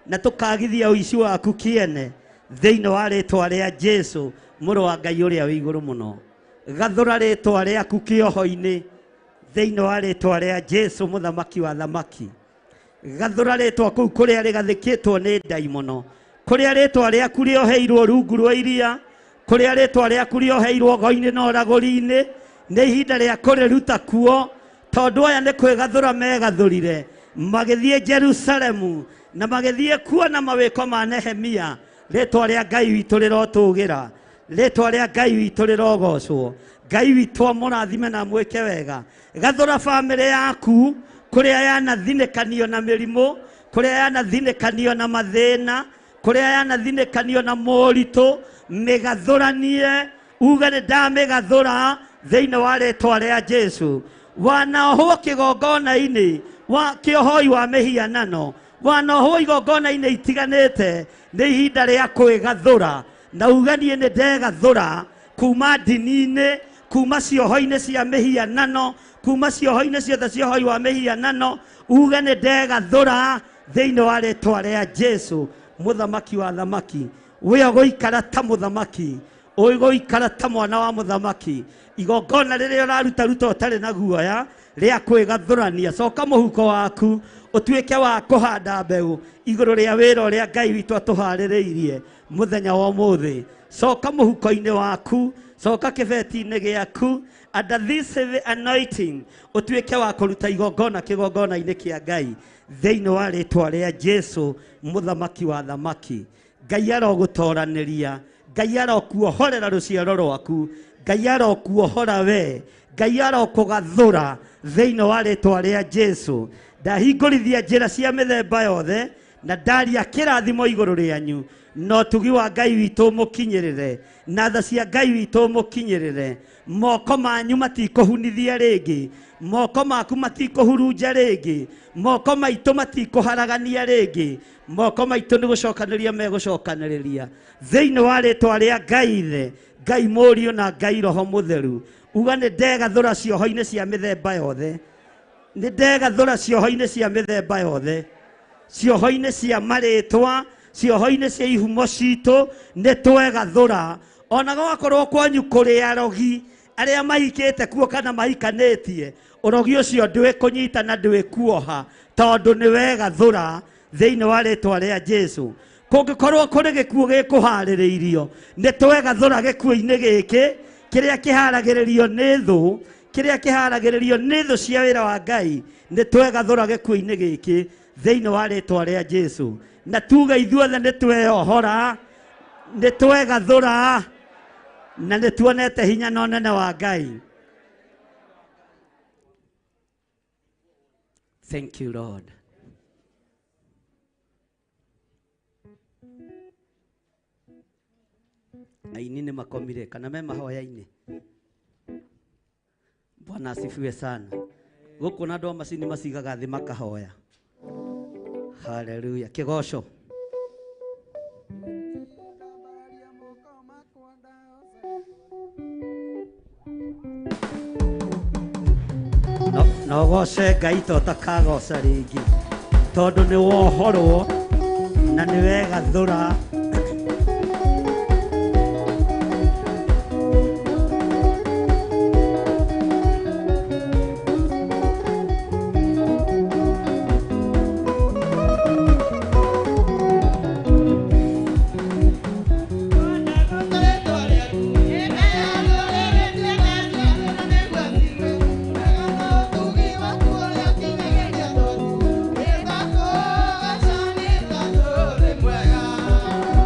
na tũkagithia ũici waku kĩene thĩinĩ wa rĩtwa rĩa Jesu mũrũ wa Ngai ũrĩa wĩ igũrũ mũno. Gathũra rĩtwa rĩaku kĩoho-inĩ thĩinĩ wa rĩtwa rĩa Jesu mũthamaki wa thamaki. Gathũra rĩtwa kũu kũrĩa rĩgathĩkĩtwo nĩ ndaimono, kũrĩa rĩtwa rĩaku rĩoheirwo rungu rwa iria, kũrĩa rĩtwa rĩaku rĩoheirwo ngo-inĩ na ũragũri-inĩ, nĩ ihinda rĩa kũrĩruta kuo, tondũ aya nĩ kwĩgathũra megathũrire magĩthiĩ Jerusalemu na magĩthiĩ kuona mawĩko ma Nehemia. Rĩtwa rĩa Ngai witũ rĩrotũgĩra, rĩtwa rĩa Ngai witũ rĩrogocwo. Ngai witũ amũrathime na amwĩke wega. Gathũra bamĩrĩ yaku Kũrĩa yanathinĩkanio na mĩrimũ, kũrĩa yanathinĩkanio na mathĩna, kũrĩa yanathinĩkanio na moritũ, mĩgathũranie, uge nĩ ndamĩgathũra thĩinĩ wa rĩtwa rĩa Jesu. Wanaohwo kĩgongona-inĩ wa kĩohoi wa mĩhianano, wanaohwo igongona-inĩ itiganĩte, nĩ ihinda rĩa kwĩgathũra na uge niĩ nĩ ndegathũra kuma ndini-inĩ, kuma cioho-inĩ cia mĩhianano, kuma cioho-inĩ ciothe ciohoi wa mĩhianano, uge nĩ ndegathũra thĩinĩ wa rĩtwa rĩa Jesu. Mũthamaki wa thamaki, we ũgũikara ta mũthamaki, ũgũikara ta mwana wa mũthamaki. Igongona rĩrĩa ũraruta ruta ũtarĩ na guoya rĩa kwĩgathũrania, coka mũhuko waku ũtuĩke wa kũhanda mbeũ igũrũ rĩa wĩra ũrĩa Ngai witũ atũharĩrĩirie mũthenya wa ũmũthĩ. Coka mũhuko-inĩ waku, coka kĩbeti-inĩ gĩaku, under this heavy anointing ũtuĩke wa kũruta igongona kĩgongona-inĩ kĩa Ngai thĩinĩ wa rĩtwa rĩa Jesu, mũthamaki wa thamaki. Ngai arogũtoranĩria, Ngai arokuohorera rũciaro rwaku, Ngai arokuohora we, Ngai arokũgathũra thĩinĩ wa rĩtwa rĩa Jesu. Ndahingũrithia njĩra cia mĩthemba yothe na ndaria kĩrathimo igũrũ rĩanyu, na ũtugi wa Ngai witũ mũkinyĩrĩre, na tha cia Ngai witũ mũkinyĩrĩre. Moko manyu matikũhunithia rĩngĩ, moko maku matikũhurunja rĩngĩ, moko maitũ matikũharagania rĩngĩ, moko maitũ nĩ gũcokanĩria megũcokanĩrĩria thĩinĩ wa rĩtwa rĩa Ngai Ithe, Ngai Mũriũ na Ngai Roho Mũtheru. Uga nĩ ndegathũra cioho-inĩ cia mĩthemba yothe, nĩ ndegathũra cioho-inĩ cia mĩthemba yothe, cioho-inĩ cia marĩtwa, cioho-inĩ cia ihumo citũ, nĩ twegathũra. Ona gwakorwo kwanyu kũrĩ arogi arĩa mahikĩte kuo kana mahikanĩtie, ũrogi ũcio ndwĩkũnyita na ndwĩkuoha, tondũ nĩ wegathũra thĩinĩ wa rĩtwa rĩa Jesu. Kũngĩkorwo kũrĩ gĩkuũ gĩkũharĩrĩirio, nĩ twegathũra gĩkuũ-inĩ gĩkĩ kĩrĩa kĩharagĩrĩrio nĩ thũ, kĩrĩa kĩharagĩrĩrio nĩ thũ cia wĩra wa Ngai, nĩ twegathũra gĩkuũ-inĩ gĩkĩ thĩinĩ wa rĩtwa rĩa Jesu. Na tuge ithuothe nĩ tweyohora, nĩ twegathũra, na nĩ tuonete hinya na ũnene wa Ngai. Thank you, Lord. Aini nĩ makomire kana me mahoya-inĩ. Bwana asifiwe sana. Gũkũ na andũ a macini macigaga thĩ makahoya. Haleluya. Kĩgoco. No ũgoce Ngai to ũtakagoca rĩngĩ, tondũ nĩ wohorwo na nĩ wegathũra. Mwega.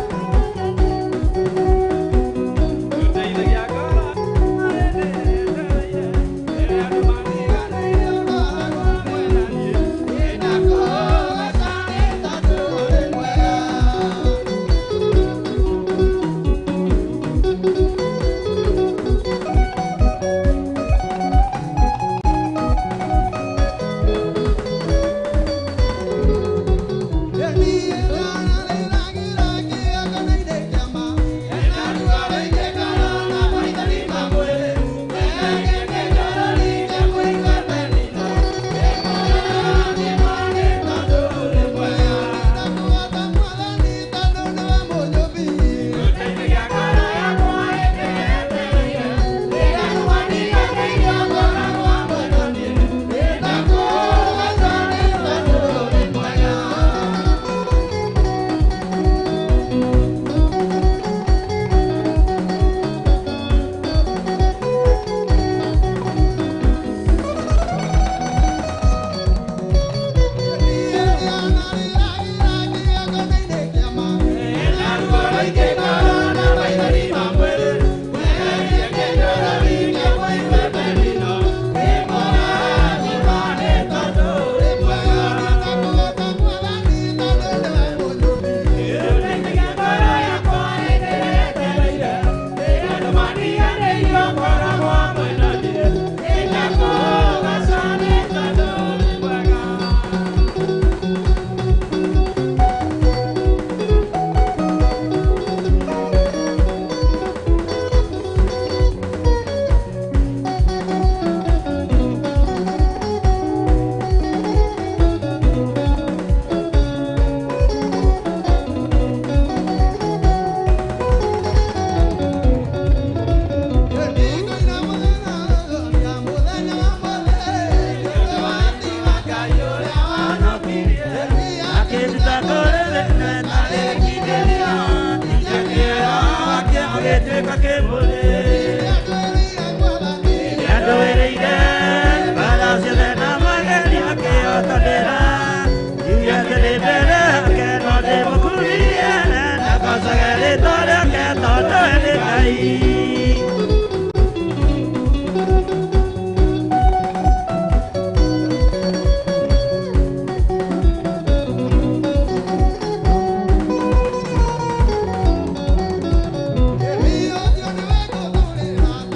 rĩtwa rĩake tondũ nĩ Ngai.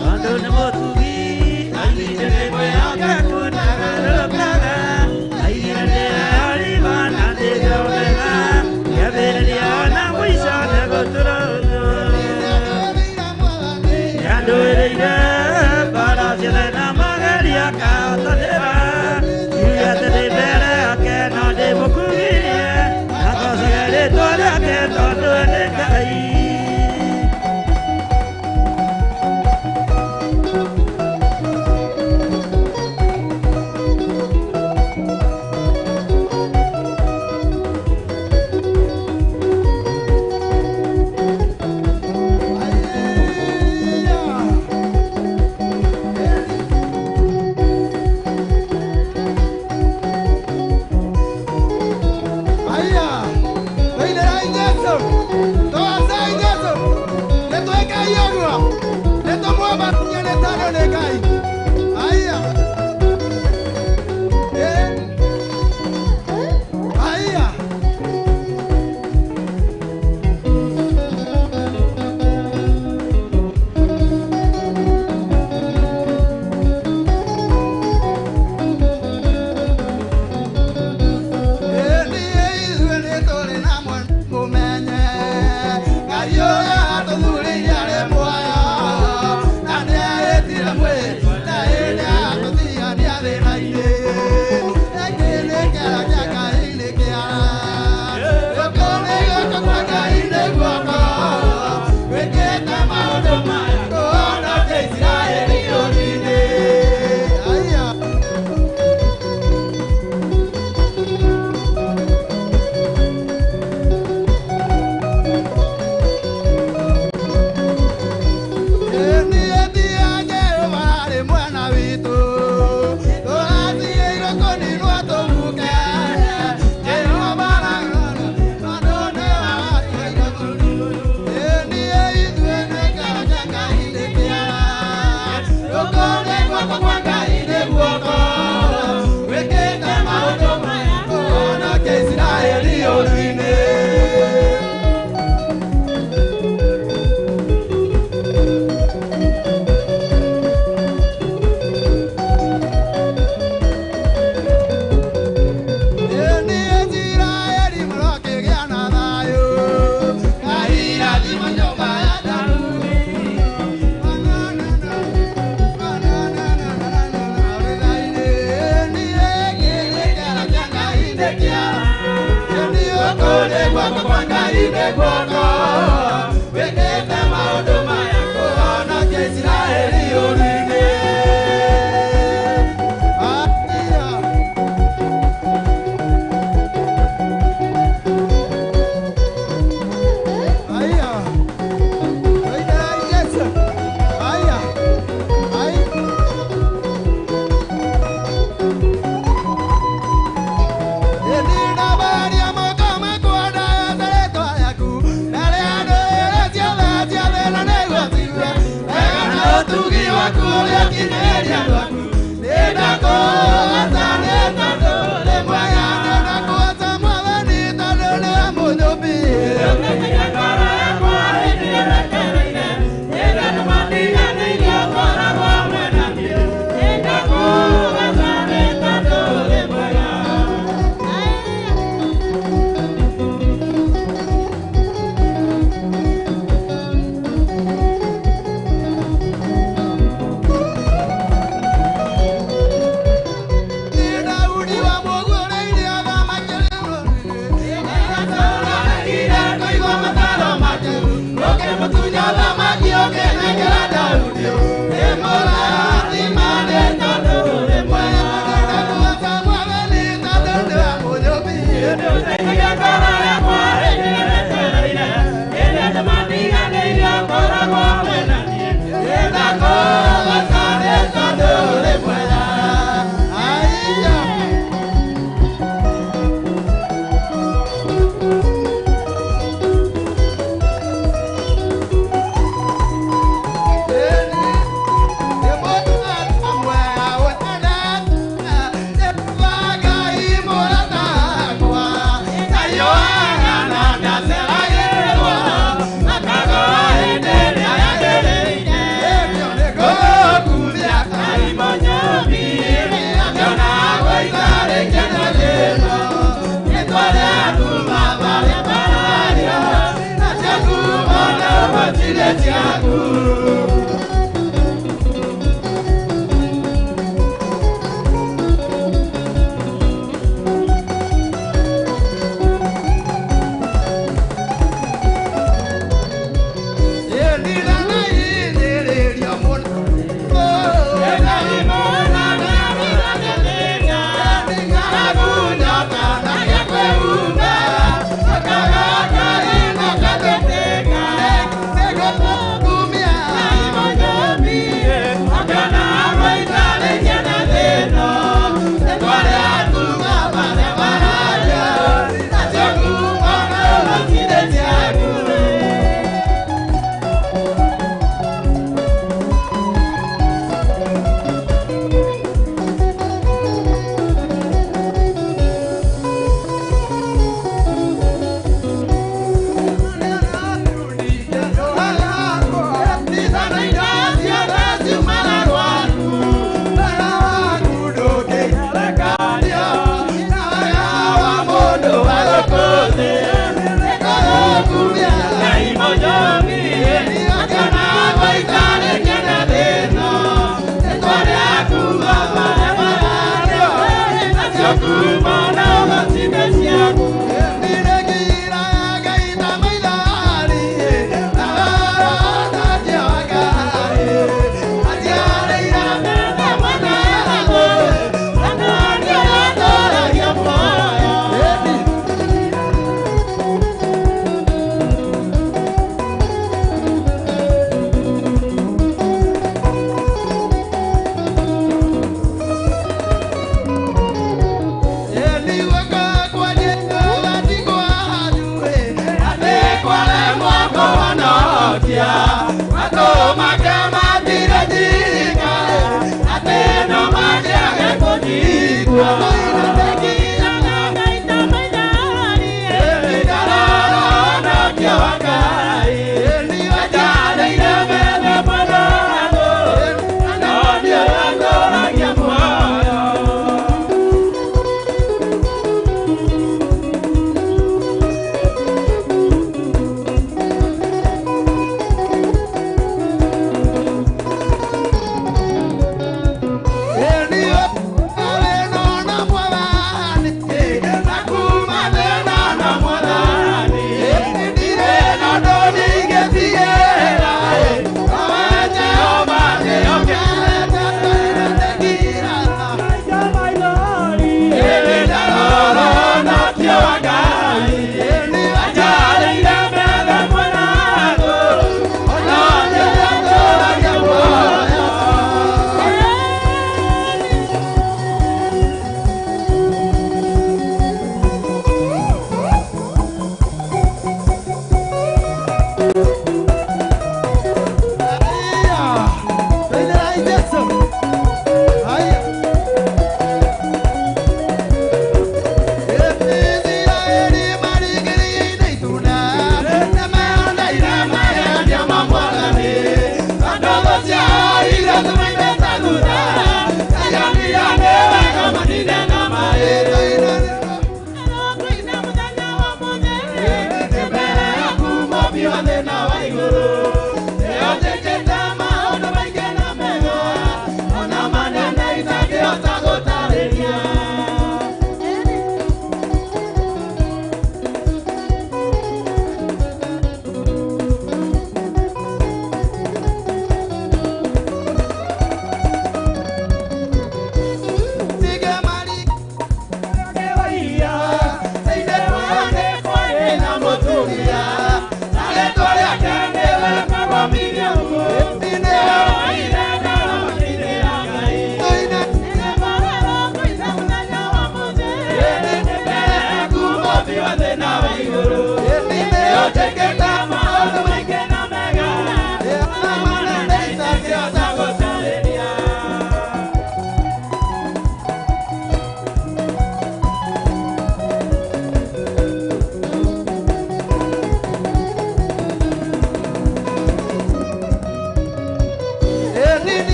Tondũ nĩ mũtugi aigire mĩguĩ yake kũnagarũrũkaga, aigire ndĩrarima na ndĩromega, kĩambĩrĩria na mũico nĩgũtũrũthwo. Nĩandũĩrĩire mbara ciothe na magerio akahotanĩra, njuge atĩ ndĩ mbere yake no ndĩmũkumirie, na ngocage rĩtwa rĩake tondũ nĩ Ngai.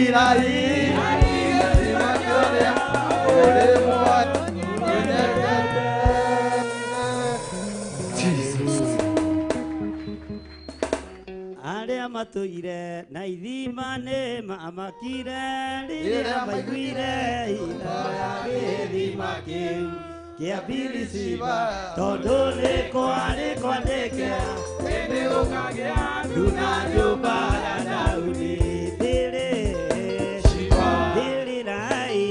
Ila Arĩa matũire na ithima nĩ mamakire rĩrĩa maiguire ira ya gĩthima kĩu kĩa Bilisiba tondũ nĩ kwarĩ kwandĩke Hĩndĩ gũkagĩa nduna nyũmba ya Daudi. Thĩrĩ thĩrĩ rai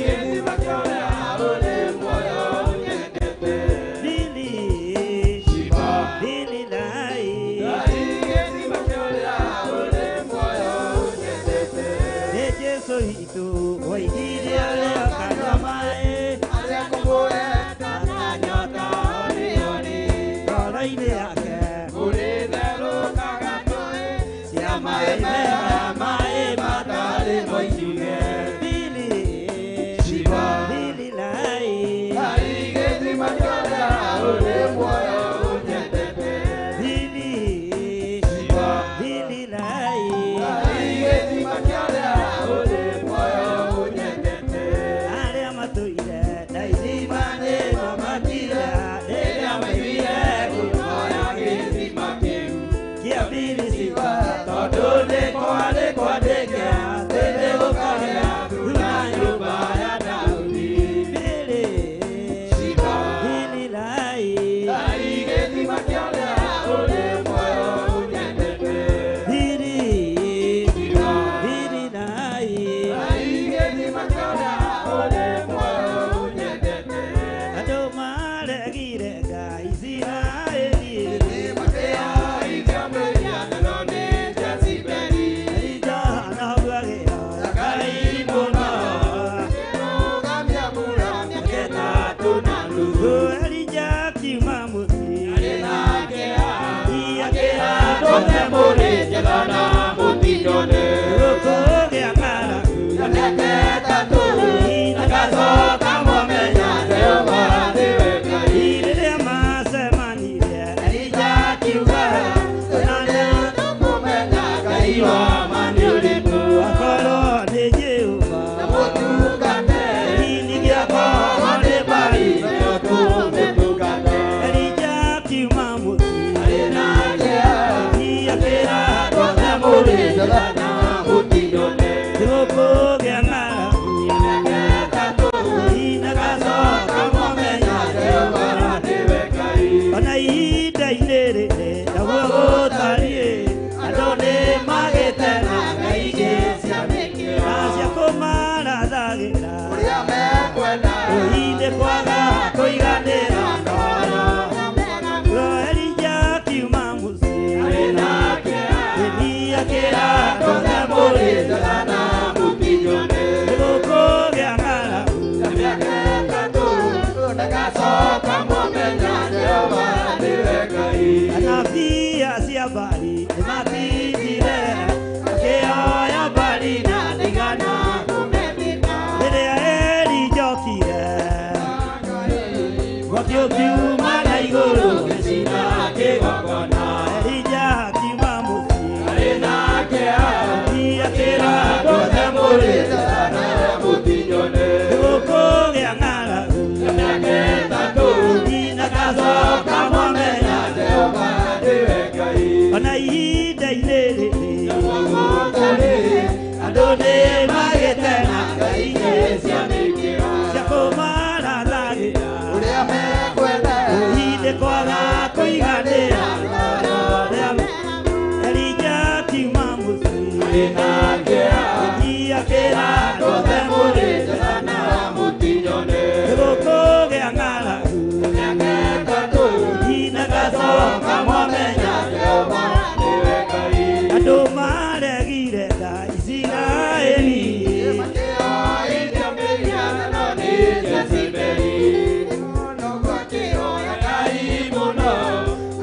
gĩthima kĩa ũrĩa ũrĩ muoyo ũnyendete. Thĩrĩ thĩrĩ rai Gĩthima kĩa ũrĩa ũrĩ muoyo ũnyendete. Nĩ Jesũ witũ woigire ũrĩa ũkanyua maĩ Arĩa kũmũenda na nyota Ori ngoro-inĩ yake ũrĩtherũkaga tũĩ cia maĩ mega maĩ matarĩ moijuge. Thĩrĩ thĩrĩ rai gĩthima kĩa ũrĩa ũrĩ muoyo ũnyendete. Thĩrĩ thĩrĩ rai Gĩthima kĩa ũrĩa ũrĩ muoyo ũnyendete. Arĩa matũire na ithima nĩ mamakire rĩrĩa maiguire ngumo ya Gĩthima kĩu kĩa Bilisiba tondũ nĩ kwarĩ kwandĩke hĩndĩ gũkagĩa nduna nyũmba ya Daudi. Thĩrĩ thĩrĩ rai Gĩthima kĩa ũrĩa ũrĩ muoyo ũnyendete. Thĩrĩ thĩrĩ rai Gĩthima kĩa ũrĩa ũrĩ muoyo ũnyendete. Andũ maregire Ngai Isiraeli Makĩoiga mĩhianano nĩ Jezebeli. Johana huagĩra Ngai mũno Rũgamia mbura mĩaka ĩtatũ na nuthu Elija akiuma mũciĩ akĩra andũ Othe mũrĩ njetha na mũtinyone. gũkũgĩa ng'aragu Mĩaka ĩtatũ agacoka mwamenya Jehova nĩwe Ngai. Rĩrĩa macemanirie Elija akiuga Na nĩtũkũmenya Ngai wa ma nĩ ũrĩkũ. akorwo nĩ Jehova Mũtungate kĩini gĩakorwo nĩ Baali nĩo tũmũtungate. Elija akiuma mũciĩ Arĩ nake akĩra andũ othe mũrĩ njetha na mũtinyone. gũkũgĩa ng'aragu Mĩaka ĩtatũ agacoka mwamenya Jehova nĩwe Ngai. Ona ihinda-inĩ rĩrĩ naguo gũtariĩ andũ nĩ magĩte na ngai ingĩ cia mĩkĩra na cia kũmarathagĩra ũrĩa mekwenda. Ũhindĩ kwaga kũiganĩra ngoro Elija akiuma mũciĩ Arĩ nake Elija akĩra andũ othe mũrĩ njetha na mũtinyone. gũkũgĩa ng'aragu Mĩaka ĩtatũ ndagacoka mwamenya Jehova nĩwe Ngai. Anabii acia Baali nĩmatindire akĩoya Baali na ndaigana rĩrĩa Elija okire mwaki ũkiuma na igũrũ Gĩcina kĩgongona Elija akiuma mũciĩ arĩ nake akĩra andũ othe mũrĩ njetha na mũtinyone. gũkũgĩa ng'aragu Mĩaka ĩtatũ ndagacoka mwamenya Jehova nĩwe Ngai. Ona ihinda-inĩ rĩrĩ Gũtarĩ andũ nĩ magĩte na ngai ingĩ cia mĩkĩra cia kũmarathagĩra Ũrĩa mekwenda. Ũhindĩ kwaga kũiganĩra ngoro Elija akiuma mũciĩ arĩ nake Elija akĩra andũ othe mũrĩ njetha na mũtinyone. gũkũgĩa ng'aragu Mĩaka ĩtatũ ndagacoka mwamenya Jehova nĩwe Ngai. Andũ maregire Ngai Isiraeli Makĩoiga mĩhianano nĩ Jezebeli. Noguo akĩhoya Ngai mũno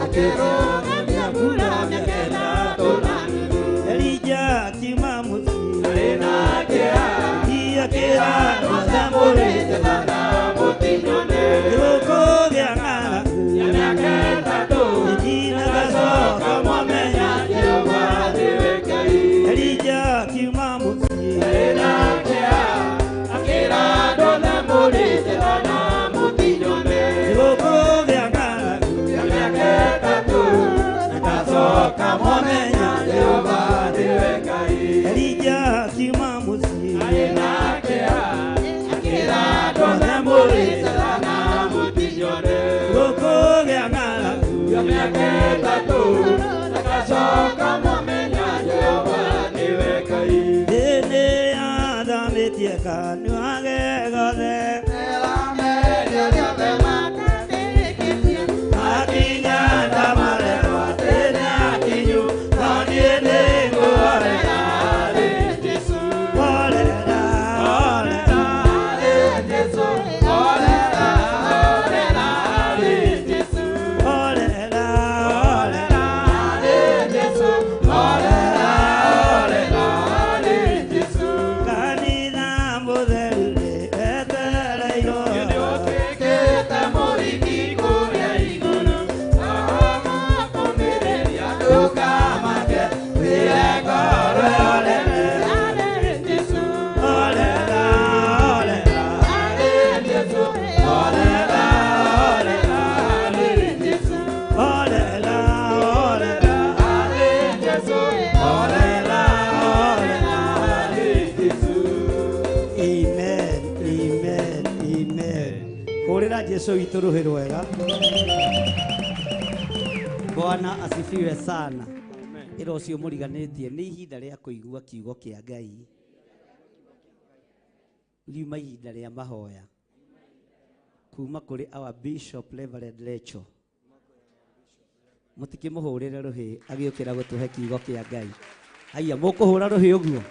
akĩrũgamia mbura mĩaka ĩtatũ na nuthu. Elija akiuma Jesu witũ rũhĩ rwega. Bwana asifiwe sana. Ĩra ũcio mũriganĩtie nĩ ihinda rĩa kũigua kiugo kĩa Ngai. Riuma ihinda rĩa mahoya kuma kũrĩ our Bishop Reverend Lecho. Mũtikĩmũhũrĩre rũhĩ agĩũkĩra gũtũhe kiugo kĩa Ngai. Haiya, mũkũhũra rũhĩ ũguo.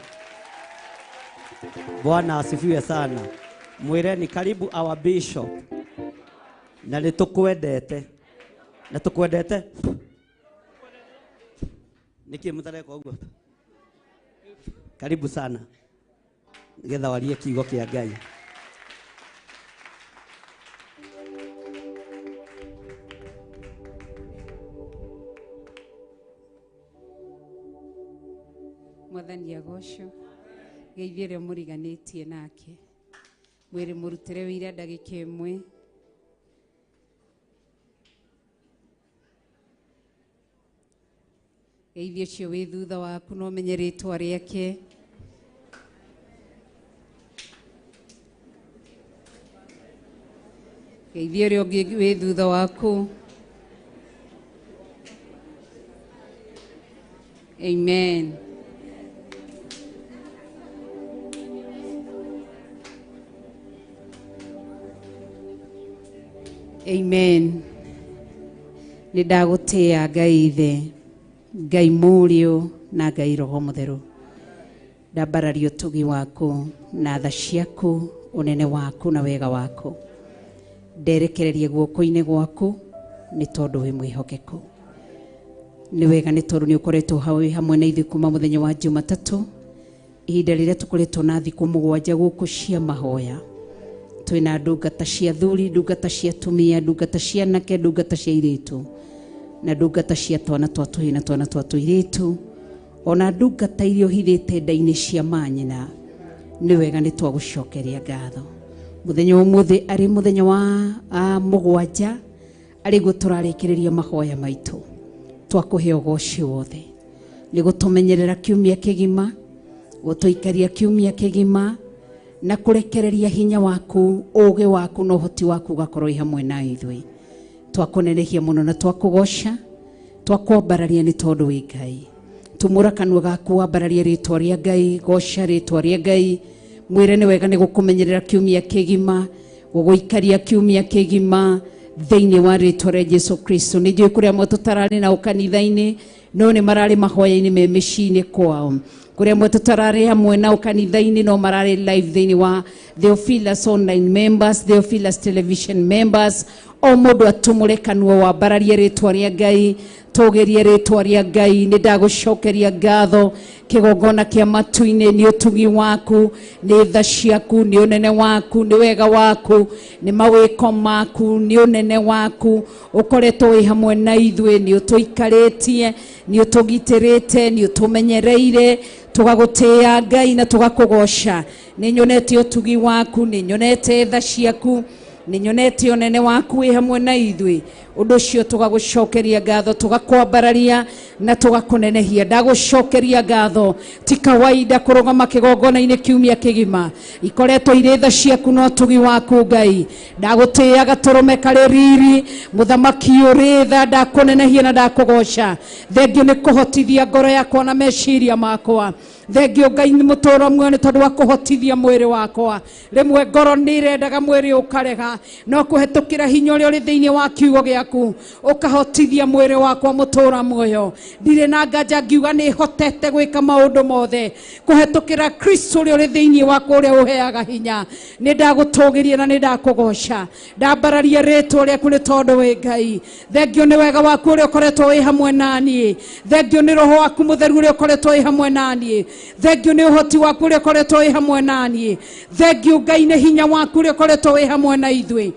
Bwana asifiwe sana. Mwĩreni karibu our bishop. Na nĩ tũkwendete. Na tũkwendete. Nĩkĩ mũtareka ũguo? Karibu sana. Nĩgetha warie kiugo kĩa Ngai. Mwathani agocwo. Geithie ũrĩa mũriganĩtie nake. Mwĩrĩ mũrutĩre wĩira ndagĩka ĩmwe. Geithie ũcio wĩ thutha waku no ũmenye rĩtwa rĩake. Geithie ũrĩa ũngĩ wĩ thutha waku. Amen. Amen. Nĩ ndagũtĩĩa Ngai Ithe, Ngai Mũriũ na Ngai Roho Mũtheru. Ndambararia ũtugi waku na tha ciaku, ũnene waku na wega waku. Nderekererie guoko-inĩ gwaku nĩ tondũ wĩ mwĩhokeku. Nĩ wega nĩ tondũ nĩ ũkoretwo wĩ hamwe na ithuĩ kuma mũthenya wa Jumatatũ, ihinda rĩrĩa tũkoretwo na thikũ mũgwanja gũkũ cia mahoya. Twĩna ndungata cia athuri, ndungata cia atumia, ndungata cia anake, ndungata cia airĩtu, na ndungata cia twana twa tũhĩĩ na twana twa tũirĩtu, ona ndungata iria ũhithĩte nda-inĩ cia manyina. Nĩ wega nĩ twagũcokeria ngatho. Mũthenya wa ũmũthĩ arĩ mũthenya wa mũgwanja, arĩguo tũrarĩkĩrĩria mahoya maitũ. Twakũhe ũgoci wothe. Nĩ gũtũmenyerera kiumia kĩgima, gũtũikaria kiumia kĩgima, na kũrekereria hinya waku, ũũgĩ waku na ũhoti waku ũgakorwo wĩ hamwe na ithuĩ. Twakũnenehia mũno na twakũgoca, twakwambararia nĩ tondũ wĩ Ngai. Tumũra kanua gaku wambararie rĩtwa rĩa Ngai, goca rĩtwa rĩa Ngai. Mwĩre nĩ wega nĩ gũkũmenyerera kiumia kĩgima, gũgũikaria kiumia kĩgima thĩinĩ wa rĩtwa rĩa Jesu Kristo. Nĩ njũĩ kũrĩa amwe tũtararĩ nao kanitha-inĩ, no nĩ mararĩ mahoya-inĩ me mĩciĩ-inĩ kwao. Kũrĩa amwe tũtararĩ hamwe nao kanitha-inĩ, no mararĩ live thĩinĩ wa Theophilus online members, Theophilus television members. O mũndũ atumũre kanua wambararie rĩtwa rĩa Ngai, tũgĩrie rĩtwa rĩa Ngai. Nĩ ndagũcokeria ngatho kĩgongona kĩa matu-inĩ nĩ ũtugi waku, nĩ tha ciaku, nĩ ũnene waku, nĩ wega waku, nĩ mawĩko maku, nĩ ũnene waku. Ũkoretwo wĩ hamwe na ithuĩ, nĩ ũtũikarĩtie, nĩ ũtũgitĩrĩte, nĩ ũtũmenyereire. Tũgagũtĩĩa Ngai na tũgakũgoca. Nĩ nyonete ũtugi waku, nĩ nyonete tha ciaku, nĩ nyonete ũnene waku wĩ hamwe na ithuĩ. Ũndũ ũcio tũgagũcokeria ngatho, tũgakwambararia na tũgakũnenehia. Ndagũcokeria ngatho. Ti kawaida kũrũgama kĩgongona-inĩ kiumia kĩgima, ikoretwo irĩ tha ciaku na ũtugi waku Ngai. Ndagũtĩĩa gatũrũme karĩ riri, mũthamaki ũrĩ tha. Ndakũnenehia na ndakũgoca. Thengio nĩ kũhotithia ngoro yakwa na meciria makwa. Thengio Ngai nĩ mũtũũro muoyo nĩ tondũ wa kũhotithia mwĩrĩ wakwa. Rĩmwe ngoro nĩ irendaga mwĩrĩ ũkarega, no kũhetũkĩra hinya ũrĩa ũrĩ thĩinĩ wa kiugo gĩaku ũkahotithia mwĩrĩ wakwa mũtũũra muoyo. Ndirĩ na nganja ngiuga nĩ hotete gwĩka maũndũ mothe kũhetũkĩra Kristo ũrĩa ũrĩ thĩinĩ wakwa, ũrĩa ũheaga hinya. Nĩ ndagũtũgĩria na nĩ ndakũgoca. Ndambararia rĩtwa rĩaku nĩ tondũ wĩ Ngai. Thengio nĩ wega waku ũrĩa ũkoretwo wĩ hamwe na niĩ. Thengio nĩ roho waku mũtheru ũrĩa ũkoretwo wĩ hamwe na niĩ. Thengio nĩ ũhoti waku ũrĩa ũkoretwo wĩ hamwe na niĩ. Thengio Ngai nĩ hinya waku ũrĩa ũkoretwo wĩ hamwe na ithuĩ.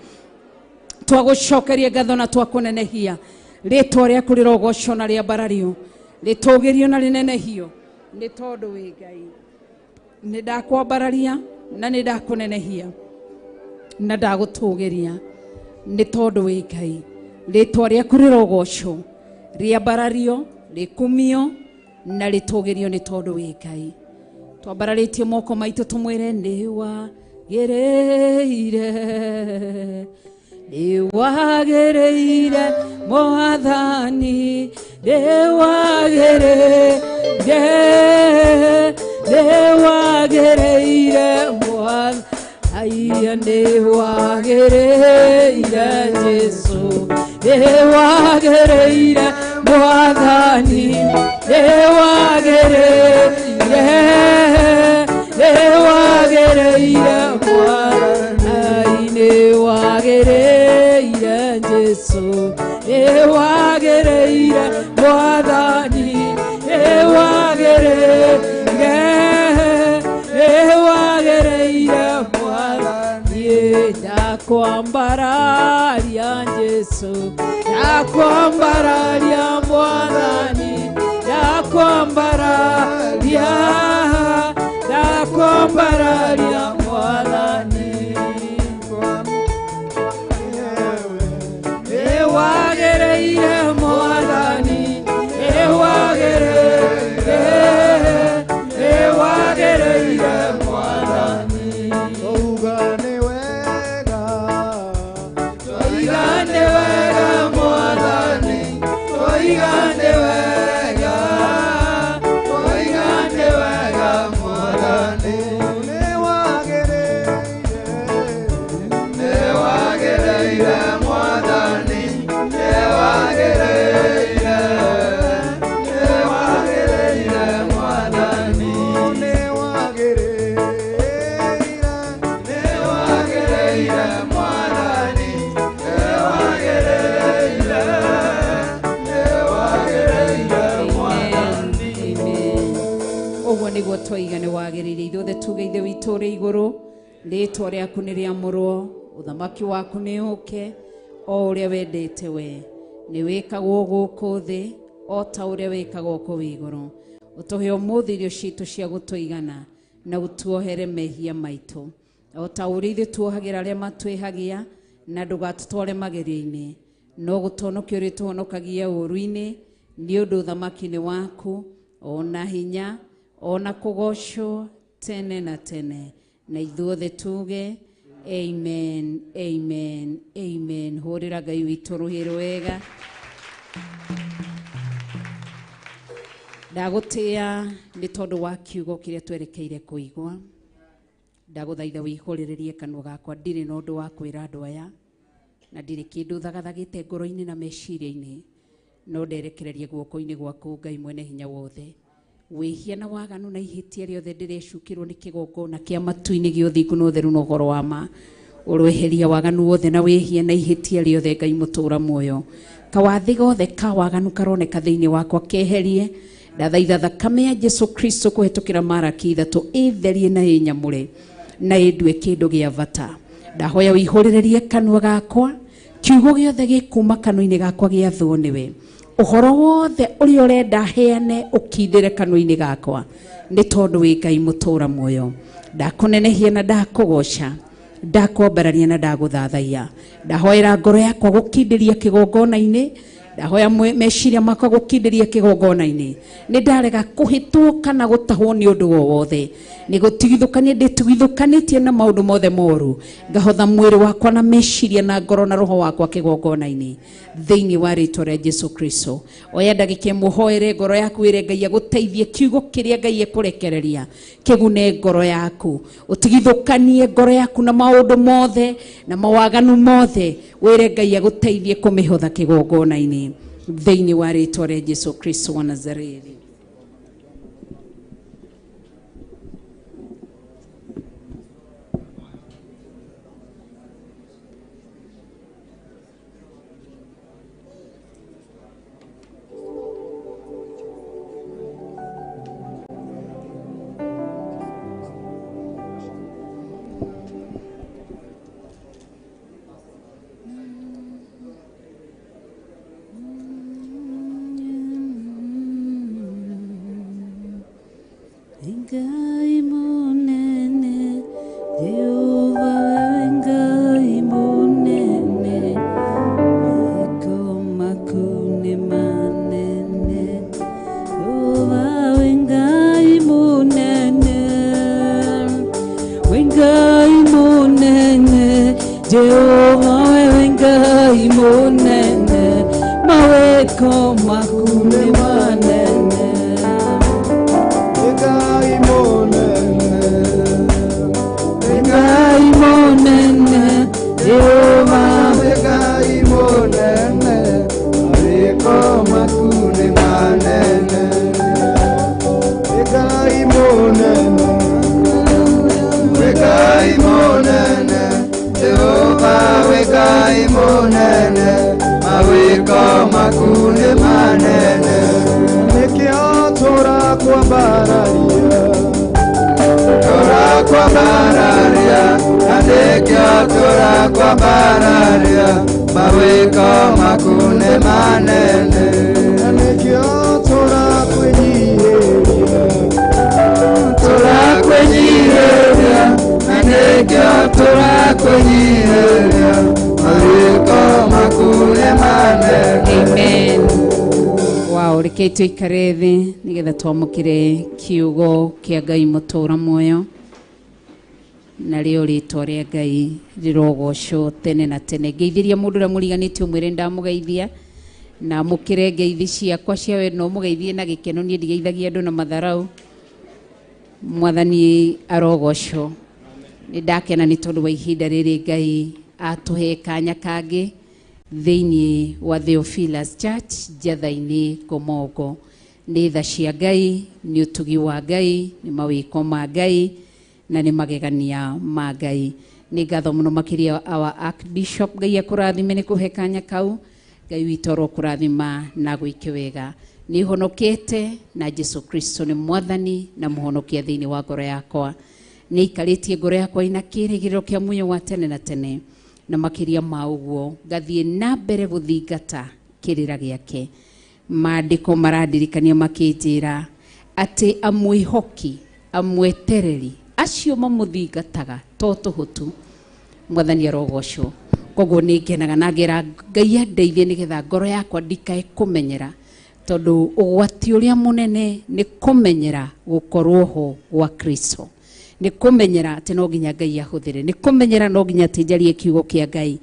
Twagũcokeria ngatho na twakũnenehia. Rĩtwa rĩaku rĩrogocwo na rĩambarario, rĩtũgĩrio na rĩnenehio nĩ tondũ wĩ Ngai. Nĩ ndakwambararia na nĩ ndakũnenehia na ndagũtũgĩria nĩ tondũ wĩ Ngai. Rĩtwa rĩaku rĩrogocwo, rĩambarario, rĩkumio na rĩtũgĩrio nĩ tondũ wĩ Ngai. Twambararĩtie moko maitũ tũmwĩre nĩ wagĩrĩire, Nĩwagĩrĩire Mwathani, nĩwagĩrĩire, nĩwagĩrĩire Mwathani, aya nĩwagĩrĩire Jesũ, nĩwagĩrĩire Mwathani, nĩwagĩrĩire, nĩwagĩrĩire Mwathani, nĩwagĩrĩire Jesũ, nĩwagĩrĩire Mwathani, nĩwagĩrĩire, nĩwagĩrĩire Mwathani, ndakwambararia Jesũ, ndakwambararia Mwathani, ndakwambararia, ndakwambararia Mwathani. Nĩwagĩrĩire Mwathani, nĩwagĩrĩire, nĩwagĩrĩire Mwathani. Twauga nĩ wega, Twoiga nĩ wega Mwathani, twoiga nĩ wega, twoiga nĩ wega Mwathani. Nĩwagĩrĩire, Nĩwagĩrĩire Mwathani, nĩwagĩrĩire, nĩwagĩrĩire Mwathani. Nĩwagĩrĩire, Nĩwagĩrĩire Mwathani, nĩwagĩrĩire, nĩwagĩrĩire Mwathani. Ũguo nĩguo twaiga nĩ wagĩrĩire ithuothe tuge Ithe witũ ũrĩ igũrũ, rĩĩtwa rĩaku nĩ rĩamũrwo, ũthamaki waku nĩ ũũke, o ũrĩa wendete we nĩ wĩkagwo gũkũ thĩ o ta ũrĩa wĩkagwo kũu igũrũ. Ũtũhe ũmũthĩ irio citũ cia gũtũigana, na ũtuohere mehia maitũ o ta ũrĩa ithuĩ tuohagĩra arĩa matwĩhagia, na ndũgatũtware magerio-inĩ, no gũtũhonokia ũrĩtũhonokagia ũũru-inĩ, nĩ ũndũ ũthamaki nĩ waku, ona hinya, ona kũgoocwo tene na tene. Na ithuothe tuge amen, amen, amen. Hũrĩra Ngai witũ rũhĩ rwega. Ndagũtĩĩa nĩ tondũ wa kiugo kĩrĩa twerekeire kũigua. Ndagũthaitha wĩihũrĩrĩrie kanua gakwa, ndirĩ na ũndũ wa kwĩra andũ aya, na ndirĩ kĩndũ thagathagĩte ngoro-inĩ na meciria-inĩ, no nderekererie guoko-inĩ gwaku Ngai mwene hinya wothe. Wĩhia na waganu na ihĩtia rĩothe ndĩrecukĩrwo nĩ kĩgongona kĩa matu-inĩ gĩa ũthingu na ũtheru na ũhoro wa ma. Ũrweheria waganu wothe na wĩhia na ihĩtia rĩothe Ngai mũtũũra muoyo. Kawathĩ gothe ka waganu karoneka thĩinĩ wakwa keherie. Ndathaitha thakame ya Jesu Kristo kũhetũkĩra Maraki 3 ĩtherie na ĩnyamũre na ĩndue kĩndũ gĩa bata. Ndahoya wĩihũrĩrĩrie kanua gakwa, kiugo gĩothe gĩkuma kanua-inĩ gakwa gĩathwo nĩwe. Ũhoro wothe ũrĩa ũrenda heane ũkindĩre kanua-inĩ gakwa, nĩ tondũ wĩ Ngai mũtũũra muoyo. Ndakũnenehia na ndakũgoca, ndakwambararia na ndagũthathaiya. Ndahoera ngoro yakwa gũkindĩria kĩgongona-inĩ, ndahoya meciria makwa gũkindĩria kĩgongona-inĩ. Nĩ ndarega kũhĩtwo kana gũtahwo nĩ ũndũ o wothe, nĩ gũtigithũkania ndĩtigithũkanĩtie na maũndũ mothe moru, ngahotha mwĩrĩ wakwa na meciria na ngoro na roho wakwa kĩgongona-inĩ, thĩinĩ wa rĩtwa rĩa Jesu Kristo. Oya ndagĩka ĩmwe ũhoere ngoro yaku, wĩre Ngai agũteithie kiugo kĩrĩa Ngai ekũrekereria kĩgune ngoro yaku, ũtigithũkanie ngoro yaku na maũndũ mothe na mawaganu mothe, wĩre Ngai agũteithie kũmĩhotha kĩgongona-inĩ, thĩinĩ wa rĩtwa rĩa Jesu Kristo wa Nazarethi. Ngai munene, Jehova wewe Ngai munene, meko maku nĩ manene. Jehova we Ngai munene, we Ngai munene, Jehova wewe Ngai Ngai mũnene, mawĩko maku nĩ manene. Ngai mũnene, Ngai mũnene, Jehova. Ngai mũnene, mawĩko maku nĩ manene. Ngai mũnene, Ngai mũnene, Jehova Ngai mũnene, mawĩko maku nĩ manene. Nĩkĩo tũrakwambararia, tũrakwambararia, na nĩkĩo tũrakwambararia, mawĩko maku nĩ manene. Na nĩkĩo tũrakwĩnyihĩria, tũrakwĩnyihĩria, na nĩkĩo tũrakwĩnyihĩria, mawĩko maku nĩ manene. Amen. Wow, reke tuikare thĩ nĩgetha twamũkĩre kiugo kĩa Ngai mũtũũra muoyo, narĩo rĩtwa rĩa Ngai rĩrogocwo tene na tene. Ngeithĩria mũndũ ũrĩa mũriganĩtie ũmwĩre ndamũgeithia, na amũkĩre ngeithi ciakwa cia wendo, na ũmũgeithie na gĩkeno. Niĩ ndigeithagia andũ na matharau. Mwathani arogocwo. Nĩ ndakena nĩ tondũ wa ihinda rĩrĩ Ngai atũhe kanya kangĩ thĩinĩ wa Theophilus Church Njatha-inĩ Ngomongo. Nĩ tha cia Ngai, nĩ ũtugi wa Ngai, nĩ mawĩko ma Ngai, na nĩ magegania ma Ngai. Nĩ ngatho mũno makĩria our Archbishop. Ngai akũrathime nĩ kũhe kanya kau. Ngai witũ arokũrathima na gwĩke wega. Nĩ honokete na Jesu Kristo nĩ mwathani na mũhonokia thĩinĩ wa ngoro yakwa. Nĩ aikarĩtie ngoro yakwa ina kĩĩrĩgĩrĩro kĩa muoyo wa tene na tene, na makĩria ma ũguo ngathiĩ na mbere gũthingata kĩrĩra gĩake. Maandĩko marandirikania makĩnjĩra atĩ amwĩhoki, amwetereri, acio mamũthingataga to tũhũ tu. Mwathani arogocwo. Koguo nĩ ngenaga na ngera Ngai andeithie nĩgetha ngoro yakwa ndikae kũmenyera, tondũ ũgwati ũrĩa mũnene nĩ kũmenyera gũkorwo ho gwa Kristo, nĩ kũmenyera atĩ no nginya Ngai ahũthĩre, nĩ kũmenyera no nginya atĩ njarie kiugo kĩa Ngai.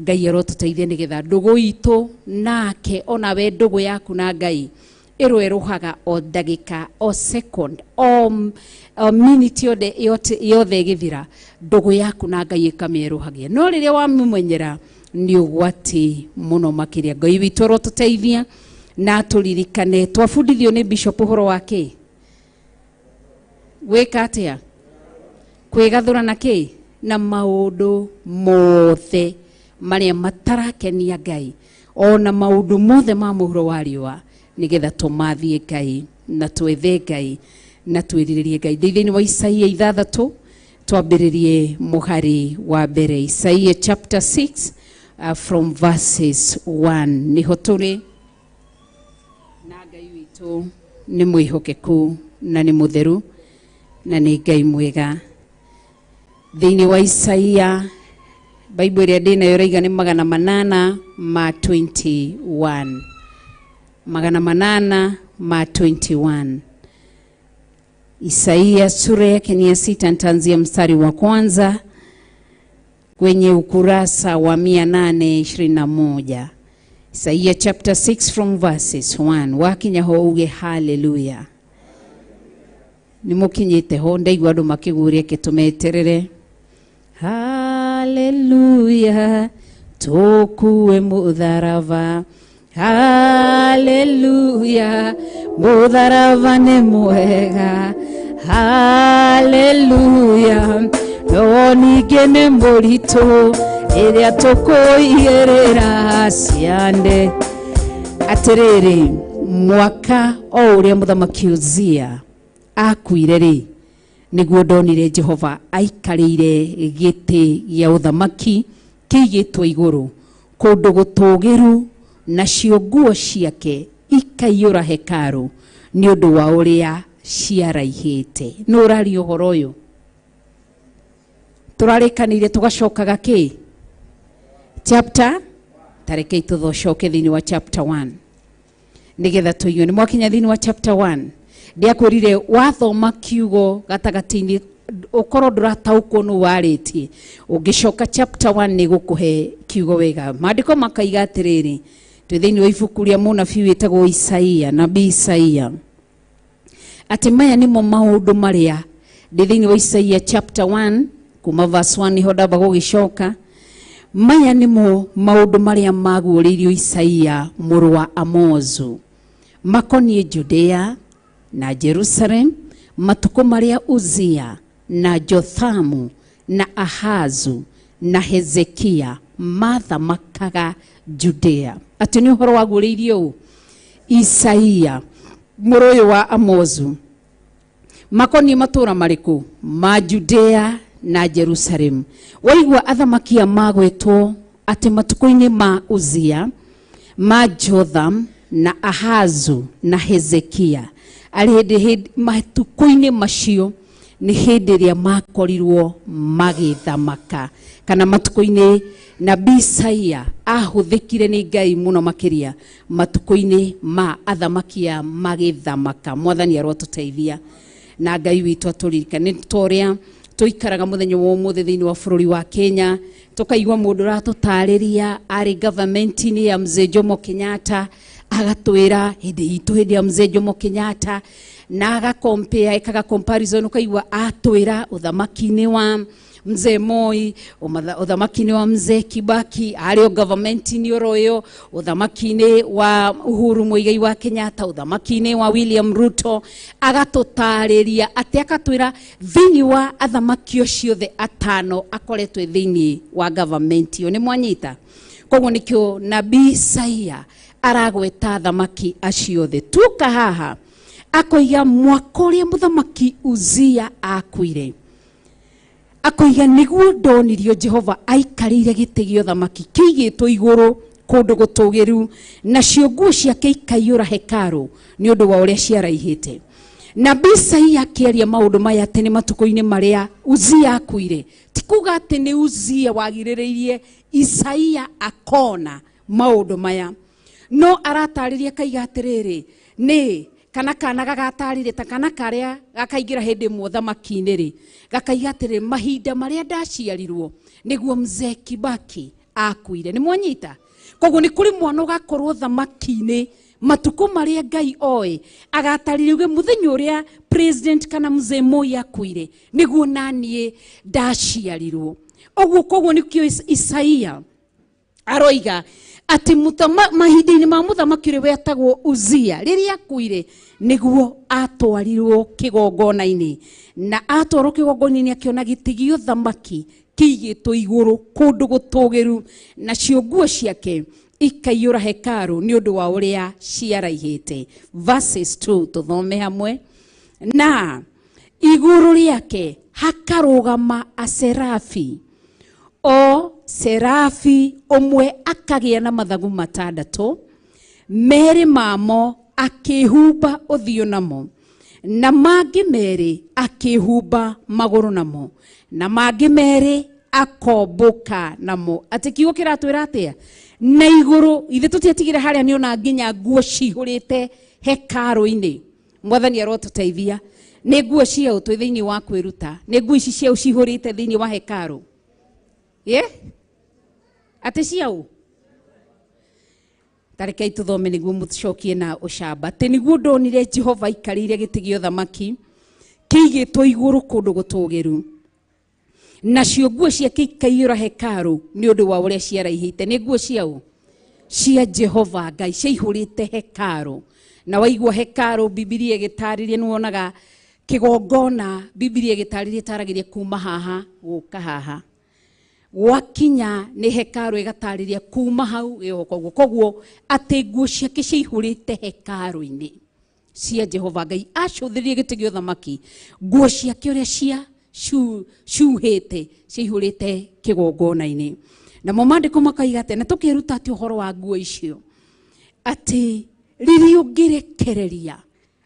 Ngai arotũteithie nĩgetha ndũgũ itũ nake, onawe ndũgũ yaku na Ngai ĩrwerũhaga o ndagĩka, o second, o minute yothe yothe ĩgĩthira, ndũgũ yaku na Ngai ĩkamĩerũhagia. No rĩrĩa wamũmenyera nĩ ũgwati mũno makĩria. Ngai witũ arotũteithia na atũririkane. Twabundithio nĩ bishop ũhoro wa kĩ gwĩka atĩa, kwĩgathũra na kĩ na maũndũ mothe marĩa matarakenia Ngai, ona maũndũ mothe ma mũhuro wa riũa, nĩgetha tũmathiĩ Ngai na twethe Ngai na twĩrirĩrie Ngai. Thĩinĩ wa Isaia 6 twambĩrĩrie mũhari wa mbere. Isaia chapter 6 from verses 1 nĩho tũrĩ, na Ngai witũ nĩ mwĩhokeku na nĩ mũtheru na nĩ Ngai mwega. Thĩinĩ wa Isaia, Bible ĩrĩa ndĩnayo ĩraiga nĩ 821, 821. Isaia sura yake ni ya 6, nitaanzia mstari wa kwanza kwenye ukurasa wa 821. Isaia chapter 6 from verses 1. Wakinya ho uge haleluya. Nĩ mũkinyĩte ho, ndaigua andũ makĩguria kĩtũmeterere. Haleluya, tũkue mũtharaba. Haleluya, mũtharaba nĩ mwega. Haleluya, no ningĩ nĩ mũritũ ĩrĩa tũkũigĩrĩra ciande. Atĩrĩrĩ, mwaka o ũrĩa mũthamaki Uzia akuire rĩ, nĩguo ndonire Jehova aikarĩire gĩtĩ gĩa ũthamaki kĩigĩtwo igũrũ kũndũ gũtũũgĩru, nacio nguo ciake ikaiyũra hekarũ nĩ ũndũ wa ũrĩa ciaraihĩte. Nũ ũraria ũhoro ũyũ? Tũrarĩkanĩire tũgacokaga kĩ chapter, tarekei tũthocoke thĩinĩ wa chapter 1 nĩgetha tũigue. Nĩ mwakinya thĩinĩ wa chapter 1, ndiakwĩrire wathoma kiugo gatagatĩ-inĩ Ũkorwo ndũrataũkwo nũ warĩtie, ũngĩcoka chapter 1 nĩ gũkũhe kiugo wega. Maandĩko makaiga atĩrĩrĩ, twĩ thĩinĩ wa ibuku rĩa mũnabii wĩtagwo Isaia, nabii Isaia, atĩ maya nĩmo maũndũ marĩa ndĩ thĩinĩ wa Isaia chapter 1 kuma verse 1 nĩho ndamba gũgĩcoka. Maya nĩmo maũndũ marĩa maguũrĩirio Isaia mũrũ wa Amozu makoniĩ Judea na Jerusalem matukũ marĩa Uzia na Jothamu na Ahazu na Hezekia mathamakaga Judea. Atĩ nĩ ũhoro waguũrĩirio ũũ Isaia mũrũ ũyũ wa Amozu makoniĩ matũũra marĩkũ ma Judea na Jerusalem. Waigua athamaki aya magwetwo atĩ matukũ-inĩ ma Uzia, ma Jotham na Ahazu na Hezekia, arĩ hĩndĩ matukũ-inĩ macio nĩ hĩndĩ ĩrĩa makorirwo magĩthamaka, kana matukũ-inĩ nabii Isaia ahũthĩkire nĩ Ngai mũno makĩria matukũ-inĩ ma athamaki aya magĩthamaka. Mwathani arotũteithia na Ngai witũ atũririkane. Nĩ ta ũrĩa tũikaraga mũthenya wa ũmũthĩ thĩinĩ wa bũrũri wa Kenya, tũkaigua mũndũ ũratũtarĩria arĩ government-inĩ ya Mzee Jomo Kenyatta, agatwĩra hĩndĩ itũ hĩndĩ ya Mzee Jomo Kenyatta, na agakompea, ekaga comparison, ũkaigua atwĩra ũthamaki-inĩ wa Mzee Moi, ũthamaki-inĩ wa Mzee Kibaki, arĩ o government-inĩ oro ĩyo, ũthamaki-inĩ wa Uhuru Muigai wa Kenyatta, ũthamaki-inĩ wa William Ruto, agatũtarĩria atĩ akatwĩra thĩinĩ wa athamaki acio othe atano akoretwo thĩinĩ wa government ĩyo. Nĩ mwanyita? Koguo nĩkĩo nabii Isaia aragweta athamaki acio othe. Tuoka haha akoiga mwaka ũrĩa mũthamaki Uzia akuire, akoiga nĩguo ndonirio Jehova aikarĩire gĩtĩ gĩa ũthamaki kĩigĩtwo igũrũ kũndũ gũtũgĩru, nacio nguo ciake ikaiyũra hekarũ nĩ ũndũ wa ũrĩa ciaraihĩte. Nabii Isaia akĩaria maũndũ maya atĩ nĩ matukũ-inĩ marĩa Uzia akuire, ti kuga atĩ nĩ Uzia wagirĩrĩirie Isaia akona maũndũ maya, no aratarĩria akaiga atĩrĩrĩ, nĩ kana kana gagatarire ta kana karĩa gakaingĩra hĩndĩ ĩmwe ũthamaki-inĩ rĩ, gakaiga atĩrĩ, mahinda marĩa ndaciarirwo nĩguo Mzee Kibaki akuire. Nĩ mwanyita? Koguo nĩ kũrĩ mwana ũgakorwo ũthamaki-inĩ matukũ marĩa Ngai oĩ, agatarĩria uge mũthenya ũrĩa president kana Mzee Moi akuire nĩguo naniĩ ndaciarirwo. Ũguo koguo nĩkĩo Isaia aroiga atĩ mahinda-inĩ ma mũthamaki ũrĩa wetagwo Uzia rĩrĩa akuire nĩguo atwarirwo kĩgongona-inĩ, na atwarwo kĩgongona-inĩ akĩona gĩtĩ gĩa ũthamaki kĩigĩtwo igũrũ kũndũ gũtũgĩru, nacio nguo ciake ikaiyũra hekarũ nĩ ũndũ wa ũrĩa ciaraihĩte. Verses 2 tũthome hamwe. Na igũrũ rĩake hakarũgama aserafi, o serafi ũmwe akagĩa na mathagu matandatũ, merĩ mamo akĩhumba ũthiũ namo, na mangĩ merĩ akĩhumba magũrũ namo, na mangĩ merĩ akombũka namo. Atĩ kiugo kĩratwĩra atĩa? Na igũrũ ithe tũtiatigire harĩa nĩona nginya nguo cihũrĩte hekarũ-inĩ. Mwathani arotũteithia. Nĩ nguo ciaũ twĩ thĩinĩ wa kwĩruta, nĩ nguo ici ciaũ cihũrĩte thĩinĩ wa hekarũ? Ye? Atĩ ciaũ? Tarekei tũthome nĩguo mũcokie na ũcamba. Atĩ nĩguo ndonire Jehova aikarĩire gĩtĩ gĩa ũthamaki kĩigĩtwo igũrũ kũndũ gũtũgĩru, nacio nguo ciake ikaiyũra hekarũ nĩ ũndũ wa ũrĩa ciaraihĩte. Nĩ nguo ciaũ? Cia Jehova Ngai ciaihũrĩte hekarũ. Na waigua hekarũ Bibilia ĩgĩtarĩria, nĩ wonaga kĩgongona Bibilia ĩgĩtarĩria ĩtaragĩria kuma haha gũka haha, gwakinya nĩ hekarũ ĩgatarĩria kuma hau gĩgoka ũguo. Koguo atĩ nguo ciake ciaihũrĩte hekarũ-inĩ cia Jehova Ngai. Acũthĩrĩrie gĩtĩ gĩa ũthamaki, nguo ciake ũrĩa cia cuhĩte ciaihũrĩte kĩgongona-inĩ. Namo maandĩko makaiga atĩ, na tũkĩruta atĩ ũhoro wa nguo icio, atĩ rĩrĩa ũngĩrekereria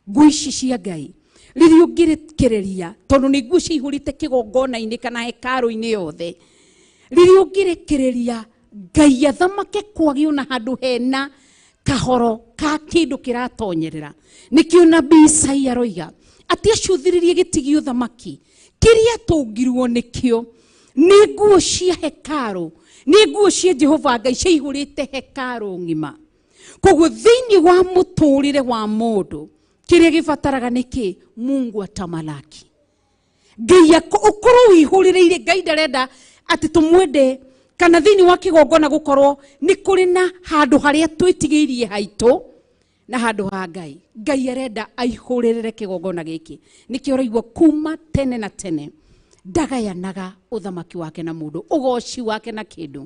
nguo ici cia Ngai, rĩrĩa ũngĩrekereria, tondũ nĩ nguo ciaihũrĩte kĩgongona-inĩ kana hekarũ-inĩ yothe, rĩrĩa ũngĩrekereria Ngai athamake kwagĩo na handũ hena kahoro ka kĩndũ kĩratonyerera. Nĩkĩo nabii Isaia aroiga atĩ acũthĩrĩrie gĩtĩ gĩa ũthamaki Kĩrĩa tũngirwo nĩkĩo nĩ nguo cia hekarũ, nĩ nguo cia Jehova Ngai ciaihũrĩte hekarũ ng'ima. Koguo thĩinĩ wa mũtũrĩre wa mũndũ kĩrĩa gĩbataraga nĩ kĩ? Mungu atamalaki. Ngai ũkorwo wĩihũrĩrĩire. Ngai ndarenda atĩ tũmwende kana thĩinĩ wa kĩgongona gũkorwo nĩ kũrĩ na handũ harĩa twĩtigĩirie haitũ na handũ ha Ngai. Ngai arenda aihũrĩrĩre kĩgongona gĩkĩ. Nĩkĩo ũraigua kuma tene na tene ndagayanaga ũthamaki wake na mũndũ, ũgoci wake na kĩndũ.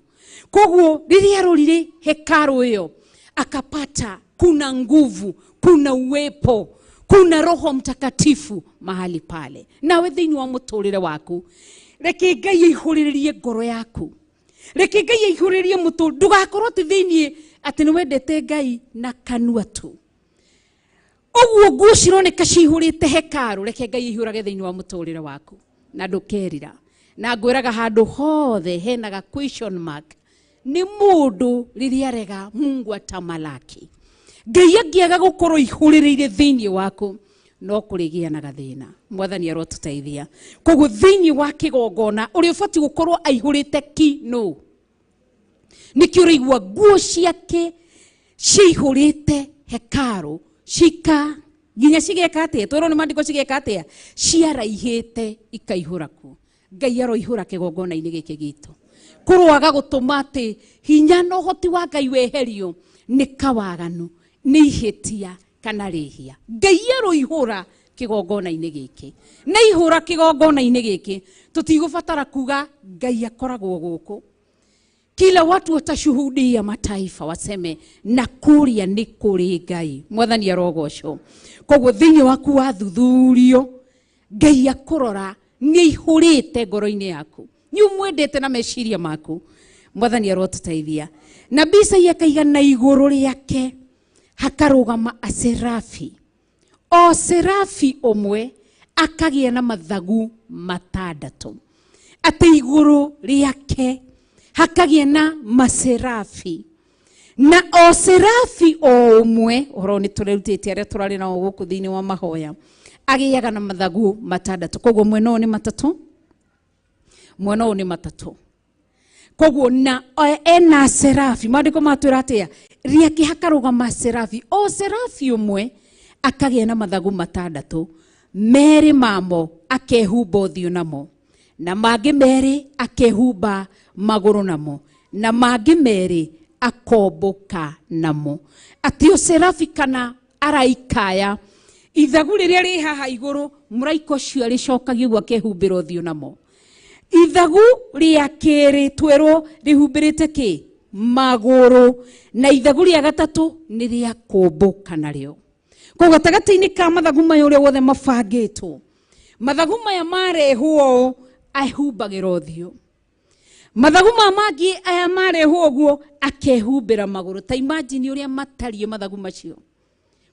Koguo rĩrĩa arorire hekarũ ĩyo akapata kuna nguvu, kuna uwepo, kuna Roho Mtakatifu mahali pale. Nawe thĩinĩ wa mũtũrĩre waku reke Ngai aihũrĩrĩrie ngoro yaku, reke Ngai aihũrĩrĩrie mũtũ. Ndũgakorwo atĩ thĩinĩ atĩ nĩ wendete Ngai na kanua tu. Ũguo nguo cironeka cihũrĩte hekarũ, reke Ngai aihũrage thĩinĩ wa mũtũrĩre waku na ndũkerira. Na ngwĩraga handũ hothe hena ga question mark nĩ mũndũ rĩrĩa arega Mungu atamalaki. Ngai angĩaga gũkorwo ihũrĩrĩire thĩinĩ waku no kũrĩgĩa na gathĩna. Mwathani arotũteithia. Koguo thĩinĩ wa kĩgongona ũrĩa ũbatiĩ gũkorwo aihũrĩte ki no nĩkĩo ũraigua nguo ciake ciihũrĩte hekarũ cika nginya cigeka atĩa? Twĩrwo nĩ maandĩko cigeka atĩa? Ciaraihĩte ikaihũra kuo. Ngai aroihũra kĩgongona-inĩ gĩkĩ gitũ. Kũroaga gũtũma atĩ hinya na ũhoti wa Ngai weherio nĩ kawaganu, nĩ ihĩtia kana rĩhia. Ngai aroihũra kĩgongona-inĩ gĩkĩ. Na ihũra kĩgongona-inĩ gĩkĩ tũtigũbatara kuga Ngai akoragwo gũkũ. Kila watu watashuhudia, mataifa waseme na kũrĩa nĩ kũrĩ Ngai. Mwathani arogocwo. Koguo thĩinĩ waku wathuthurio Ngai akũrora nĩ aihũrĩte ngoro-inĩ yaku, nĩ ũmwendete na meciria maku. Mwathani arotũteithia. Na Isaia akaiga na igũrũ rĩake hakarũgama aserafi, o serafi ũmwe akagĩa na mathagu matandatũ. Atĩ igũrũ rĩake hakagĩa na maserafi, na o serafi o ũmwe, ũhoro nĩ tũrerutĩte arĩa tũrarĩ nao gũkũ thĩinĩ wa mahoya, agĩaga na mathagu matandatũ. Koguo mwena ũyũ nĩ matatũ, mwena ũyũ nĩ matatũ. Koguo na ena serafi, maandĩko matwĩra atĩa? Rĩake hakarũgama serafi, o serafi ũmwe akagĩa na mathagu matandatũ, merĩ mamo akehumba ũthiũ namo, na mangĩ merĩ akehumba magũrũ namo, na mangĩ merĩ akombũka namo. Atĩ o serafi kana araika aya ithagu rĩrĩa rĩ haha igũrũ, mũraika ũcio arĩcokagia ũguo akehumbĩra ũthiũ namo. Ithagu rĩa kerĩ twĩrwo rĩhumbĩrĩte kĩ? Magũrũ. Na ithagu rĩa gatatũ nĩ rĩa kũmbũka narĩo. Koguo gatagatĩ-inĩ ka mathagu maya ũrĩa wothe mabangĩtwo, mathagu maya marehwo ũũ ahumbagĩra ũthiũ, mathagu maya mangĩ aya marehwo ũguo akehumbĩra magũrũ. Ta imagine ũrĩa matariĩ mathagu macio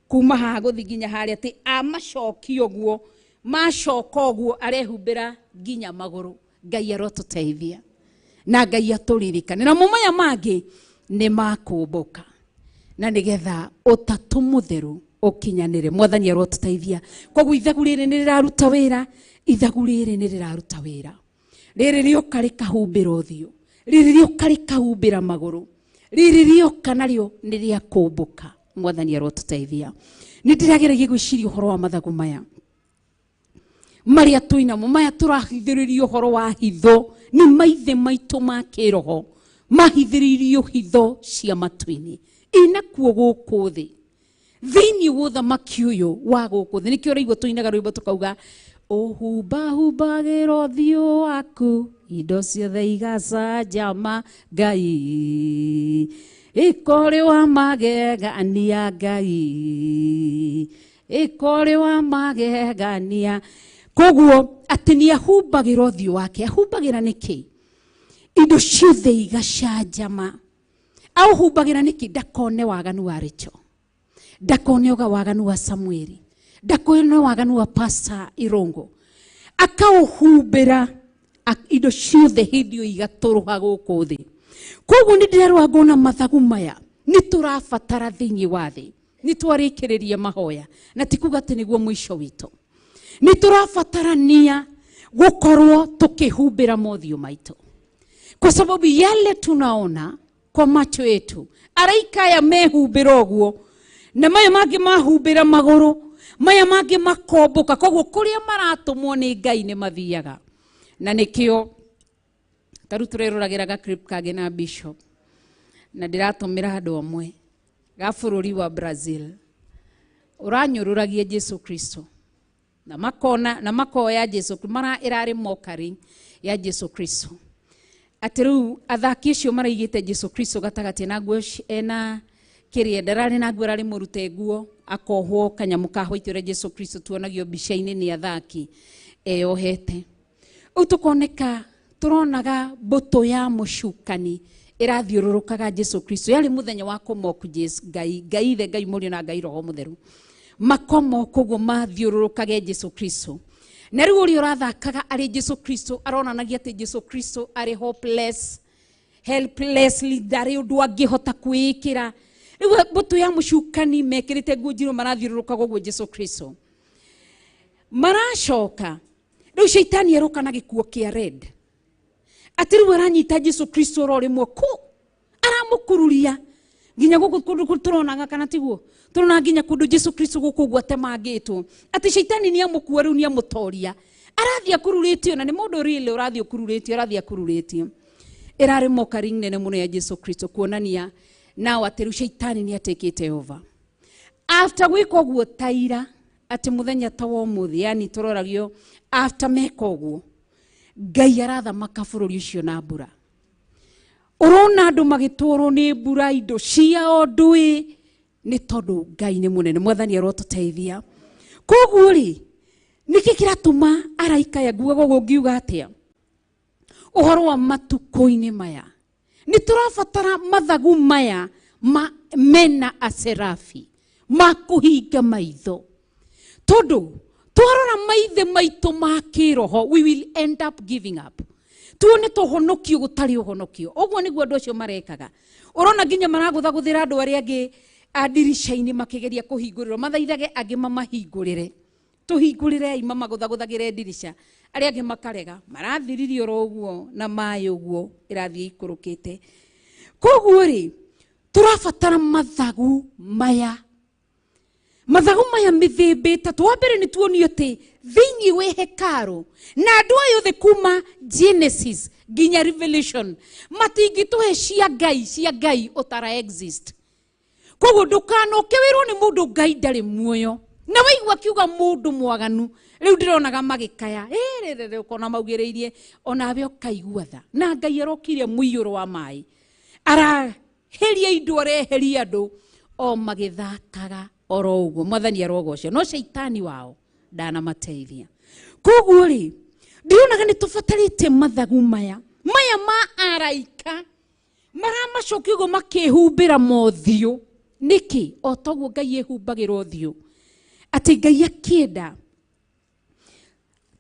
kuma haha gũthiĩ nginya harĩa, atĩ amacokia ũguo, macoka ũguo arehumbĩra nginya magũrũ. Ngai arotũteithia na Ngai atũririkane. Namo maya mangĩ nĩ makũmbũka na nĩgetha ũtatũ mũtheru ũkinyanĩre. Mwathani arotũteithia. Koguo ithagu rĩrĩ nĩ rĩraruta wĩra, ithagu rĩrĩ nĩ rĩraruta wĩra. Rĩrĩ rĩoka rĩkahumbĩra ũthiũ, rĩrĩ rĩoka rĩkahumbĩra magũrũ, rĩrĩ rĩoka narĩo nĩ rĩa kũmbũka. Mwathani arotũteithia. Nĩ ndĩrageragia gwĩciria ũhoro wa mathagu maya marĩa twĩnamo, maya tũrahithĩrĩrio ũhoro wa hitho nĩ maithe maitũ ma kĩroho mahithĩrĩirio hitho cia matu-inĩ inakuo gũkũ thĩ thĩinĩ wa ũthamaki ũyũ wa gũkũ thĩ. Nĩkĩo ũraigua tũinaga rwĩmbo tũkauga ũhumbahumbagĩra ũthiũ waku indo ciothe igacanjama Ngai, ĩkorĩ wa magegania Ngai, ĩkorĩ wa magegania. Koguo atĩ nĩ ahumbagĩra ũthiũ wake. Ahumbagĩra nĩkĩ? Indo ciothe igacanjama. Aũhumbagĩra nĩkĩ? Ndakone waganu wa Rachel, ndakone waganu wa Samueli, ndakone waganu wa Pastor Irongo. Akaũhumbĩra indo ciothe hĩndĩ ĩyo igatũrũha gũkũ thĩ. Koguo nĩ ndĩrarora ngona mathagu maya nĩ tũrabatara thĩinĩ wa thĩ. Nĩ twarĩkĩrĩria mahoya na ti kuga atĩ nĩguo mũico witũ. Nĩ tũrabatarania Gukorwo tukihumbira mothiũ maitũ, kwa sababu yale tunaona kwa macho yetu, araika aya mehumbĩra ũguo na maya mangĩ mahumbĩra magũrũ, maya mangĩ makombũka, koguo kũrĩa maratũmwo nĩ Ngai nĩ mathiaga. Na nĩkĩo ta rĩu tũreroragĩra ga clip kangĩ na bishop, na ndĩratũmĩra andũ amwe ga bũrũri wa Brazil, ũranyũrũragia Jesu Kristo na makona na makoya Jesu mara ĩrarĩ mockery ya Jesu Kristo, atĩ rĩu athaki acio maraigĩte Jesu Kristo gatagatĩ na nguo ena kĩrĩa ndararĩ na nguo, ararĩ mũrute nguo akohwo kanyamũ ka white ũrĩa Jesu Kristo tuonagio mbica-inĩ nĩ athaki eyohete. Rĩu tũkoneka tũronaga mbũtũ ya mũcukani ĩrathiũrũrũkaga Jesu Kristo. Yarĩ mũthenya wa kũmoku Jesu Ngai, Ngai Ithe, Ngai Mũriũ na Ngai Roho Mũtheru makomoka ũguo mathiũrũrũkage Jesu Kristo. Na rĩu ũrĩa ũrathakaga arĩ Jesu Kristo aronanagia atĩ Jesu Kristo arĩ hopeless, helplessly, ndarĩ ũndũ angĩhota kwĩĩkĩra. Rĩu mbũtũ ya mũcukani mekĩrĩte nguo njirũ marathiũrũrũkaga ũguo Jesu Kristo. Maracoka rĩu caitani aroka na gĩkuo kĩa red, atĩ rĩu aranyita Jesu Kristo oro rĩmwe kũ aramũkururia nginya gũkũ kũndũ tũronaga, kana tiguo tũrona nginya kũndũ Jesu Kristo gũkũ ũguo atemangĩtwo, atĩ caitani nĩ amũkua rĩu nĩ amũtoria, arathiĩ akururĩtio, na nĩ mũndũ really ũrathiĩ ũkururĩtio, arathiĩ akururĩtio. Ĩrarĩ mockery nene mũno ya Jesu Kristo, kuonania nao atĩ rĩu caitani nĩ atekĩte over. After gwĩka ũguo taira atĩ mũthenya ta wa ũmũthĩ, yani tũroragio after meka ũguo, Ngai arathamaka bũrũri ũcio na mbura. Ũrona andũ magĩtwarwo nĩ mbura indo ciao ndũĩ, nĩ tondũ Ngai nĩ mũnene. Mwathani arotũteithia. Koguo rĩ, nĩkĩ kĩratũma araika aya nguaga ũguo ngiuga atĩa ũhoro wa matukũ-inĩ maya? Nĩ tũrabatara mathagu maya ma mena aserafi ma kũhinga maitho, tondũ twarora maithe maitũ ma kĩroho we will end up giving up. Tuone tũhonokio gũtarĩ ũhonokio. Ũguo nĩguo andũ acio marekaga. Ũrona nginya maragũthagũthĩra andũ arĩa angĩ a ndirica-inĩ makĩgeria kũhingũrĩrwo, mathaithage angĩ mamahingũrĩre, tũhingũrĩrei, mamagũthagũthagĩre ndirica, arĩa angĩ makarega, marathiririe oro ũguo na maĩ ũguo ĩrathiĩ ikũrũkĩte. Koguo rĩ, tũrabatara mathagu maya, mathagu maya mĩthemba ĩtatũ. Wa mbere nĩ tuonio atĩ thĩinĩ wĩ hekarũ na andũ aya othe kuma Genesis nginya Revelation matingĩtũhe cia Ngai, cia Ngai ũtara exist. Koguo ndũkanoke wĩrwo nĩ mũndũ Ngai ndarĩ muoyo, na waigua akiuga mũndũ mwaganu, rĩu ndĩronaga magĩkaya ĩrĩrĩrĩ, ũkona maugĩrĩirie onawe ũkaigua tha. Na Ngai arokire mũiyũro wa maĩ, araheria indo, areheria andũ o magĩthakaga oro ũguo. Mwathani arogocio, no caitani wao ndanamateithia. Koguo rĩ, ndĩronaga nĩ tũbatarĩte mathagu maya, maya ma araika maramacokia ũguo makĩhumbĩra mothiũ. Nĩkĩ? O toguo Ngai ehumbagĩra ũthiũ, atĩ Ngai akĩenda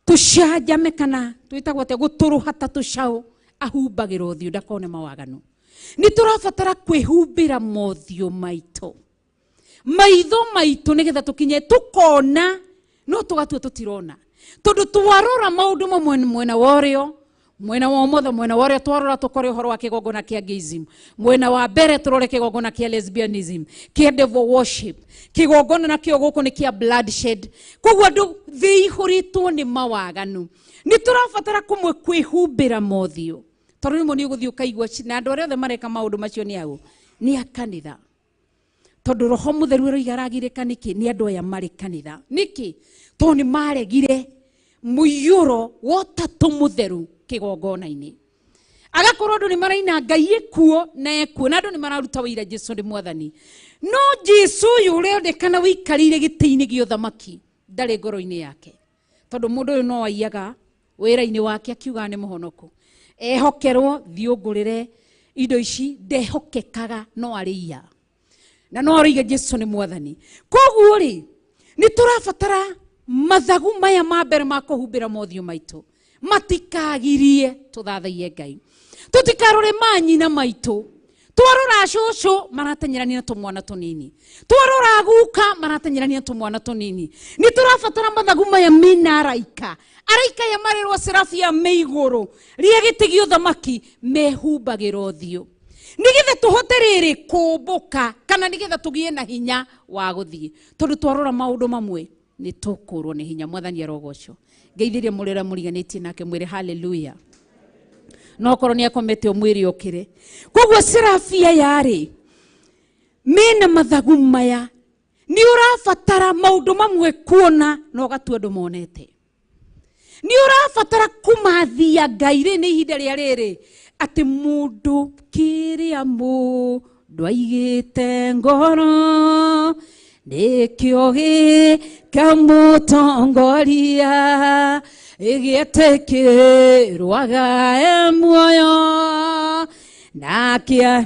tũcanjame kana twĩtagwo atĩa, gũtũrũha ta tũcaũ, ahumbagĩra ũthiũ ndakone mawaganu. Nĩ tũrabatara kwĩhumbĩra mothiũ maitũ, maitho maitũ, nĩgetha tũkinye tũkona, no tũgatua tũtirona, tondũ twarora maũndũ mamwe mwena wa ũrĩo, mwena wa ũmotho, mwena wa ũrĩo twarora tũkore ũhoro wa kĩgongona kĩa gayism, mwena wa mbere tũrore kĩgongona kĩa lesbianism, kĩa devil worship, kĩgongona nakĩo gũkũ nĩ kĩa bloodshed. Koguo andũ thĩ ihũrĩtwo nĩ mawaganu. Nĩ tũrabatara kũmwe kwĩhumbĩra mothiũ, tondũ rĩmwe nĩ ũgũthiĩ ũkaigua na andũ arĩa othe mareka maũndũ macio nĩ aũ? Nĩ a kanitha. Tondũ Roho Mũtheru aroiga aragirĩka nĩkĩ? Nĩ andũ aya marĩ kanitha. Nĩkĩ? Tondũ nĩ maregire mũiyũro wa ũtatũ mũtheru kĩgongona-inĩ. Agakorwo andũ nĩ maraina Ngai ekuo na ekuo, na andũ nĩ mararuta wĩira Jesu nĩ mwathani. No Jesu ũyũ ũrĩonekana wĩikarĩire gĩtĩ-inĩ gĩa ũthamaki ndarĩ ngoro-inĩ yake, tondũ mũndũ ũyũ no aiyaga wĩra-inĩ wake akiuga nĩ mũhonoku, ehokerwo thiĩ ũngũrĩre indo ici, ndehokekaga, no arĩia na no aroiga Jesu nĩ mwathani. Koguo rĩ, nĩ tũrabatara mathagu maya ma mbere ma kũhumbĩra mothiũ maitũ, matikagirie tũthathaiye Ngai, tũtikarore manyina maitũ, Twarora cũcũ maratenyerania na tũmwana tũnini, twarora guka maratenyerania na tũmwana tũnini. Nĩ tũrabatara mathagu maya mena araika. Araika ya marerwo serafia me igũrũ rĩa gĩtĩ gĩa ũthamaki mehumbagĩra ũthiũ, nĩgetha tũhote rĩrĩ kũmbũka, kana nĩgetha tũgĩe na hinya wa gũthiĩ, tondũ twarora maũndũ mamwe nĩ tũkũrwo nĩ hinya. Mwathani arogocwo. Ngeithĩrie mũrĩ ũrĩa mũriganĩtie nake, mwĩre haleluya. No korwo nĩ akomete ũmwĩre okĩre. Koguo serafia yarĩ mena mathagu maya, nĩ ũrabatara maũndũ mamwe kuona na ũgatua andũ monete. Nĩ ũrabatara kũmathia Ngai rĩ nĩ ihinda rĩa rĩrĩ atĩ mũndũ kĩrĩa mũndũ aigĩte ngoro nĩkĩo gĩkamũtongoria ĩgĩetĩkĩrwaga e muoyo nakĩa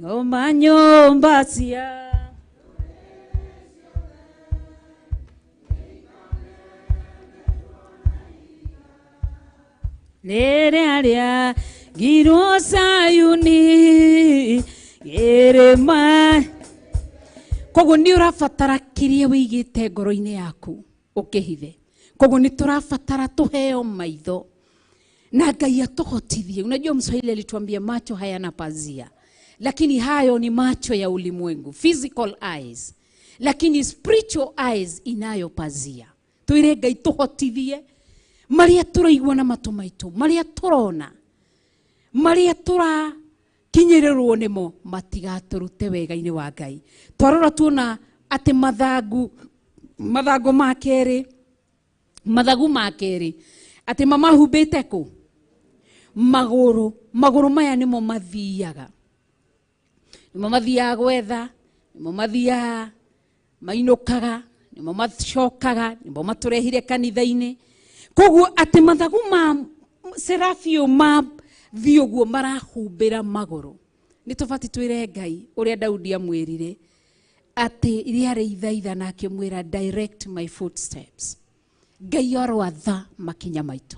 ngoma nyũmba cia rĩrĩa rĩagirwo Sayuni kĩrĩma. Koguo nĩ ũrabatara kĩrĩa wĩigĩte ngoro-inĩ yaku ũkĩhithe. Koguo nĩ tũrabatara tũheo maitho na Ngai atũhotithie. Unajua Mswahili alituambia macho hayana pazia, lakini hayo ni macho ya ulimwengu, physical eyes, lakini spiritual eyes inayo pazia. Twĩre Ngai tũhotithie maria tũraigua na matũ maitũ, maria tũrona, maria tũrakinyĩrĩrwo nĩmo matigatũrute wega-inĩ wa Ngai. Twarora tuona atĩ mathangu ma kerĩ, mathagu ma kerĩ atĩ mamahumbĩte kũ? Magũrũ. Magũrũ maya nĩmo mathiaga, nĩmo mathiaga gwetha, nĩmo mathiaga mainũkaga, nĩmo macokaga, nĩmo matũrehire kanitha-inĩ. Koguo atĩ mathagu ma serafio ma thiĩ ũguo marahumbĩra magũrũ. Nĩ tũbatiĩ twĩre Ngai ũrĩa Daudi amwĩrire atĩ rĩarĩ ithaitha na akĩmwĩra direct my footsteps. Ngai aroatha makinya maitũ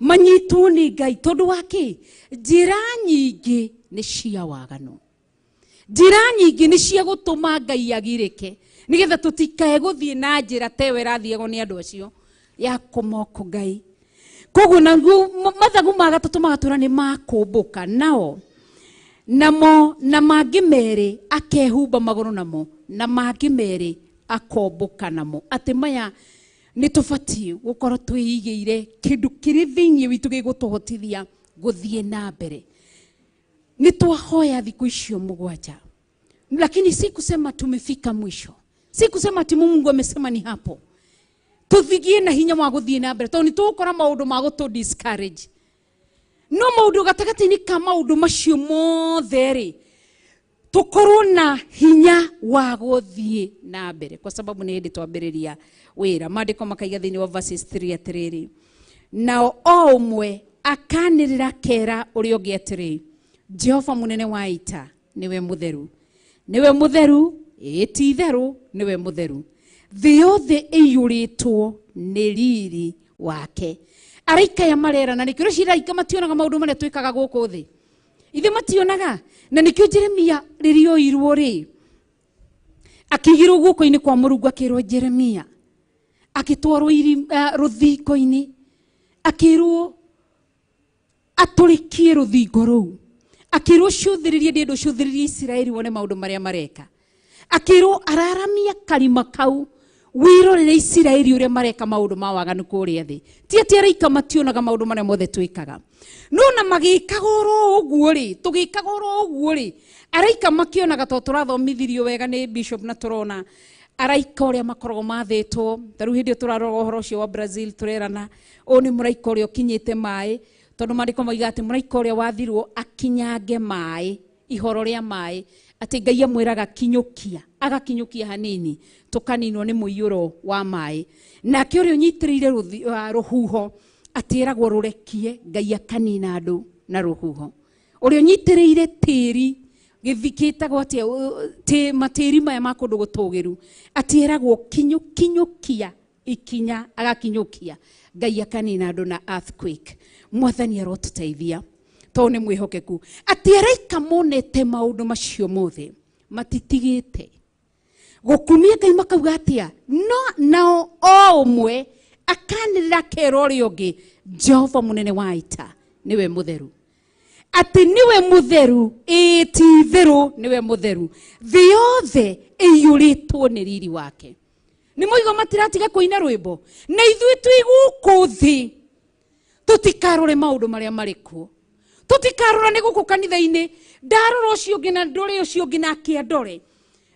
manyitwo nĩ Ngai, tondũ wa kĩ? Njĩra nyingĩ nĩ cia waganu, njĩra nyingĩ nĩ cia gũtũma Ngai agirĩke, nĩgetha tũtikae gũthiĩ na njĩra ta ĩyo ĩrathiagwo nĩ andũ acio ya kũmoko Ngai. Koguo naguo mathagu ma gatatũ magatũra nĩ makũmbũka nao, namo na mangĩ merĩ akehumba magũrũ namo, na mangĩ merĩ akombũka namo. Atĩ maya nĩ tũbatiĩ gũkorwo twĩigĩire kĩndũ kĩrĩ thĩinĩ witũ gĩgũtũhotithia gũthiĩ na mbere. Nĩ twahoya thikũ icio 7, lakini si kusema tumefika mwisho, si kusema ati Mungu amesema ni hapo. Tuthigie na hinya wa gũthiĩ na mbere, tondũ nĩ tũgũkora maũndũ ma gũtũ discourage. No maũndũ gatagatĩ-inĩ ka maũndũ macio mothe rĩ, tũkorwo na hinya wa gũthiĩ na mbere, kwa sababu nĩ hĩndĩ twambĩrĩria wĩra. Maandĩko makaiga thĩinĩ wa verses 3 atĩrĩrĩ, nao o ũmwe akanĩrĩra kera ũrĩa ũngĩ atĩrĩ, Jehova mũnene wa ita nĩwe mũtheru, nĩwe mũtheru, ĩĩ ti itherũ nĩwe mũtheru, thĩ yothe ĩiyũrĩtwo nĩ riri wake. Araika aya marerana, nĩkĩo rĩu araika mationaga maũndũ marĩa twĩkaga gũkũ thĩ, ithe mationaga. Na nĩkĩo Jeremia rĩrĩa oirwo rĩ, akĩigĩrwo guoko-inĩ kwa Mũrungu, akĩrwo Jeremia, akĩtwarwo rũthingo-inĩ, akĩrwo atũrĩkie rũthingo rũu, akĩrwo cũthĩrĩrie ndĩndũ cũthĩrĩrie Isiraeli wone maũndũ marĩa mareka, akĩrwo araramia karima kau wirorere Isiraeli ũrĩa mareka maũndũ ma waganu kũrĩa thĩ. Ti atĩ araika mationaga maũndũ marĩa mothe twĩkaga, no na magĩkaga oro ũguo rĩ, tũgĩkaga oro ũguo rĩ, araika makĩonaga, tondũ tũrathomithirio wega nĩ bishop na tũrona araika ũrĩa makoragwo mathĩtwo. Ta rĩu hĩndĩ ĩyo tũrarora ũhoro ũcio wa Brazil, tũrerana ũyũ nĩ mũraika ũrĩa ũkinyĩte maĩ, tondũ maandĩko moigaga atĩ mũraika ũrĩa wathirwo akinyange maĩ, ihoro rĩa maĩ, atĩ Ngai amwĩraga kinyũkia, agakinyũkia hanini, tũkaninwo nĩ mũiyũro wa maĩ. Nake ũrĩa ũnyitĩrĩire rũhuho atĩragwo rũrekie, Ngai akanina andũ na rũhuho. Ũrĩa ũnyitĩrĩire tĩri, gĩthikĩtagwo atĩa, matĩri maya ma kũndũ gũtũgĩru, atĩragwo kinyũkia ikinya, agakinyũkia, Ngai akanina andũ na earthquake. Mwathani arotũteithia Tondũ nĩ mwĩhokeku. Atĩ araika monete maũndũ macio mothe matitigĩte gũkumia Ngai makauga atĩa? No nao o ũmwe akanĩrĩra akera ũrĩa ũngĩ, Jehova mũnene wa ita nĩwe mũtheru. Atĩ nĩwe mũtheru, ĩĩ ti itherũ nĩwe mũtheru. Thĩ yothe ĩiyũrĩtwo nĩ riri wake. Nĩ mũigo matiratiga kũina rwĩmbo. Na ithuĩ twĩ gũkũ thĩ tũtikarore maũndũ marĩa marĩ kuo. Tũtikarora nĩ gũkũ kanitha-inĩ, ndarora ũcio ũngĩ na ndore ũcio ũngĩ nake andore.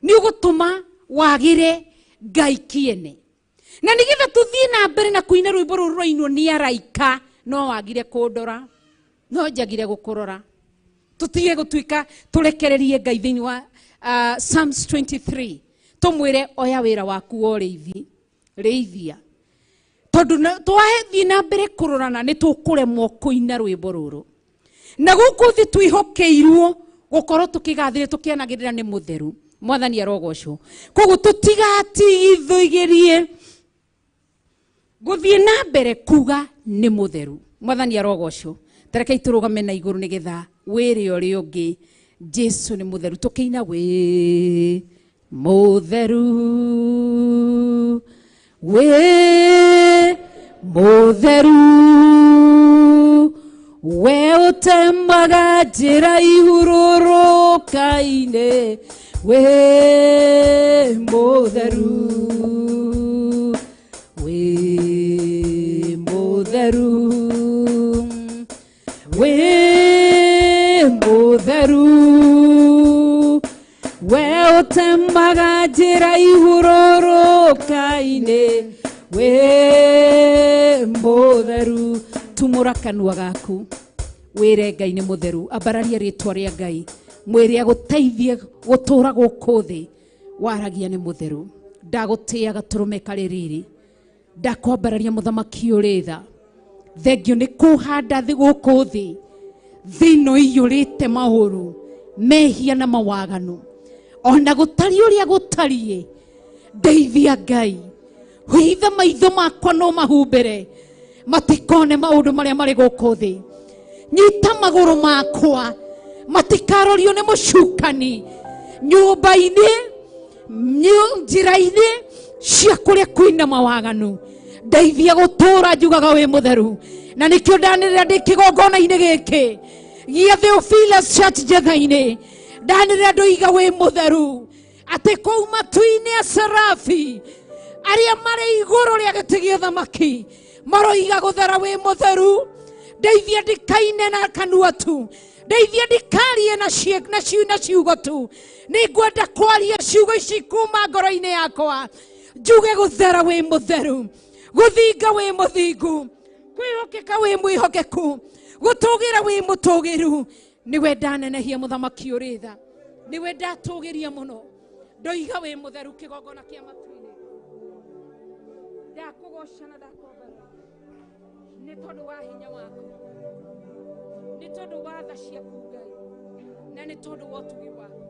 Nĩ ũgũtũma wagĩre Ngai kĩene. Na nĩgetha tũthiĩ na mbere na kũina rwĩmbo rũrũ rũrainwo nĩ araika, no wagire kũndora, no njagire gũkũrora. Tũtige gũtuĩka tũrekererie Ngai thĩinĩ wa Psalms 23. Tũmwĩre oya wĩra waku wa ũrĩithi, rĩithia. Tondũ twathiĩ na mbere kũrorana nĩ tũkũremwo kũina rwĩmbo rũrũ. Na gũkũ thĩ twĩhokeirwo gũkorwo tũkĩgathĩrĩria tũkĩanagĩrĩra nĩ mũtheru. Mwathani arogocwo. Koguo tũtigatigithĩrie gũthiĩ na mbere kuga nĩ mũtheru. Mwathani arogocwo. Tarekei tũrũgame na igũrũ nĩgetha wĩre ũrĩa ũngĩ Jesu nĩ mũtheru. Tũkĩina wĩ mũtheru, wĩ mũtheru, we ũtemaga njĩra ihurũrũka-inĩ, wĩ mũtheru, wĩ mũtheru, wĩ mũtheru, we ũtemaga njĩra ihurũrũka-inĩ, wĩ mũtheru. Tumũra kanua gaku wĩre Ngai nĩ mũtheru. Ambararia rĩtwa rĩa Ngai, mwĩre agũteithie gũtũra gũkũ thĩ waragia nĩ mũtheru. Ndagũtĩĩa gatũrũme karĩ riri, ndakwambararia mũthamaki ũrĩ tha. Thengio nĩ kũhanda thĩ gũkũ thĩ, thĩ ĩno ĩiyũrĩte maũru, mehia na mawaganu. Ona gũtariĩ ũrĩa gũtariĩ, ndeithia Ngai. Huitha maitho makwa no mahumbĩre matikone maũndũ marĩa marĩ gũkũ thĩ. Nyita magũrũ makwa matikarorio nĩ mũcukani nyũmba-inĩ, njĩra-inĩ cia kũrĩa kwĩna mawaganu. Ndeithia gũtũra njugaga wĩ mũtheru. Na nĩkĩo ndanĩrĩra ndĩ kĩgongona-inĩ gĩkĩ gĩa Theophilus Church Njetha-inĩ, ndanĩrĩra ndoiga wĩ mũtheru, atĩ kũu matu-inĩ a serafi arĩa marĩ igũrũ rĩa gĩtĩ gĩa ũthamaki maroiga gũthera wĩ mũtheru. Ndeithia ndikaine na kanua tu, ndeithia ndikarie na ciugo tu. Nĩngwenda kwaria ciugo ici kuma ngoro-inĩ yakwa, njuge gũthera wĩ mũtheru, gũthinga wĩ mũthingu, kwĩhokeka wĩ mwĩhokeku, gũtũgĩra wĩ mũtũgĩru. Nĩwe ndanenehia mũthamaki ũrĩ tha, nĩwe ndatũgĩria mũno. Ndoiga wĩ mũtheru kĩgongona kĩa matu-inĩ. Ndakũgoca na ndakwambararia nĩ tondũ wa hinya waku, nĩ tondũ wa tha ciaku Ngai, na nĩ tondũ wa ũtugi waku.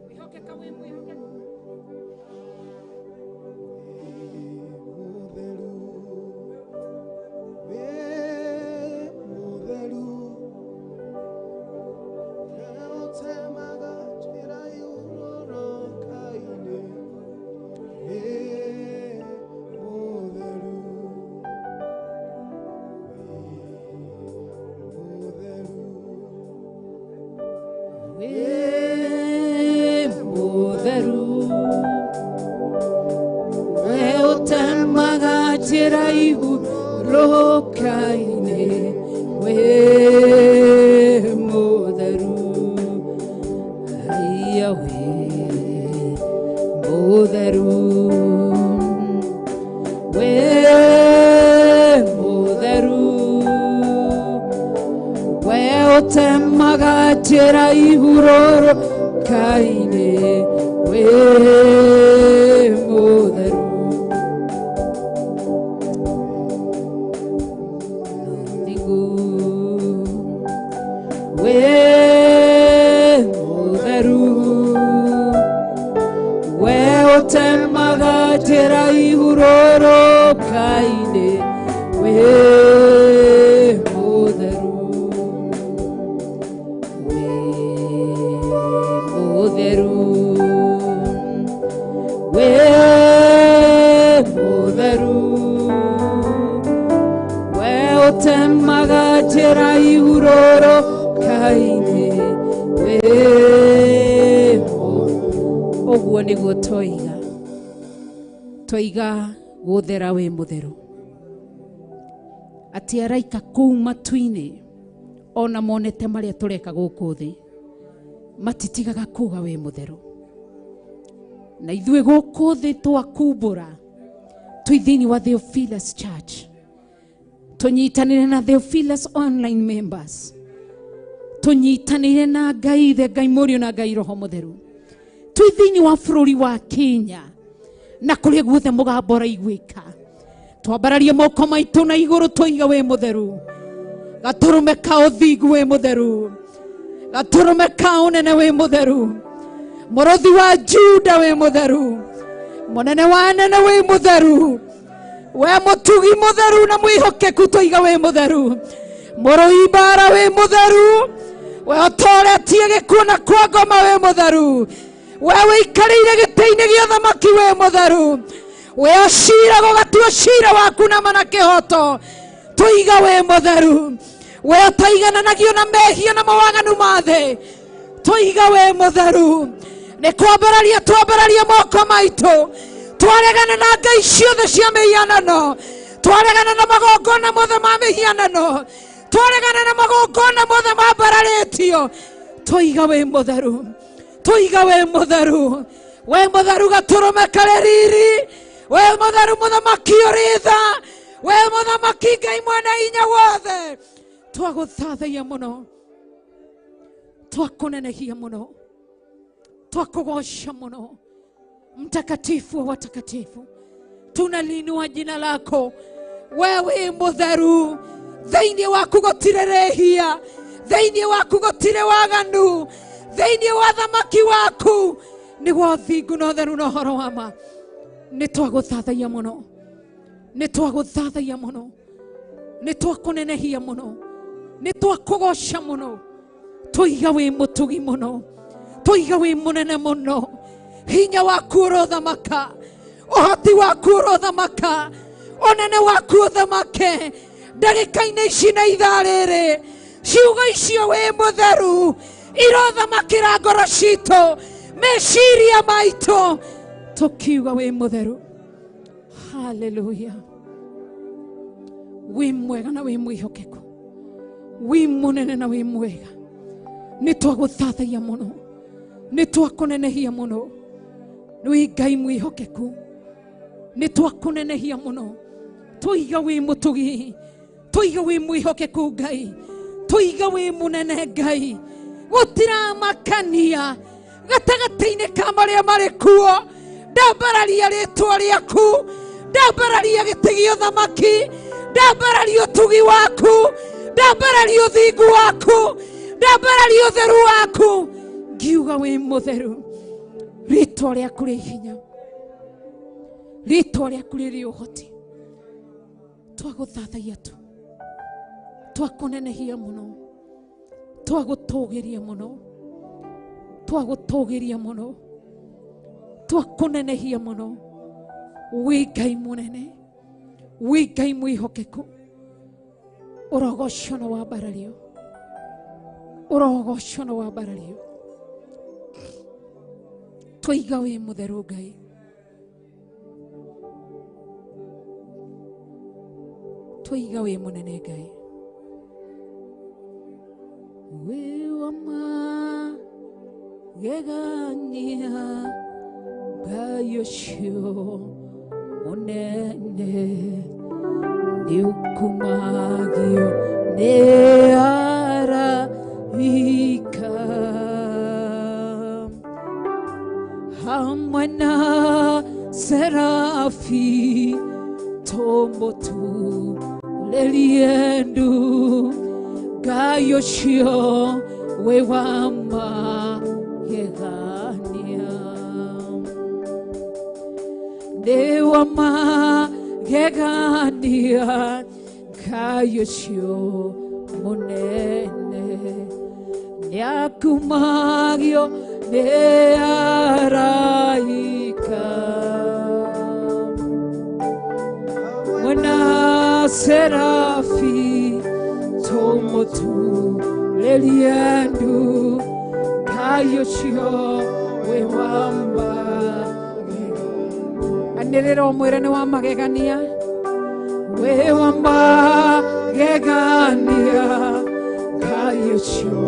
Wĩhokeka wĩ mwĩhokeku. Ũtemaga njĩra ihurũrũka-inĩ wĩ ũguo nĩguo twoiga twoiga gũthera wĩ mũtheru atĩ araika kũu matu-inĩ ona monete marĩa tũreka gũkũ thĩ matitigaga kuga wĩ mũtheru na ithuĩ gũkũ thĩ twakumbũra twĩ thĩinĩ wa Theophilus Church tũnyitanĩre na Theophilus online members tũnyitanĩire na Ngai Ithe Ngai Mũriũ na Ngai Roho Mũtheru twĩ thĩinĩ wa bũrũri wa Kenya na kũrĩa guothe mũgambo ũraiguĩka twambararie moko maitũ na igũrũ tũiga wĩ mũtheru gatũrũme ka ũthingu wĩ mũtheru gatũrũme ka ũnene wĩ mũtheru mũrũthi wa Juda wĩ mũtheru mũnene wa anene wĩ mũtheru we mũtugi mũtheru na mwĩhokeku tũiga wĩ mũtheru mũrũi mbara wĩ mũtheru we ũtoretie gĩkuũ na kwa ngoma wĩ mũtheru we wĩikarĩire gĩtĩ-inĩ gĩa ũthamaki wĩ mũtheru we ũcira gũgatua cira waku na ma na kĩhoto tũiga wĩ mũtheru we ũtaigananagio na mehia na mawaganu ma thĩ tũiga wĩ mũtheru nĩ kwambararia twambararia moko maitũ twaregana na ngai ciothe cia mĩhianano twaregana na magongona mothe ma mĩhianano twaregana na magongona mothe mambararĩtio tũiga wĩ mũtheru tũiga wĩ mũtheru wĩ mũtheru gatũrũme karĩ riri wĩ mũtheru mũthamaki ũrĩ tha wĩ mũthamaki Ngai mwene hinya wothe twagũthathaiya mũno twakũnenehia mũno twakũgoca mũno mtakatifu wa watakatifu tunaliinua jina lako wewe mũtheru thĩinĩ waku gũtirĩ rĩhia thĩinĩ waku gũtirĩ waganu thĩinĩ wa thamaki waku nĩguo ũthingu na ũtheru na ũhoro wa ma nĩ twagũthathaiya mũno nĩ twagũthathaiya mũno nĩ twakũnenehia mũno nĩ twakũgoca mũno tũiga wĩ mũtugi mũno tũiga wĩ mũnene mũno hinya waku ũrothamaka ũhoti waku ũrothamaka ũnene waku ũthamake ndagĩka-inĩ ici na ithaa rĩrĩ ciugo icio wĩ mũtheru irothamakĩra ngoro citũ meciria maitũ tũkiuga wĩ mũtheru haleluya wĩ mwega na wĩ mwĩhokeku wĩ mũnene na wĩ mwega nĩ twagũthathaiya mũno nĩ twakũnenehia mũno wĩ Ngai mwĩhokeku nĩ twakũnenehia mũno tũiga wĩ mũtugi tũiga wĩ mwĩhokeku Ngai tũiga wĩ mũnene Ngai gũtiramakania gatagatĩ-inĩ ka marĩa marĩ kuo ndambararia rĩtwa rĩaku ndambararia gĩtĩ gĩa ũthamaki ndambararia ũtugi waku ndambararia ũthingu waku ndambararia ũtheru waku ngiuga wĩ mũtheru rĩtwa rĩaku rĩ hinya rĩtwa rĩaku rĩrĩ ũhoti twagũthathaiya tu twakũnenehia mũno twagũtũgĩria mũno twagũtũgĩria mũno twakũnenehia mũno wĩ Ngai mũnene wĩ Ngai mwĩhokeku ũrogocwo na wambarario ũrogocwo na wambarario tũiga wĩ mũtheru Ngai tũiga wĩ mũnene Ngai wĩ wa magegania Ngai ũcio mũnene nĩũkumagio nĩ araika hamwe na serafi tũmũturĩrie ndu Ngai ũcio wĩ wa magegania nĩ wa magegania Ngai ũcio mũnene nĩakumagio nĩ araika mwena serafi Tumuturĩrie ndu Ngai ũcio wĩ wa magegania. Anĩrĩra ũmwĩre nĩ wa magegania. Wĩ wa magegania Ngai ũcio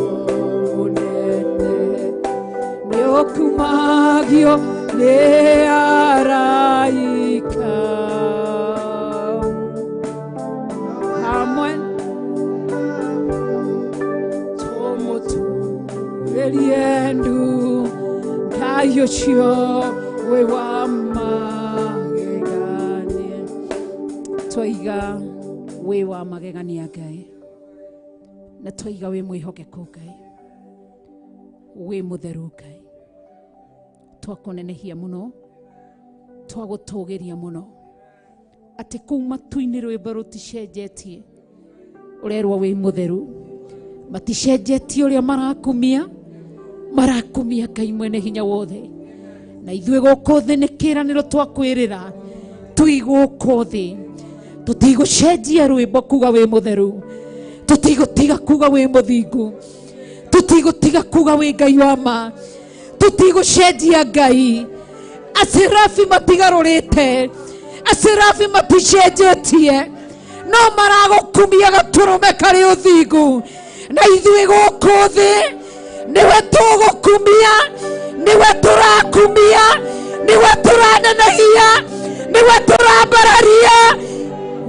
mũnene nĩũkumagio nĩ araika hamwe tumuturĩrie ndu Ngai ũcio wĩ wa magegania. Twaiga wĩ wa magegania Ngai, na twaiga wĩ mwĩhokeku Ngai, wĩ mũtheru Ngai. Twakũnenehia mũno, twagũtũgĩria mũno, atĩ kũu matu-inĩ rwĩmbo rũticenjetie, ũrerwo wĩ mũtheru. Maticenjetie ũrĩa marakumia, marakumia Ngai mwene hinya wothe. Na ithuĩ gũkũ thĩ nĩ kĩĩranĩro twakwĩrĩra, tũi gũkũ thĩ tũtigũcenjia rwĩmbo kuga wĩ mũtheru, tũtigũtiga kuga wĩ mũthingu, tũtigũtiga kuga wĩ Ngai wa ma, tũtigũcenjia Ngai. Aserafi matigarũrĩte, aserafi maticenjetie, no maragũkumia gatũrũme karĩ ũthingu. Na ithuĩ gũkũ thĩ nĩwe tũgũkumia, nĩwe tũrakumia, nĩwe tũranenehia, nĩwe tũrambararia.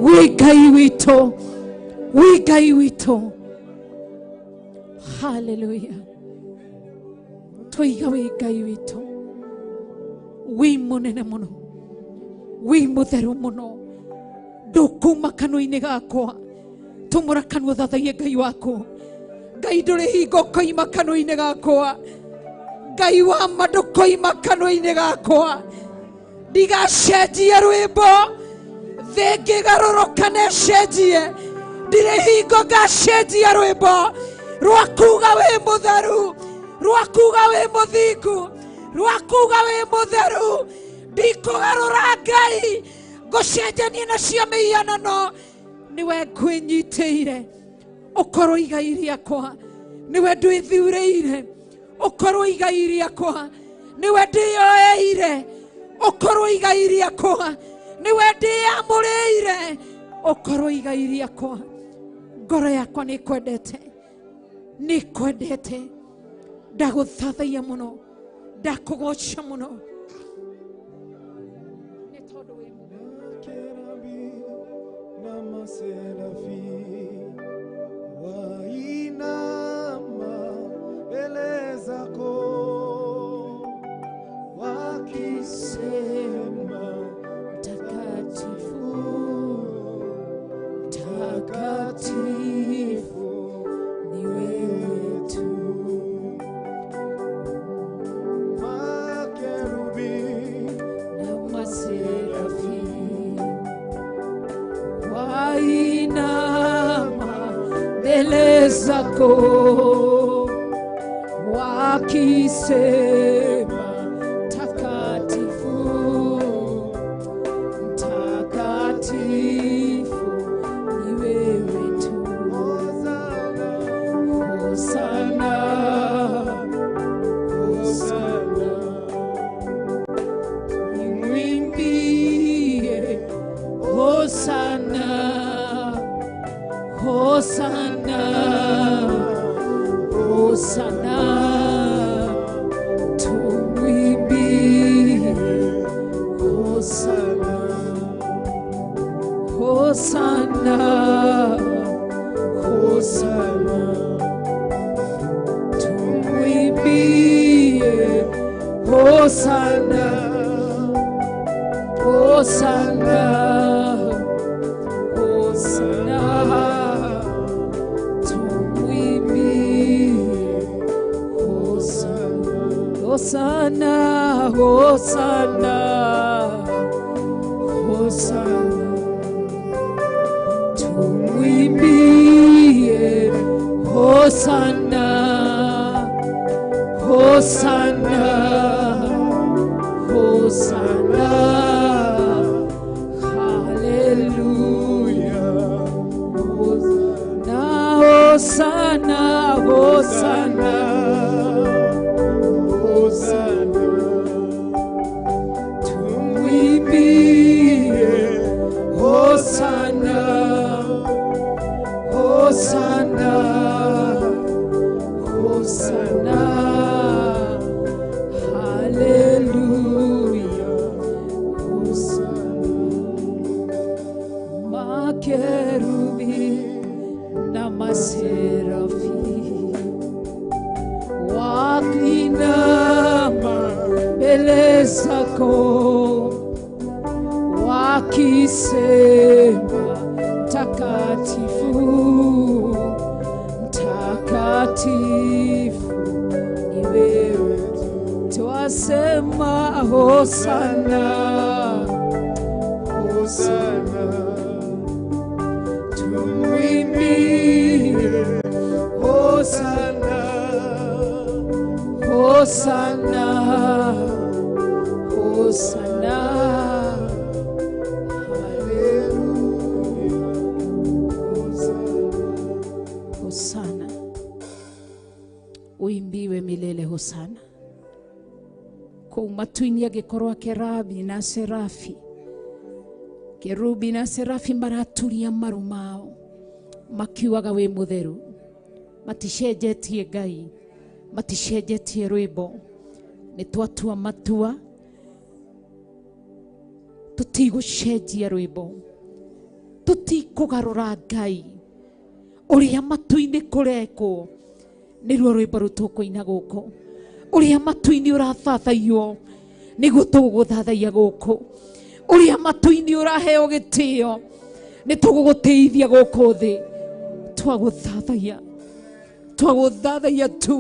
Wĩ Ngai witũ, wĩ Ngai witũ. Haleluya. Twaiga wĩ Ngai witũ, wĩ mũnene mũno, wĩ mũtheru mũno, ndũkuma kanua-inĩ gakwa. Tumũra kanua thathaiye Ngai waku. Ngai ndũrĩ hingo ũkoima kanua-inĩ gakwa. Ngai wa ma ndũkoima kanua-inĩ gakwa. Ndigacenjia rwĩmbo, thĩ ĩngĩgarũrũka na ĩcenjie, ndirĩ hingo ngacenjia rwĩmbo rwa kuga wĩ mũtheru, rwa kuga wĩ mũthingu, rwa kuga wĩ mũtheru. Ndikũgarũra Ngai ngũcenjanie nacio mĩhianano. Nĩwe ngwĩnyitĩire ũkorwo igai rĩakwa, nĩwe ndwĩthurĩire ũkorwo igai rĩakwa, nĩwe ndĩyoeire ũkorwo igai rĩakwa, nĩwe ndĩyamũrĩire ũkorwo igai rĩakwa. Ngoro yakwa nĩkwendete, nĩkwendete. Ndagũthathaiya mũno, ndakũgoca mũno, nĩ tondũ wĩ mũtheru. Makerubi na maserafi wainama mbele zako wakisema Mtakatifu, mtakatifu ni wewe tu. Makerubi na maserafi wainama mbele zako wakisema takatifu, mtakatifu ni wewe tu. Hosana, Hosana, Hosana, nimwimbie Hosana, Hosana, Hosana, tumwimbie Hosana, Hosana, Hosana, tumwimbie Hosana, Hosana, Hosana, tumwimbie Hosana, Hosana, Hosana, Hosana, tumwimbie Hosana, Hosana, Hosana, haleluya. Hosana, Wakisema mtakatifu, mtakatifu ni wewe, twasema hosana, hosana, tumwimbie hosana, hosana, hosana, haleluya, hosana, uimbiwe milele hosana. Kũu matu-inĩ angĩkorwo akerabi na serafi, kerubi na serafi maraturia maru mao makiugaga wĩ mũtheru, maticenjetie Ngai, maticenjetie rwĩmbo. Nĩ twatua matua tũtigũcenjia rwĩmbo, tũtikũgarũra Ngai. Ũrĩa matu-inĩ kũrekwo nĩruo rwĩmbo rũu tũkũina gũkũ. Ũrĩa matu-inĩ ũrathathaiyo nĩguo tũgũgũthathaiya gũkũ. Ũrĩa matu-inĩ ũraheo gĩtĩo nĩ tũgũgũtĩithia gũkũ thĩ. Twagũthathaiya, twagũthathaiya tu,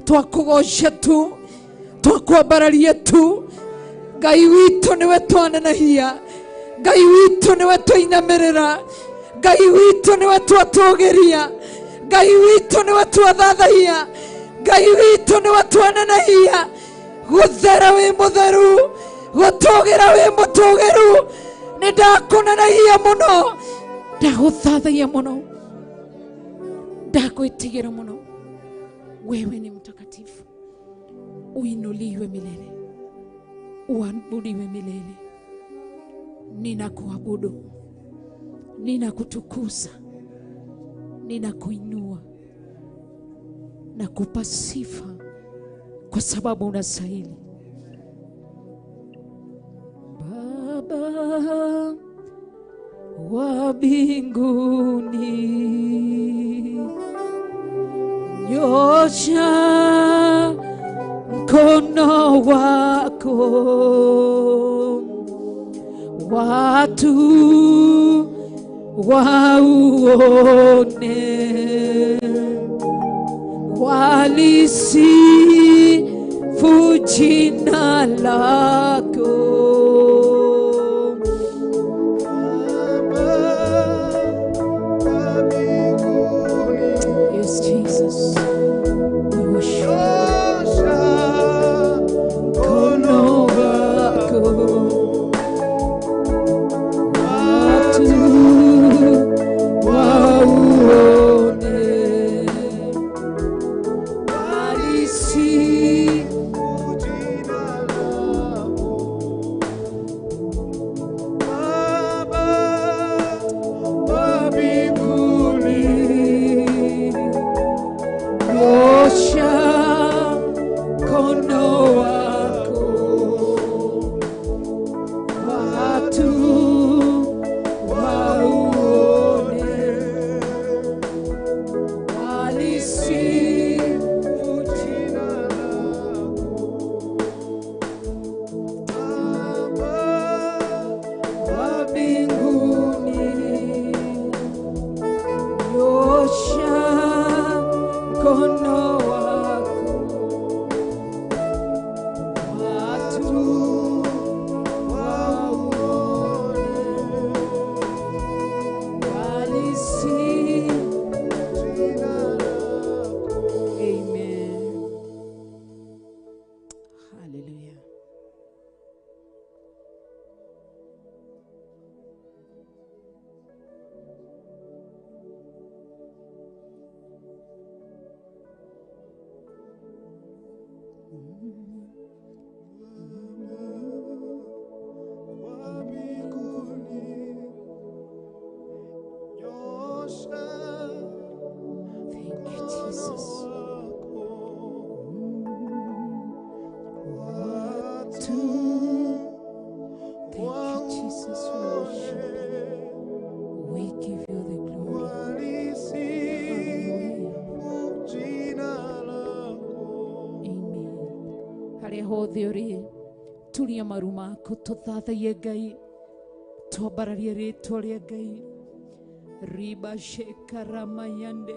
twakũgoca tu, twakwambararia tu. Ngai witũ nĩwe twanenehia, Ngai witũ nĩwe twainamĩrĩra, Ngai witũ nĩwe twatũgĩria, Ngai witũ nĩwe twathathaiya, Ngai witũ nĩwe twanenehia. Gũthera wĩ mũtheru, gũtũgĩra wĩ mũtũgĩru. Nĩ ndakũnenehia mũno, ndagũthathaiya mũno, ndagwĩtigĩra mũno. Wewe ni mtakatifu, uinuliwe milele, uabudiwe milele. Ninakuabudu, ninakutukuza, ninakuinua, nakupa sifa kwa sababu unastahili. Baba wa mbinguni, nyosha mkono wako, watu wauone, walisifu jina lako. Yes, Jesus, we worship mkono wako, watu wauone, walisifu jina lako. Baba wa mbinguni, nyosha mkono wako, watu wauone, walisifu jina lako. Baba wa mbinguni, nyosha mkono wako, watu wauone, walisifu jina lako. Amen. Hallelujah. Wa mbinguni, nyosha Thank you, Jesus. wako, Watu. Thank you, Jesus. We worship you. We give you the glory. walisifu jina lako. Amen. Harĩa hothe ũrĩ, turia maru maku tũthathaiye Ngai. Twambararie rĩtwa rĩa Ngai. Riba shekaramayande.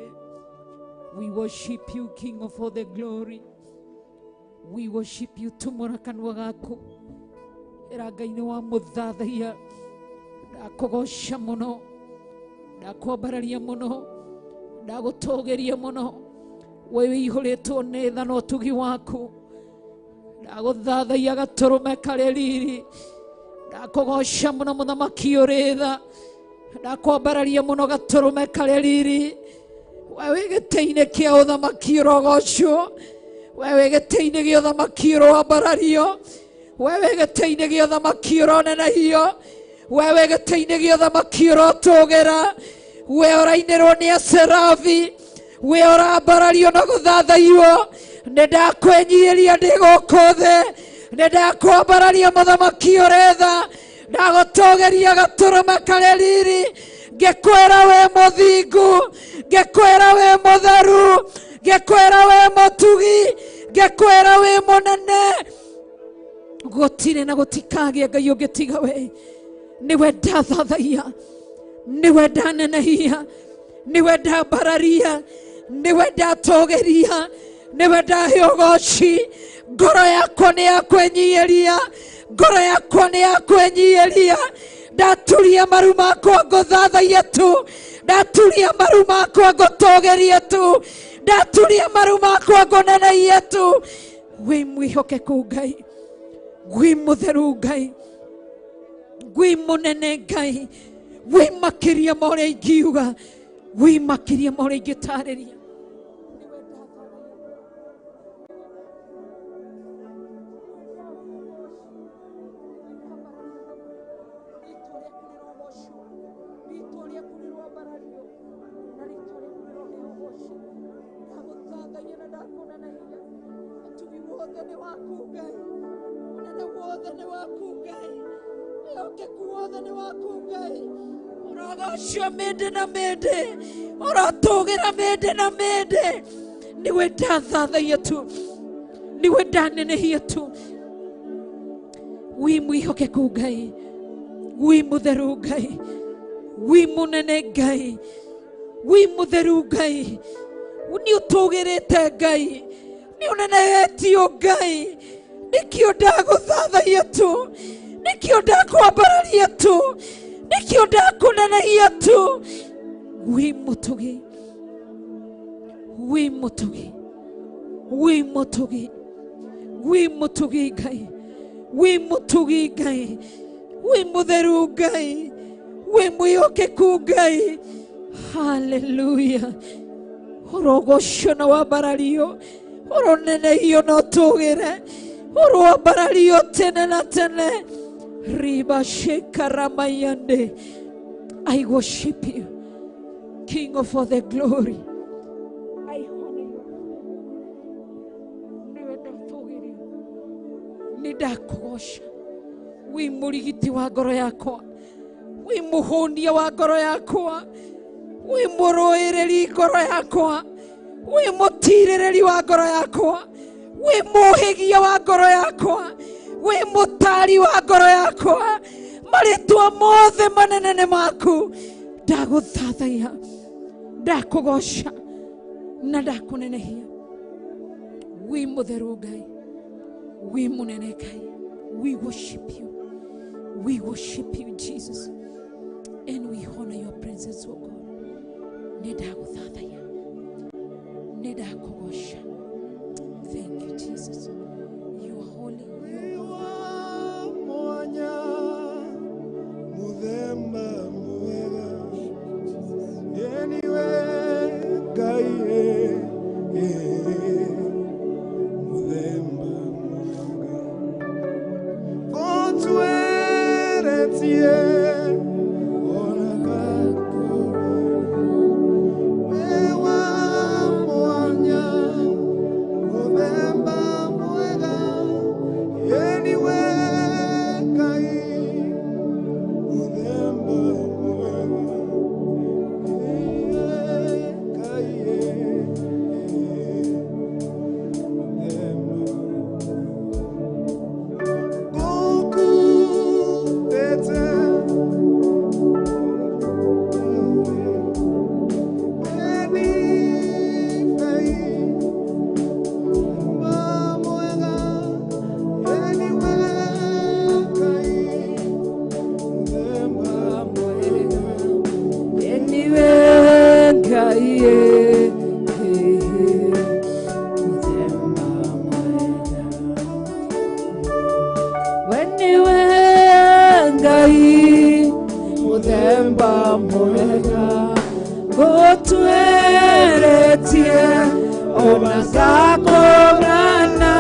We worship you, King of all the glory. We worship you. Tumũra kanua gaku. Ĩra Ngai nĩ wa mũthathaiya. Ndakũgoca mũno, ndakwambararia mũno, ndagũtũgĩria mũno. We wĩihũrĩtwo nĩ tha na ũtugi waku. Ndagũthathaiya gatũrũme karĩ riri. Ndakũgoca mũno mũthamaki ũrĩ tha. Ndakwambararia mũno gatũrũme karĩ riri. We wĩ gĩtĩ-inĩ kĩa ũthamaki ũrogocwo. We wĩ gĩtĩ-inĩ gĩa ũthamaki ũroambarario. We wĩ gĩtĩ-inĩ gĩa ũthamaki ũronenehio. We wĩ gĩtĩ-inĩ gĩa ũthamaki ũrotũgĩra. We ũrainĩrwo nĩ aserafi. We ũrambarario na gũthathaiyo. Nĩ ndakwĩnyiihĩria ndĩ gũkũ thĩ. Nĩ ndakwambararia mũthamaki ũrĩ tha. Ndagũtũgĩria gatũrũme karĩ riri. Ngĩkwĩra wĩ mũthingu, ngĩkwĩra wĩ mũtheru, ngĩkwĩra wĩ mũtugi, ngĩkwĩra wĩ mũnene. Gũtirĩ na gũtikagĩa Ngai ũngĩ tiga we. Nĩwe ndathathaiya, nĩwe ndanenehia, nĩwe ndambararia, nĩwe ndatũgĩria, nĩwe ndahe ũgoci. Ngoro yakwa nĩ ya kwĩnyiihĩria, ngoro yakwa nĩ ya kwĩnyiihĩria. Ndaturia maru makwa ngũthathaiye tu, ndaturia maru makwa ngũtũgĩrie tu, ndaturia maru makwa ngũnenehie tu. Wĩ mwĩhokeku Ngai, wĩ mũtheru Ngai, wĩ mũnene Ngai, wĩ makĩria ma ũrĩa ingiuga, wĩ makĩria ma ũrĩa ingĩtarĩria. Ũrogocio mĩndĩ na mĩndĩ, ũrotũgĩra mĩndĩ na mĩndĩ. Nĩwe ndathathaiya tu, nĩwe ndanenehia tu. Wĩ mwĩhokeku Ngai, wĩ mũtheru Ngai, wĩ mũnene Ngai, wĩ mũtheru Ngai. Nĩ ũtũgĩrĩte Ngai, nĩ ũnenehetio Ngai. Nĩkĩo ndagũthathaiya tu, nĩkĩo ndakwambararia tu, nĩkĩo ndakũnenehia tu. Wĩ mũtugi, wĩ mũtugi, wĩ mũtugi, wĩ mũtugi Ngai, wĩ mũtugi Ngai, wĩ mũtheru Ngai, wĩ mwĩhokeku Ngai. Haleluya. Ũrogocio na wambarario, ũronenehio na ũtũgĩre, ũroambarario tene na tene. Riba shekaramayande. I worship you, King of all the glory. I honor you. Nĩwe ndatũgĩrio, nĩ ndakũgoca. Wĩ mũrigiti wa ngoro yakwa, wĩ mũhũnia wa ngoro yakwa, wĩ mũrũĩrĩri ngoro yakwa, wĩ mũtirĩrĩri wa ngoro yakwa, wĩ mũhĩgia wa ngoro yakwa, wĩ mũtari wa ngoro yakwa. Marĩtwa mothe manene nĩ maku. Ndagũthathaiya, ndakũgoca na ndakũnenehia. Wĩ mũtheru Ngai, wĩ mũnene Ngai. We worship you, we worship you Jesus, and we honor your presence, O God. Nĩ ndagũthathaiya, nĩ ndakũgoca. Thank you Jesus. You are holy. You are Mwanya muthemba mwega, ĩniwe Ngai, muthemba mwega. Gũtuĩrĩtie ona gakũra, wĩ wa mwanya muthemba mwega, ĩniwe Ngai, muthemba mwega. Ngai, muthemba. Gũkuĩte Ngakorana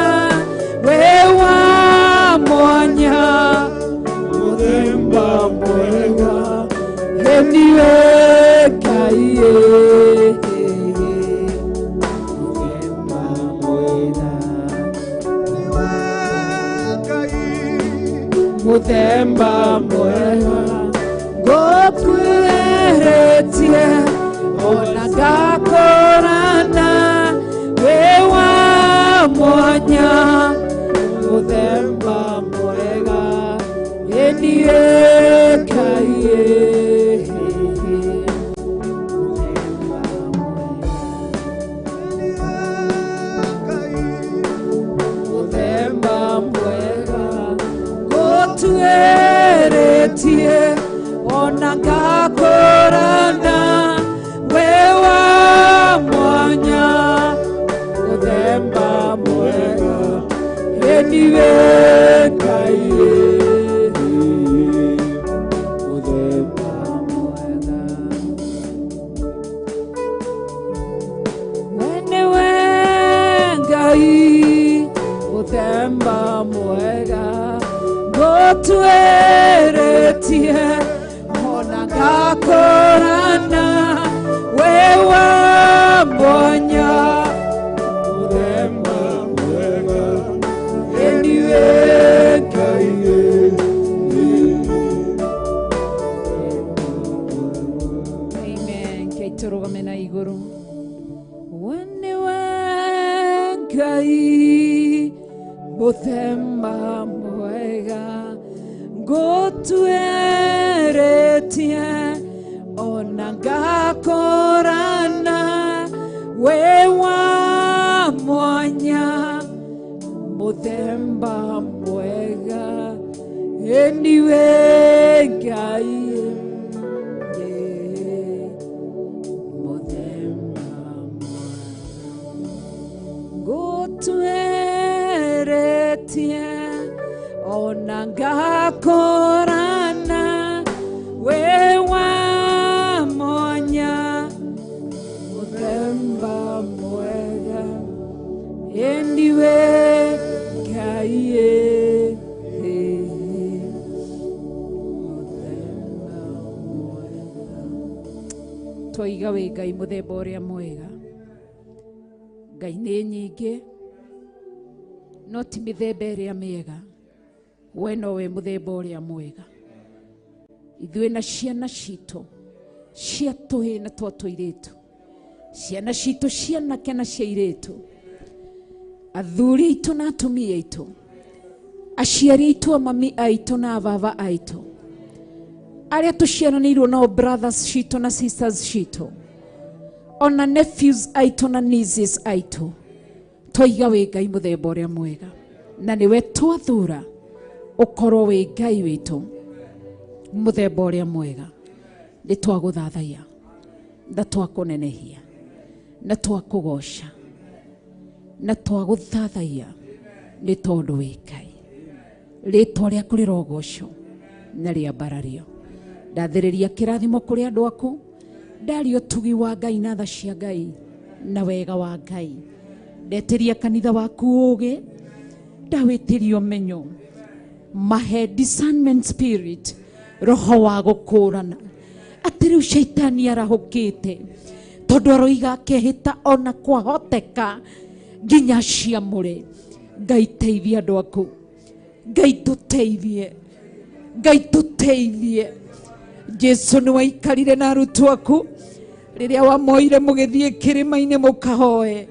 we wa mwanya muthemba mwega eniwe Ngai muthemba mwega muthemba mwega ngũkwĩrĩtie ona ngakorana we wa mwanya muthemba mwega eniwe Ngai muthemba mwega ngũtuĩrĩtie ona ngakorana we wa mwanya muthemba mwega eniwe Ngai muthemba mwega we nĩwe Ngai muthemba mwega ngũtuĩrĩtie ona ngakorana we wa mwanya muthemba mwega eniwe Ngai. Amen. Ngai tũrũgame na igũrũ. We nĩwe Ngai muthemba mwega ngũtuĩrĩtie ona ngakorana we wa mwanya muthemba mwega eniwe Ngai muthemba mwega ngũtuĩrĩtie ona ngakorana we wa mwanya muthemba mwega eniwe Ngai muthemba mwega. Twaiga wĩ Ngai muthemba ũrĩa mwega. Ngai nĩ nyingĩ no ti mĩthemba ĩrĩa mĩega, we nowe muthemba ũrĩa mwega. Ithuĩ na ciana citũ cia tũhĩĩ na twa tũirĩtu, ciana citũ cia anake na cia airĩtu, athuri aitũ na atumia aitũ, aciari aitũ, amami aitũ na baba aitũ, arĩa tũciaranĩirwo nao, brothers citũ na sisters citũ, ona nephews aitũ na nieces aitũ, twaiga wĩ Ngai muthemba ũrĩa mwega, na nĩwe twathura ũkorwo wĩ Ngai witũ muthemba ũrĩa mwega. Nĩ twagũthathaiya na twakũnenehia na twakũgoca na twagũthathaiya nĩ tondũ wĩ Ngai. Rĩtwa rĩaku rĩrogocwo na rĩambarario. Ndathĩrĩria kĩrathimo kũrĩ andũ aku, ndaria ũtugi wa Ngai na tha cia Ngai na wega wa Ngai. Ndetĩria kanitha waku ũũgĩ, ndawĩtĩria ũmenyo, mahe discernment spirit, roho wa gũkũrana atĩ rĩu caitani arahũkĩte tondũ aroiga akehĩta ona kwahoteka nginya ciamũre. Ngai teithia andũ aku, Ngai tũteithie, Ngai tũteithie. Jesu nĩ waikarire na arutwo aku rĩrĩa wamoire mũgĩthiĩ kĩrĩma-inĩ mũkahoe,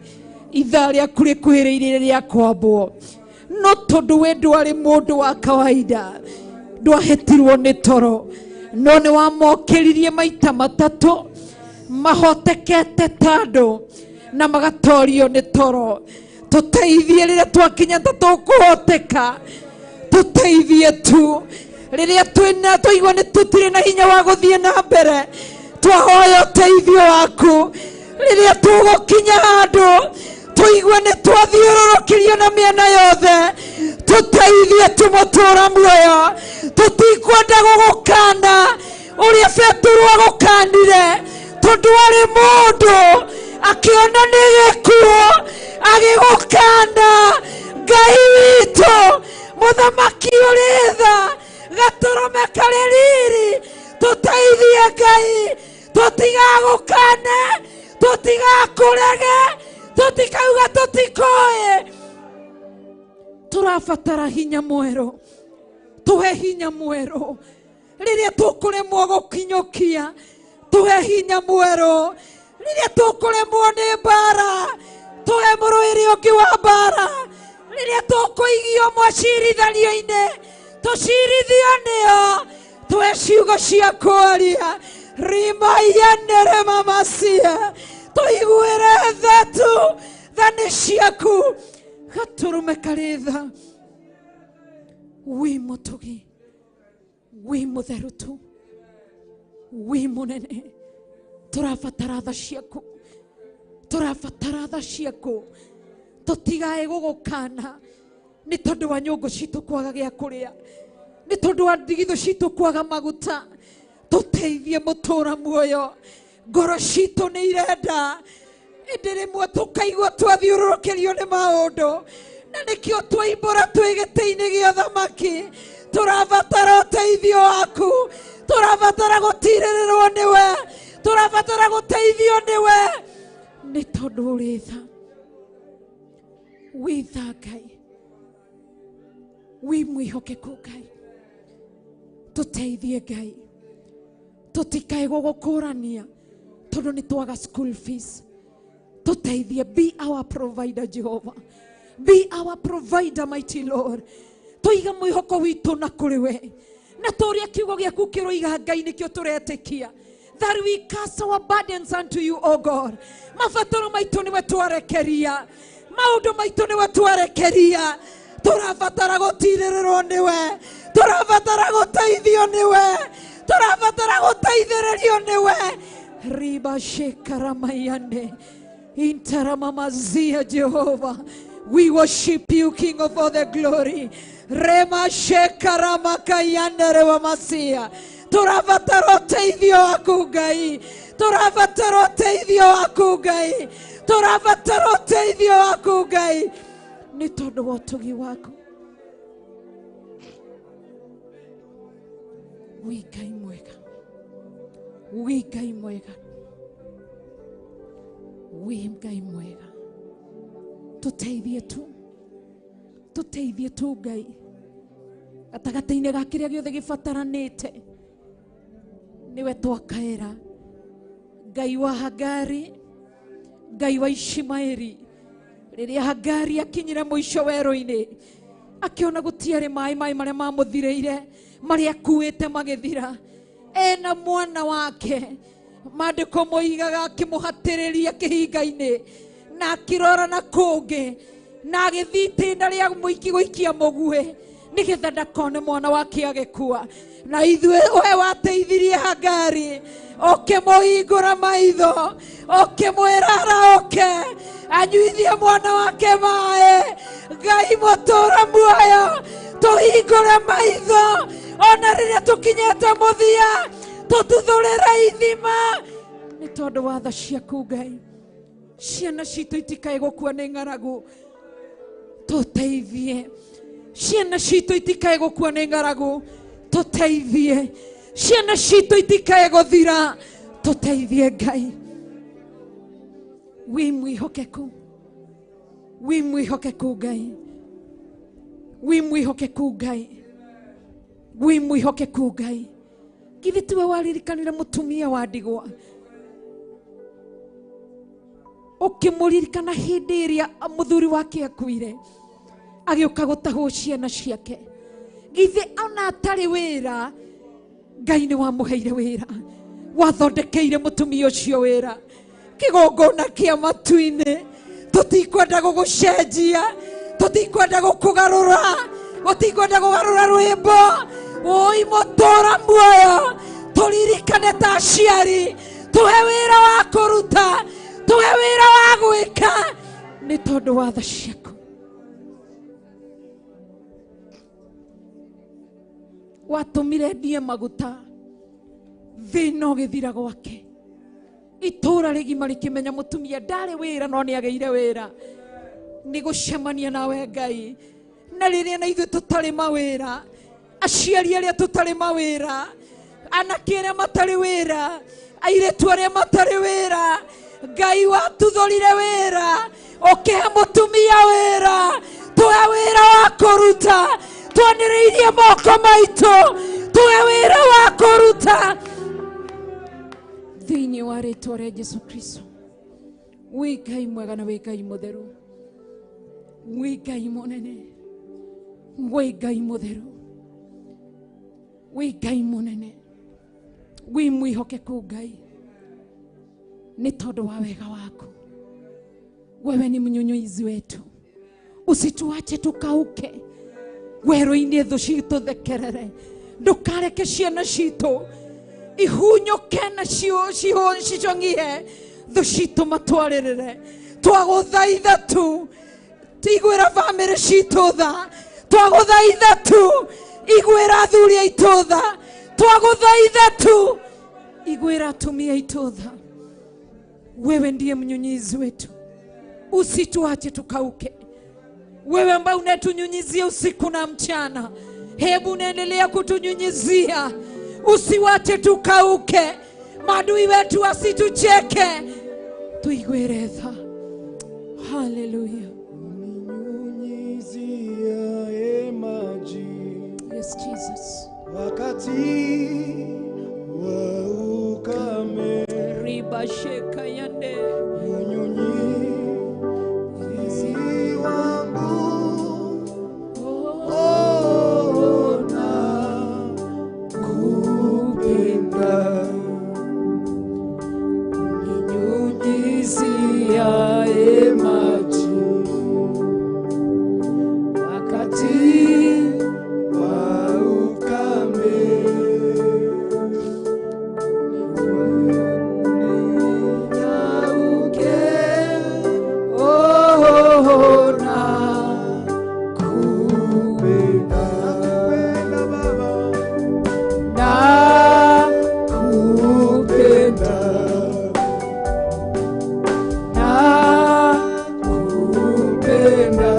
ithaa rĩaku rĩkuhĩrĩirie rĩa kwambwo, no tondũ we ndwarĩ mũndũ wa kawaida, ndwahetirwo nĩ toro, no nĩ wamokĩririe maita matatũ mahotekete ta andũ na magatorio nĩ toro. Tũteithie rĩrĩa twakinya ta tũkũhoteka, tũteithie tu rĩrĩa twĩna twaigua nĩ tũtirĩ na hinya wa gũthiĩ na mbere, twahoya ũteithio waku. Rĩrĩa tũgũkinya handũ tũigue nĩ twathiũrũrũkĩrio na mĩena yothe, tũteithie tũmũtũra muoyo. Tũtikwenda gũgũkana ũrĩa Petero agũkanire, tondũ arĩ mũndũ akĩona nĩ gĩkuũ Agĩgũkana Ngai witũ, mũthamaki ũrĩ tha, gatũrũme karĩ riri, tũteithie Ngai, tũtigagũkane, tũtigakũrege, tũtikauga tũtikoĩ. Tũrabatara hinya mwerũ, tũhe hinya mwerũ rĩrĩa tũkũremwo gũkinyũkia, tũhe hinya mwerũ rĩrĩa tũkũremwo nĩ mbara, tũhe mũrũĩri ũngĩ wa mbara rĩrĩa tũkũigio mwacirithania-inĩ, tũcirithio nĩo, tũhe ciugo cia kwaria rimayanere mamacia, tũiguĩre tha tu, tha nĩ ciaku, gatũrũme karĩ tha. Wĩ mũtugi, wĩ mũtheru tu, wĩ mũnene, tũrabatara tha ciaku, tũrabatara tha ciaku, tũtigae gũgũkana nĩ tondũ wa nyũngũ citũ kwaga gĩa kũrĩa, nĩ tondũ wa ndigithũ citũ kwaga maguta. Tũteithie mũtũra muoyo, ngoro citũ nĩ irenda, ĩndĩ rĩmwe tũkaigua twathiũrũrũkĩrio nĩ maũndũ, na nĩkĩo twaimbũra twĩ gĩtĩ-inĩ gĩa thamaki. Tũrabatara ũteithio waku, tũrabatara gũtirĩrĩrwo nĩwe, tũrabatara gũteithio nĩwe, nĩ tondũ ũrĩ tha. Wĩ tha Ngai, wĩ mwĩhokeku Ngai, tũteithie Ngai, tũtikae gũgũkũrania tondũ nĩ twaga school fees. Tũteithie, be our provider Jehovah, be our provider mighty Lord. Tũiga mwĩhoko witũ na kũrĩ we, na tũrĩa kiugo gĩaku kĩroiga Ngai nĩkĩo tũretĩkia, that we cast our burdens unto you, O God. Mabataro maitũ nĩwe twarekeria, maũndũ maitũ nĩwe twarekeria, tũrabatara gũtirĩrĩrwo nĩwe, tũrabatara gũteithio nĩwe, tũrabatara gũteithĩrĩrio nĩwe. Riba shekaramayane intaramamazia Jehovah. We worship you, King of all the glory. Rema shekaramakayane rewamasia. Tũrabatara ũteithio waku Ngai, tũrabatara ũteithio waku Ngai, tũrabatara ũteithio waku Ngai, nĩ tondũ wa ũtugi waku. Wĩ Ngai mwega, wĩ Ngai mwega, wĩ Ngai mwega, tũteithie tu, tũteithie tu Ngai, gatagatĩ-inĩ ga kĩrĩa gĩothe gĩbataranĩte nĩwe twakaĩra. Ngai wa Hagari, Ngai wa Ishimaeli, rĩrĩa Hagari akinyire mũico werũ-inĩ, akĩona gũtiarĩ maĩ, maĩ marĩa mamũthirĩire, marĩa akuĩte magĩthira, ena mwana wake, maandĩko moigaga akĩmũhatĩrĩria kĩhinga-inĩ, na akĩrora na kũngĩ, na agĩthiĩ itĩna rĩa mũiki gũikia mũguĩ, nĩgetha ndakone mwana wake agĩkua. Na ithuĩ we wateithirie Hagari, ũkĩmũhingũra maitho, ũkĩmwĩra arooke anyuithie mwana wake maĩ. Ngai mũtũra muoyo, tũhingũre maitho ona rĩrĩa tũkinyĩte mũthia, tũtuthũrĩre ithima nĩ tondũ wa tha ciaku Ngai. Ciana citũ itikae gũkua nĩ ng'aragu, tũteithie. Ciana citũ itikae gũkua nĩ ng'aragu, tũteithie. Ciana citũ itikae gũthira, tũteithie Ngai. Wĩ mwĩhokeku, wĩ mwĩhokeku Ngai, wĩ mwĩhokeku Ngai, wĩ mwĩhokeku Ngai. Githĩ tiwe waririkanire mũtumia wa ndigwa, ũkĩmũririkana hĩndĩ ĩrĩa mũthuri wake akuire, agĩũka gũtahwo ciana ciake. Githĩ ona atarĩ wĩra, Ngai nĩ wamũheire wĩra, wathondekeire mũtumia ũcio wĩra. Kĩgongona kĩa matu-inĩ, tũtikwenda gũgũcenjia, tũtikwenda gũkũgarũra, gũtikwenda kũgarũra rwĩmbo. Oi mũtũra muoyo, tũririkane ta aciari, tũhe wĩra wa kũruta, tũhe wĩra wa gwĩka, nĩ tondũ wa tha ciaku. Watũmire ndie maguta, thĩna ũgĩthira gwake, itũra rĩgima rĩkĩmenya mũtumia ndarĩ wĩra no nĩ agĩire wĩra. Nĩ gũcemania nawe Ngai. Na rĩrĩa na ithuĩ tũtarĩ mawĩra, aciari arĩa tũtarĩ mawĩra, anake arĩa matarĩ wĩra, airĩtu arĩa matarĩ wĩra, Ngai watuthũrire wĩra, ũkĩhe mũtumia wĩra, tuhe wĩra wa kũruta, twanĩrĩirie moko maitũ, tuhe wĩra wa kũruta thĩinĩ wa rĩtwa rĩa Jesu Kristo. Wĩ Ngai mwega na wĩ Ngai mũtheru, wĩ Ngai mũnene, wĩ Ngai mũtheru, wĩ Ngai mũnene, wĩ mwĩhokeku Ngai, nĩ tondũ wa wega waku. Wewe ni mnyunyizi wetu, usituache tukauke werũ-inĩ, thũ citũ thekerere, ndũkareke ciana citũ ihunyũke na cicong'ie, thũ citũ matwarĩrĩre. Twagũthaitha tu, iguĩra bamĩrĩ citũ tha, twagũthaitha tu, iguĩra athuri aitũ tha, twagũthaitha tu, iguĩra atumia aitũ tha. Wewe ndiye mnyunyizi wetu, usituache tukauke. Wewe ambaye unatunyunyizia usiku na mchana, hebu unaendelea kutunyunyizia, usiwache tukauke, maadui wetu wasitucheke, tuigwire tha. Hallelujah. Uninyunyiziaye maji Yes, Jesus. wakati wa ukame, Riba sheka yande. Mnyunyizi wangu, oh, nakupenda. Ninyunyiziaye maji wakati wa ukame, ninyauke, oh, nakupenda. Nakupenda Baba, Nakupenda, nakupenda,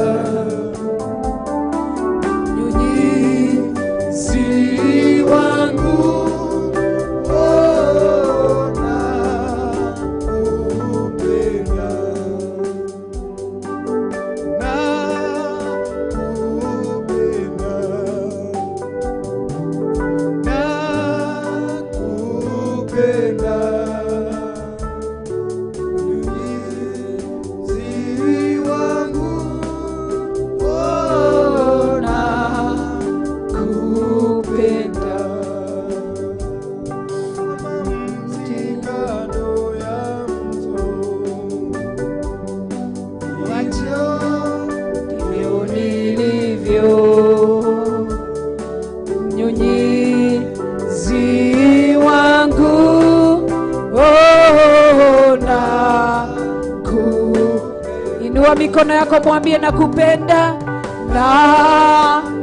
mnyunyizi wangu, oh, nakupenda, nakupenda, nakupenda, mnyunyizi wangu, oh, nakupenda. Kama mti kando ya mto, Wacho ndivyo nilivyo, mnyunyizi wangu, oh, naku. Inua mikono yako mwambie nakupenda, nakupenda,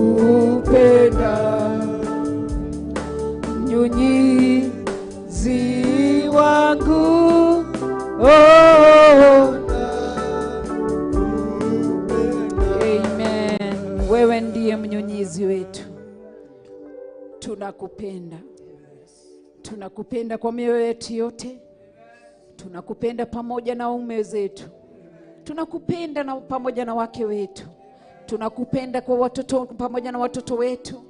nakupenda, mnyunyizi wangu, oh. Amen. Wewe ndiye mnyunyizi wetu, tunakupenda, tunakupenda kwa mioyo yetu yote, tunakupenda pamoja na waume zetu, tunakupenda na pamoja na wake wetu, tunakupenda kwa watoto pamoja na watoto wetu,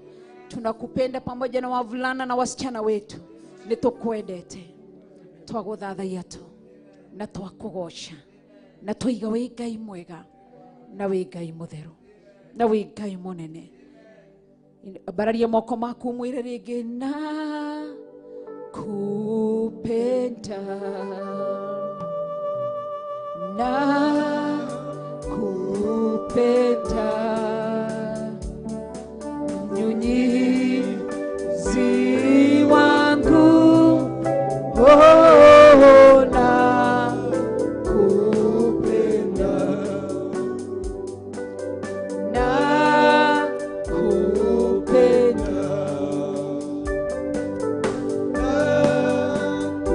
tunakupenda pamoja na wavulana na wasichana wetu. Nĩtũkwendete, twagũthathaiya tu na twakũgoca na twaiga wĩ Ngai mwega na wĩ Ngai mũtheru na wĩ Ngai mũnene. Ambararia moko maku mwĩre rĩngĩ, na kupenda, na kupenda, mnyunyizi wangu, oh, na kupenda, na kupenda, nakupenda.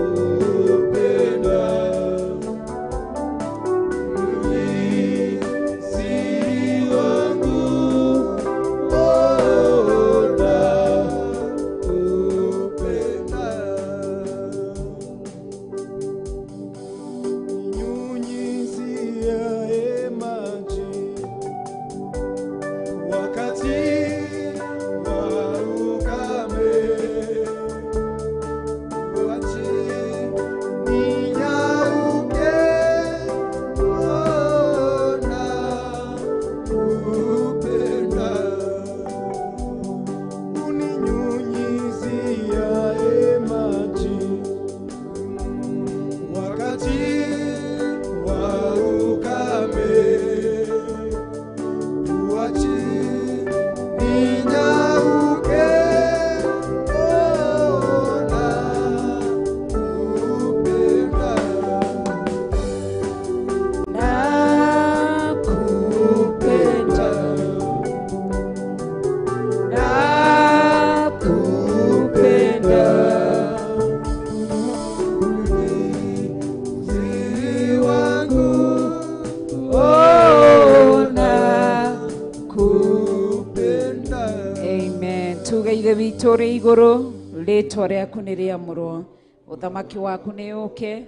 Tore igoro rĩtwa rĩaku nĩ rĩamũrwo, ũthamaki waku nĩ ũke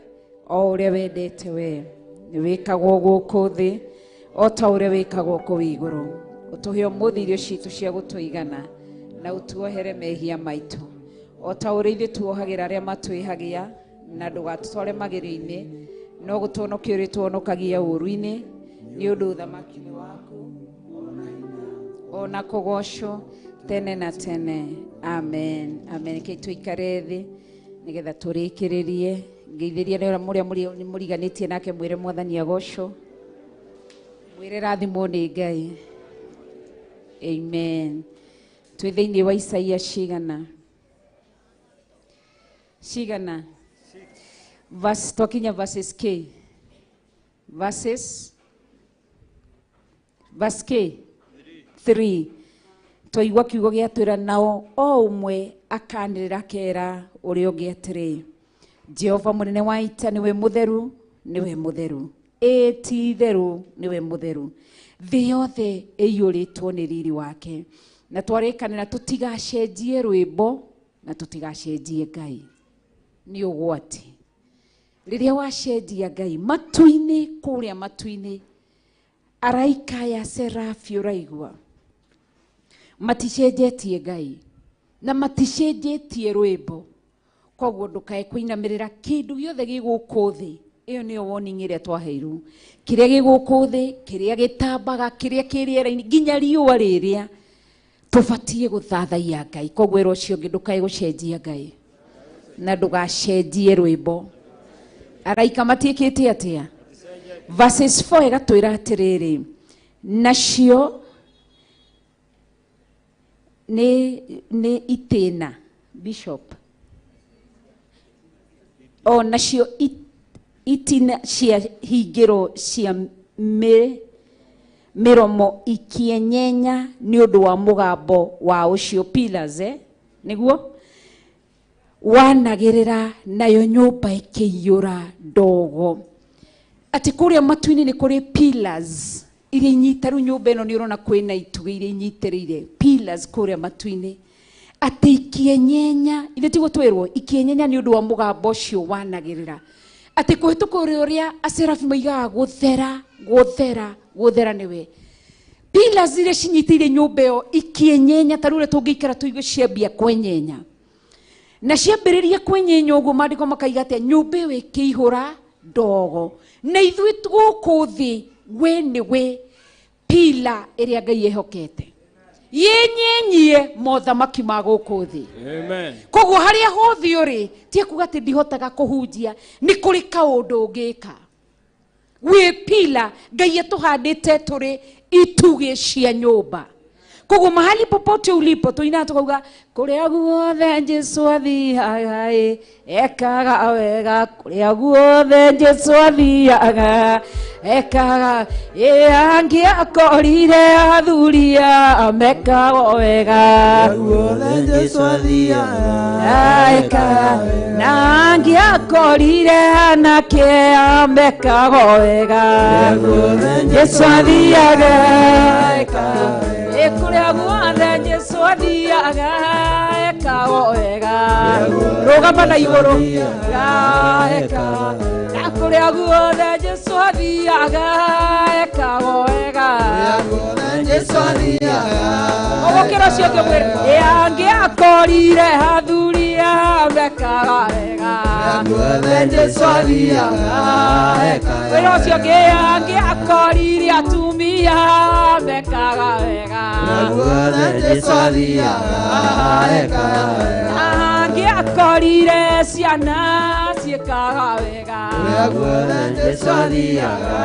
o ũrĩa wendete we, nĩ wĩkagwo gũkũ thĩ o ta ũrĩa wĩkagwo kũu igũrũ. Ũtũhe ũmũthĩ irio citũ cia gũtũigana, na ũtuohere mehia maitũ o ta ũrĩa ithuĩ tuohagĩra arĩa matwĩhagia, na ndũgatũtware magerio-inĩ, no gũtũhonokia ũrĩtũhonokagia ũũru-inĩ, nĩ ũndũ ũthamaki nĩ waku ona kũgocwo tene na tene. Amen. Amen. Ke tuikare thi nigetha turikiririe ngeithiria nĩ ũrĩa mũriganĩtie nake, mwĩre Mwathani agocwo, mwĩre rathimwo nĩ Ngai. Amen. Twĩ thĩinĩ wa Isaia cigana cigana verse, twakinya verses k verses verse k 3. Twaigua kiugo gĩatwĩra nao o ũmwe akanĩrĩra kera ũrĩa ũngĩ atĩrĩ, Jehova mũnene wa ita nĩwe mũtheru, nĩwe mũtheru, ĩ ti itherũ nĩwe mũtheru, thĩ yothe ĩiyũrĩtwo nĩ riri wake. Na twarĩkanĩra tũtigacenjie rwĩmbo na tũtigacenjie Ngai, nĩ ũgwati. Rĩrĩa wacenjia Ngai matu-inĩ, kũrĩa matu-inĩ araika ya serafi ũraigua maticenjetie Ngai na maticenjetie rwĩmbo, koguo ndũkae kũinamĩrĩra kĩndũ gĩothe gĩ gũkũ thĩ. Ĩyo nĩyo warning ĩrĩa twaheirwo, kĩrĩa gĩ gũkũ thĩ, kĩrĩa gĩtambaga, kĩrĩa kĩ rĩera-inĩ, nginya riũa rĩrĩa tũbatiĩ gũthathaiya Ngai. Koguo ĩra ũcio ũngĩ ndũkae gũcenjia Ngai na ndũgacenjie rwĩmbo. Araika matiĩkĩte atĩa? Verses 4 ĩgatwĩra atĩrĩrĩ, nacio nĩ itĩna bishop o nacio itina cia hingĩro cia mĩromo ikĩenyenya nĩ ũndũ wa mũgambo wa ũcio pillars, nĩguo wanagĩrĩra, nayo nyũmba ĩkĩiyũra ndogo. Atĩ kũrĩa matu-inĩ nĩ kũrĩ pillars iria inyita, rĩu nyũmba ĩno nĩ ũrona kwĩna itugĩ iria inyitĩrĩire pillars kũrĩa matu-inĩ, atĩ ikĩenyenya, ithe tiguo twĩrwo ikĩenyenya nĩ ũndũ wa mũgambo ũcio wanagĩrĩra, atĩ kũhĩtũka ũrĩa aserafi moigaga gũthera gũthera gũthera nĩwe. Pillars iria cinyitĩire nyũmba ĩyo ikĩenyenya, ta rĩu ũrĩa tũngĩikara tũigue ciambia kwenyenya, na ciambĩrĩria kwenyenya ũguo maandĩko makaiga atĩa, nyũmba ĩyo ĩkĩihũra ndogo. Na ithuĩ gũkũ thĩ we nĩwe pila ĩrĩa Ngai ehokete yenyenyie mothamaki ma gũkũ thĩ. Amen. Koguo harĩa hothe ũrĩ, ti kuga atĩ ndihotaga kũhunjia, nĩ kũrĩ kaũndũ ũngĩka. Wĩ pila Ngai atũhandĩte tũrĩ itugĩ cia nyũmba. Koguo mahali popote ulipo tuina tukauga kũrĩa guothe Jesu athiaga ĩ ekaga wega, kũrĩa guothe Jesu athiaga ekaga ĩ, angĩakorire athuri mekaga wega, Guothe Jesu athiaga ekaga, na angĩakorire anake mekaga wega, Jesu athiaga ekaga, kũrĩa guothe Jesu athiaga ekaga wega, rũgama na igũrũ ekaga, na kũrĩa guothe Jesu athiaga ekaga wega, Jesu athiaga. Ũgũkĩra ũcio ũngĩ mwĩre, ĩ angĩakorire athuri mekaga wega, Guothe Jesu athiaga ekaga. Wĩra ũcio ũngĩ, angĩakorire atumia mekaga wega, Guothe Jesu athiaga ekaga. Angĩakorire ciana ciĩkaga Ndĩkaga wega. Kũrĩa guothe Jesũ athiaga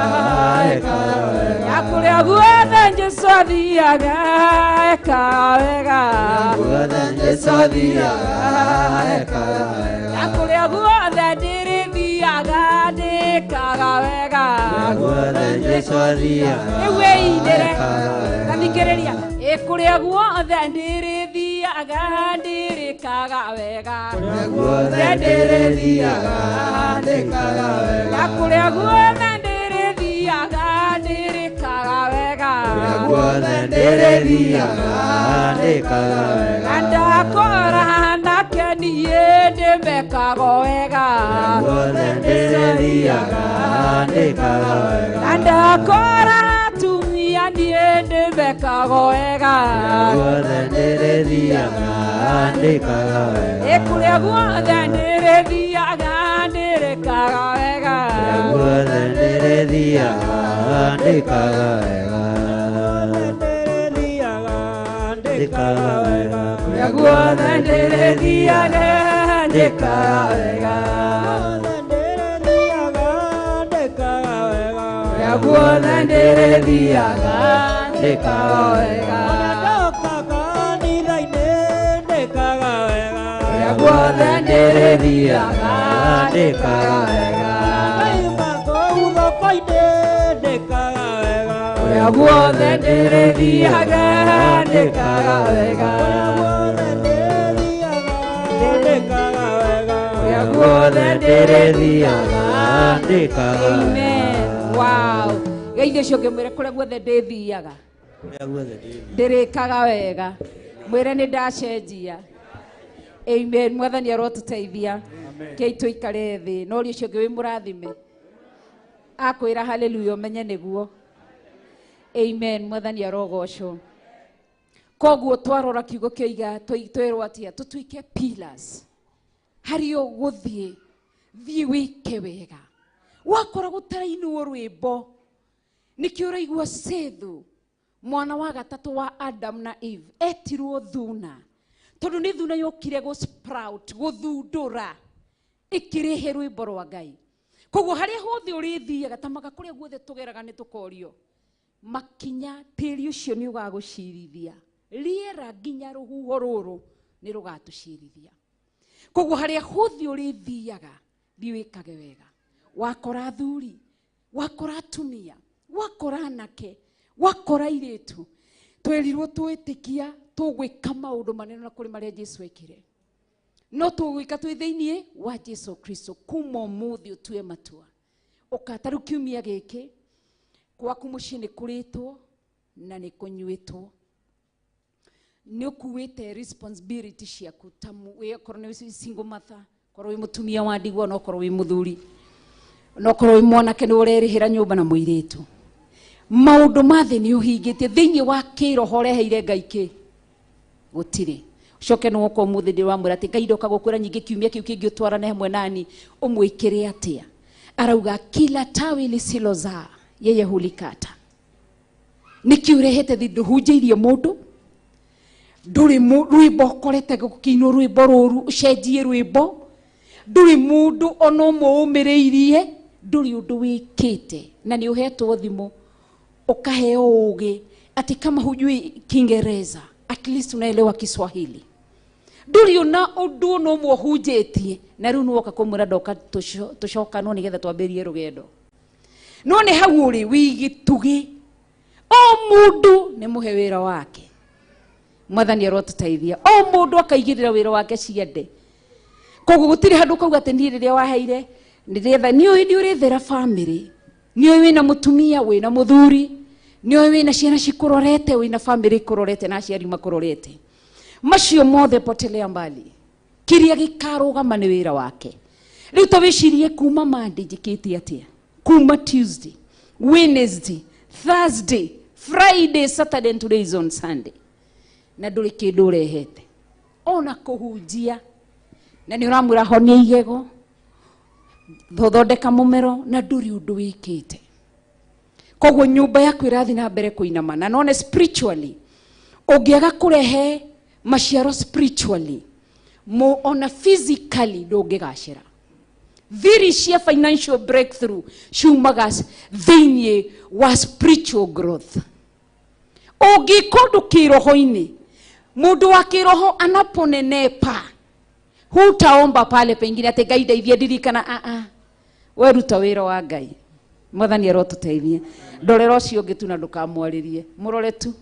ekaga wega. Na kũrĩa guothe Jesũ athiaga ekaga wega. Guothe Jesũ athiaga ekaga wega. Na kũrĩa guothe ndĩrĩthiaga ndĩkaga wega. Guothe Jesũ athiaga Rĩu wĩinĩre ekaga wega. ta thikĩrĩria. Ĩ kũrĩa guothe ndĩrĩthiaga ndĩrĩkaga wega. Guothe ndĩrĩthiaga ndĩkaga wega. Na kũrĩa guothe ndĩrĩthiaga ndĩrĩkaga wega. Guothe ndĩrĩthiaga ndĩkaga wega. Na ndakora nake niĩ ndĩmekaga wega. Guothe ndĩrĩthiaga ndĩkaga wega. Na ndakora atumia niĩ ndĩmekaga wega. Guothe ndĩrĩthiaga ndĩkaga wega. Ĩ kũrĩa guothe ndĩrĩthiaga ndĩrĩkaga wega. Guothe ndĩrĩthiaga ndĩkaga wega. Ndĩkaga wega. Kũrĩa guothe ndĩrĩthiaga ndĩkaga wega. Kũrĩa guothe ndĩrĩthiaga ndĩkaga wega. Kũrĩa guothe ndĩrĩthiaga ndĩkaga wega. Kũrĩa guothe ndĩrĩthiaga ndĩkaga wega. Kũrĩa guothe ndĩrĩthiaga ndĩkaga wega. Amen. Wow. Geithio ũcio ũngĩ mwĩre kũrĩa guothe ndĩthiaga Kũrĩa guothe ndĩrĩthiaga. ndĩrĩkaga wega. Mwĩre nĩ ndacenjia. Amen. Mwathani arotũteithia. Kei tũikare thĩ. No ũrĩa ũcio ũngĩ wĩ mũrathime. Akwĩra haleluya ũmenye nĩguo. Amen. Mwathani arogocwo. Koguo twarora kiugo kĩoiga twĩrwo atĩa tũtuĩke pillars. Harĩ ũgũthiĩ thiĩ wĩke wega. Wakora gũtarainwo rwĩmbo nĩkĩo ũraigua Sethu mwana wa gatatũ wa Adam na Eve etirwo thuna tondũ nĩ thuna yokire gũ sprout gũthundũra ĩkĩrehe rwĩmbo rwa Ngai. Koguo harĩa hothe ũrĩthiaga ta maka kũrĩa guothe tũgeraga nĩ tũkorio makinya tĩri ũcio nĩ ũgagũcirithia rĩera nginya rũhuho rũrũ nĩ rũgatũcirithia. Koguo harĩa hothe ũrĩthiaga thiĩ wĩkage wega. Wakora athuri, wakora atumia, wakora anake, wakora airĩtu, twerirwo twĩtĩkia tũgwĩka maũndũ manene na kũrĩ marĩa Jesũ ekire. No tũgwĩka twĩ thĩiniĩ wa Jesũ Kristo kuma ũmũthĩ ũtue matua. Ũka ta rĩu kiumia gĩkĩ gwaku mũciĩ nĩ kũrĩtwo na nĩ kũnyuĩtwo. Nĩ ũkuĩte responsibility ciaku ta wĩ okorwo nĩ single mother, korwo wĩ mũtumia wa ndigwa, no korwo wĩ mũthuri, no korwo wĩ mwanake nĩ ũrerĩhĩra nyũmba na mũirĩtu. Maũndũ ma thĩ nĩ ũhingĩtie thĩiniĩ wa kĩroho ũreheire Ngai kĩ gũtirĩ. Ũcoke nĩ woka ũmũthĩ ndĩramwĩra atĩ Ngai ndoka gũkwĩra nyingĩ kiumia kĩu kĩngĩ ũtwarane hamwe nani ũmwĩkĩre atĩa. Arauga kila tawi lisilozaa yeye hulikata. Nĩkĩ ũrehete thĩ ndũhunjĩirie mũndũ ndũrĩ rwĩmbo ũkorete gũkĩinwo rwĩmbo rũru ũcenjie rwĩmbo ndũrĩ mũndũ ona ũmwe ũmĩrĩirie ndũrĩ ũndũ wĩkĩte na nĩ ũhetwo thimũ ũkaheo ũgĩ atĩ kama hujui Kiingereza at least unaelewa Kiswahili. Ndũrĩ ona ũndũ ona ũmwe ũhunjĩtie na rĩu nĩwoka kũmwĩra ndoka tũcokanwo nĩgetha twambĩrĩrie rũgendo. No nĩ hau ũrĩ wĩ gĩtugĩ o mũndũ nĩ mũhe wĩra wake. Mwathani arotũteithia. O mũndũ akaigĩrĩra wĩra wake ciende. Koguo gũtirĩ handũ ũkauga atĩ niĩ rĩrĩa waheire nĩgetha nĩ ũĩ nĩ ũrĩthera family, nĩ ũĩ wĩna mũtumia, wĩna mũthuri, nĩ ũĩ wĩna ciana cikũrorete, wĩna family ikũrorete na aciari makũrorete. Macio mothe potelea mbali. Kĩrĩa gĩkarũgama nĩ wĩra wake. Rĩu ta wĩcirie kuma Monday njĩkĩte atĩa? Kuma Tuesday, Wednesday, Thursday, Friday, Saturday and today is on Sunday. Na ndũrĩ kĩndũ ũrehete. Ona kũhunjia. Na nĩ ũramwĩra honia igego, thondeka mũmero, na ndũrĩ ũndũ wĩkĩte. Koguo nyũmba yaku ĩrathiĩ na mbere kũinama. Na none spiritually, ũngĩaga kũrehe maciaro spiritually, ona physically ndũngĩgacĩra. Thiri cia financial breakthrough ciumaga thĩinĩ wa spiritual growth. Ũngĩka ũndũ kĩroho-inĩ, mũndũ wa kĩroho anaponenepa, hutaomba pale pengine atĩ Ngai ndeithie ndirikana. A a we ruta wĩra wa Ngai. Mwathani arotũteithie. Ndorera ũcio ũngĩ tu na ndũkamwarĩrie, mũrore tu.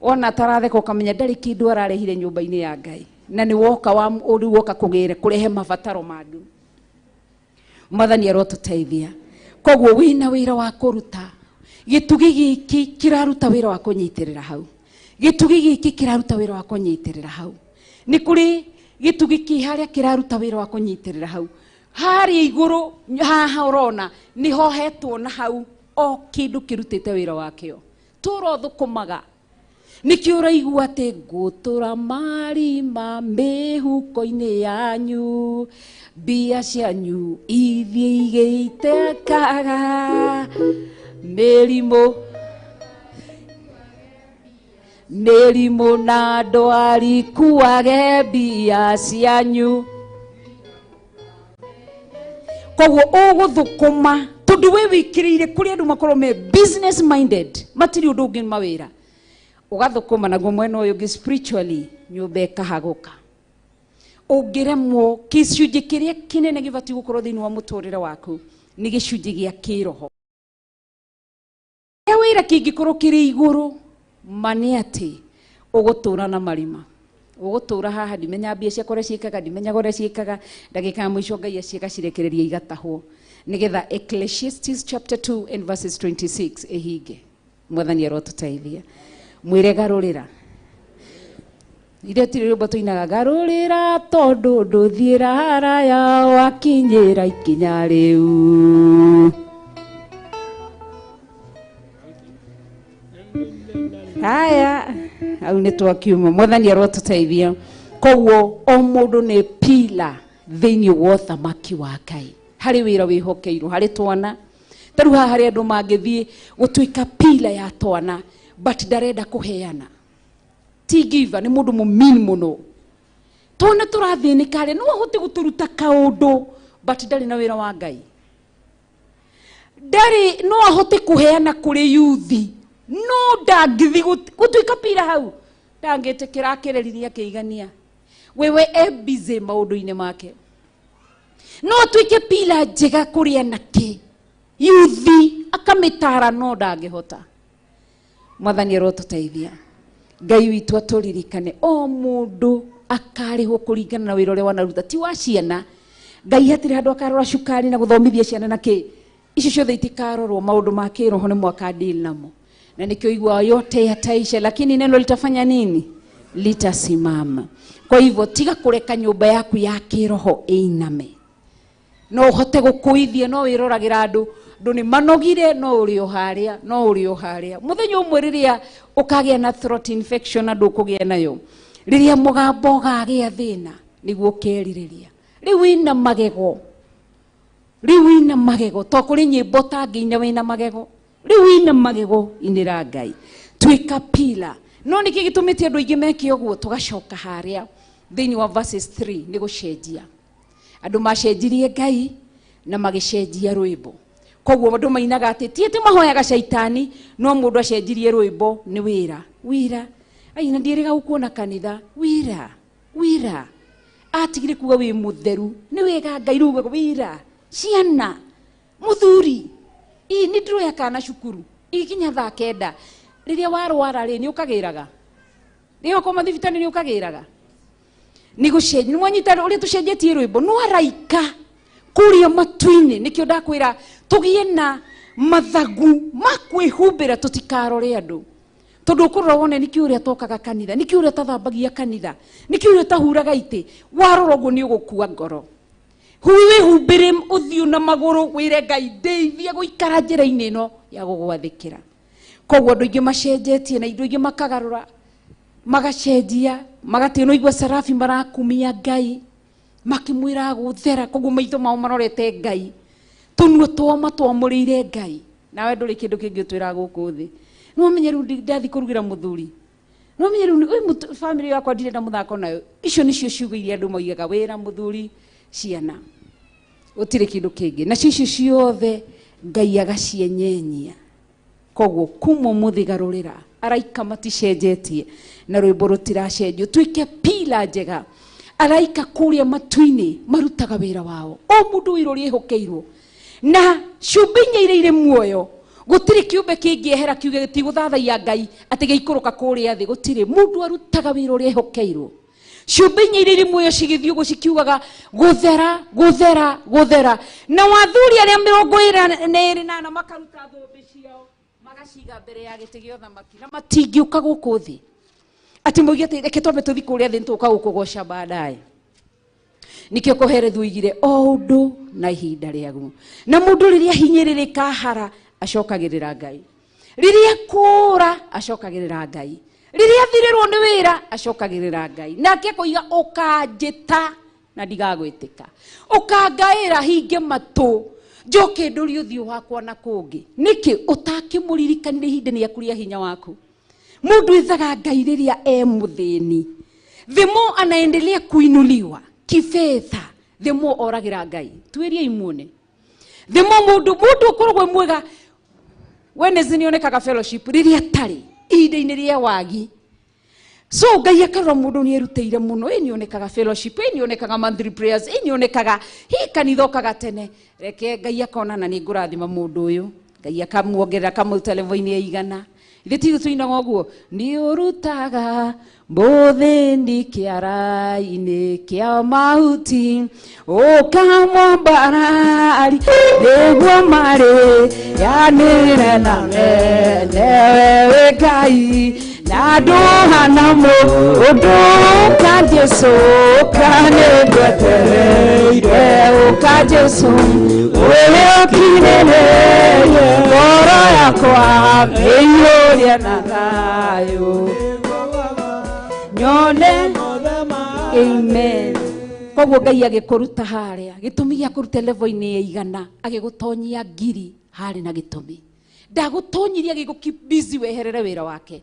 Wona taratheka ũkamenya ndarĩ kĩndũ ararehire nyũmba-inĩ ya Ngai, na nĩ woka wa rĩu woka kũgĩra kũrehe mabataro mangĩ. Mwathani arotũteithia. Koguo wĩna wĩra wa kũruta. Gĩtugĩ gĩkĩ kĩraruta wĩra wa kũnyitĩrĩra hau. Gĩtugĩ gĩkĩ kĩraruta wĩra wa kũnyitĩrĩra hau. Nĩ kũrĩ gĩtugĩ kĩ harĩa kĩraruta wĩra wa kũnyitĩrĩra hau. Harĩa igũrũ haha ũrona nĩ hohetwo na hau, o kĩndũ kĩrutĩte wĩra wakĩo. Tũra ũthũkũmaga. Nĩkĩo ũraigua atĩ ngũtũra marima mĩhuko-inĩ yanyu, mbia cianyu ithiĩ igĩitekaga, mĩrimũ mĩrimũ na ndwari kuage mbia cianyu. Koguo ũgũthũkũma tondũ we wĩkĩrĩire kũrĩ andũ makorwo me business minded, matirĩ ũndũ ũngĩ mawĩra. Ũgathũkũma naguo mwena ũyũ ũngĩ spiritually nyũmba ĩkahagũka. Ũngĩremwo, gĩcunjĩ kĩrĩa kĩnene gĩbatiĩ gũkorwo thĩinĩ wa mũtũrĩre waku nĩ gĩcunjĩ gĩa kĩroho. Kĩa wĩra kĩngĩkorwo kĩrĩ igũrũ, ma nĩ atĩ ũgũtũra na marima. Ũgũtũra haha ndimenya mbia ciakwa ũrĩa ciĩkaga, ndimenyaga ũrĩa ciĩkaga, ndagĩka ya mũico Ngai aciĩgacirekereria igatahwo. Nĩgetha Ecclesiastes chapter 2 and verses 26 ĩhinge. Mwathani arotũteithia. Mwĩre garũrĩra. Ithe tirĩ rwĩmbo tũinaga garũrĩra tondũ ndũthiĩra haraya wakinyĩra ikinya rĩu. Haya, hau nĩ twakiuma. Mwathani arotũteithia. Koguo o mũndũ nĩ pila thĩinĩ wa ũthamaki wa Ngai. Harĩ wĩra wĩhokeirwo, harĩ twana. Ta rĩu haha harĩ andũ mangĩthiĩ gũtuĩka pila ya twana, but ndarenda kũheana. Ti giver, nĩ mũndũ mũmean mũno. Twana tũrathĩnĩka rĩ, no ahote gũtũruta kaũndũ, but ndarĩ na wĩra wa Ngai. Ndarĩ, no ahote kũheana kũrĩ yuthi, no ndangĩthiĩ gũtuĩka pila hau. Ndangĩtĩkĩra akĩreririe akĩigania. Wewe e busy maũndũ-inĩ make. No atuĩke pila njega kũrĩ anake, yuthi akamĩtara no ndangĩhota. Mwathani arotũteithia. Ngai witũ atũririkane o mũndũ akarĩhwo kũringana na wĩra ũrĩa wanaruta, ti wa ciana. Ngai hatirĩ handũ akarora cukari na gũthomithia ciana na kĩ. Icio ciothe itikarorwo, maũndũ ma kĩroho nĩ mwaka deal namo. Na nĩkĩo iguaga yote yataisha, lakini neno litafanya nini? Litasimama. Kwa hivyo tiga kũreka nyũmba yaku ya kĩroho ĩiname. No ũhote gũkũithia, no wĩroragĩra andũ, andũ nĩ manogire, no ũrĩ o harĩa, no ũrĩ o harĩa. Mũthenya ũmwe rĩrĩa ũkagĩa na throat infection na ndũkũgĩa nayo, rĩrĩa mũgambo ũgagĩa thĩna, nĩguo ũkerirĩria. Rĩu wĩna magego, rĩu wĩna magego, to kũrĩ nyĩmbo ũtangĩina wĩna magego. Rĩu wĩna magego, inĩra Ngai. Tuĩka pila. No nĩkĩ gĩtũmĩte andũ aingĩ meke ũguo? Tũgacoka harĩa thĩinĩ wa verses 3 nĩ gũcenjia. Andũ macenjirie Ngai na magĩcenjia rwĩmbo. Koguo andũ mainaga atĩ ti atĩ mahoyaga caitani, no mũndũ acenjirie rwĩmbo nĩ wĩra. Wĩra. Ai, na ndiĩrĩga gũkuona kanitha. Wĩra. Wĩra. Atigire kuga wĩ mũtheru. Nĩ wega Ngai rĩu ugaga wĩra. Ciana. Mũthuri. Ĩ, nĩ ndĩroya kana cukuru. Ikinya thaa 9. Rĩrĩa warwara rĩ, nĩ ũkagĩraga. Rĩrĩa ũkoma thibitarĩ nĩ ũkagĩraga. Nĩ gũcenjia. Nĩ mwanyita ũrĩa tũcenjetie rwĩmbo. No araika kũrĩa matu-inĩ. Nĩkĩo ndakwĩra tũgĩe na mathagu ma kwĩhumbĩra tũtikarore andũ. Tondũ ũkũrora wone nĩkĩo ũrĩa tokaga kanitha, nĩkĩo ũrĩa tathambagia kanitha, nĩkĩo ũrĩa tahuraga itĩ. Warora ũguo nĩ ũgũkua ngoro. Wĩhumbĩre ũthiũ na magũrũ, wĩre Ngai ndeithia gũikara njĩra-inĩ ĩno ya gũgwathĩkĩra. Koguo andũ aingĩ macenjetie na indo ingĩ makagarũra, magacenjia, magatĩ no igua sarafi marakumia Ngai, makĩmwĩra gũthera, koguo maitho mao marorete Ngai, tũnua twao matwamũrĩire Ngai. Nawe ndũrĩ kĩndũ kĩngĩ ũtwĩraga gũkũ thĩ. No ũmenye rĩu ndathiĩ kũrugĩra mũthuri. No ũmenye rĩu ũyũ family yakwa ndirenda mũthako nayo. Icio nĩcio ciugo iria andũ moigaga, wĩra, mũthuri, ciana. Gũtirĩ kĩndũ kĩngĩ. Nacio icio ciothe Ngai agacienyenyia. Koguo kuma ũmũthĩ garũrĩra. Araika maticenjetie na rwĩmbo rũtiracenjio. Tuĩke pila njega. Araika kũrĩa matu-inĩ marutaga wĩra wao. O mũndũ wĩra ũrĩa ehokeirwo. Na ciũmbe inya iria irĩ muoyo gũtirĩ kĩũmbe kĩngĩehera kiuge gĩtigũthathaiya Ngai atĩ gĩikũrũka kũrĩa thĩ. Gũtirĩ mũndũ arutaga wĩra ũrĩa ehokeirwo. Ciũmbe inya iria irĩ muoyo cigĩthiĩ ũguo cikiugaga gũthera gũthera gũthera. Na wathuri arĩa 24 makaruta thũmbĩ ciao magaciga mbere ya gĩtĩ gĩa ũthamaki na matingĩũka gũkũ thĩ atĩ moige atĩ reke twambe tũthiĩ kũrĩa thĩ nĩtũgũka gũkũgoca baadaye. Nikĩo Kohelethu oigire o ũndũ na ihinda rĩaguo. Na mũndũ rĩrĩa hinyĩrĩrĩka hara acokagĩrĩra Ngai, rĩrĩa kũra acokagĩrĩra Ngai, rĩrĩa athirĩrwo nĩ wĩra acokagĩrĩra Ngai. Nake akoiga ũkanjĩta na ndigagwĩtĩka, ũkangaĩra hinge matũ njoke ndũrie ũthiũ wakwa na kũngĩ. Nĩkĩ ũtakĩmũririkanire ihinda rĩaku rĩa hinya waku? Mũndũ ethaga Ngai rĩrĩa e mũthĩni. The more anaendelea kuinuliwa kifedha, the more oragĩra Ngai. Tuĩriei muone. The more mũndũ ũkoragwo mwega Wednesday nĩonekaga fellowship rĩrĩa atarĩ ihinda-inĩ rĩa wagi. So Ngai akarora mũndũ nĩerutĩire mũno, ĩ nĩonekaga fellowship, ĩ nĩonekaga monthly prayers, ĩ nĩonekaga hi kanitha okaga tene. Reke Ngai akona na nĩngũrathima mũndũ ũyũ. Ngai akamuongerera akamũruta level-inĩ ya igana. Ithuĩ ti ithuĩ tũinaga ũguo, nĩũrutaga mũthĩni kĩara-inĩ kĩa mahuti ũkamwambarari nĩguo marĩ yanĩre na mene we Ngai na ndũhana mũndũ ũka Jesũ ũka nĩngwetereire ũka Jesũ ũrĩa ũkinĩrĩirie ngoro yakwa ĩiyũrie na thayũ nyone. Amen. Koguo Ngai agĩkũruta harĩa gĩtũmi gĩa kũruta level-inĩ ya igana agĩgũtonyia ngiri harĩ na gĩtũmi. Ndagũtonyirie agĩgũ keep busy weherere wĩra wake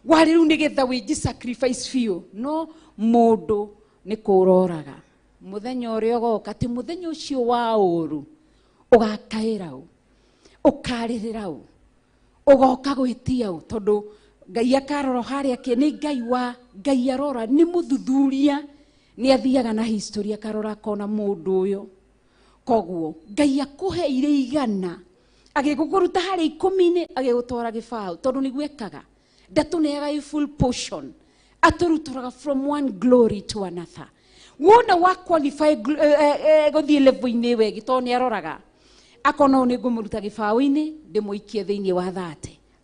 warĩ rĩu nĩgetha wĩnji sacrifice biũ. No mũndũ nĩ kũroraga mũthenya ũrĩa ũgoka atĩ mũthenya ũcio wa ũru ũgakaĩra ũ, ũkarĩrĩra ũ, ũgoka gwĩtia ũ, tondũ Ngai akarora harĩa ke nĩ Ngai wa Ngai arora nĩ mũthuthuria, nĩ athiaga na history akarora akona mũndũ ũyũ. Koguo Ngai akũheire igana agĩgũkũruta harĩ ikũmi-inĩ agĩgũtwara gĩbaũ, tondũ nĩguo ekaga. Ndatũneaga a full portion, atũrutũraga from one glory to another. Wona wa qualify gũthiĩ level-inĩ ĩyo ĩngĩ, tondũ nĩ aroraga akona ũyũ nĩngũmũruta gĩbaũ-inĩ ndĩmũikie thĩinĩ wa 30,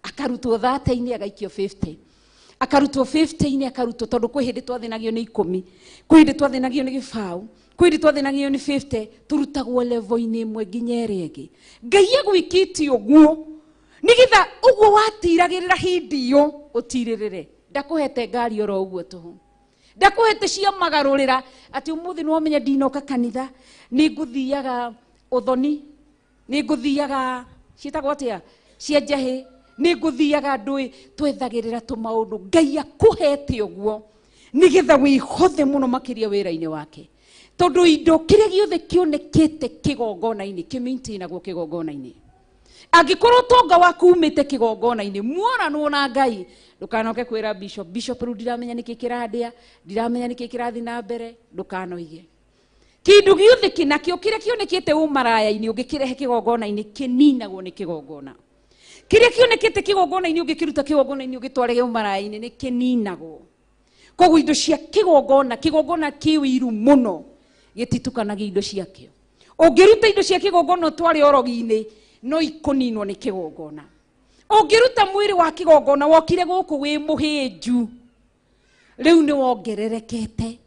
akarutwo 30-inĩ agaikio 50, akarutwo 50-inĩ akarutwo, tondũ kwĩ hĩndĩ twathĩnagio nĩ 10, kwĩ hĩndĩ twathĩnagio nĩ gĩbaũ, kwĩ hĩndĩ twathĩnagio nĩ 50, tũrutagwo level-inĩ ĩmwe nginya ĩrĩa ĩngĩ. Ngai agwĩkĩte ũguo nĩgetha ũguo watiragĩrĩra hĩndĩ ĩyo ũtirĩrĩre. Ndakũhete ngari oro ũguo tũhũ, ndakũhete cia magarũrĩra atĩ ũmũthĩ nĩwamenya ndinoka kanitha nĩngũthiaga ũthoni, nĩngũthiaga ciĩtagwo atĩa cia njahĩ, nĩngũthiaga ndũĩ, twethagĩrĩra tũmaũndũ. Ngai akũhete ũguo nĩgetha wĩhothe mũno makĩria wĩra-inĩ wake, tondũ indo kĩrĩa gĩothe kĩonekĩte kĩgongona-inĩ kĩmaintainagwo kĩgongona-inĩ. Angĩkorwo ũtonga waku umĩte kĩgongona-inĩ muoranwo na Ngai, ndũkanoke kwĩra bishop, bishop rĩu ndiramenya nĩkĩ kĩrandĩa, ndiramenya nĩkĩ kĩrathiĩ na mbere, ndũkanoige. Kĩndũ gĩothe kĩnakĩo kĩrĩa kĩonekĩte ũmaraya-inĩ ũngĩkĩrehe kĩgongona-inĩ kĩninagwo nĩ kĩgongona. Kĩrĩa kĩonekĩte kĩgongona-inĩ ũngĩkĩruta kĩgongona-inĩ ũgĩtware ũmaraya-inĩ nĩ kĩninagwo. Koguo indo cia kĩgongona, kĩgongona kĩ ũiru mũno gĩtitukanagia indo ciakĩo. Ũngĩruta indo cia kĩgongona ũtware orogi-inĩ no ikũninwo nĩ kĩgongona. Ũngĩruta mwĩrĩ wa kĩgongona wokire gũkũ wĩ mũhĩnju, rĩu nĩ wongererekete.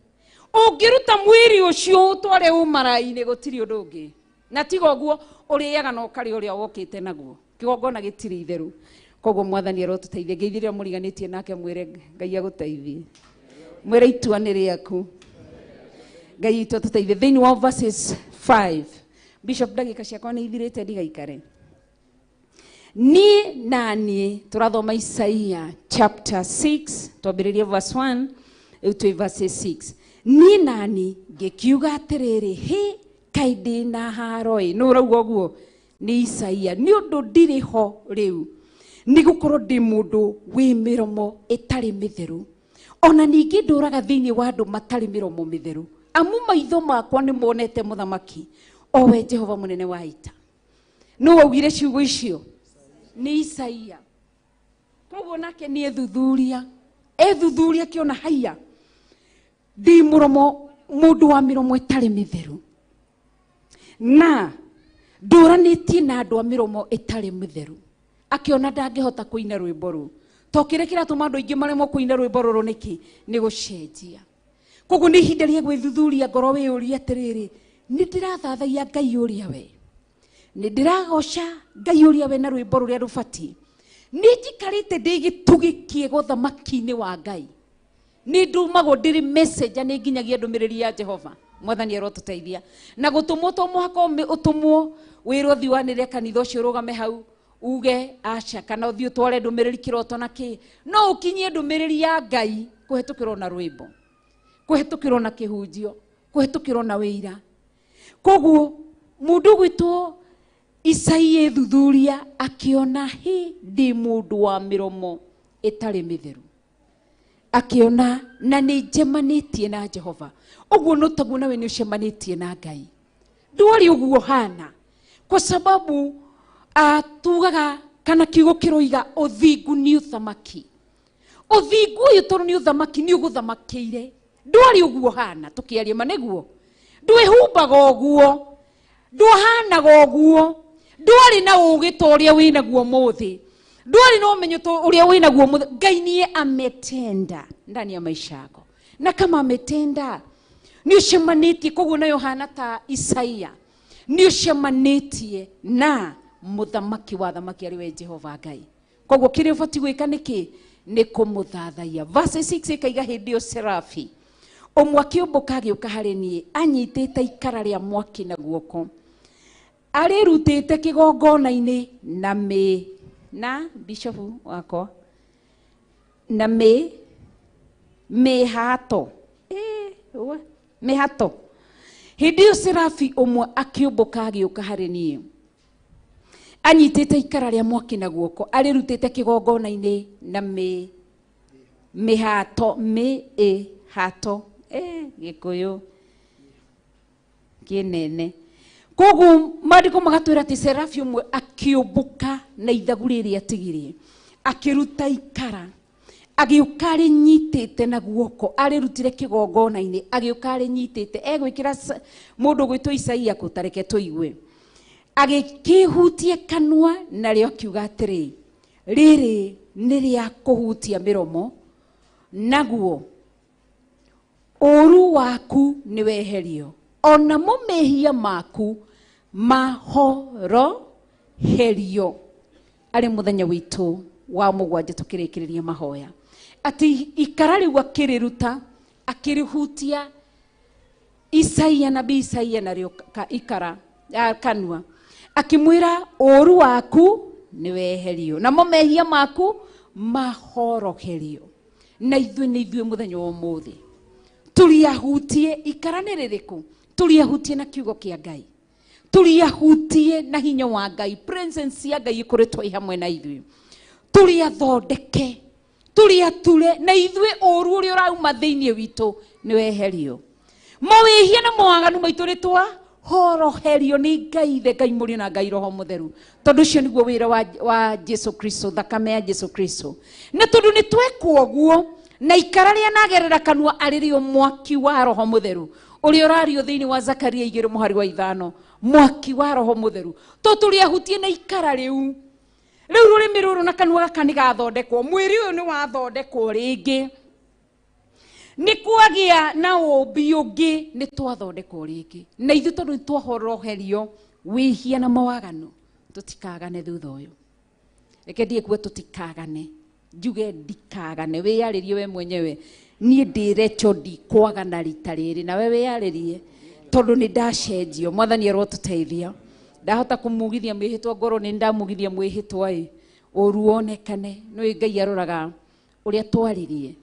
Ũngĩruta mwĩrĩ ũcio ũtware ũmarainĩ gũtirĩ ũndũ ũngĩ. Na tiga ũguo ũrĩaga na ũkarĩa ũrĩa wokĩte naguo. Kĩgongona gĩtirĩ itherũ. Koguo Mwathani arotũteithia. Ngeithia ũrĩa mũriganĩtie nake mwĩre Ngai agũteithie. Mwĩre itua nĩ rĩaku. Ngai witũ atũteithie. Thĩinĩ wa verses 5. Bishop ndagĩka ciakwa nĩ ithirĩte ndigaikare. Niĩ na niĩ tũrathoma Isaia chapter 6 twambĩrĩrie verse 1 rĩu twĩ verse 6. Niĩ na niĩ ngĩkiuga atĩrĩrĩ, hĩ Kaĩ ndĩ na haro ĩ. Nũ ũrauga ũguo? Nĩ Isaia. Nĩ ũndũ ndirĩ ho rĩu, nĩ gũkorwo ndĩ mũndũ wĩ mĩromo ĩtarĩ mĩtheru, ona ningĩ ndũraga thĩinĩ wa andũ matarĩ mĩromo mĩtheru, amu maitho makwa nĩ monete mũthamaki, o we Jehova mũnene wa ita. Nũ waugire ciugo icio? Nĩ Isaia. Koguo nake nĩ ethuthuria, ethuthuria akĩona haiya, ndĩ mũromo, mũndũ wa mĩromo ĩtarĩ mĩtheru, na ndũranĩtie na andũ a mĩromo ĩtarĩ mĩtheru. Akĩona ndangĩhota kũina rwĩmbo rũu. To kĩrĩa kĩratũma andũ aingĩ maremwo kũina rwĩmbo rũrũ nĩkĩ? Nĩ gũcenjia. Koguo nĩ ihinda rĩa gwĩthuthuria ngoro, wĩyũrie atĩrĩrĩ, nĩ ndĩrathathaiya Ngai ũrĩa we, nĩ ndĩragoca Ngai ũrĩa we na rwĩmbo rũrĩa rũbatiĩ, nĩ njikarĩte ndĩ gĩtugĩ kĩega ũthamaki-inĩ wa Ngai, nĩ ndumagwo ndĩrĩ messenger, nĩ nginyagia ndũmĩrĩri ya Jehova. Mwathani arotũteithia. Na gũtũmwo to mũhaka ũtũmwo wĩrwo thiĩ wanĩrĩre kanitha ũcio ũrũgame hau uge aca, kana ũthiĩ ũtware ndũmĩrĩri kĩroto na kĩ. No ũkinyie ndũmĩrĩri ya Ngai kũhetũkĩrwo na rwĩmbo, kũhetũkĩrwo na kĩhunjio, kũhetũkĩrwo na wĩira. Koguo mũndũ ũgwĩtwo Isaia ethuthuria akĩona hi ndĩ mũndũ wa mĩromo ĩtarĩ mĩtheru, akĩona na nĩ njemanĩtie na Jehova. Ũguo no taguo nawe nĩ ũcemanĩtie na Ngai. Ndwarĩ ũguo hana, kwa sababu tugaga kana kiugo kĩroiga ũthingu nĩ ũthamaki. Ũthingu ũyũ tondũ nĩ ũthamaki nĩ ũgũthamakĩire. Ndwarĩ ũguo hana, tũkĩaria ma nĩguo. Ndwĩhumbaga ũguo, ndwahanaga ũguo, ndwarĩ na ũũgĩ ta ũrĩa wĩnaguo ũmũthĩ, ndwarĩ na ũmenyo ta ũrĩa wĩnaguo ũmũthĩ. Ngai niye ametenda ndani ya maisha yako, na kama ametenda nĩ ũcemanĩtie. Koguo nayo hana ta Isaia, nĩ ũcemanĩtie na mũthamaki wa thamaki arĩ we Jehova Ngai. Koguo kĩrĩa ũbatiĩ gwĩka nĩkĩ? Nĩ kũmũthathaiya. Verse 6 ĩkaiga hĩndĩ ĩyo Serafi ũmwe akĩũmbũka agĩũka harĩ niĩ anyitĩte ikara rĩa mwaki na guoko, arĩrutĩte kĩgongona-inĩ na mĩ na bishofu wakwa na mĩ mĩhato mĩhato. Hĩndĩ ĩyo Serafi ũmwe akĩũmbũka agĩũka harĩ niĩ anyitĩte ikara rĩa mwaki na guoko, arĩrutĩte kĩgongona-inĩ na mĩ mĩhato mĩ ĩ hato gĩkũyũ kĩnene. Koguo maandĩko magatwĩra atĩ Serafi ũmwe akĩũmbũka na ithagu rĩrĩa atigirie, akĩruta ikara, agĩũka arĩnyitĩte na guoko, arĩrutire kĩgongona-inĩ, agĩũka arĩnyitĩte, egwĩkĩra mũndũ ũgwĩtwo Isaia kũ, ta reke tũigue. Agĩkĩhutia kanua narĩo akiuga atĩrĩ, rĩrĩ nĩ rĩa kũhutia mĩromo, naguo ũũru waku nĩ weherio, onamo mehia maku mahoroherio. Arĩ mũthenya witũ wa mũgwanja tũkĩrĩkĩrĩria mahoya, atĩ ikara rĩu akĩrĩruta, akĩrĩhutia Isaia, nabii Isaia narĩo ikara kanua, akĩmwĩra ũũru waku nĩ weherio, namo mehia maku mahoroherio. Na ithuĩ nĩ ithuĩ mũthenya wa ũmũthĩ tũriahutie ikara nĩ rĩrĩkũ? Tũriahutie na kiugo kĩa Ngai, tũriahutie na hinya wa Ngai, presence ya Ngai ĩkoretwo ĩ hamwe na ithuĩ, tũriathondeke, tũriature, na ithuĩ ũũru ũrĩa ũrauma thĩinĩ witũ nĩ weherio. Mawĩhia na mawaganu maitũ nĩ twahoroherio nĩ Ngai Ithe, Ngai Mũriũ na Ngai Roho Mũtheru, tondũ ũcio nĩguo wĩra wa Jesu Kristo, thakame ya Jesu Kristo. Na tondũ nĩ twekwo ũguo, na ikara rĩa nagerera kanua arĩ rĩo mwaki wa Roho Mũtheru ũrĩa ũrario thĩinĩ wa Zakaria 2 mũhari wa 5, mwaki wa Roho Mũtheru. To tũrĩahutie na ikara rĩu, rĩu rũrĩmĩ rũrũ na kanua gaka nĩ gathondekwo, mwĩrĩ ũyũ nĩ wathondekwo rĩngĩ, nĩ kwagĩa na ũũmbi ũngĩ, nĩ twathondekwo rĩngĩ. Na ithuĩ tondũ nĩ twahoroherio wĩhia na mawaganu, tũtikagane thutha ũyũ. Reke ndiĩ kuo tũtikagane, njuge ndikagane, wĩyarĩrie we mwenyewe, niĩ ndĩrecho ndikwagana rita rĩrĩ, nawe wĩyarĩrie tondũ nĩ ndacenjio. Mwathani arotũteithia. Ndahota kũmugithia mwĩhĩtwa ngorwo nĩ ndamugithia mwĩhĩtwa ĩ, ũru wonekane. Nĩũĩ Ngai aroraga ũrĩa twaririe,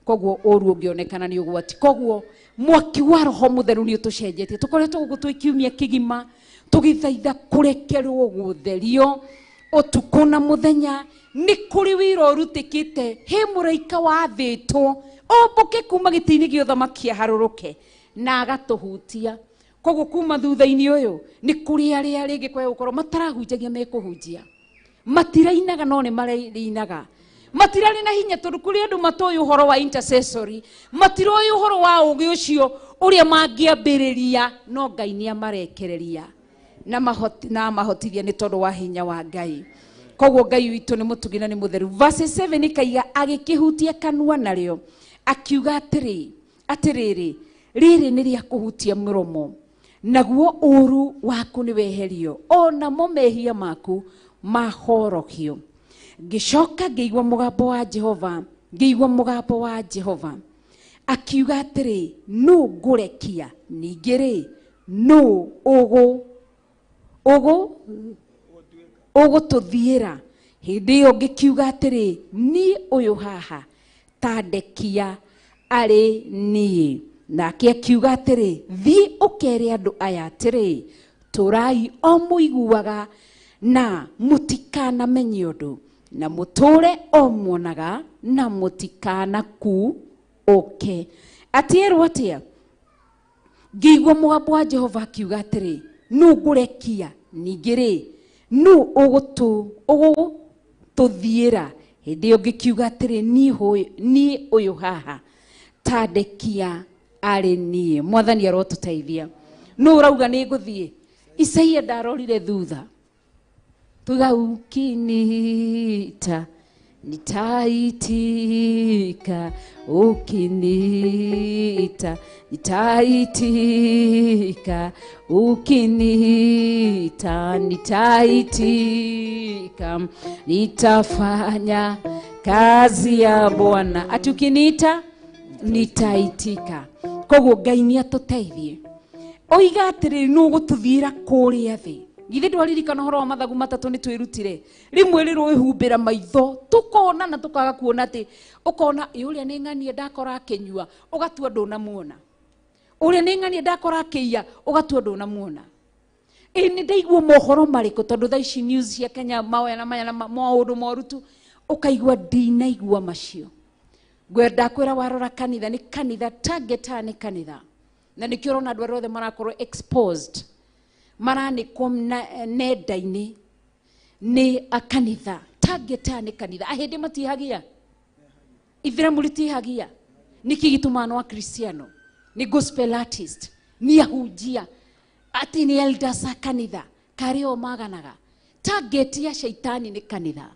Koguo ũru ũngĩonekana nĩ ũgwati. Koguo mwaki wa roho mũtheru nĩ ũtũcenjetie. Tũkoretwo gũkũ twĩ kiumia kĩgima tũgĩthaitha kũrekerwo gũtherio ũtukũ na mũthenya. Nĩ kũrĩ wĩra ũrutĩkĩte he mũraika wathĩtwo ombũke kuma gĩtĩ-inĩ gĩa ũthamaki aharũrũke na agatũhutia. Koguo kuma thutha-inĩ ũyũ nĩ kũrĩ arĩa rĩngĩ kwaya gũkorwo matarahunjagia mekũhunjia, matirainaga no nĩ marĩinaga, matirarĩ na hinya tondũ kũrĩ andũ matoĩ ũhoro wa intercessory, matiroĩ ũhoro wa ũgĩ ũcio ũrĩa mangĩambĩrĩria, no Ngai nĩ amarekereria na mahotithia nĩ tondũ wa hinya wa Ngai. Koguo Ngai witũ nĩ mũtugi na nĩ mũtheru. Verse 7 ikaiga agĩkĩhutia kanua narĩo akiuga atĩrĩ, atĩrĩrĩ, rĩrĩ nĩ rĩa kũhutia mũromo, naguo ũru waku nĩ weherio, o namo mehia maku mahorokio. Ngĩcoka ngĩigua mũgambo wa Jehova, ngĩigua mũgambo wa Jehova akiuga atĩrĩ, nũ ngũrekia? Ningĩ rĩ, nũ ũgũtũthiĩra? Hĩndĩ ĩyo ngĩkiuga atĩrĩ, niĩ ũyũ haha, ta ndekia arĩ niĩ. Nake akiuga atĩrĩ, thiĩ ũkere andũ aya atĩrĩ, tũrai o mũiguaga na mũtikanamenye ũndũ, na mũtũre o muonaga na mũtikanakuũke. Atĩerwo atĩa? Ngĩigua mũgambo wa Jehova akiuga atĩrĩ, nũ ngũrekia? Ningĩ rĩ, nũ ũgũtũthiĩra? Hĩndĩ ĩyo ngĩkiuga atĩrĩ, niĩ ũyũ haha, ta ndekia arĩ niĩ. Mwathani arotũteithia. Nũ ũrauga nĩ ngũthiĩ? Isaia ndarorire thutha. Tuga ukiniita nitaitika, ukiniita nitaitika, ukiniita nitaitika, nitafanya kazi ya Bwana. Ati ukiniita nitaitika. Koguo Ngai nĩ atũteithie. Oiga atĩrĩ, nũ ũgũtũthiĩra kũrĩa thĩ? Githĩ ndwaririkana ũhoro wa mathagu matatũ nĩ twĩrutire? Rĩmwe rĩrũĩhumbĩra maitho tũkona na tũkaga kuona atĩ ũkona ĩ ũrĩa nĩ ng'ania ndakora akĩnyua ũgatua ndũnamuona, ũrĩa nĩ ng'ania ndakora akĩiya ũgatua ndũnamuona. Ĩ nĩ ndaigua mohoro marĩkũ? Tondũ thaa ici news cia Kenya mawaya na maya na maũndũ moru tu, ũkaigua ndinaigua macio. Ngwenda kwĩra warora kanitha nĩ kanitha, target nĩ kanitha, na nĩkĩo ũrona andũ arĩa othe marakorwo exposed maranĩkwo nenda-inĩ nĩ kanitha. Target nĩ kanitha. Ahĩndĩ matihagia, ithĩramu rĩtihagia. Nĩkĩ gĩtũmaga no akristiano, nĩ gospel artist, nĩ ahunjia, atĩ nĩ elders a kanitha karĩ o maganaga. Target ya shaitani nĩ kanitha,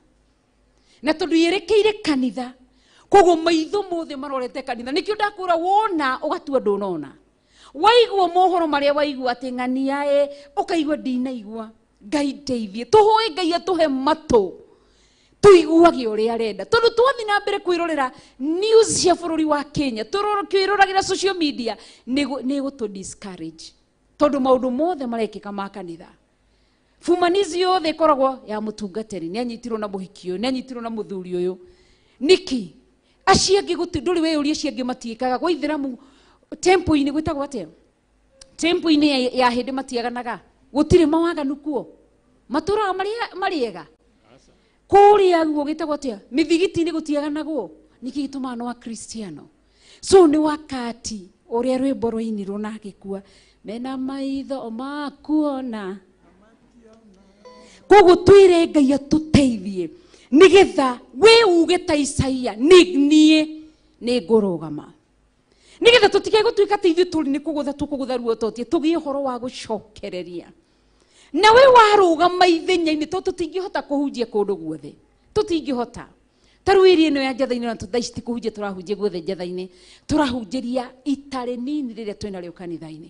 na tondũ yerekeire kanitha, koguo maitho mothe marorete kanitha. Nĩkĩo ndakwĩra wona ũgatua ndũnona, waigua mohoro marĩa waigua atĩ ng'ania ĩ, ũkaigua ndinaigua. Ngai ndeithie, tũhoe Ngai atũhe matũ tũiguage ũrĩa arenda, tondũ twathiĩ na mbere kwĩrorera news cia bũrũri wa Kenya, twĩroragĩra social media, nĩ gũtũ discourage, tondũ maũndũ mothe marekĩka ma kanitha. Fumanizi yothe ĩkoragwo ya mũtungatĩri, nĩ anyitirwo na mũhiki ũyũ, nĩ anyitirwo na mũthuri ũyũ. Nĩkĩ acio angĩ ndũrĩ weyũria acio angĩ matiĩkaga? Gwa ithĩramu tempo-inĩ gwĩtagwo atĩa? Tempo-inĩ ya hĩndĩ matiaganaga, gũtirĩ mawaganu kuo, matũraga marĩega. Kũrĩa guo gĩtagwo atĩa? Mĩthigiti-inĩ gũtiaganagwo. Nĩkĩ gĩtũmaga no akristiano? So nĩ wakati ũrĩa rwĩmbo rwainirwo na agĩkua, mena maitho makuona. Koguo twĩre Ngai atũteithie nĩgetha wĩ uge ta Isaia, niĩ nĩ ngũrũgama, nĩgetha tũtige gũtuĩka atĩ ithuĩ tũrĩ nĩ kũgũtha tũkũgũtha ruototie, tũgĩe ũhoro wa gũcokereria. Na we warũgama ithenya-inĩ, tondũ tũtingĩhota kũhunjia kũndũ guothe, tũtingĩhota. Ta rĩu ĩria ĩno ya njatha-inĩ, na thaa ici ti kũhunjia tũrahunjia guothe njatha-inĩ, tũrahunjĩria itarĩ nini rĩrĩa twĩnarĩo kanitha-inĩ.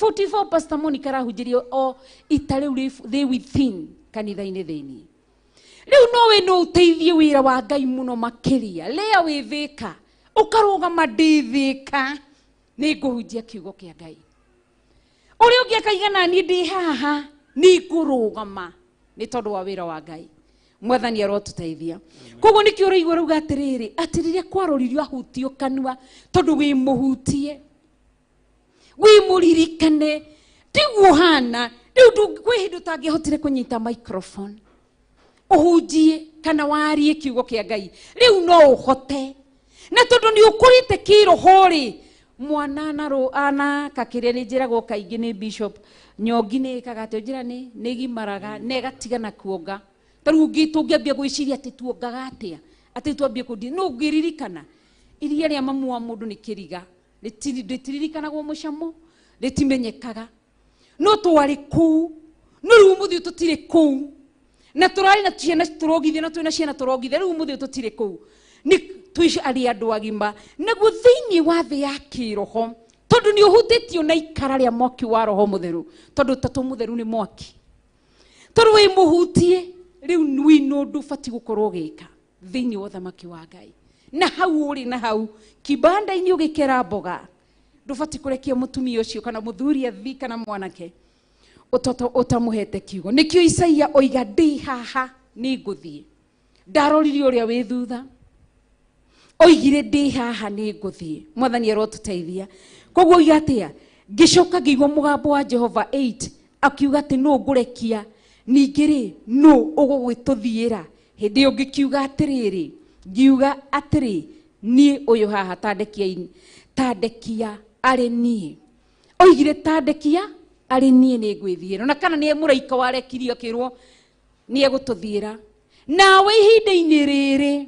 44 Pastor Monica arahunjĩria o ita rĩu rĩ within kanitha-inĩ thĩinĩ. Rĩu no we no ũteithie wĩra wa Ngai mũno makĩria. Lea wĩ Thĩka, ũkarũgama ndĩ Thĩka, nĩ ngũhunjia kiugo kĩa Ngai. Ũrĩa ũngĩ akaiga na niĩ ndĩ haha, nĩ ngũrũgama nĩ tondũ wa wĩra wa Ngai. Mwathani arotuteithia. Koguo nikio ũraigua rauga atiriri, atĩ rĩrĩa kwaroririo ahutio kanua tondu wi muhutie, wi muririkane, tiguo hana. Riu kwĩ hĩndĩ ũtangĩahotire kũnyita microphone ũhunjie kana warie kiugo kĩa Ngai, rĩu no ũhote. Na tondu nĩ ũkũrĩte kĩroho rĩ, mwana anaka kĩrĩa nĩ njĩragwo kaingĩ nĩ bishop nyongi nĩ ĩkaga atĩ njĩra nĩ gimaraga na ĩgatigana kuonga. Ta rĩu tũngĩambia gwĩciria atĩ tuongaga atĩa, atĩ twambie kũndi no ũngĩririkana iria rĩa mamu wa mũndũ nĩ kĩriga, rĩtiririkanagwo mũcamo, rĩtimenyekaga. No twarĩ kũu, no rĩu ũmũthĩ ũyũ tũtirĩ kũu. Na tũrarĩ na ciana tũrongithia, na twĩna ciana tũrongithia, rĩu ũmũthĩ ũyũ tũtirĩ kũu. Nĩ twĩ arĩ andũ agima. Naguo thĩinĩ wa thĩ ya kĩroho, tondũ nĩ ũhutĩtio na ikara rĩa mwaki wa Roho Mũtheru, tondũ Ũtatũ Mũtheru nĩ mwaki. Tondũ wĩ mũhutie, rĩu wĩna ũndũ ũbatiĩ gũkorwo ũgĩka thĩinĩ wa ũthamaki wa Ngai. Na hau ũrĩ na hau, kibanda-inĩ ũgĩkera mboga, ndũbatiĩ kũrekia mũtumia ũcio kana mũthuri athi kana mwanake ũtamũhete kiugo. Nĩkĩo Isaia oiga ndĩ haha nĩ ngũthiĩ. Ndaroririe ũrĩa wĩ thutha, oigire ndĩ haha nĩ ngũthiĩ. Mwathani arotũteithia. Koguo oiga atĩa? Ngĩcoka ngĩigua mũgambo wa Jehova 8 akiuga atĩ nũ ngũrekia, ningĩ rĩ nũ ũgũgĩtũthiĩra. Hĩndĩ ĩyo ngĩkiuga atĩrĩrĩ, ngiuga atĩrĩ, niĩ ũyũ haha tandekia arĩ niĩ. Oigire tandekia arĩ niĩ nĩ ngwĩthiĩra. Na kana nĩ mũraika warekirio akĩrwo nĩ egũtũthiĩra. Nawe ihinda-inĩ rĩrĩ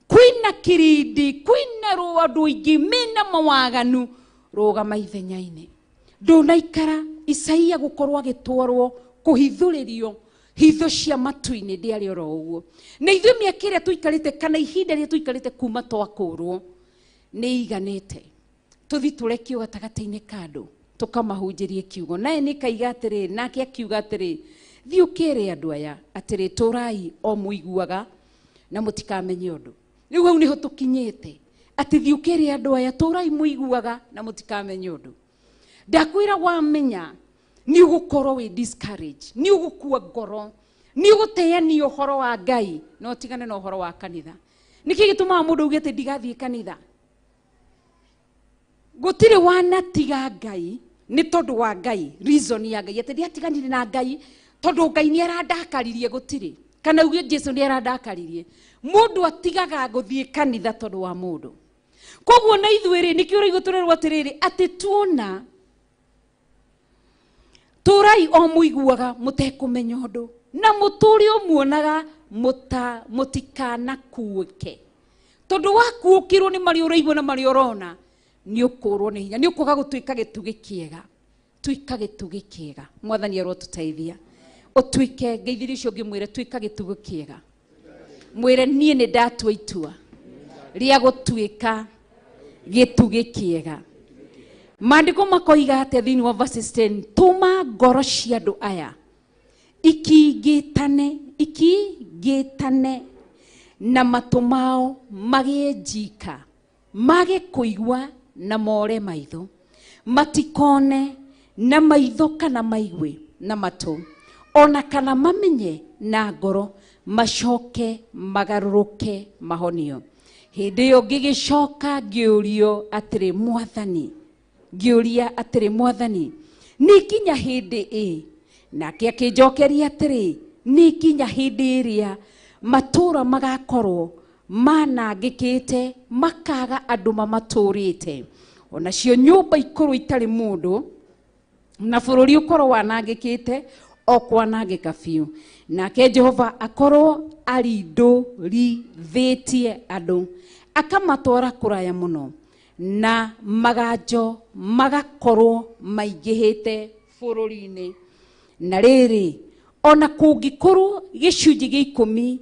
kwĩna kĩrĩndĩ, kwĩna andũ aingĩ mena mawaganu, rũgama ithenya-inĩ. Ndũnaikara Isaia gũkorwo agĩtwarwo kũhithũrĩrio hitho cia matu-inĩ ndĩarĩ oro ũguo. Na ithuĩ mĩaka ĩrĩa tũikarĩte kana ihinda rĩrĩa tũikarĩte kuma twakũrwo nĩ iganĩte. Tũthi tũrekio gatagatĩ-inĩ ka andũ tũkamahunjĩrie kiugo. Naye nĩ kaiga atĩrĩ, nake akiuga atĩrĩ, thiĩ ũkĩre andũ aya atĩrĩ, tũrai o mũiguaga na mũtikamenye ũndũ. Rĩu hau nĩho tũkinyĩte, atĩ thiĩ ũkĩre andũ aya tũrai mũiguaga na mũtikamenye ũndũ. Ndakwĩra wamenya nĩ ũgũkorwo wĩ discouraged, nĩ ũgũkua ngoro, nĩ ũgũteania ũhoro wa Ngai na ũtigane na ũhoro wa kanitha. Nĩkĩ gĩtũmaga mũndũ auge atĩ ndigathiĩ kanitha? Gũtirĩ wanatiga Ngai nĩ tondũ wa Ngai, reason ya Ngai atĩ ndiatiganire na Ngai tondũ Ngai nĩ arandakaririe, gũtirĩ. Kana uge Jesu nĩ arandakaririe. Mũndũ atigaga gũthiĩ kanitha tondũ wa mũndũ. Koguo na ithuĩ rĩ, nĩkĩo ũraigua tũrerwo atĩrĩrĩ, atĩ tuona tũrai o mũiguaga mũtekũmenya ũndũ, na mũtũre o muonaga mũtikanakuĩke. Tondũ wakuũkĩrwo nĩ marĩa ũraigua na marĩa ũrona, nĩ ũkũrwo nĩ hinya, nĩ ũkwaga gũtuĩka gĩtugĩ kĩega. Tuĩka gĩtugĩ kĩega. Mwathani arotũteithia. Ũtuĩke, ngeithĩrie ũcio ũngĩ mwĩre, tuĩka gĩtugĩ kĩega. Mwĩre niĩ nĩ ndatua itua rĩa gũtuĩka gĩtugĩ kĩega. Maandĩko makoiga atĩa thĩinĩ wa verses 10? Tũma ngoro cia andũ aya ikingĩtane, ikingĩtane na matũ mao magĩe njika, mage kũigua na more maitho, matikone na maitho kana maigue na matũ, ona kana mamenye na ngoro, macoke magarũrũke mahonio. Hĩndĩ ĩyo ngĩgĩcoka ngĩũrio atĩrĩ, Mwathani, ngĩũria atĩrĩ, Mwathani, nĩ kinya hĩndĩ ĩ? Nake akĩnjokeria atĩrĩ, nĩ kinya hĩndĩ ĩrĩa matũũra magakorwo manangĩkĩte, makaga andũ mamatũrĩte, onacio nyũmba ikorwo itarĩ mũndũ, na bũrũri ũkorwo wanangĩkĩte o kwanangĩka biũ. Nake Jehova akorwo arindũrithĩtie andũ, akamatwara kũraya mũno, na maganjo magakorwo maingĩhĩte bũrũri-inĩ. Na rĩrĩ, ona kũngĩkorwo gĩcunjĩ gĩa ikũmi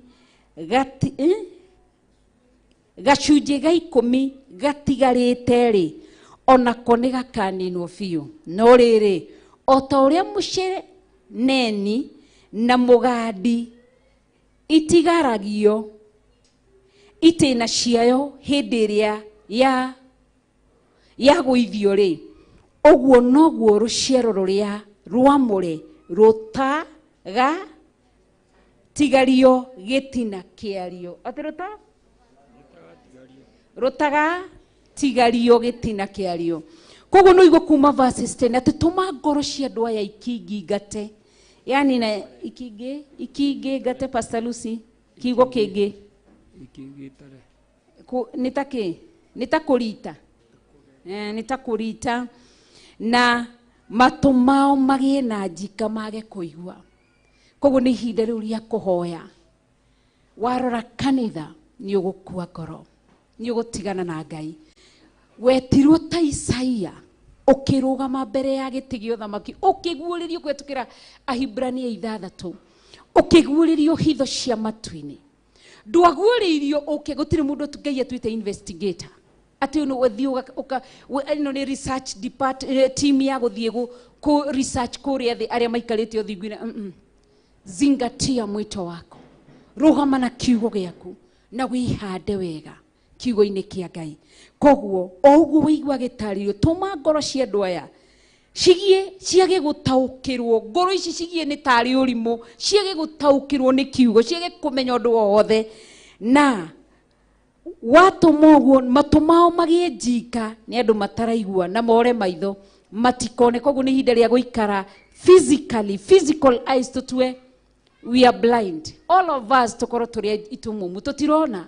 gacunjĩ ga ikũmi gatigarĩte rĩ, onako nĩ gakaninwo biũ. No rĩrĩ, o ta ũrĩa mũceneni na mũgandi itigaragio itĩna ciayo hĩndĩ ĩrĩa ya gũithio rĩ, ũguo noguo rũciaro rũrĩa rwamũre Tigario gĩtina kĩario. Atĩ rũta? Rũtaga tigario gĩtina kĩario. Koguo no igwo kuma verses 10 atĩ tũma ngoro cia andũ aya ikingingate. Yani na ikingi ikingingate Pastor Lucy kiugo kĩngĩ Ikingitare. Nĩ ta kĩ? Nĩ ta kũrita. Nĩ ta kũrita na matũ mao magĩe na njika mage kũigua. Koguo nĩ ihinda rĩu rĩa kũhoya. Warora kanitha nĩ ũgũkua ngoro, nĩ ũgũtigana na Ngai. Wetirwo ta Isaia ũkĩrũgama mbere ya gĩtĩ gĩa ũthamaki, ũkĩguũrĩrio kũhetũkĩra Ahibrania 6, ũkĩguũrĩrio hitho cia matu-inĩ. Ndwaguũrĩirio ũke, gũtirĩ mũndũ Ngai atuĩte investigator atĩ ũyũ ũthiĩ ũka ĩno nĩ research department team ya gũthiĩ kũ research kũrĩa thĩ arĩa maikarĩte ũthingu-inĩ. Zingatia mwito wako, rũgama na kiugo gĩaku na wĩhande wega kiugo-inĩ kĩa Ngai. Koguo o ũguo wĩigua gĩtarĩrio, tũma ngoro cia andũ aya cigie ciage gũtaũkĩrwo, ngoro ici cigie nĩ tarĩ ũrimũ, ciage gũtaũkĩrwo nĩ kiugo, ciage kũmenya ũndũ o wothe. Na watũma ũguo matũ mao magĩe njika nĩ andũ mataraigua na more maitho matikone. Koguo nĩ ihinda rĩa gũikara physically, physical eyes tũtue we are blind, all of us tũkorwo tũrĩ itumumu, tũtirona.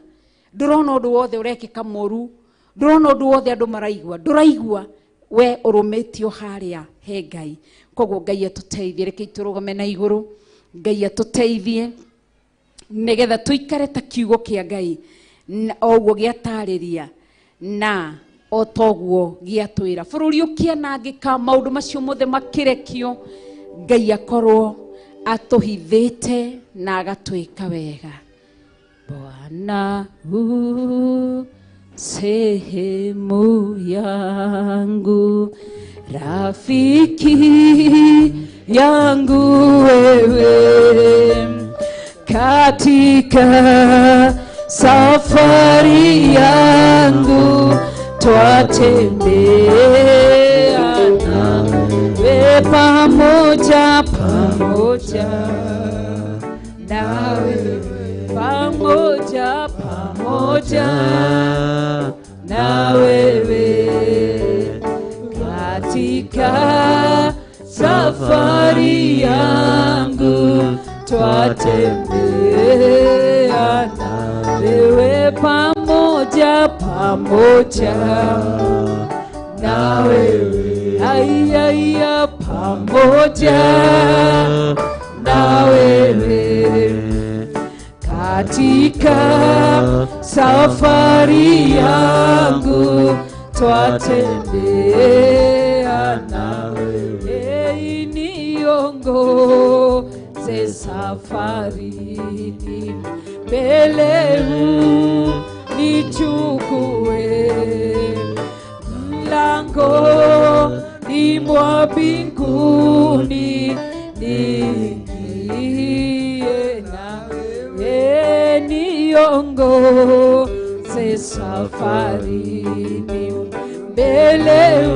Ndũrona ũndũ wothe ũrekĩka mũru, ndũrona ũndũ wothe andũ maraigua, ndũraigua we ũrũmĩtio harĩa he Ngai. Koguo Ngai atũteithie, reke tũrũgame na igũrũ. Ngai atũteithie nĩgetha tũikare ta kiugo kĩa Ngai o ũguo gĩatarĩria na o toguo gĩatwĩra. Bũrũri ũkĩanangĩka, maũndũ macio mothe makĩrekio, Ngai akorwo atũhithĩte na agatwĩka wega. Bwana u sehemu yangu, rafiki yangu wewe, katika safari yangu twatembea nawe pamoja, pamoja nawe, pamoja, pamoja na wewe, katika safari yangu twatembea na wewe pamoja, pamoja na wewe, ai ai, pamoja na wewe, katika safari yangu twatembea na wewe, niongoze safarini, mbele unichukue, mlangoni mwa mbinguni niingie nawe, niongoze safarini, mbele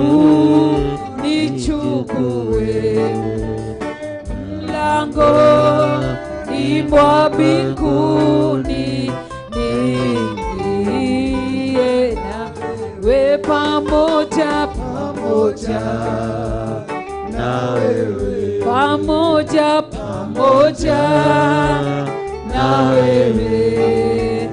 unichukue, mlangoni mwa mbinguni niingie nawe, pamoja, pamoja na wewe, pamoja, pamoja na wewe,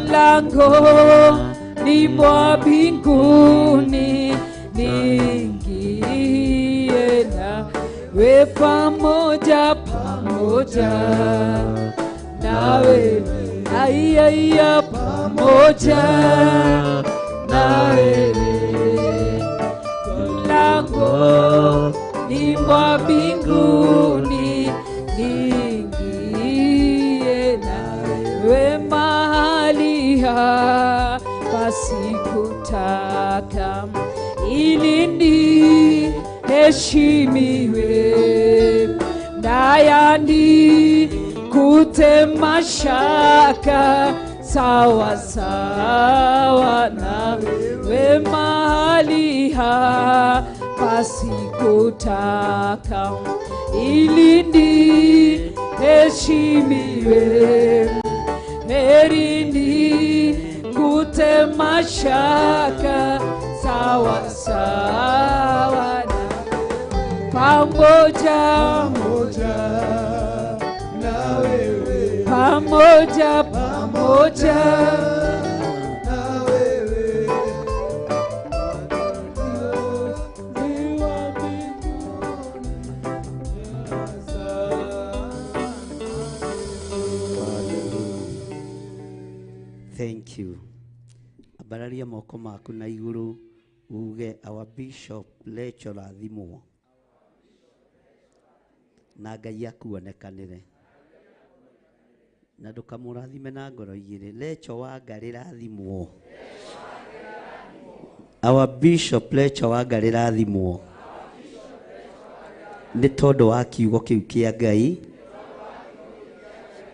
mlangoni mwa mbinguni niingie nawe, pamoja, pamoja na wewe, ai ai, pamoja na wewe, mlangoni mwa mbinguni niingie nawe, mahali hapa sikutaka, ili niheshimiwe, nayani kute mashaka, sawa sawa nawe, mahali hapa sikutaka, ili niheshimiwe, Uheshimiwe, heri nikute mashaka sawa sawa na pamoja na wewe, pamoja pamoja na wewe, Thank you. Ambararia moko maku na iguru uge our bishop Lecho rathimwo na Ngai akuonekanire na ndukamurathime na ngoro igiri. Lecho wa Ngai rathimwo. Our bishop Lecho wa Ngai rathimwo nĩ tondũ wa kiugo kĩu kĩa Ngai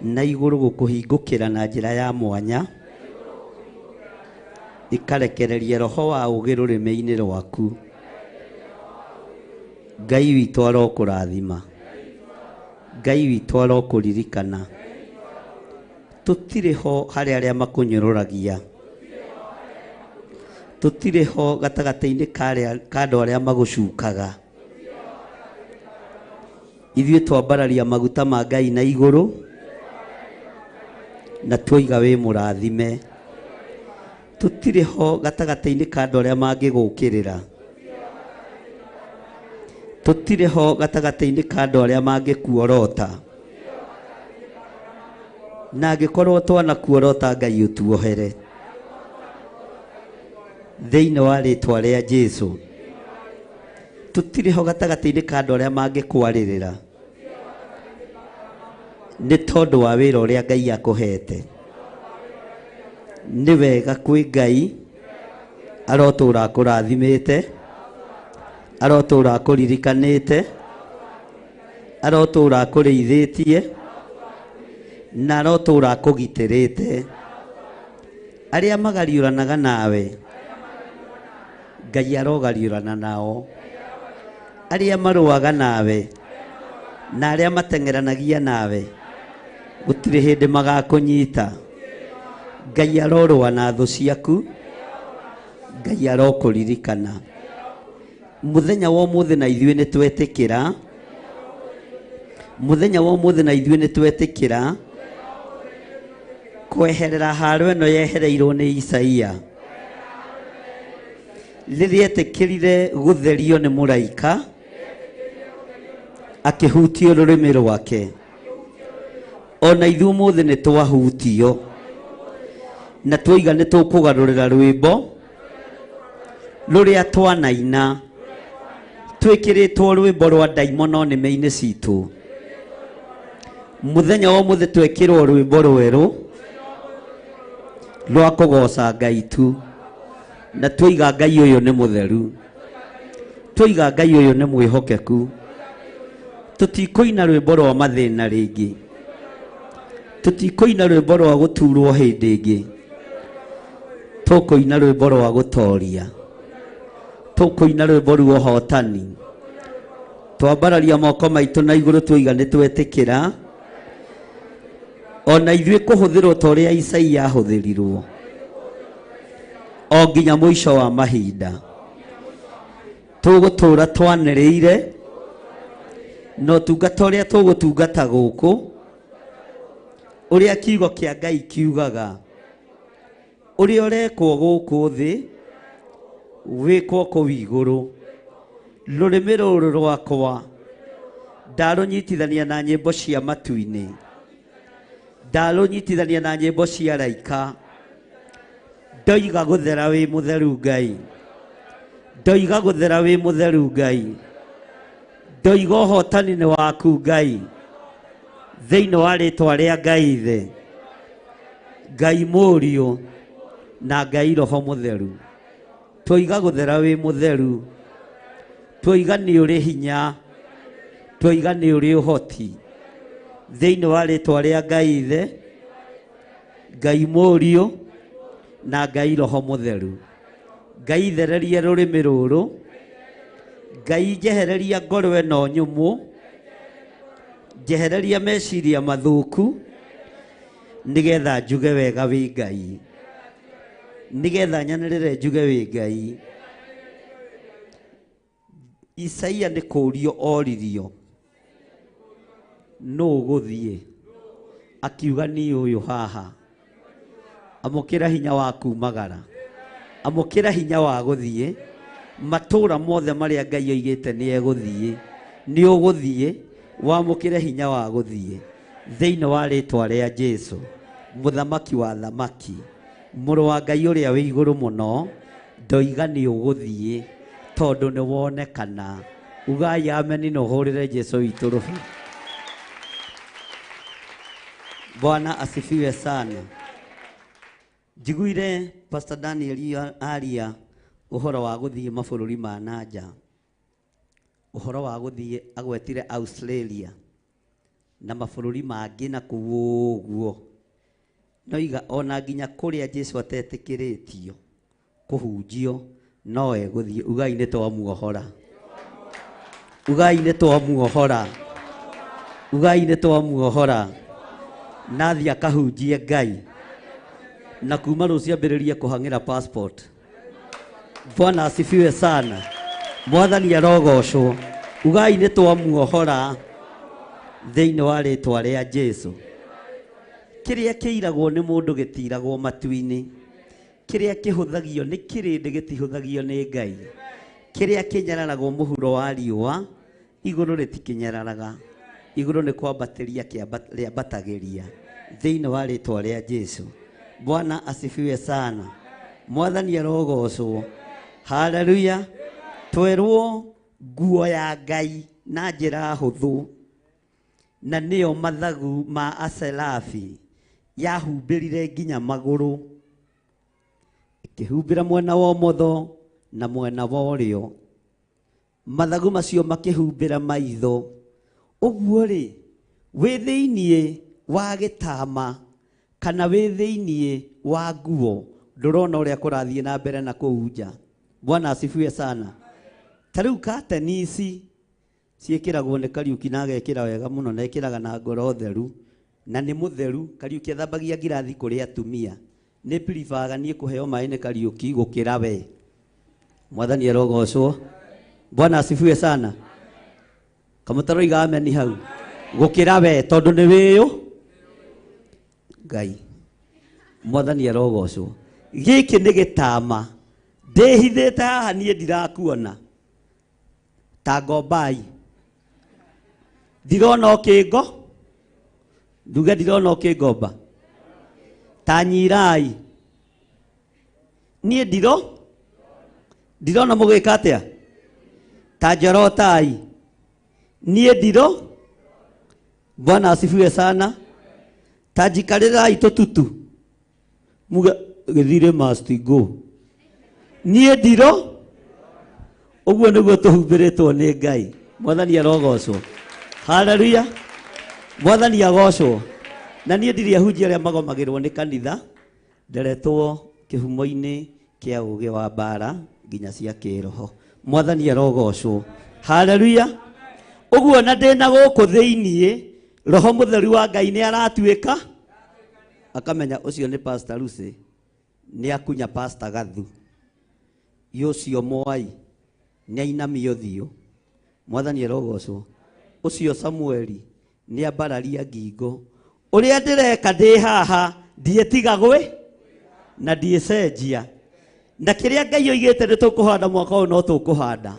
na igũrũ gũkũhingũkĩra na njĩra ya mwanya ikarekereria roho wa ũũgĩ rũrĩmĩ-inĩ rwaku. Ngai witũ arokũrathima, Ngai witũ arokũririkana. Tũtirĩ ho harĩ arĩa makũnyũrũragia, tũtirĩ ho gatagatĩ-inĩ ka andũ arĩa magũcukaga. Ithuĩ twambararia maguta ma Ngai na igũrũ na twoiga wĩ mũrathime. Tũtirĩ ho gatagatĩ-inĩ ka andũ arĩa mangĩgũkĩrĩra, tũtirĩ ho gatagatĩ-inĩ ka andũ arĩa mangĩkuorota, na angĩkorwo twanakuorota Ngai ũtuohere thĩinĩ wa rĩtwa rĩa Jesũ. Tũtirĩ ho gatagatĩ-inĩ ka andũ arĩa mangĩkwarĩrĩra nĩ tondũ wa wĩra ũrĩa Ngai akũhete. Nĩ wega kwĩ Ngai arotũra akũrathimĩte, arotũra akũririkanĩte, arotũra akũrĩithĩtie na arotũra akũgitĩrĩte. Arĩa magariũranaga nawe Ngai arogariũrana nao, arĩa marũaga nawe na arĩa mateng'eranagia nawe gũtirĩ hĩndĩ magakũnyita. Ngai arorũa na thũ ciaku, Ngai arokũririkana. Mũthenya wa ũmũthĩ na ithuĩ nĩ twetĩkĩra, mũthenya wa ũmũthĩ na ithuĩ nĩ twetĩkĩra kweherera haro ĩno yehereirwo nĩ Isaia rĩrĩa etĩkĩrire gũtherio nĩ mũraika akĩhutio rũrĩmĩ rwake. Ona ithuĩ ũmũthĩ nĩ twahutio na twoiga nĩ tũkũgarũrĩra rwĩmbo rũrĩa twanaina twĩkĩrĩtwo rwĩmbo rwa ndaimono nĩme-inĩ citũ. Mũthenya wa ũmũthĩ twekĩrwo rwĩmbo rwerũ rwa kũgoca Ngai tu, na twoiga Ngai ũyũ nĩ mũtheru, twoiga Ngai ũyũ nĩ mwĩhokeku. Tũtikũina rwĩmbo rwa mathĩna rĩngĩ, tũtikũina rwĩmbo rwa gũturwo hĩndĩ ĩngĩ, tũkũina rwĩmbo rwa gũtoria, tũkũina rwĩmbo rwa ũhotani. Twambararia moko maitũ na igũrũ twoiga nĩ twetĩkĩra ona ithuĩ kũhũthĩrwo ta ũrĩa Isaia ahũthĩrirwo o nginya mũico wa mahinda. Tũgũtũra twanĩrĩire na ũtungata ũrĩa tũgũtungata gũkũ, ũrĩa kiugo kĩa Ngai kiugaga, ũrĩa ũrekwo gũkũ thĩ wĩkwo kũu igũrũ. Rũrĩmĩ rũrũ rwakwa ndarũnyitithania na nyĩmbo cia matu-inĩ, ndarũnyitithania na nyĩmbo cia araika. Ndoiga gũthera wĩ mũtheru Ngai, ndoiga gũthera wĩ mũtheru Ngai, ndoiga ũhotani nĩ waku Ngai, thĩinĩ wa rĩtwa rĩa Ngai Ithe, Ngai Mũriũ na Ngai Roho Mũtheru. Twoiga gũthera wĩ mũtheru, twoiga nĩ ũrĩ hinya, twoiga nĩ ũrĩ ũhoti, thĩinĩ wa rĩtwa rĩa Ngai Ithe, Ngai Mũriũ na Ngai Roho Mũtheru. Ngai thererie rũrĩmĩ rũrũ, Ngai njehereria ngoro ĩno nyũmũ, Njehereria meciria mathũku nĩgetha njuge wega wĩ Ngai, nĩgetha nyanĩrĩre njuge wĩ Ngai. Isaia nĩ kũũrio oririo nũ ũgũthiĩ, akiuga niĩ ũyũ haha. Amũkĩra hinya wa kumagara, amũkĩra hinya wa gũthiĩ matũũra mothe marĩa Ngai oigĩte nĩ egũthiĩ, nĩ ũgũthiĩ wamũkĩre hinya wa gũthiĩ thĩinĩ wa rĩtwa rĩa Jesu, mũthamaki wa thamaki, mũrũ wa Ngai ũrĩa wĩ igũrũ mũno. Ndoiga nĩ ũgũthiĩ tondũ nĩ wonekana. Ugai ameni na ũhũrĩre Jesu witũ rũhĩ. Bwana asifiwe sana. Njiguire Pastor Daniel aria ũhoro wa gũthiĩ mabũrũri ma na nja, ũhoro wa gũthiĩ agwetire Australia na mabũrũri mangĩ na kũu ũguo. Noiga ona nginya kũrĩa Jesu atetĩkĩrĩtio kũhunjio no egũthiĩ. Ugai nĩ twamuohora, ugai nĩ twamuohora, ugai nĩ twamuohora. Nathiĩ akahunjie Ngai na kuma rũciũ ambĩrĩrie kũhang'ĩra passport. Bwana asifiwe sana. Mwathani arogocwo. Ugai nĩ twamuohora thĩinĩ wa rĩtwa rĩa Jesu. Kĩrĩa kĩiragwo nĩ mũndũ gĩtiragwo matu-inĩ, kĩrĩa kĩhũthagio nĩ kĩrĩndĩ gĩtihũthagio nĩ Ngai, kĩrĩa kĩnyararagwo mũhuro wa riũa igũrũ rĩtikĩnyararaga, igũrũ nĩ kwambatĩria rĩambatagĩria thĩinĩ wa rĩtwa rĩa Jesu. Bwana asifiwe sana. Mwathani arogocwo. Haleluya. Twerwo nguo ya Ngai na njĩra hũthũ, na nĩyo mathagu ma aserafi yahumbĩrire nginya magũrũ, ĩkĩhumbĩra mwena wa ũmotho na mwena wa ũrĩo. Mathagu macio makĩhumbĩra maitho. Ũguo rĩ, wĩ thĩiniĩ wa gĩtama kana wĩ thĩiniĩ wa nguo ndũrona ũrĩa kũrathiĩ na mbere na kũu nja. Bwana asifiwe sana. Ta rĩu kateni ici ciĩkĩragwo nĩ Kariuki na agekĩra wega mũno, na ekĩraga na ngoro theru na nĩ mũtheru. Kariuki athambagia ngirathi kũrĩ atumia. Nĩ piribaga niĩ kũheo maĩ nĩ Kariuki gũkĩra we. Mwathani arogocwo. Bwana asifiwe sana. Kamũtaroiga ameni hau. Gũkĩra we tondũ nĩ wĩyũ Ngai. Mwathani arogocwo. Gĩkĩ nĩ gĩtama ndĩhithĩte haha niĩ ndirakuona ta ngombai, ndirona ũkĩngo, nduge ndirona ũkĩngomba ta nyirai, niĩ ndirona mũgĩka atĩa ta njorotai, niĩ ndiro. Bwana asifiwe sana. Ta njikarĩrai tũtutu muge gĩthire must go, niĩ ndiro. Ũguo nĩguo tũhumbĩrĩtwo nĩ Ngai. Mwathani arogocwo. Haleluya. Mwathani agocwo. Na niĩ ndirĩ ahunjia arĩa magomagĩrwo nĩ kanitha, nderetwo kĩhumo-inĩ kĩa ũũgĩ wa mbara nginya cia kĩroho. Mwathani arogocwo. Haleluya. Ũguo na ndĩna gũkũ thĩiniĩ, Roho Mũtheru wa Ngai nĩ aratuĩka akamenya ũcio nĩ Pastor Lucy, nĩ akunya Pastor Gathu, ũcio Mwai nĩ ainamia ũthiũ. Mwathani arogocwo. Ũcio Samueli nĩ ambararia ngingo. Ũrĩa ndĩreka ndĩ haha ndiĩtiga gwĩ na ndiĩcenjia. Na kĩrĩa Ngai oigĩte nĩ tũkũhanda mwaka ũyũ no tũkũhanda,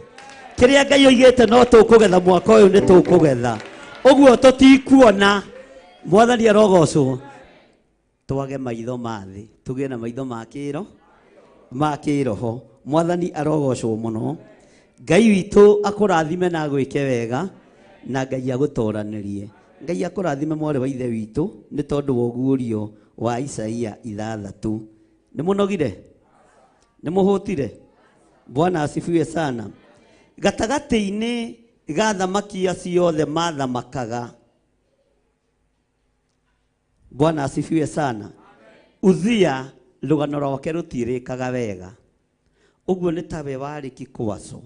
kĩrĩa Ngai oigĩte no tũkũgetha mwaka ũyũ nĩ tũkũgetha. Ũguo tũtikuona. Mwathani arogocwo. Twage maitho ma thĩ, tũgĩe na maitho ma kĩro ma kĩroho. Mwathani arogocwo mũno. Ngai witũ akũrathime na agwĩke wega, na Ngai agũtoranĩrie. Ngai akũrathime mwarĩ wa ithe witũ nĩ tondũ wa ũguũrio wa Isaia 6. Nĩ mũnogire? Nĩ mũhũtire? Bwana asifiwe sana. Gatagatĩ-inĩ ga thamaki acio othe mathamakaga, Bwana asifiwe sana, Uzia rũgano rwake rũtirĩkaga wega. Ũguo nĩ tawe warĩ kĩkwaco,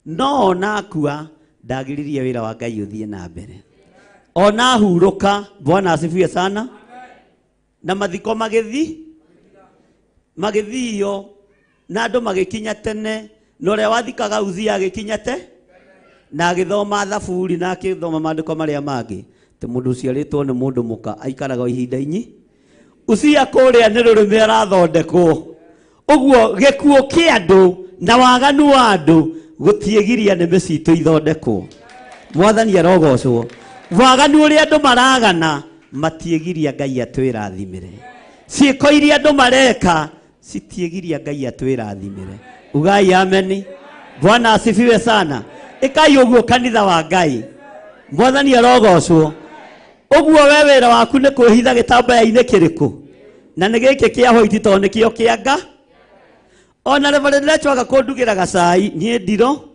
no ona akua ndagiririe wĩra wa Ngai ũthiĩ na mbere. Ona hurũka. Bwana asifiwe sana. Na mathiko magĩthi magĩthio na andũ magĩkinya tene na ũrĩa wathikaga Uzia agĩkinya te na agĩthoma thaburi na akĩthoma maandĩko marĩa mangĩ te mũndũ ũciarĩtwo nĩ mũndũ mũka aikaraga ihinda inyi. Uzia kũrĩa nĩ rũrĩmĩ arathondekwo ũguo gĩkuũ kĩa andũ na waganu wa andũ gũtiĩgiria nĩmĩ citũ ithondekwo. Mwathani arogocwo. Waganu ũrĩa andũ maragana matiĩgiria Ngai atwĩrathimĩre. Ciĩko iria andũ mareka citiĩgiria Ngai atwĩrathimĩre. Ugai ameni. Bwana asifiwe sana. Ĩkai ũguo kanitha wa Ngai. Mwathani arogocwo. Ũguo we wĩra waku nĩ kwĩhitha gĩtambaya-inĩ kĩrĩkũ? Na nĩ gĩkĩ kĩa hoiti tondũ nĩkĩo kĩa nga. Ona Reverend Lecho aga kũndugĩra gacai niĩ ndiro.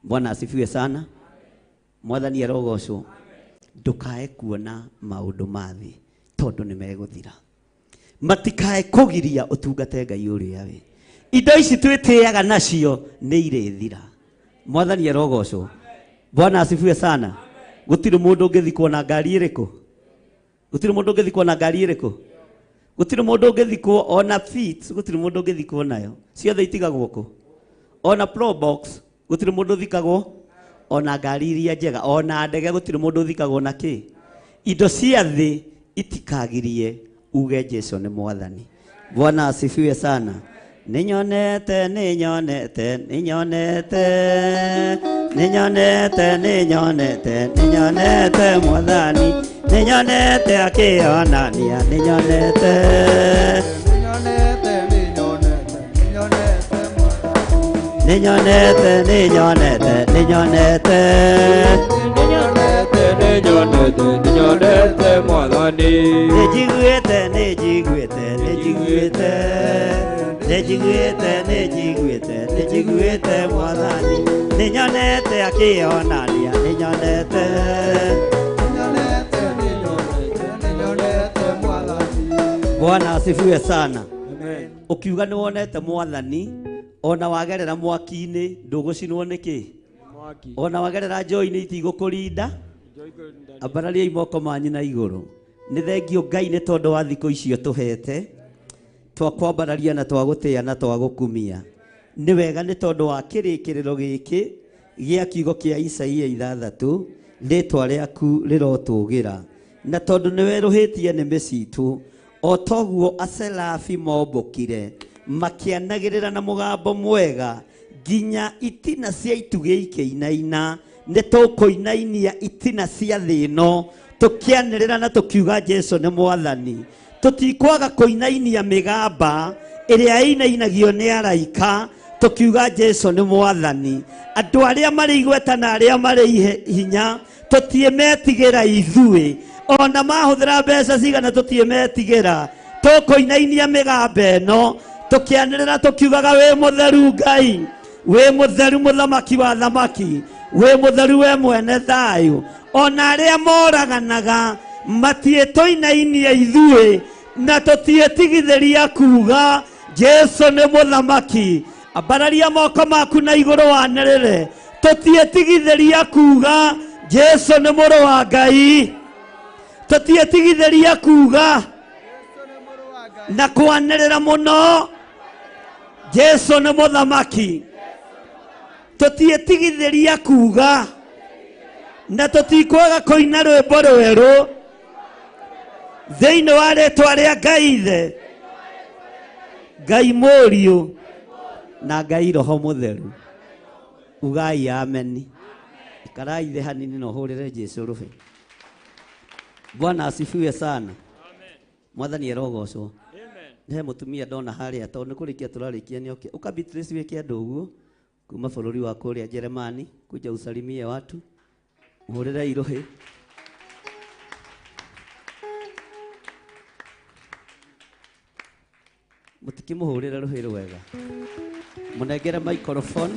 Bwana asifiwe sana. Mwathani arogocwo. Ndukae kuona maũndũ ma thĩ tondũ nĩ megũthira. Matikae kũgiria ũtungate Ngai ũrĩa wĩ. Indo ici twĩtĩaga nacio nĩ irĩthira. Mwathani arogocwo. Bwana asifiwe sana. Gũtirĩ mũndũ ũngĩthikwo na ngari ĩrĩkũ? Gũtirĩ mũndũ ũngĩthikwo na ngari ĩrĩkũ? Gũtirĩ mũndũ ũngĩthikwo ona feet, gũtirĩ mũndũ ũngĩthikwo nayo. Ciothe itigagwo kũ? Ona pro box, gũtirĩ mũndũ ũthikagwo ona ngari iria njega, ona ndege gũtirĩ mũndũ ũthikagwo na kĩ. Indo cia thĩ itikagirie uge Jesu nĩ Mwathani. Bwana asifiwe sana. Ninyonete, ninyonete, ninyonete, ninyonete, ninyonete, ninyonete Mwathani, ninyonete akĩonania, ninyonete, ninyonete, ninyonete, ninyonete Mwathani, ninyonete, ninyonete, ninyonete, ninyonete, ninyonete, ninyonete Mwathani, nĩnjiguĩte, nĩnjiguĩte, nĩnjiguĩte, nĩnjiguĩte, nĩnjiguĩte, nĩnjiguĩte Mwathani, nĩnyonete akĩonania, nĩnyonete, ninyonete, ninyonete, ninyonete Mwathani. Bwana asifiwe sana. Amen. Ukiuga nĩ wonete Mwathani ona wagerera mwaki-inĩ ndũgũcinwo nĩ kĩ? Mwaki. Ona wagerera njũĩ-inĩ itigũkũrinda. Ambarariai moko manyu na igũrũ. Nĩ thengio Ngai nĩ tondũ wa thikũ icio tũhete twakwambararia na twagũtĩa na twagũkumia. Nĩ wega nĩ tondũ wa kĩrĩkĩrĩro gĩkĩ gĩa kiugo kĩa Isaia 6 rĩtwa rĩaku rĩrotũgĩra na tondũ nĩ werũhĩtie nĩmĩ citũ o toguo aserafi mombũkire makĩanagĩrĩra na mũgambo mwega nginya itina cia itugĩ ikĩinaina. Nĩ tũkũinainia itina cia thĩ ĩno tũkĩanĩrĩra na tũkiuga Jesu nĩ Mwathani. Tũtikwaga kũinainia mĩgamba ĩrĩa ĩinainagio nĩ araika tũkiuga Jesu nĩ Mwathani. Andũ arĩa marĩ igweta na arĩa marĩ hinya tũtiĩmetigĩra ithuĩ ona mahũthĩra mbeca cigana tũtiĩmetigĩra. Tũkũinainia mĩgamba ĩno tũkĩanĩrĩra tũkiugaga wĩ mũtheru Ngai, wĩ mũtheru mũthamaki wa thamaki, wĩ mũtheru we mwene thayũ. Ona arĩa moraganaga matiĩtũinainia ithuĩ na tũtiĩtigithĩria kuga Jesu nĩ mũthamaki. Ambararia moko maku na igũrũ wanĩrĩre tũtiĩtigithĩria kuga Jesu nĩ mũrũ wa Ngai. Tũtiĩtigithĩria kuga na kwanĩrĩra mũno Jesu nĩ mũthamaki. Tũtiĩtigithĩria kuga na tũtikwaga kũina rwĩmbo rwerũ thĩinĩ wa rĩtwa rĩa Ngai Ithe, Ngai Mũriũ na Ngai Roho Mũtheru. Ugai ameni. Ikarai thĩ hanini na ũhũrĩre Jesu rũhĩ. Bwana asifiwe sana. Mwathani arogocwo. He mũtumia ndona harĩa tondũ nĩ kũrĩkia tũrarĩkia nĩ oke. Ũka Beatrice wĩke andũ ũguo kuma bũrũri wa kũrĩa Jeremani kuja usalimie watu. Mũhũrĩre irũhĩ. Mũtikĩmũhũrĩre rũhĩ rwega. Mũnengere microphone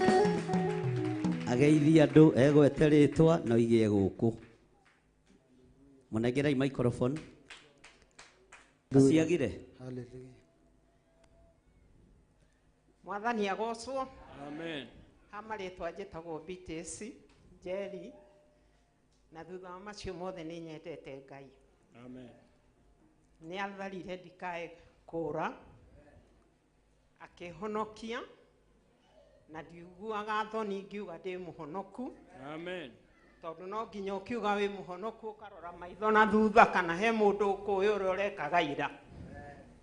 ageithie andũ egwete rĩtwa na oige gũkũ. Mũnengerei microphone. Aciagire. Hallelujah. Mwathani agocwo. Amen. Ha marĩtwa njĩtagwo Beatrice Njeri, na thutha wa macio mothe nĩ nyendete Ngai. Amen. Nĩ atharire ndikae kũra, akĩhonokia, na ndiiguaga thoni ngiuga ndĩ mũhonoku. Amen. Tondũ no nginya ũkiuga wĩ mũhonoku ũkarora maitho na thutha kana he mũndũ ũkũĩ ũrĩa ũrekaga ira.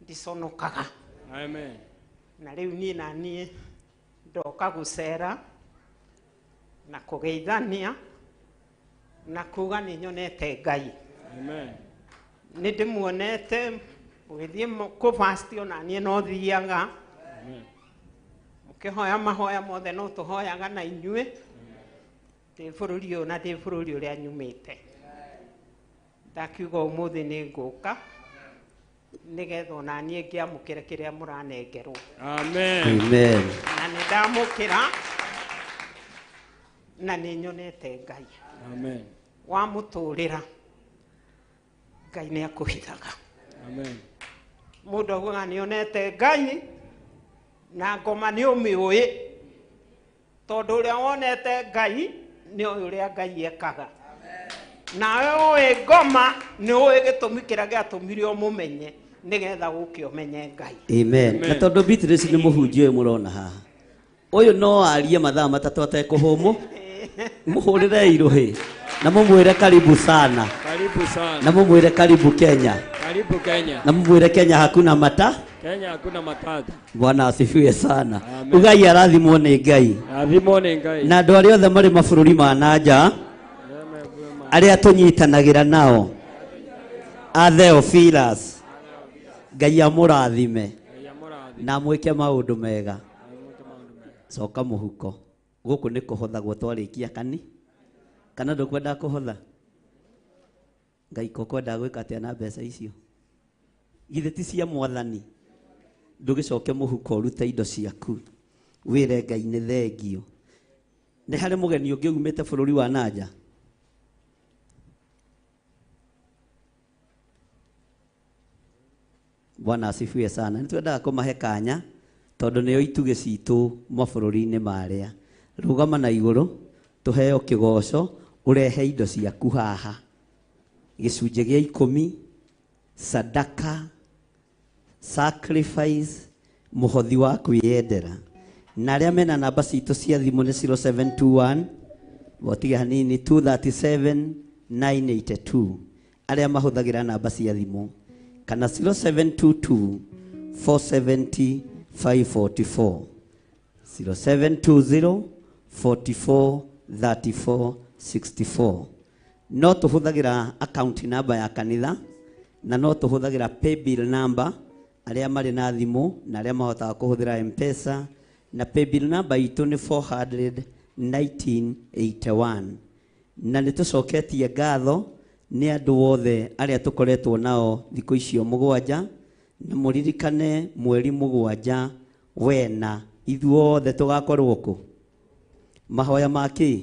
Ndiconokaga. Amen. Na rĩu niĩ na niĩ ndoka gũcera na kũgeithania na kuga nĩ nyonete Ngai. Amen. Nĩ ndĩmuonete ũgĩthiĩ kũfasti ona niĩ no thiaga. Amen. Mũkĩhoya mahoya mothe no tũhoyaga na inyuĩ. Ndĩ bũrũri ũyũ na ndĩ bũrũri ũrĩa nyumĩte. Ndakiuga ũmũthĩ nĩ ngũka nĩgetha ona niĩ ngĩamũkĩre kĩrĩa mũranengerwo. Amen. Amen. Na nĩ ndamũkĩra na nĩ nyonete Ngai. Amen. Wamũtũrĩra Ngai nĩ akũhithaga. Amen. Mũndũ augaga nĩ onete Ngai na ngoma nĩ ũmĩũĩ, tondũ ũrĩa wonete Ngai nĩ ũĩ ũrĩa Ngai ekaga. Nawe ũĩ ngoma nĩ ũĩ gĩtũmi kĩrĩa gĩatũmire ũmũmenye nĩgetha ũke ũmenye Ngai. Amen. Na tondũ Beatrice nĩ mũhunjia ũyũ mũrona haha, ũyũ no arie mathaa matatũ atekũhũmũ, mũhũrĩre irũhĩ na mũmwĩre karibu sana. Karibu sana. Na mũmwĩre karibu Kenya. Karibu Kenya. Na mũmwĩre Kenya hakuna mata. Kenya hakuna matata. Bwana asifiwe sana. Amen. Ugai arathimwo nĩ Ngai. Rathimwo nĩ Ngai. Na andũ arĩa othe marĩ mabũrũri ma na nja, arĩa tũnyitanagĩra nao, a Theophilus, Ngai amũrathime na amwĩke maũndũ mega. Coka mũhuko. Gũkũ nĩ kũhothagwo twarĩkia kani? Kana ndũkwenda kũhotha? Ngai ko kwenda gwĩka atĩa na mbeca icio? Githĩ ti cia Mwathani? Ndũgĩcoke mũhuko ũrute indo ciaku, wĩre Ngai nĩ thengio. Nĩ harĩ mũgeni ũngĩ umĩte bũrũri wa na nja? Bwana asifiwe sana. Nĩ twendaga kũmahe kanya tondũ nĩo itugĩ citũ mabũrũri-inĩ marĩa. Rũgama na igũrũ tũheo kĩgoco, ũrehe indo ciaku haha, gĩcunjĩ gĩa 10, sadaka, sacrifice, mũhothi wa kwĩyendera. Na arĩa mena namba citũ cia thimũ nĩ 0721 botige hanini 237 982, arĩa mahũthagĩra namba cia thimũ, kana 0722 470 544, 0720 44 34 64. No tũhũthagĩra account number ya kanitha na no tũhũthagĩra paybill number, arĩa marĩ na thimũ na arĩa mahotaga kũhũthĩra M-Pesa, na paybill number itũ nĩ 41981. Na nĩ tũcoketie ngatho nĩ andũ othe arĩa tũkoretwo nao thikũ icio 7, na mũririkane mweri 7 wena ithuothe tũgakorwo kũ mahoya ma kĩ?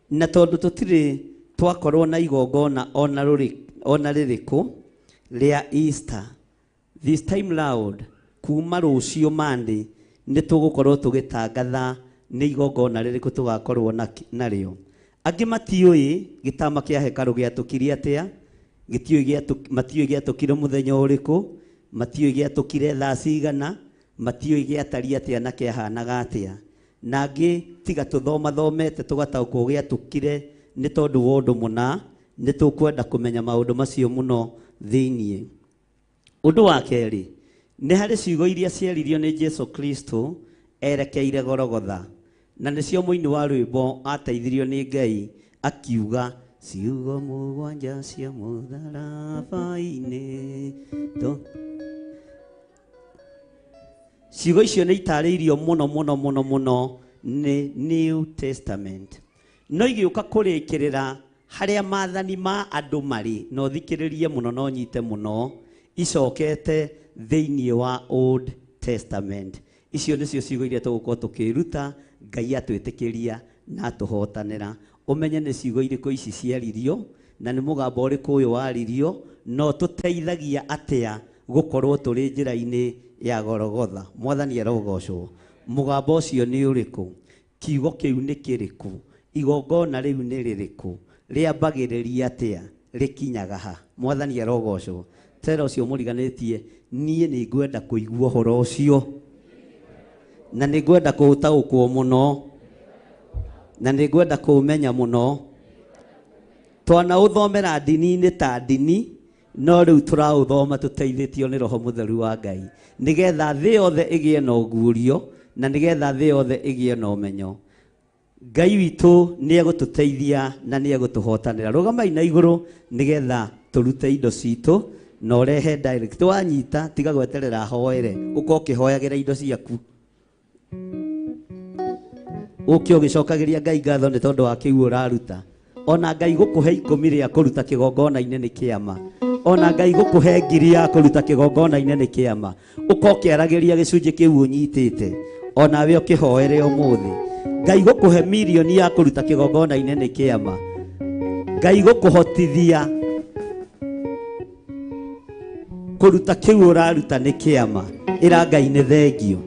Na tondũ tũtirĩ twakorwo na igongona ona rĩrĩkũ rĩa Easter this time round, kuma rũciũ Monday nĩ tũgũkorwo tũgĩtangatha nĩ igongona rĩrĩkũ tũgakorwo narĩo. Angĩ matiũĩ gĩtama kĩa hekarũ gĩatũkire atĩa, matiũĩ gĩatũkire mũthenya ũrĩkũ, matiũĩ gĩatũkire thaa cigana, matiũĩ gĩatariĩ atĩa na kĩahanaga atĩa. Na angĩ tiga tũthomathomete tũgataũkwo gĩatũkire nĩ tondũ wa ũndũ mũna, nĩ tũkwenda kũmenya maũndũ macio mũno thĩiniĩ. Ũndũ wa kerĩ, nĩ harĩ ciugo iria ciaririo nĩ Jesu Kristo erekeire Golgotha, na nĩcio mũini wa rwĩmbo ateithirio nĩ Ngai akiuga ciugo 7 cia mũtharaba-inĩ. Ciugo icio nĩ itarĩirio mũno mũno mũno mũno nĩ New Testament. No igĩũka kũrĩkĩrĩra harĩa maathani ma andũ marĩ, no thikĩrĩrie mũno no nyite mũno, icokete thĩiniĩ wa Old Testament. Icio nĩcio ciugo iria tũgũkorwo tũkĩruta, Ngai atwĩtĩkĩria na atũhotanĩra. Ũmenye nĩ ciugo irĩkũ ici ciaririo na nĩ mũgambo ũrĩkũ ũyũ waririo, no tũteithagia atĩa gũkorwo tũrĩ njĩra-inĩ ya Golgotha. Mwathani arogocwo. Mũgambo ũcio nĩ ũrĩkũ? Kiugo kĩu nĩ kĩrĩkũ? Igongona rĩu nĩ rĩrĩkũ? Rĩambagĩrĩria atĩa? Rĩkinyaga ha? Mwathani arogocwo. Tera ũcio mũriganĩtie, niĩ nĩ ngwenda kũigua ũhoro ũcio. Na nĩ ngwenda kũũtaũkwo mũno. Na nĩ ngwenda kũũmenya mũno. Twanaũthomera ndini-inĩ ta ndini, no rĩu tũraũthoma tũteithĩtio nĩ Roho Mũtheru wa Ngai. Nĩgetha thĩ yothe ĩgĩe na ũguũrio, na nĩgetha thĩ yothe ĩgĩe na ũmenyo. Ngai witũ nĩ egũtũteithia na nĩ egũtũhotanĩra. Rũgamai na igũrũ nĩgetha tũrute indo citũ na ũrehe direct. Wanyita tiga gweterera hoere, ũka ũkĩhoyagĩra indo ciaku. Ũke ũgĩcokagĩria Ngai ngatho nĩ tondũ wa kĩu ũraruta. Ona Ngai gũkũhe 10 rĩa kũruta kĩgongona-inĩ nĩ kĩama. Ona Ngai gũkũhe 1000 ya kũruta kĩgongona-inĩ nĩ kĩama. Ũka ũkĩaragĩria gĩcunjĩ kĩu ũnyitĩte. Onawe ũkĩhoere ũmũthĩ. Ngai gũkũhe mirioni ya kũruta kĩgongona-inĩ nĩ kĩama. Ngai gũkũhotithia kũruta kĩu ũraruta nĩ kĩama. Ĩra Ngai nĩ thengio.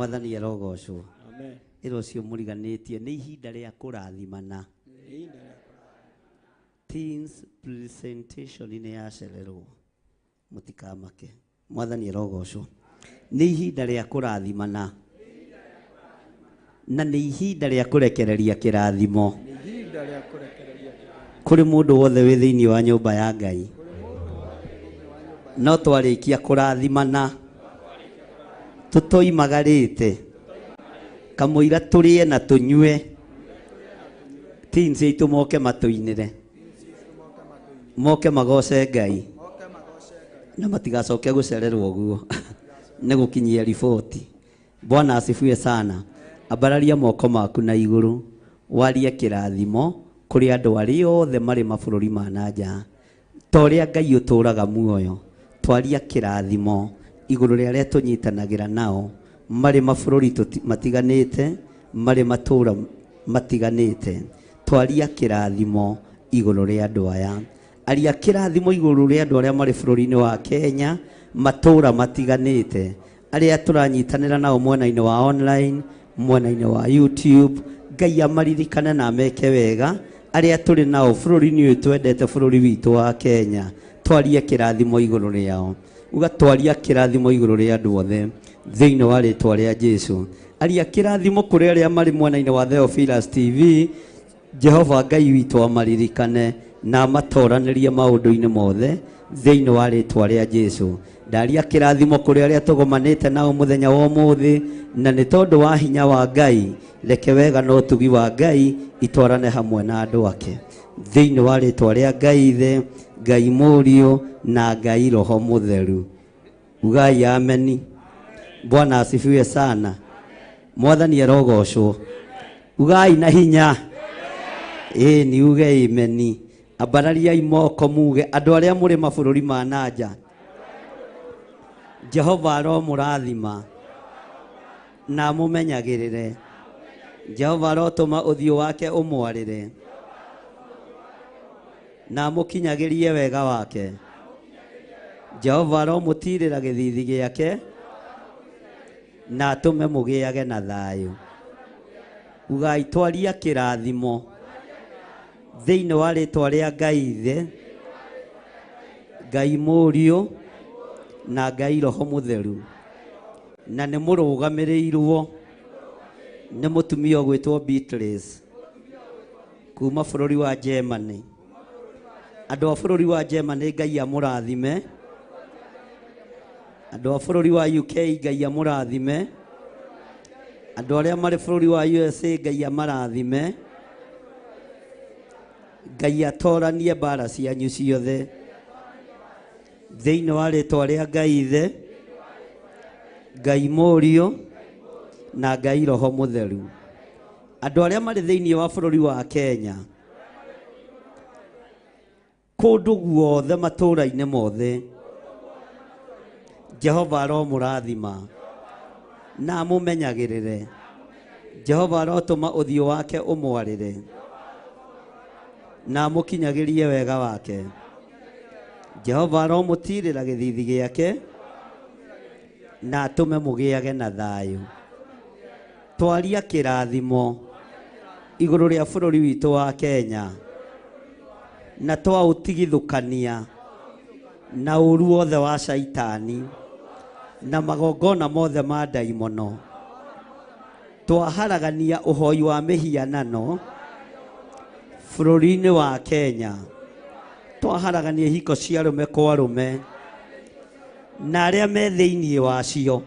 Mwathani arogocwo. Amen. Ĩra ũcio mũriganĩtie nĩ ihinda rĩa kũrathimana. Teens presentation nĩ yacererwo, mũtikamake. Mwathani arogocwo. Nĩ ihinda rĩa kũrathimana na nĩ ihinda rĩa kũrekereria kĩrathimo kũrĩ mũndũ wothe wĩ thĩinĩ wa nyũmba ya Ngai. No twarĩkia kũrathimana tũtoimagarĩte kamũira tũrĩe na tũnyue, teens aitũ moke matũinĩre, moke magoce Ngai na matigacoke gũcererwo ũguo nĩ gũkinyia riboti. Bwana asifiwe sana. Ambararia moko maku na igũrũ warie kĩrathimo kũrĩ andũ arĩa othe marĩ mabũrũri ma na nja, ta ũrĩa Ngai ũtũũraga muoyo. Twaria kĩrathimo igũrũ rĩa arĩa tũnyitanagĩra nao marĩ mabũrũri matiganĩte, marĩ matũũra matiganĩte. Twaria kĩrathimo igũrũ rĩa andũ aya. Aria kĩrathimo igũrũ rĩa andũ arĩa marĩ bũrũri-inĩ wa Kenya, matũũra matiganĩte, arĩa tũranyitanĩra nao mwena-inĩ wa online, mwena-inĩ wa YouTube. Ngai amaririkane na ameke wega. Arĩa tũrĩ nao bũrũri-inĩ ũyũ twendete, bũrũri witũ wa Kenya, twarie kĩrathimo igũrũ rĩao. Uga twaria kĩrathimo igũrũ rĩa andũ othe thĩinĩ wa rĩtwa rĩa Jesu. Aria kĩrathimo kũrĩ arĩa marĩ mwena-inĩ wa Theophilus TV. Jehova Ngai witũ amaririkane na amatoranĩrie maũndũ-inĩ mothe thĩinĩ wa rĩtwa rĩa Jesu. Ndaria kĩrathimo kũrĩ arĩa tũgomanĩte nao mũthenya wa ũmũthĩ, na nĩ tondũ wa hinya wa Ngai, reke wega na ũtugi wa Ngai itwarane hamwe na andũ ake thĩinĩ wa rĩtwa rĩa Ngai Ithe, Ngai Mũriũ na Ngai Roho Mũtheru. Ugai ameni. Bwana asifiwe sana. Mwathani arogocwo. Ugai na hinya. Ĩĩ ni uge ameni. Ambarariai moko muge andũ arĩa mũrĩ mabũrũri ma na nja, Jehova aromũrathima na amũmenyagĩrĩre. Jehova arotũma ũthiũ wake ũmwarĩre na amũkinyagĩrie wega wake. Jehova aromũtirĩra gĩthithi gĩake na atũme mũgĩage na thayũ. Ugai twaria kĩrathimo thĩinĩ wa rĩtwa rĩa Ngai Ithe, Ngai Mũriũ na Ngai Roho Mũtheru. Na nĩ mũrũgamĩrĩirwo nĩ mũtumia ũgwĩtwo Beatrice kuma bũrũri wa Germany. Andũ a bũrũri wa Germany Ngai amũrathime. Andũ a bũrũri wa UK Ngai amũrathime. Andũ arĩa marĩ bũrũri wa USA Ngai amarathime. Ngai atoranie mbara cianyu ciothe thĩinĩ wa rĩtwa rĩa Ngai Ithe, Ngai Mũriũ na Ngai Roho Mũtheru. Andũ arĩa marĩ thĩinĩ wa bũrũri wa Kenya, kũndũ guothe matũũra-inĩ mothe, Jehova aromũrathima na amũmenyagĩrĩre. Jehova arotũma ũthiũ wake ũmwarĩre na amũkinyagĩrie wega wake. Jehova aromũtirĩra gĩthithi gĩake na atũme mũgĩage na thayũ. Twaria kĩrathimo igũrũ rĩa bũrũri witũ wa Kenya na twaũtigithũkania na ũru wothe wa shaitani na magongona mothe ma ndaimono. Twaharagania ũhoi wa mĩhianano bũrũri-inĩ wa Kenya. Twaharagania ihiko cia arũme kwa arũme na arĩa me thĩinĩ wacio,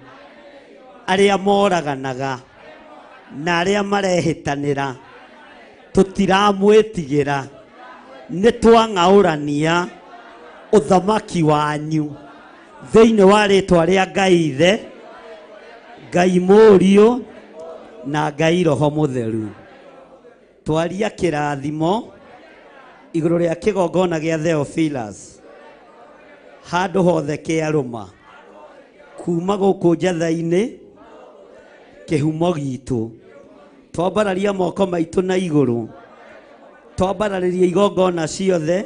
arĩa moraganaga na arĩa marehĩtanĩra, tũtiramwĩtigĩra. Nĩ twang'aũrania ũthamaki wanyu thĩinĩ wa rĩtwa rĩa Ngai Ithe, Ngai Mũriũ na Ngai Roho Mũtheru. Twaria kĩrathimo igũrũ rĩa kĩgongona gĩa Theophilus handũ hothe kĩarũma kuma gũkũ njatha-inĩ kĩhumo gitũ. Twambararia moko maitũ na igũrũ, twambararĩria igongona ciothe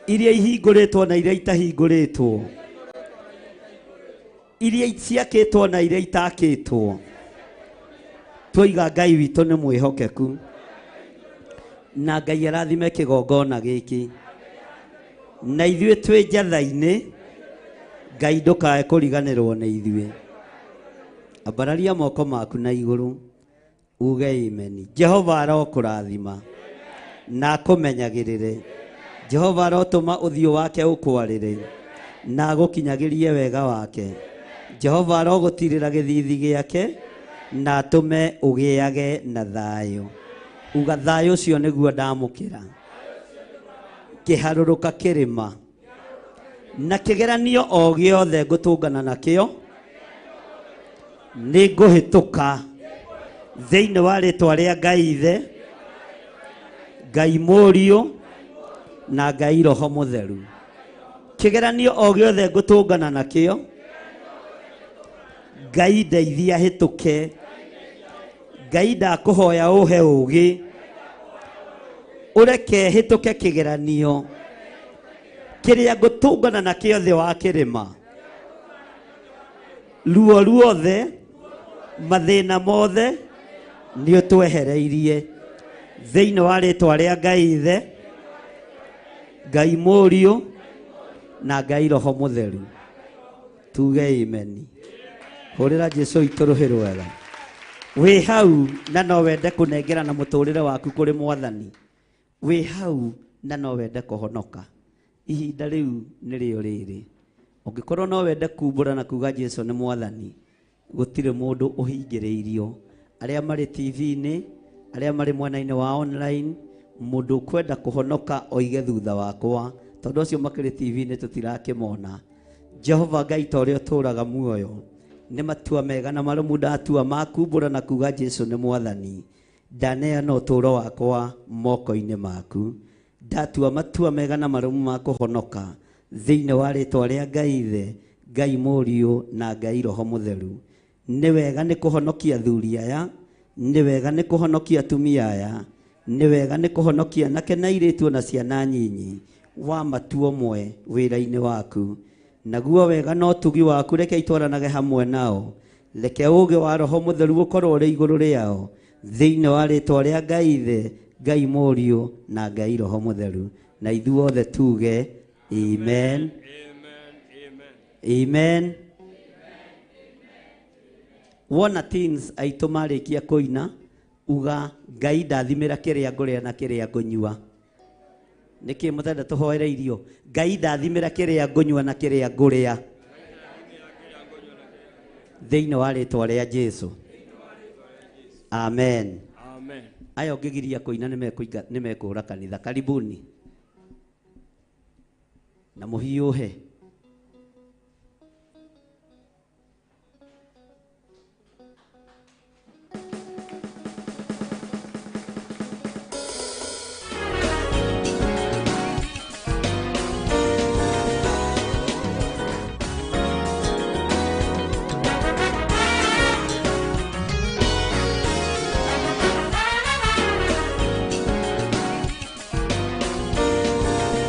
iria ihingũrĩtwo na iria itahingũrĩtwo, Iria ciakĩtwo na iria itakĩtwo. Twoiga Ngai witũ nĩ mwĩhokeku. Na Ngai arathime kĩgongona gĩkĩ. Na ithuĩ twĩ njatha-inĩ, Ngai ndũkae kũriganĩrwo nĩ ithuĩ. Ambararia moko maku na igũrũ uge imeni. Jehova arokũrathima na akũmenyagĩrĩre. Jehova arotũma ũthiũ wake ũkwarĩre na agũkinyagĩrie wega wake. Jehova arogũtirĩra gĩthithi gĩake na atũme ũgĩage na thayũ. Uga thayũ ũcio nĩguo ndamũkĩra. Kĩharũrũka kĩrĩma na kĩgeranio o gĩothe ngũtũngana nakĩo nĩ ngũhĩtũka thĩinĩ wa rĩtwa rĩa Ngai Ithe, Ngai Mũriũ na Ngai Roho Mũtheru. Kĩgeranio o gĩothe ngũtũngana nakĩo, Ngai ndeithia hĩtũke. Ngai ndakũhoya ũhe ũũgĩ ũreke hĩtũke kĩgeranio kĩrĩa ngũtũngana nakĩo thĩ wa kĩrĩma. Ruo ruothe, mathĩna mothe nĩ ũtwehereirie thĩinĩ wa rĩtwa rĩa Ngai Ithe, Ngai Mũriũ na Ngai Roho Mũtheru. Tuge imeni. Hũrĩra Jesũ witũ rũhĩ rwega. Wĩ hau na no wende kũnengera na mũtũrĩre waku kũrĩ Mwathani. Wĩ hau na no wende kũhonoka. Ihinda rĩu nĩrĩo rĩrĩ. Ũngĩkorwo no wende kumbũra na kuga Jesũ nĩ Mwathani, gũtirĩ mũndũ ũhingĩrĩirio. Arĩa marĩ TV-inĩ, arĩa marĩ mwena-inĩ wa online, mũndũ ũkwenda kũhonoka oige thutha wakwa, tondũ acio makĩrĩ TV-inĩ tũtirakĩmona. Jehova Ngai ta ũrĩa ũtũũraga muoyo, nĩ matua mega na marũmu ndatua ma kumbũra na kuga Jesũ nĩ Mwathani. Ndaneana ũtũũro wakwa moko-inĩ maku. Ndatua matua mega na marũmu ma kũhonoka thĩinĩ wa rĩtwa rĩa Ngai Ithe, Ngai Mũriũ na Ngai Roho Mũtheru. Nĩ wega nĩ kũhonokia athuri aya, nĩ wega nĩ kũhonokia atumia aya, nĩ wega nĩ kũhonokia anake na airĩtu ona ciana nyinyi wa matua ũmwe wĩra-inĩ waku. Naguo wega na ũtugi waku reke itwaranage hamwe nao. Reke ũũgĩ wa Roho Mũtheru ũkorwo ũrĩ igũrũ rĩao thĩinĩ wa rĩtwa rĩa Ngai Ithe, Ngai Mũriũ na Ngai Roho Mũtheru. Na ithuothe tuge amen. Amen. Wona teens aitũ marĩkia kũina, uga Ngai ndathimĩra kĩrĩa ngũrĩa na kĩrĩa ngũnyua. Nĩkĩ mũtenda tũhoere irio? Ngai ndathimĩra kĩrĩa ngũnyua na kĩrĩa ngũrĩa thĩinĩ wa rĩtwa rĩa Jesũ. Amen. Amen. Aya ũngĩgiria kũina nĩ mekũra kanitha. Karibuni. Na mũhiũhe.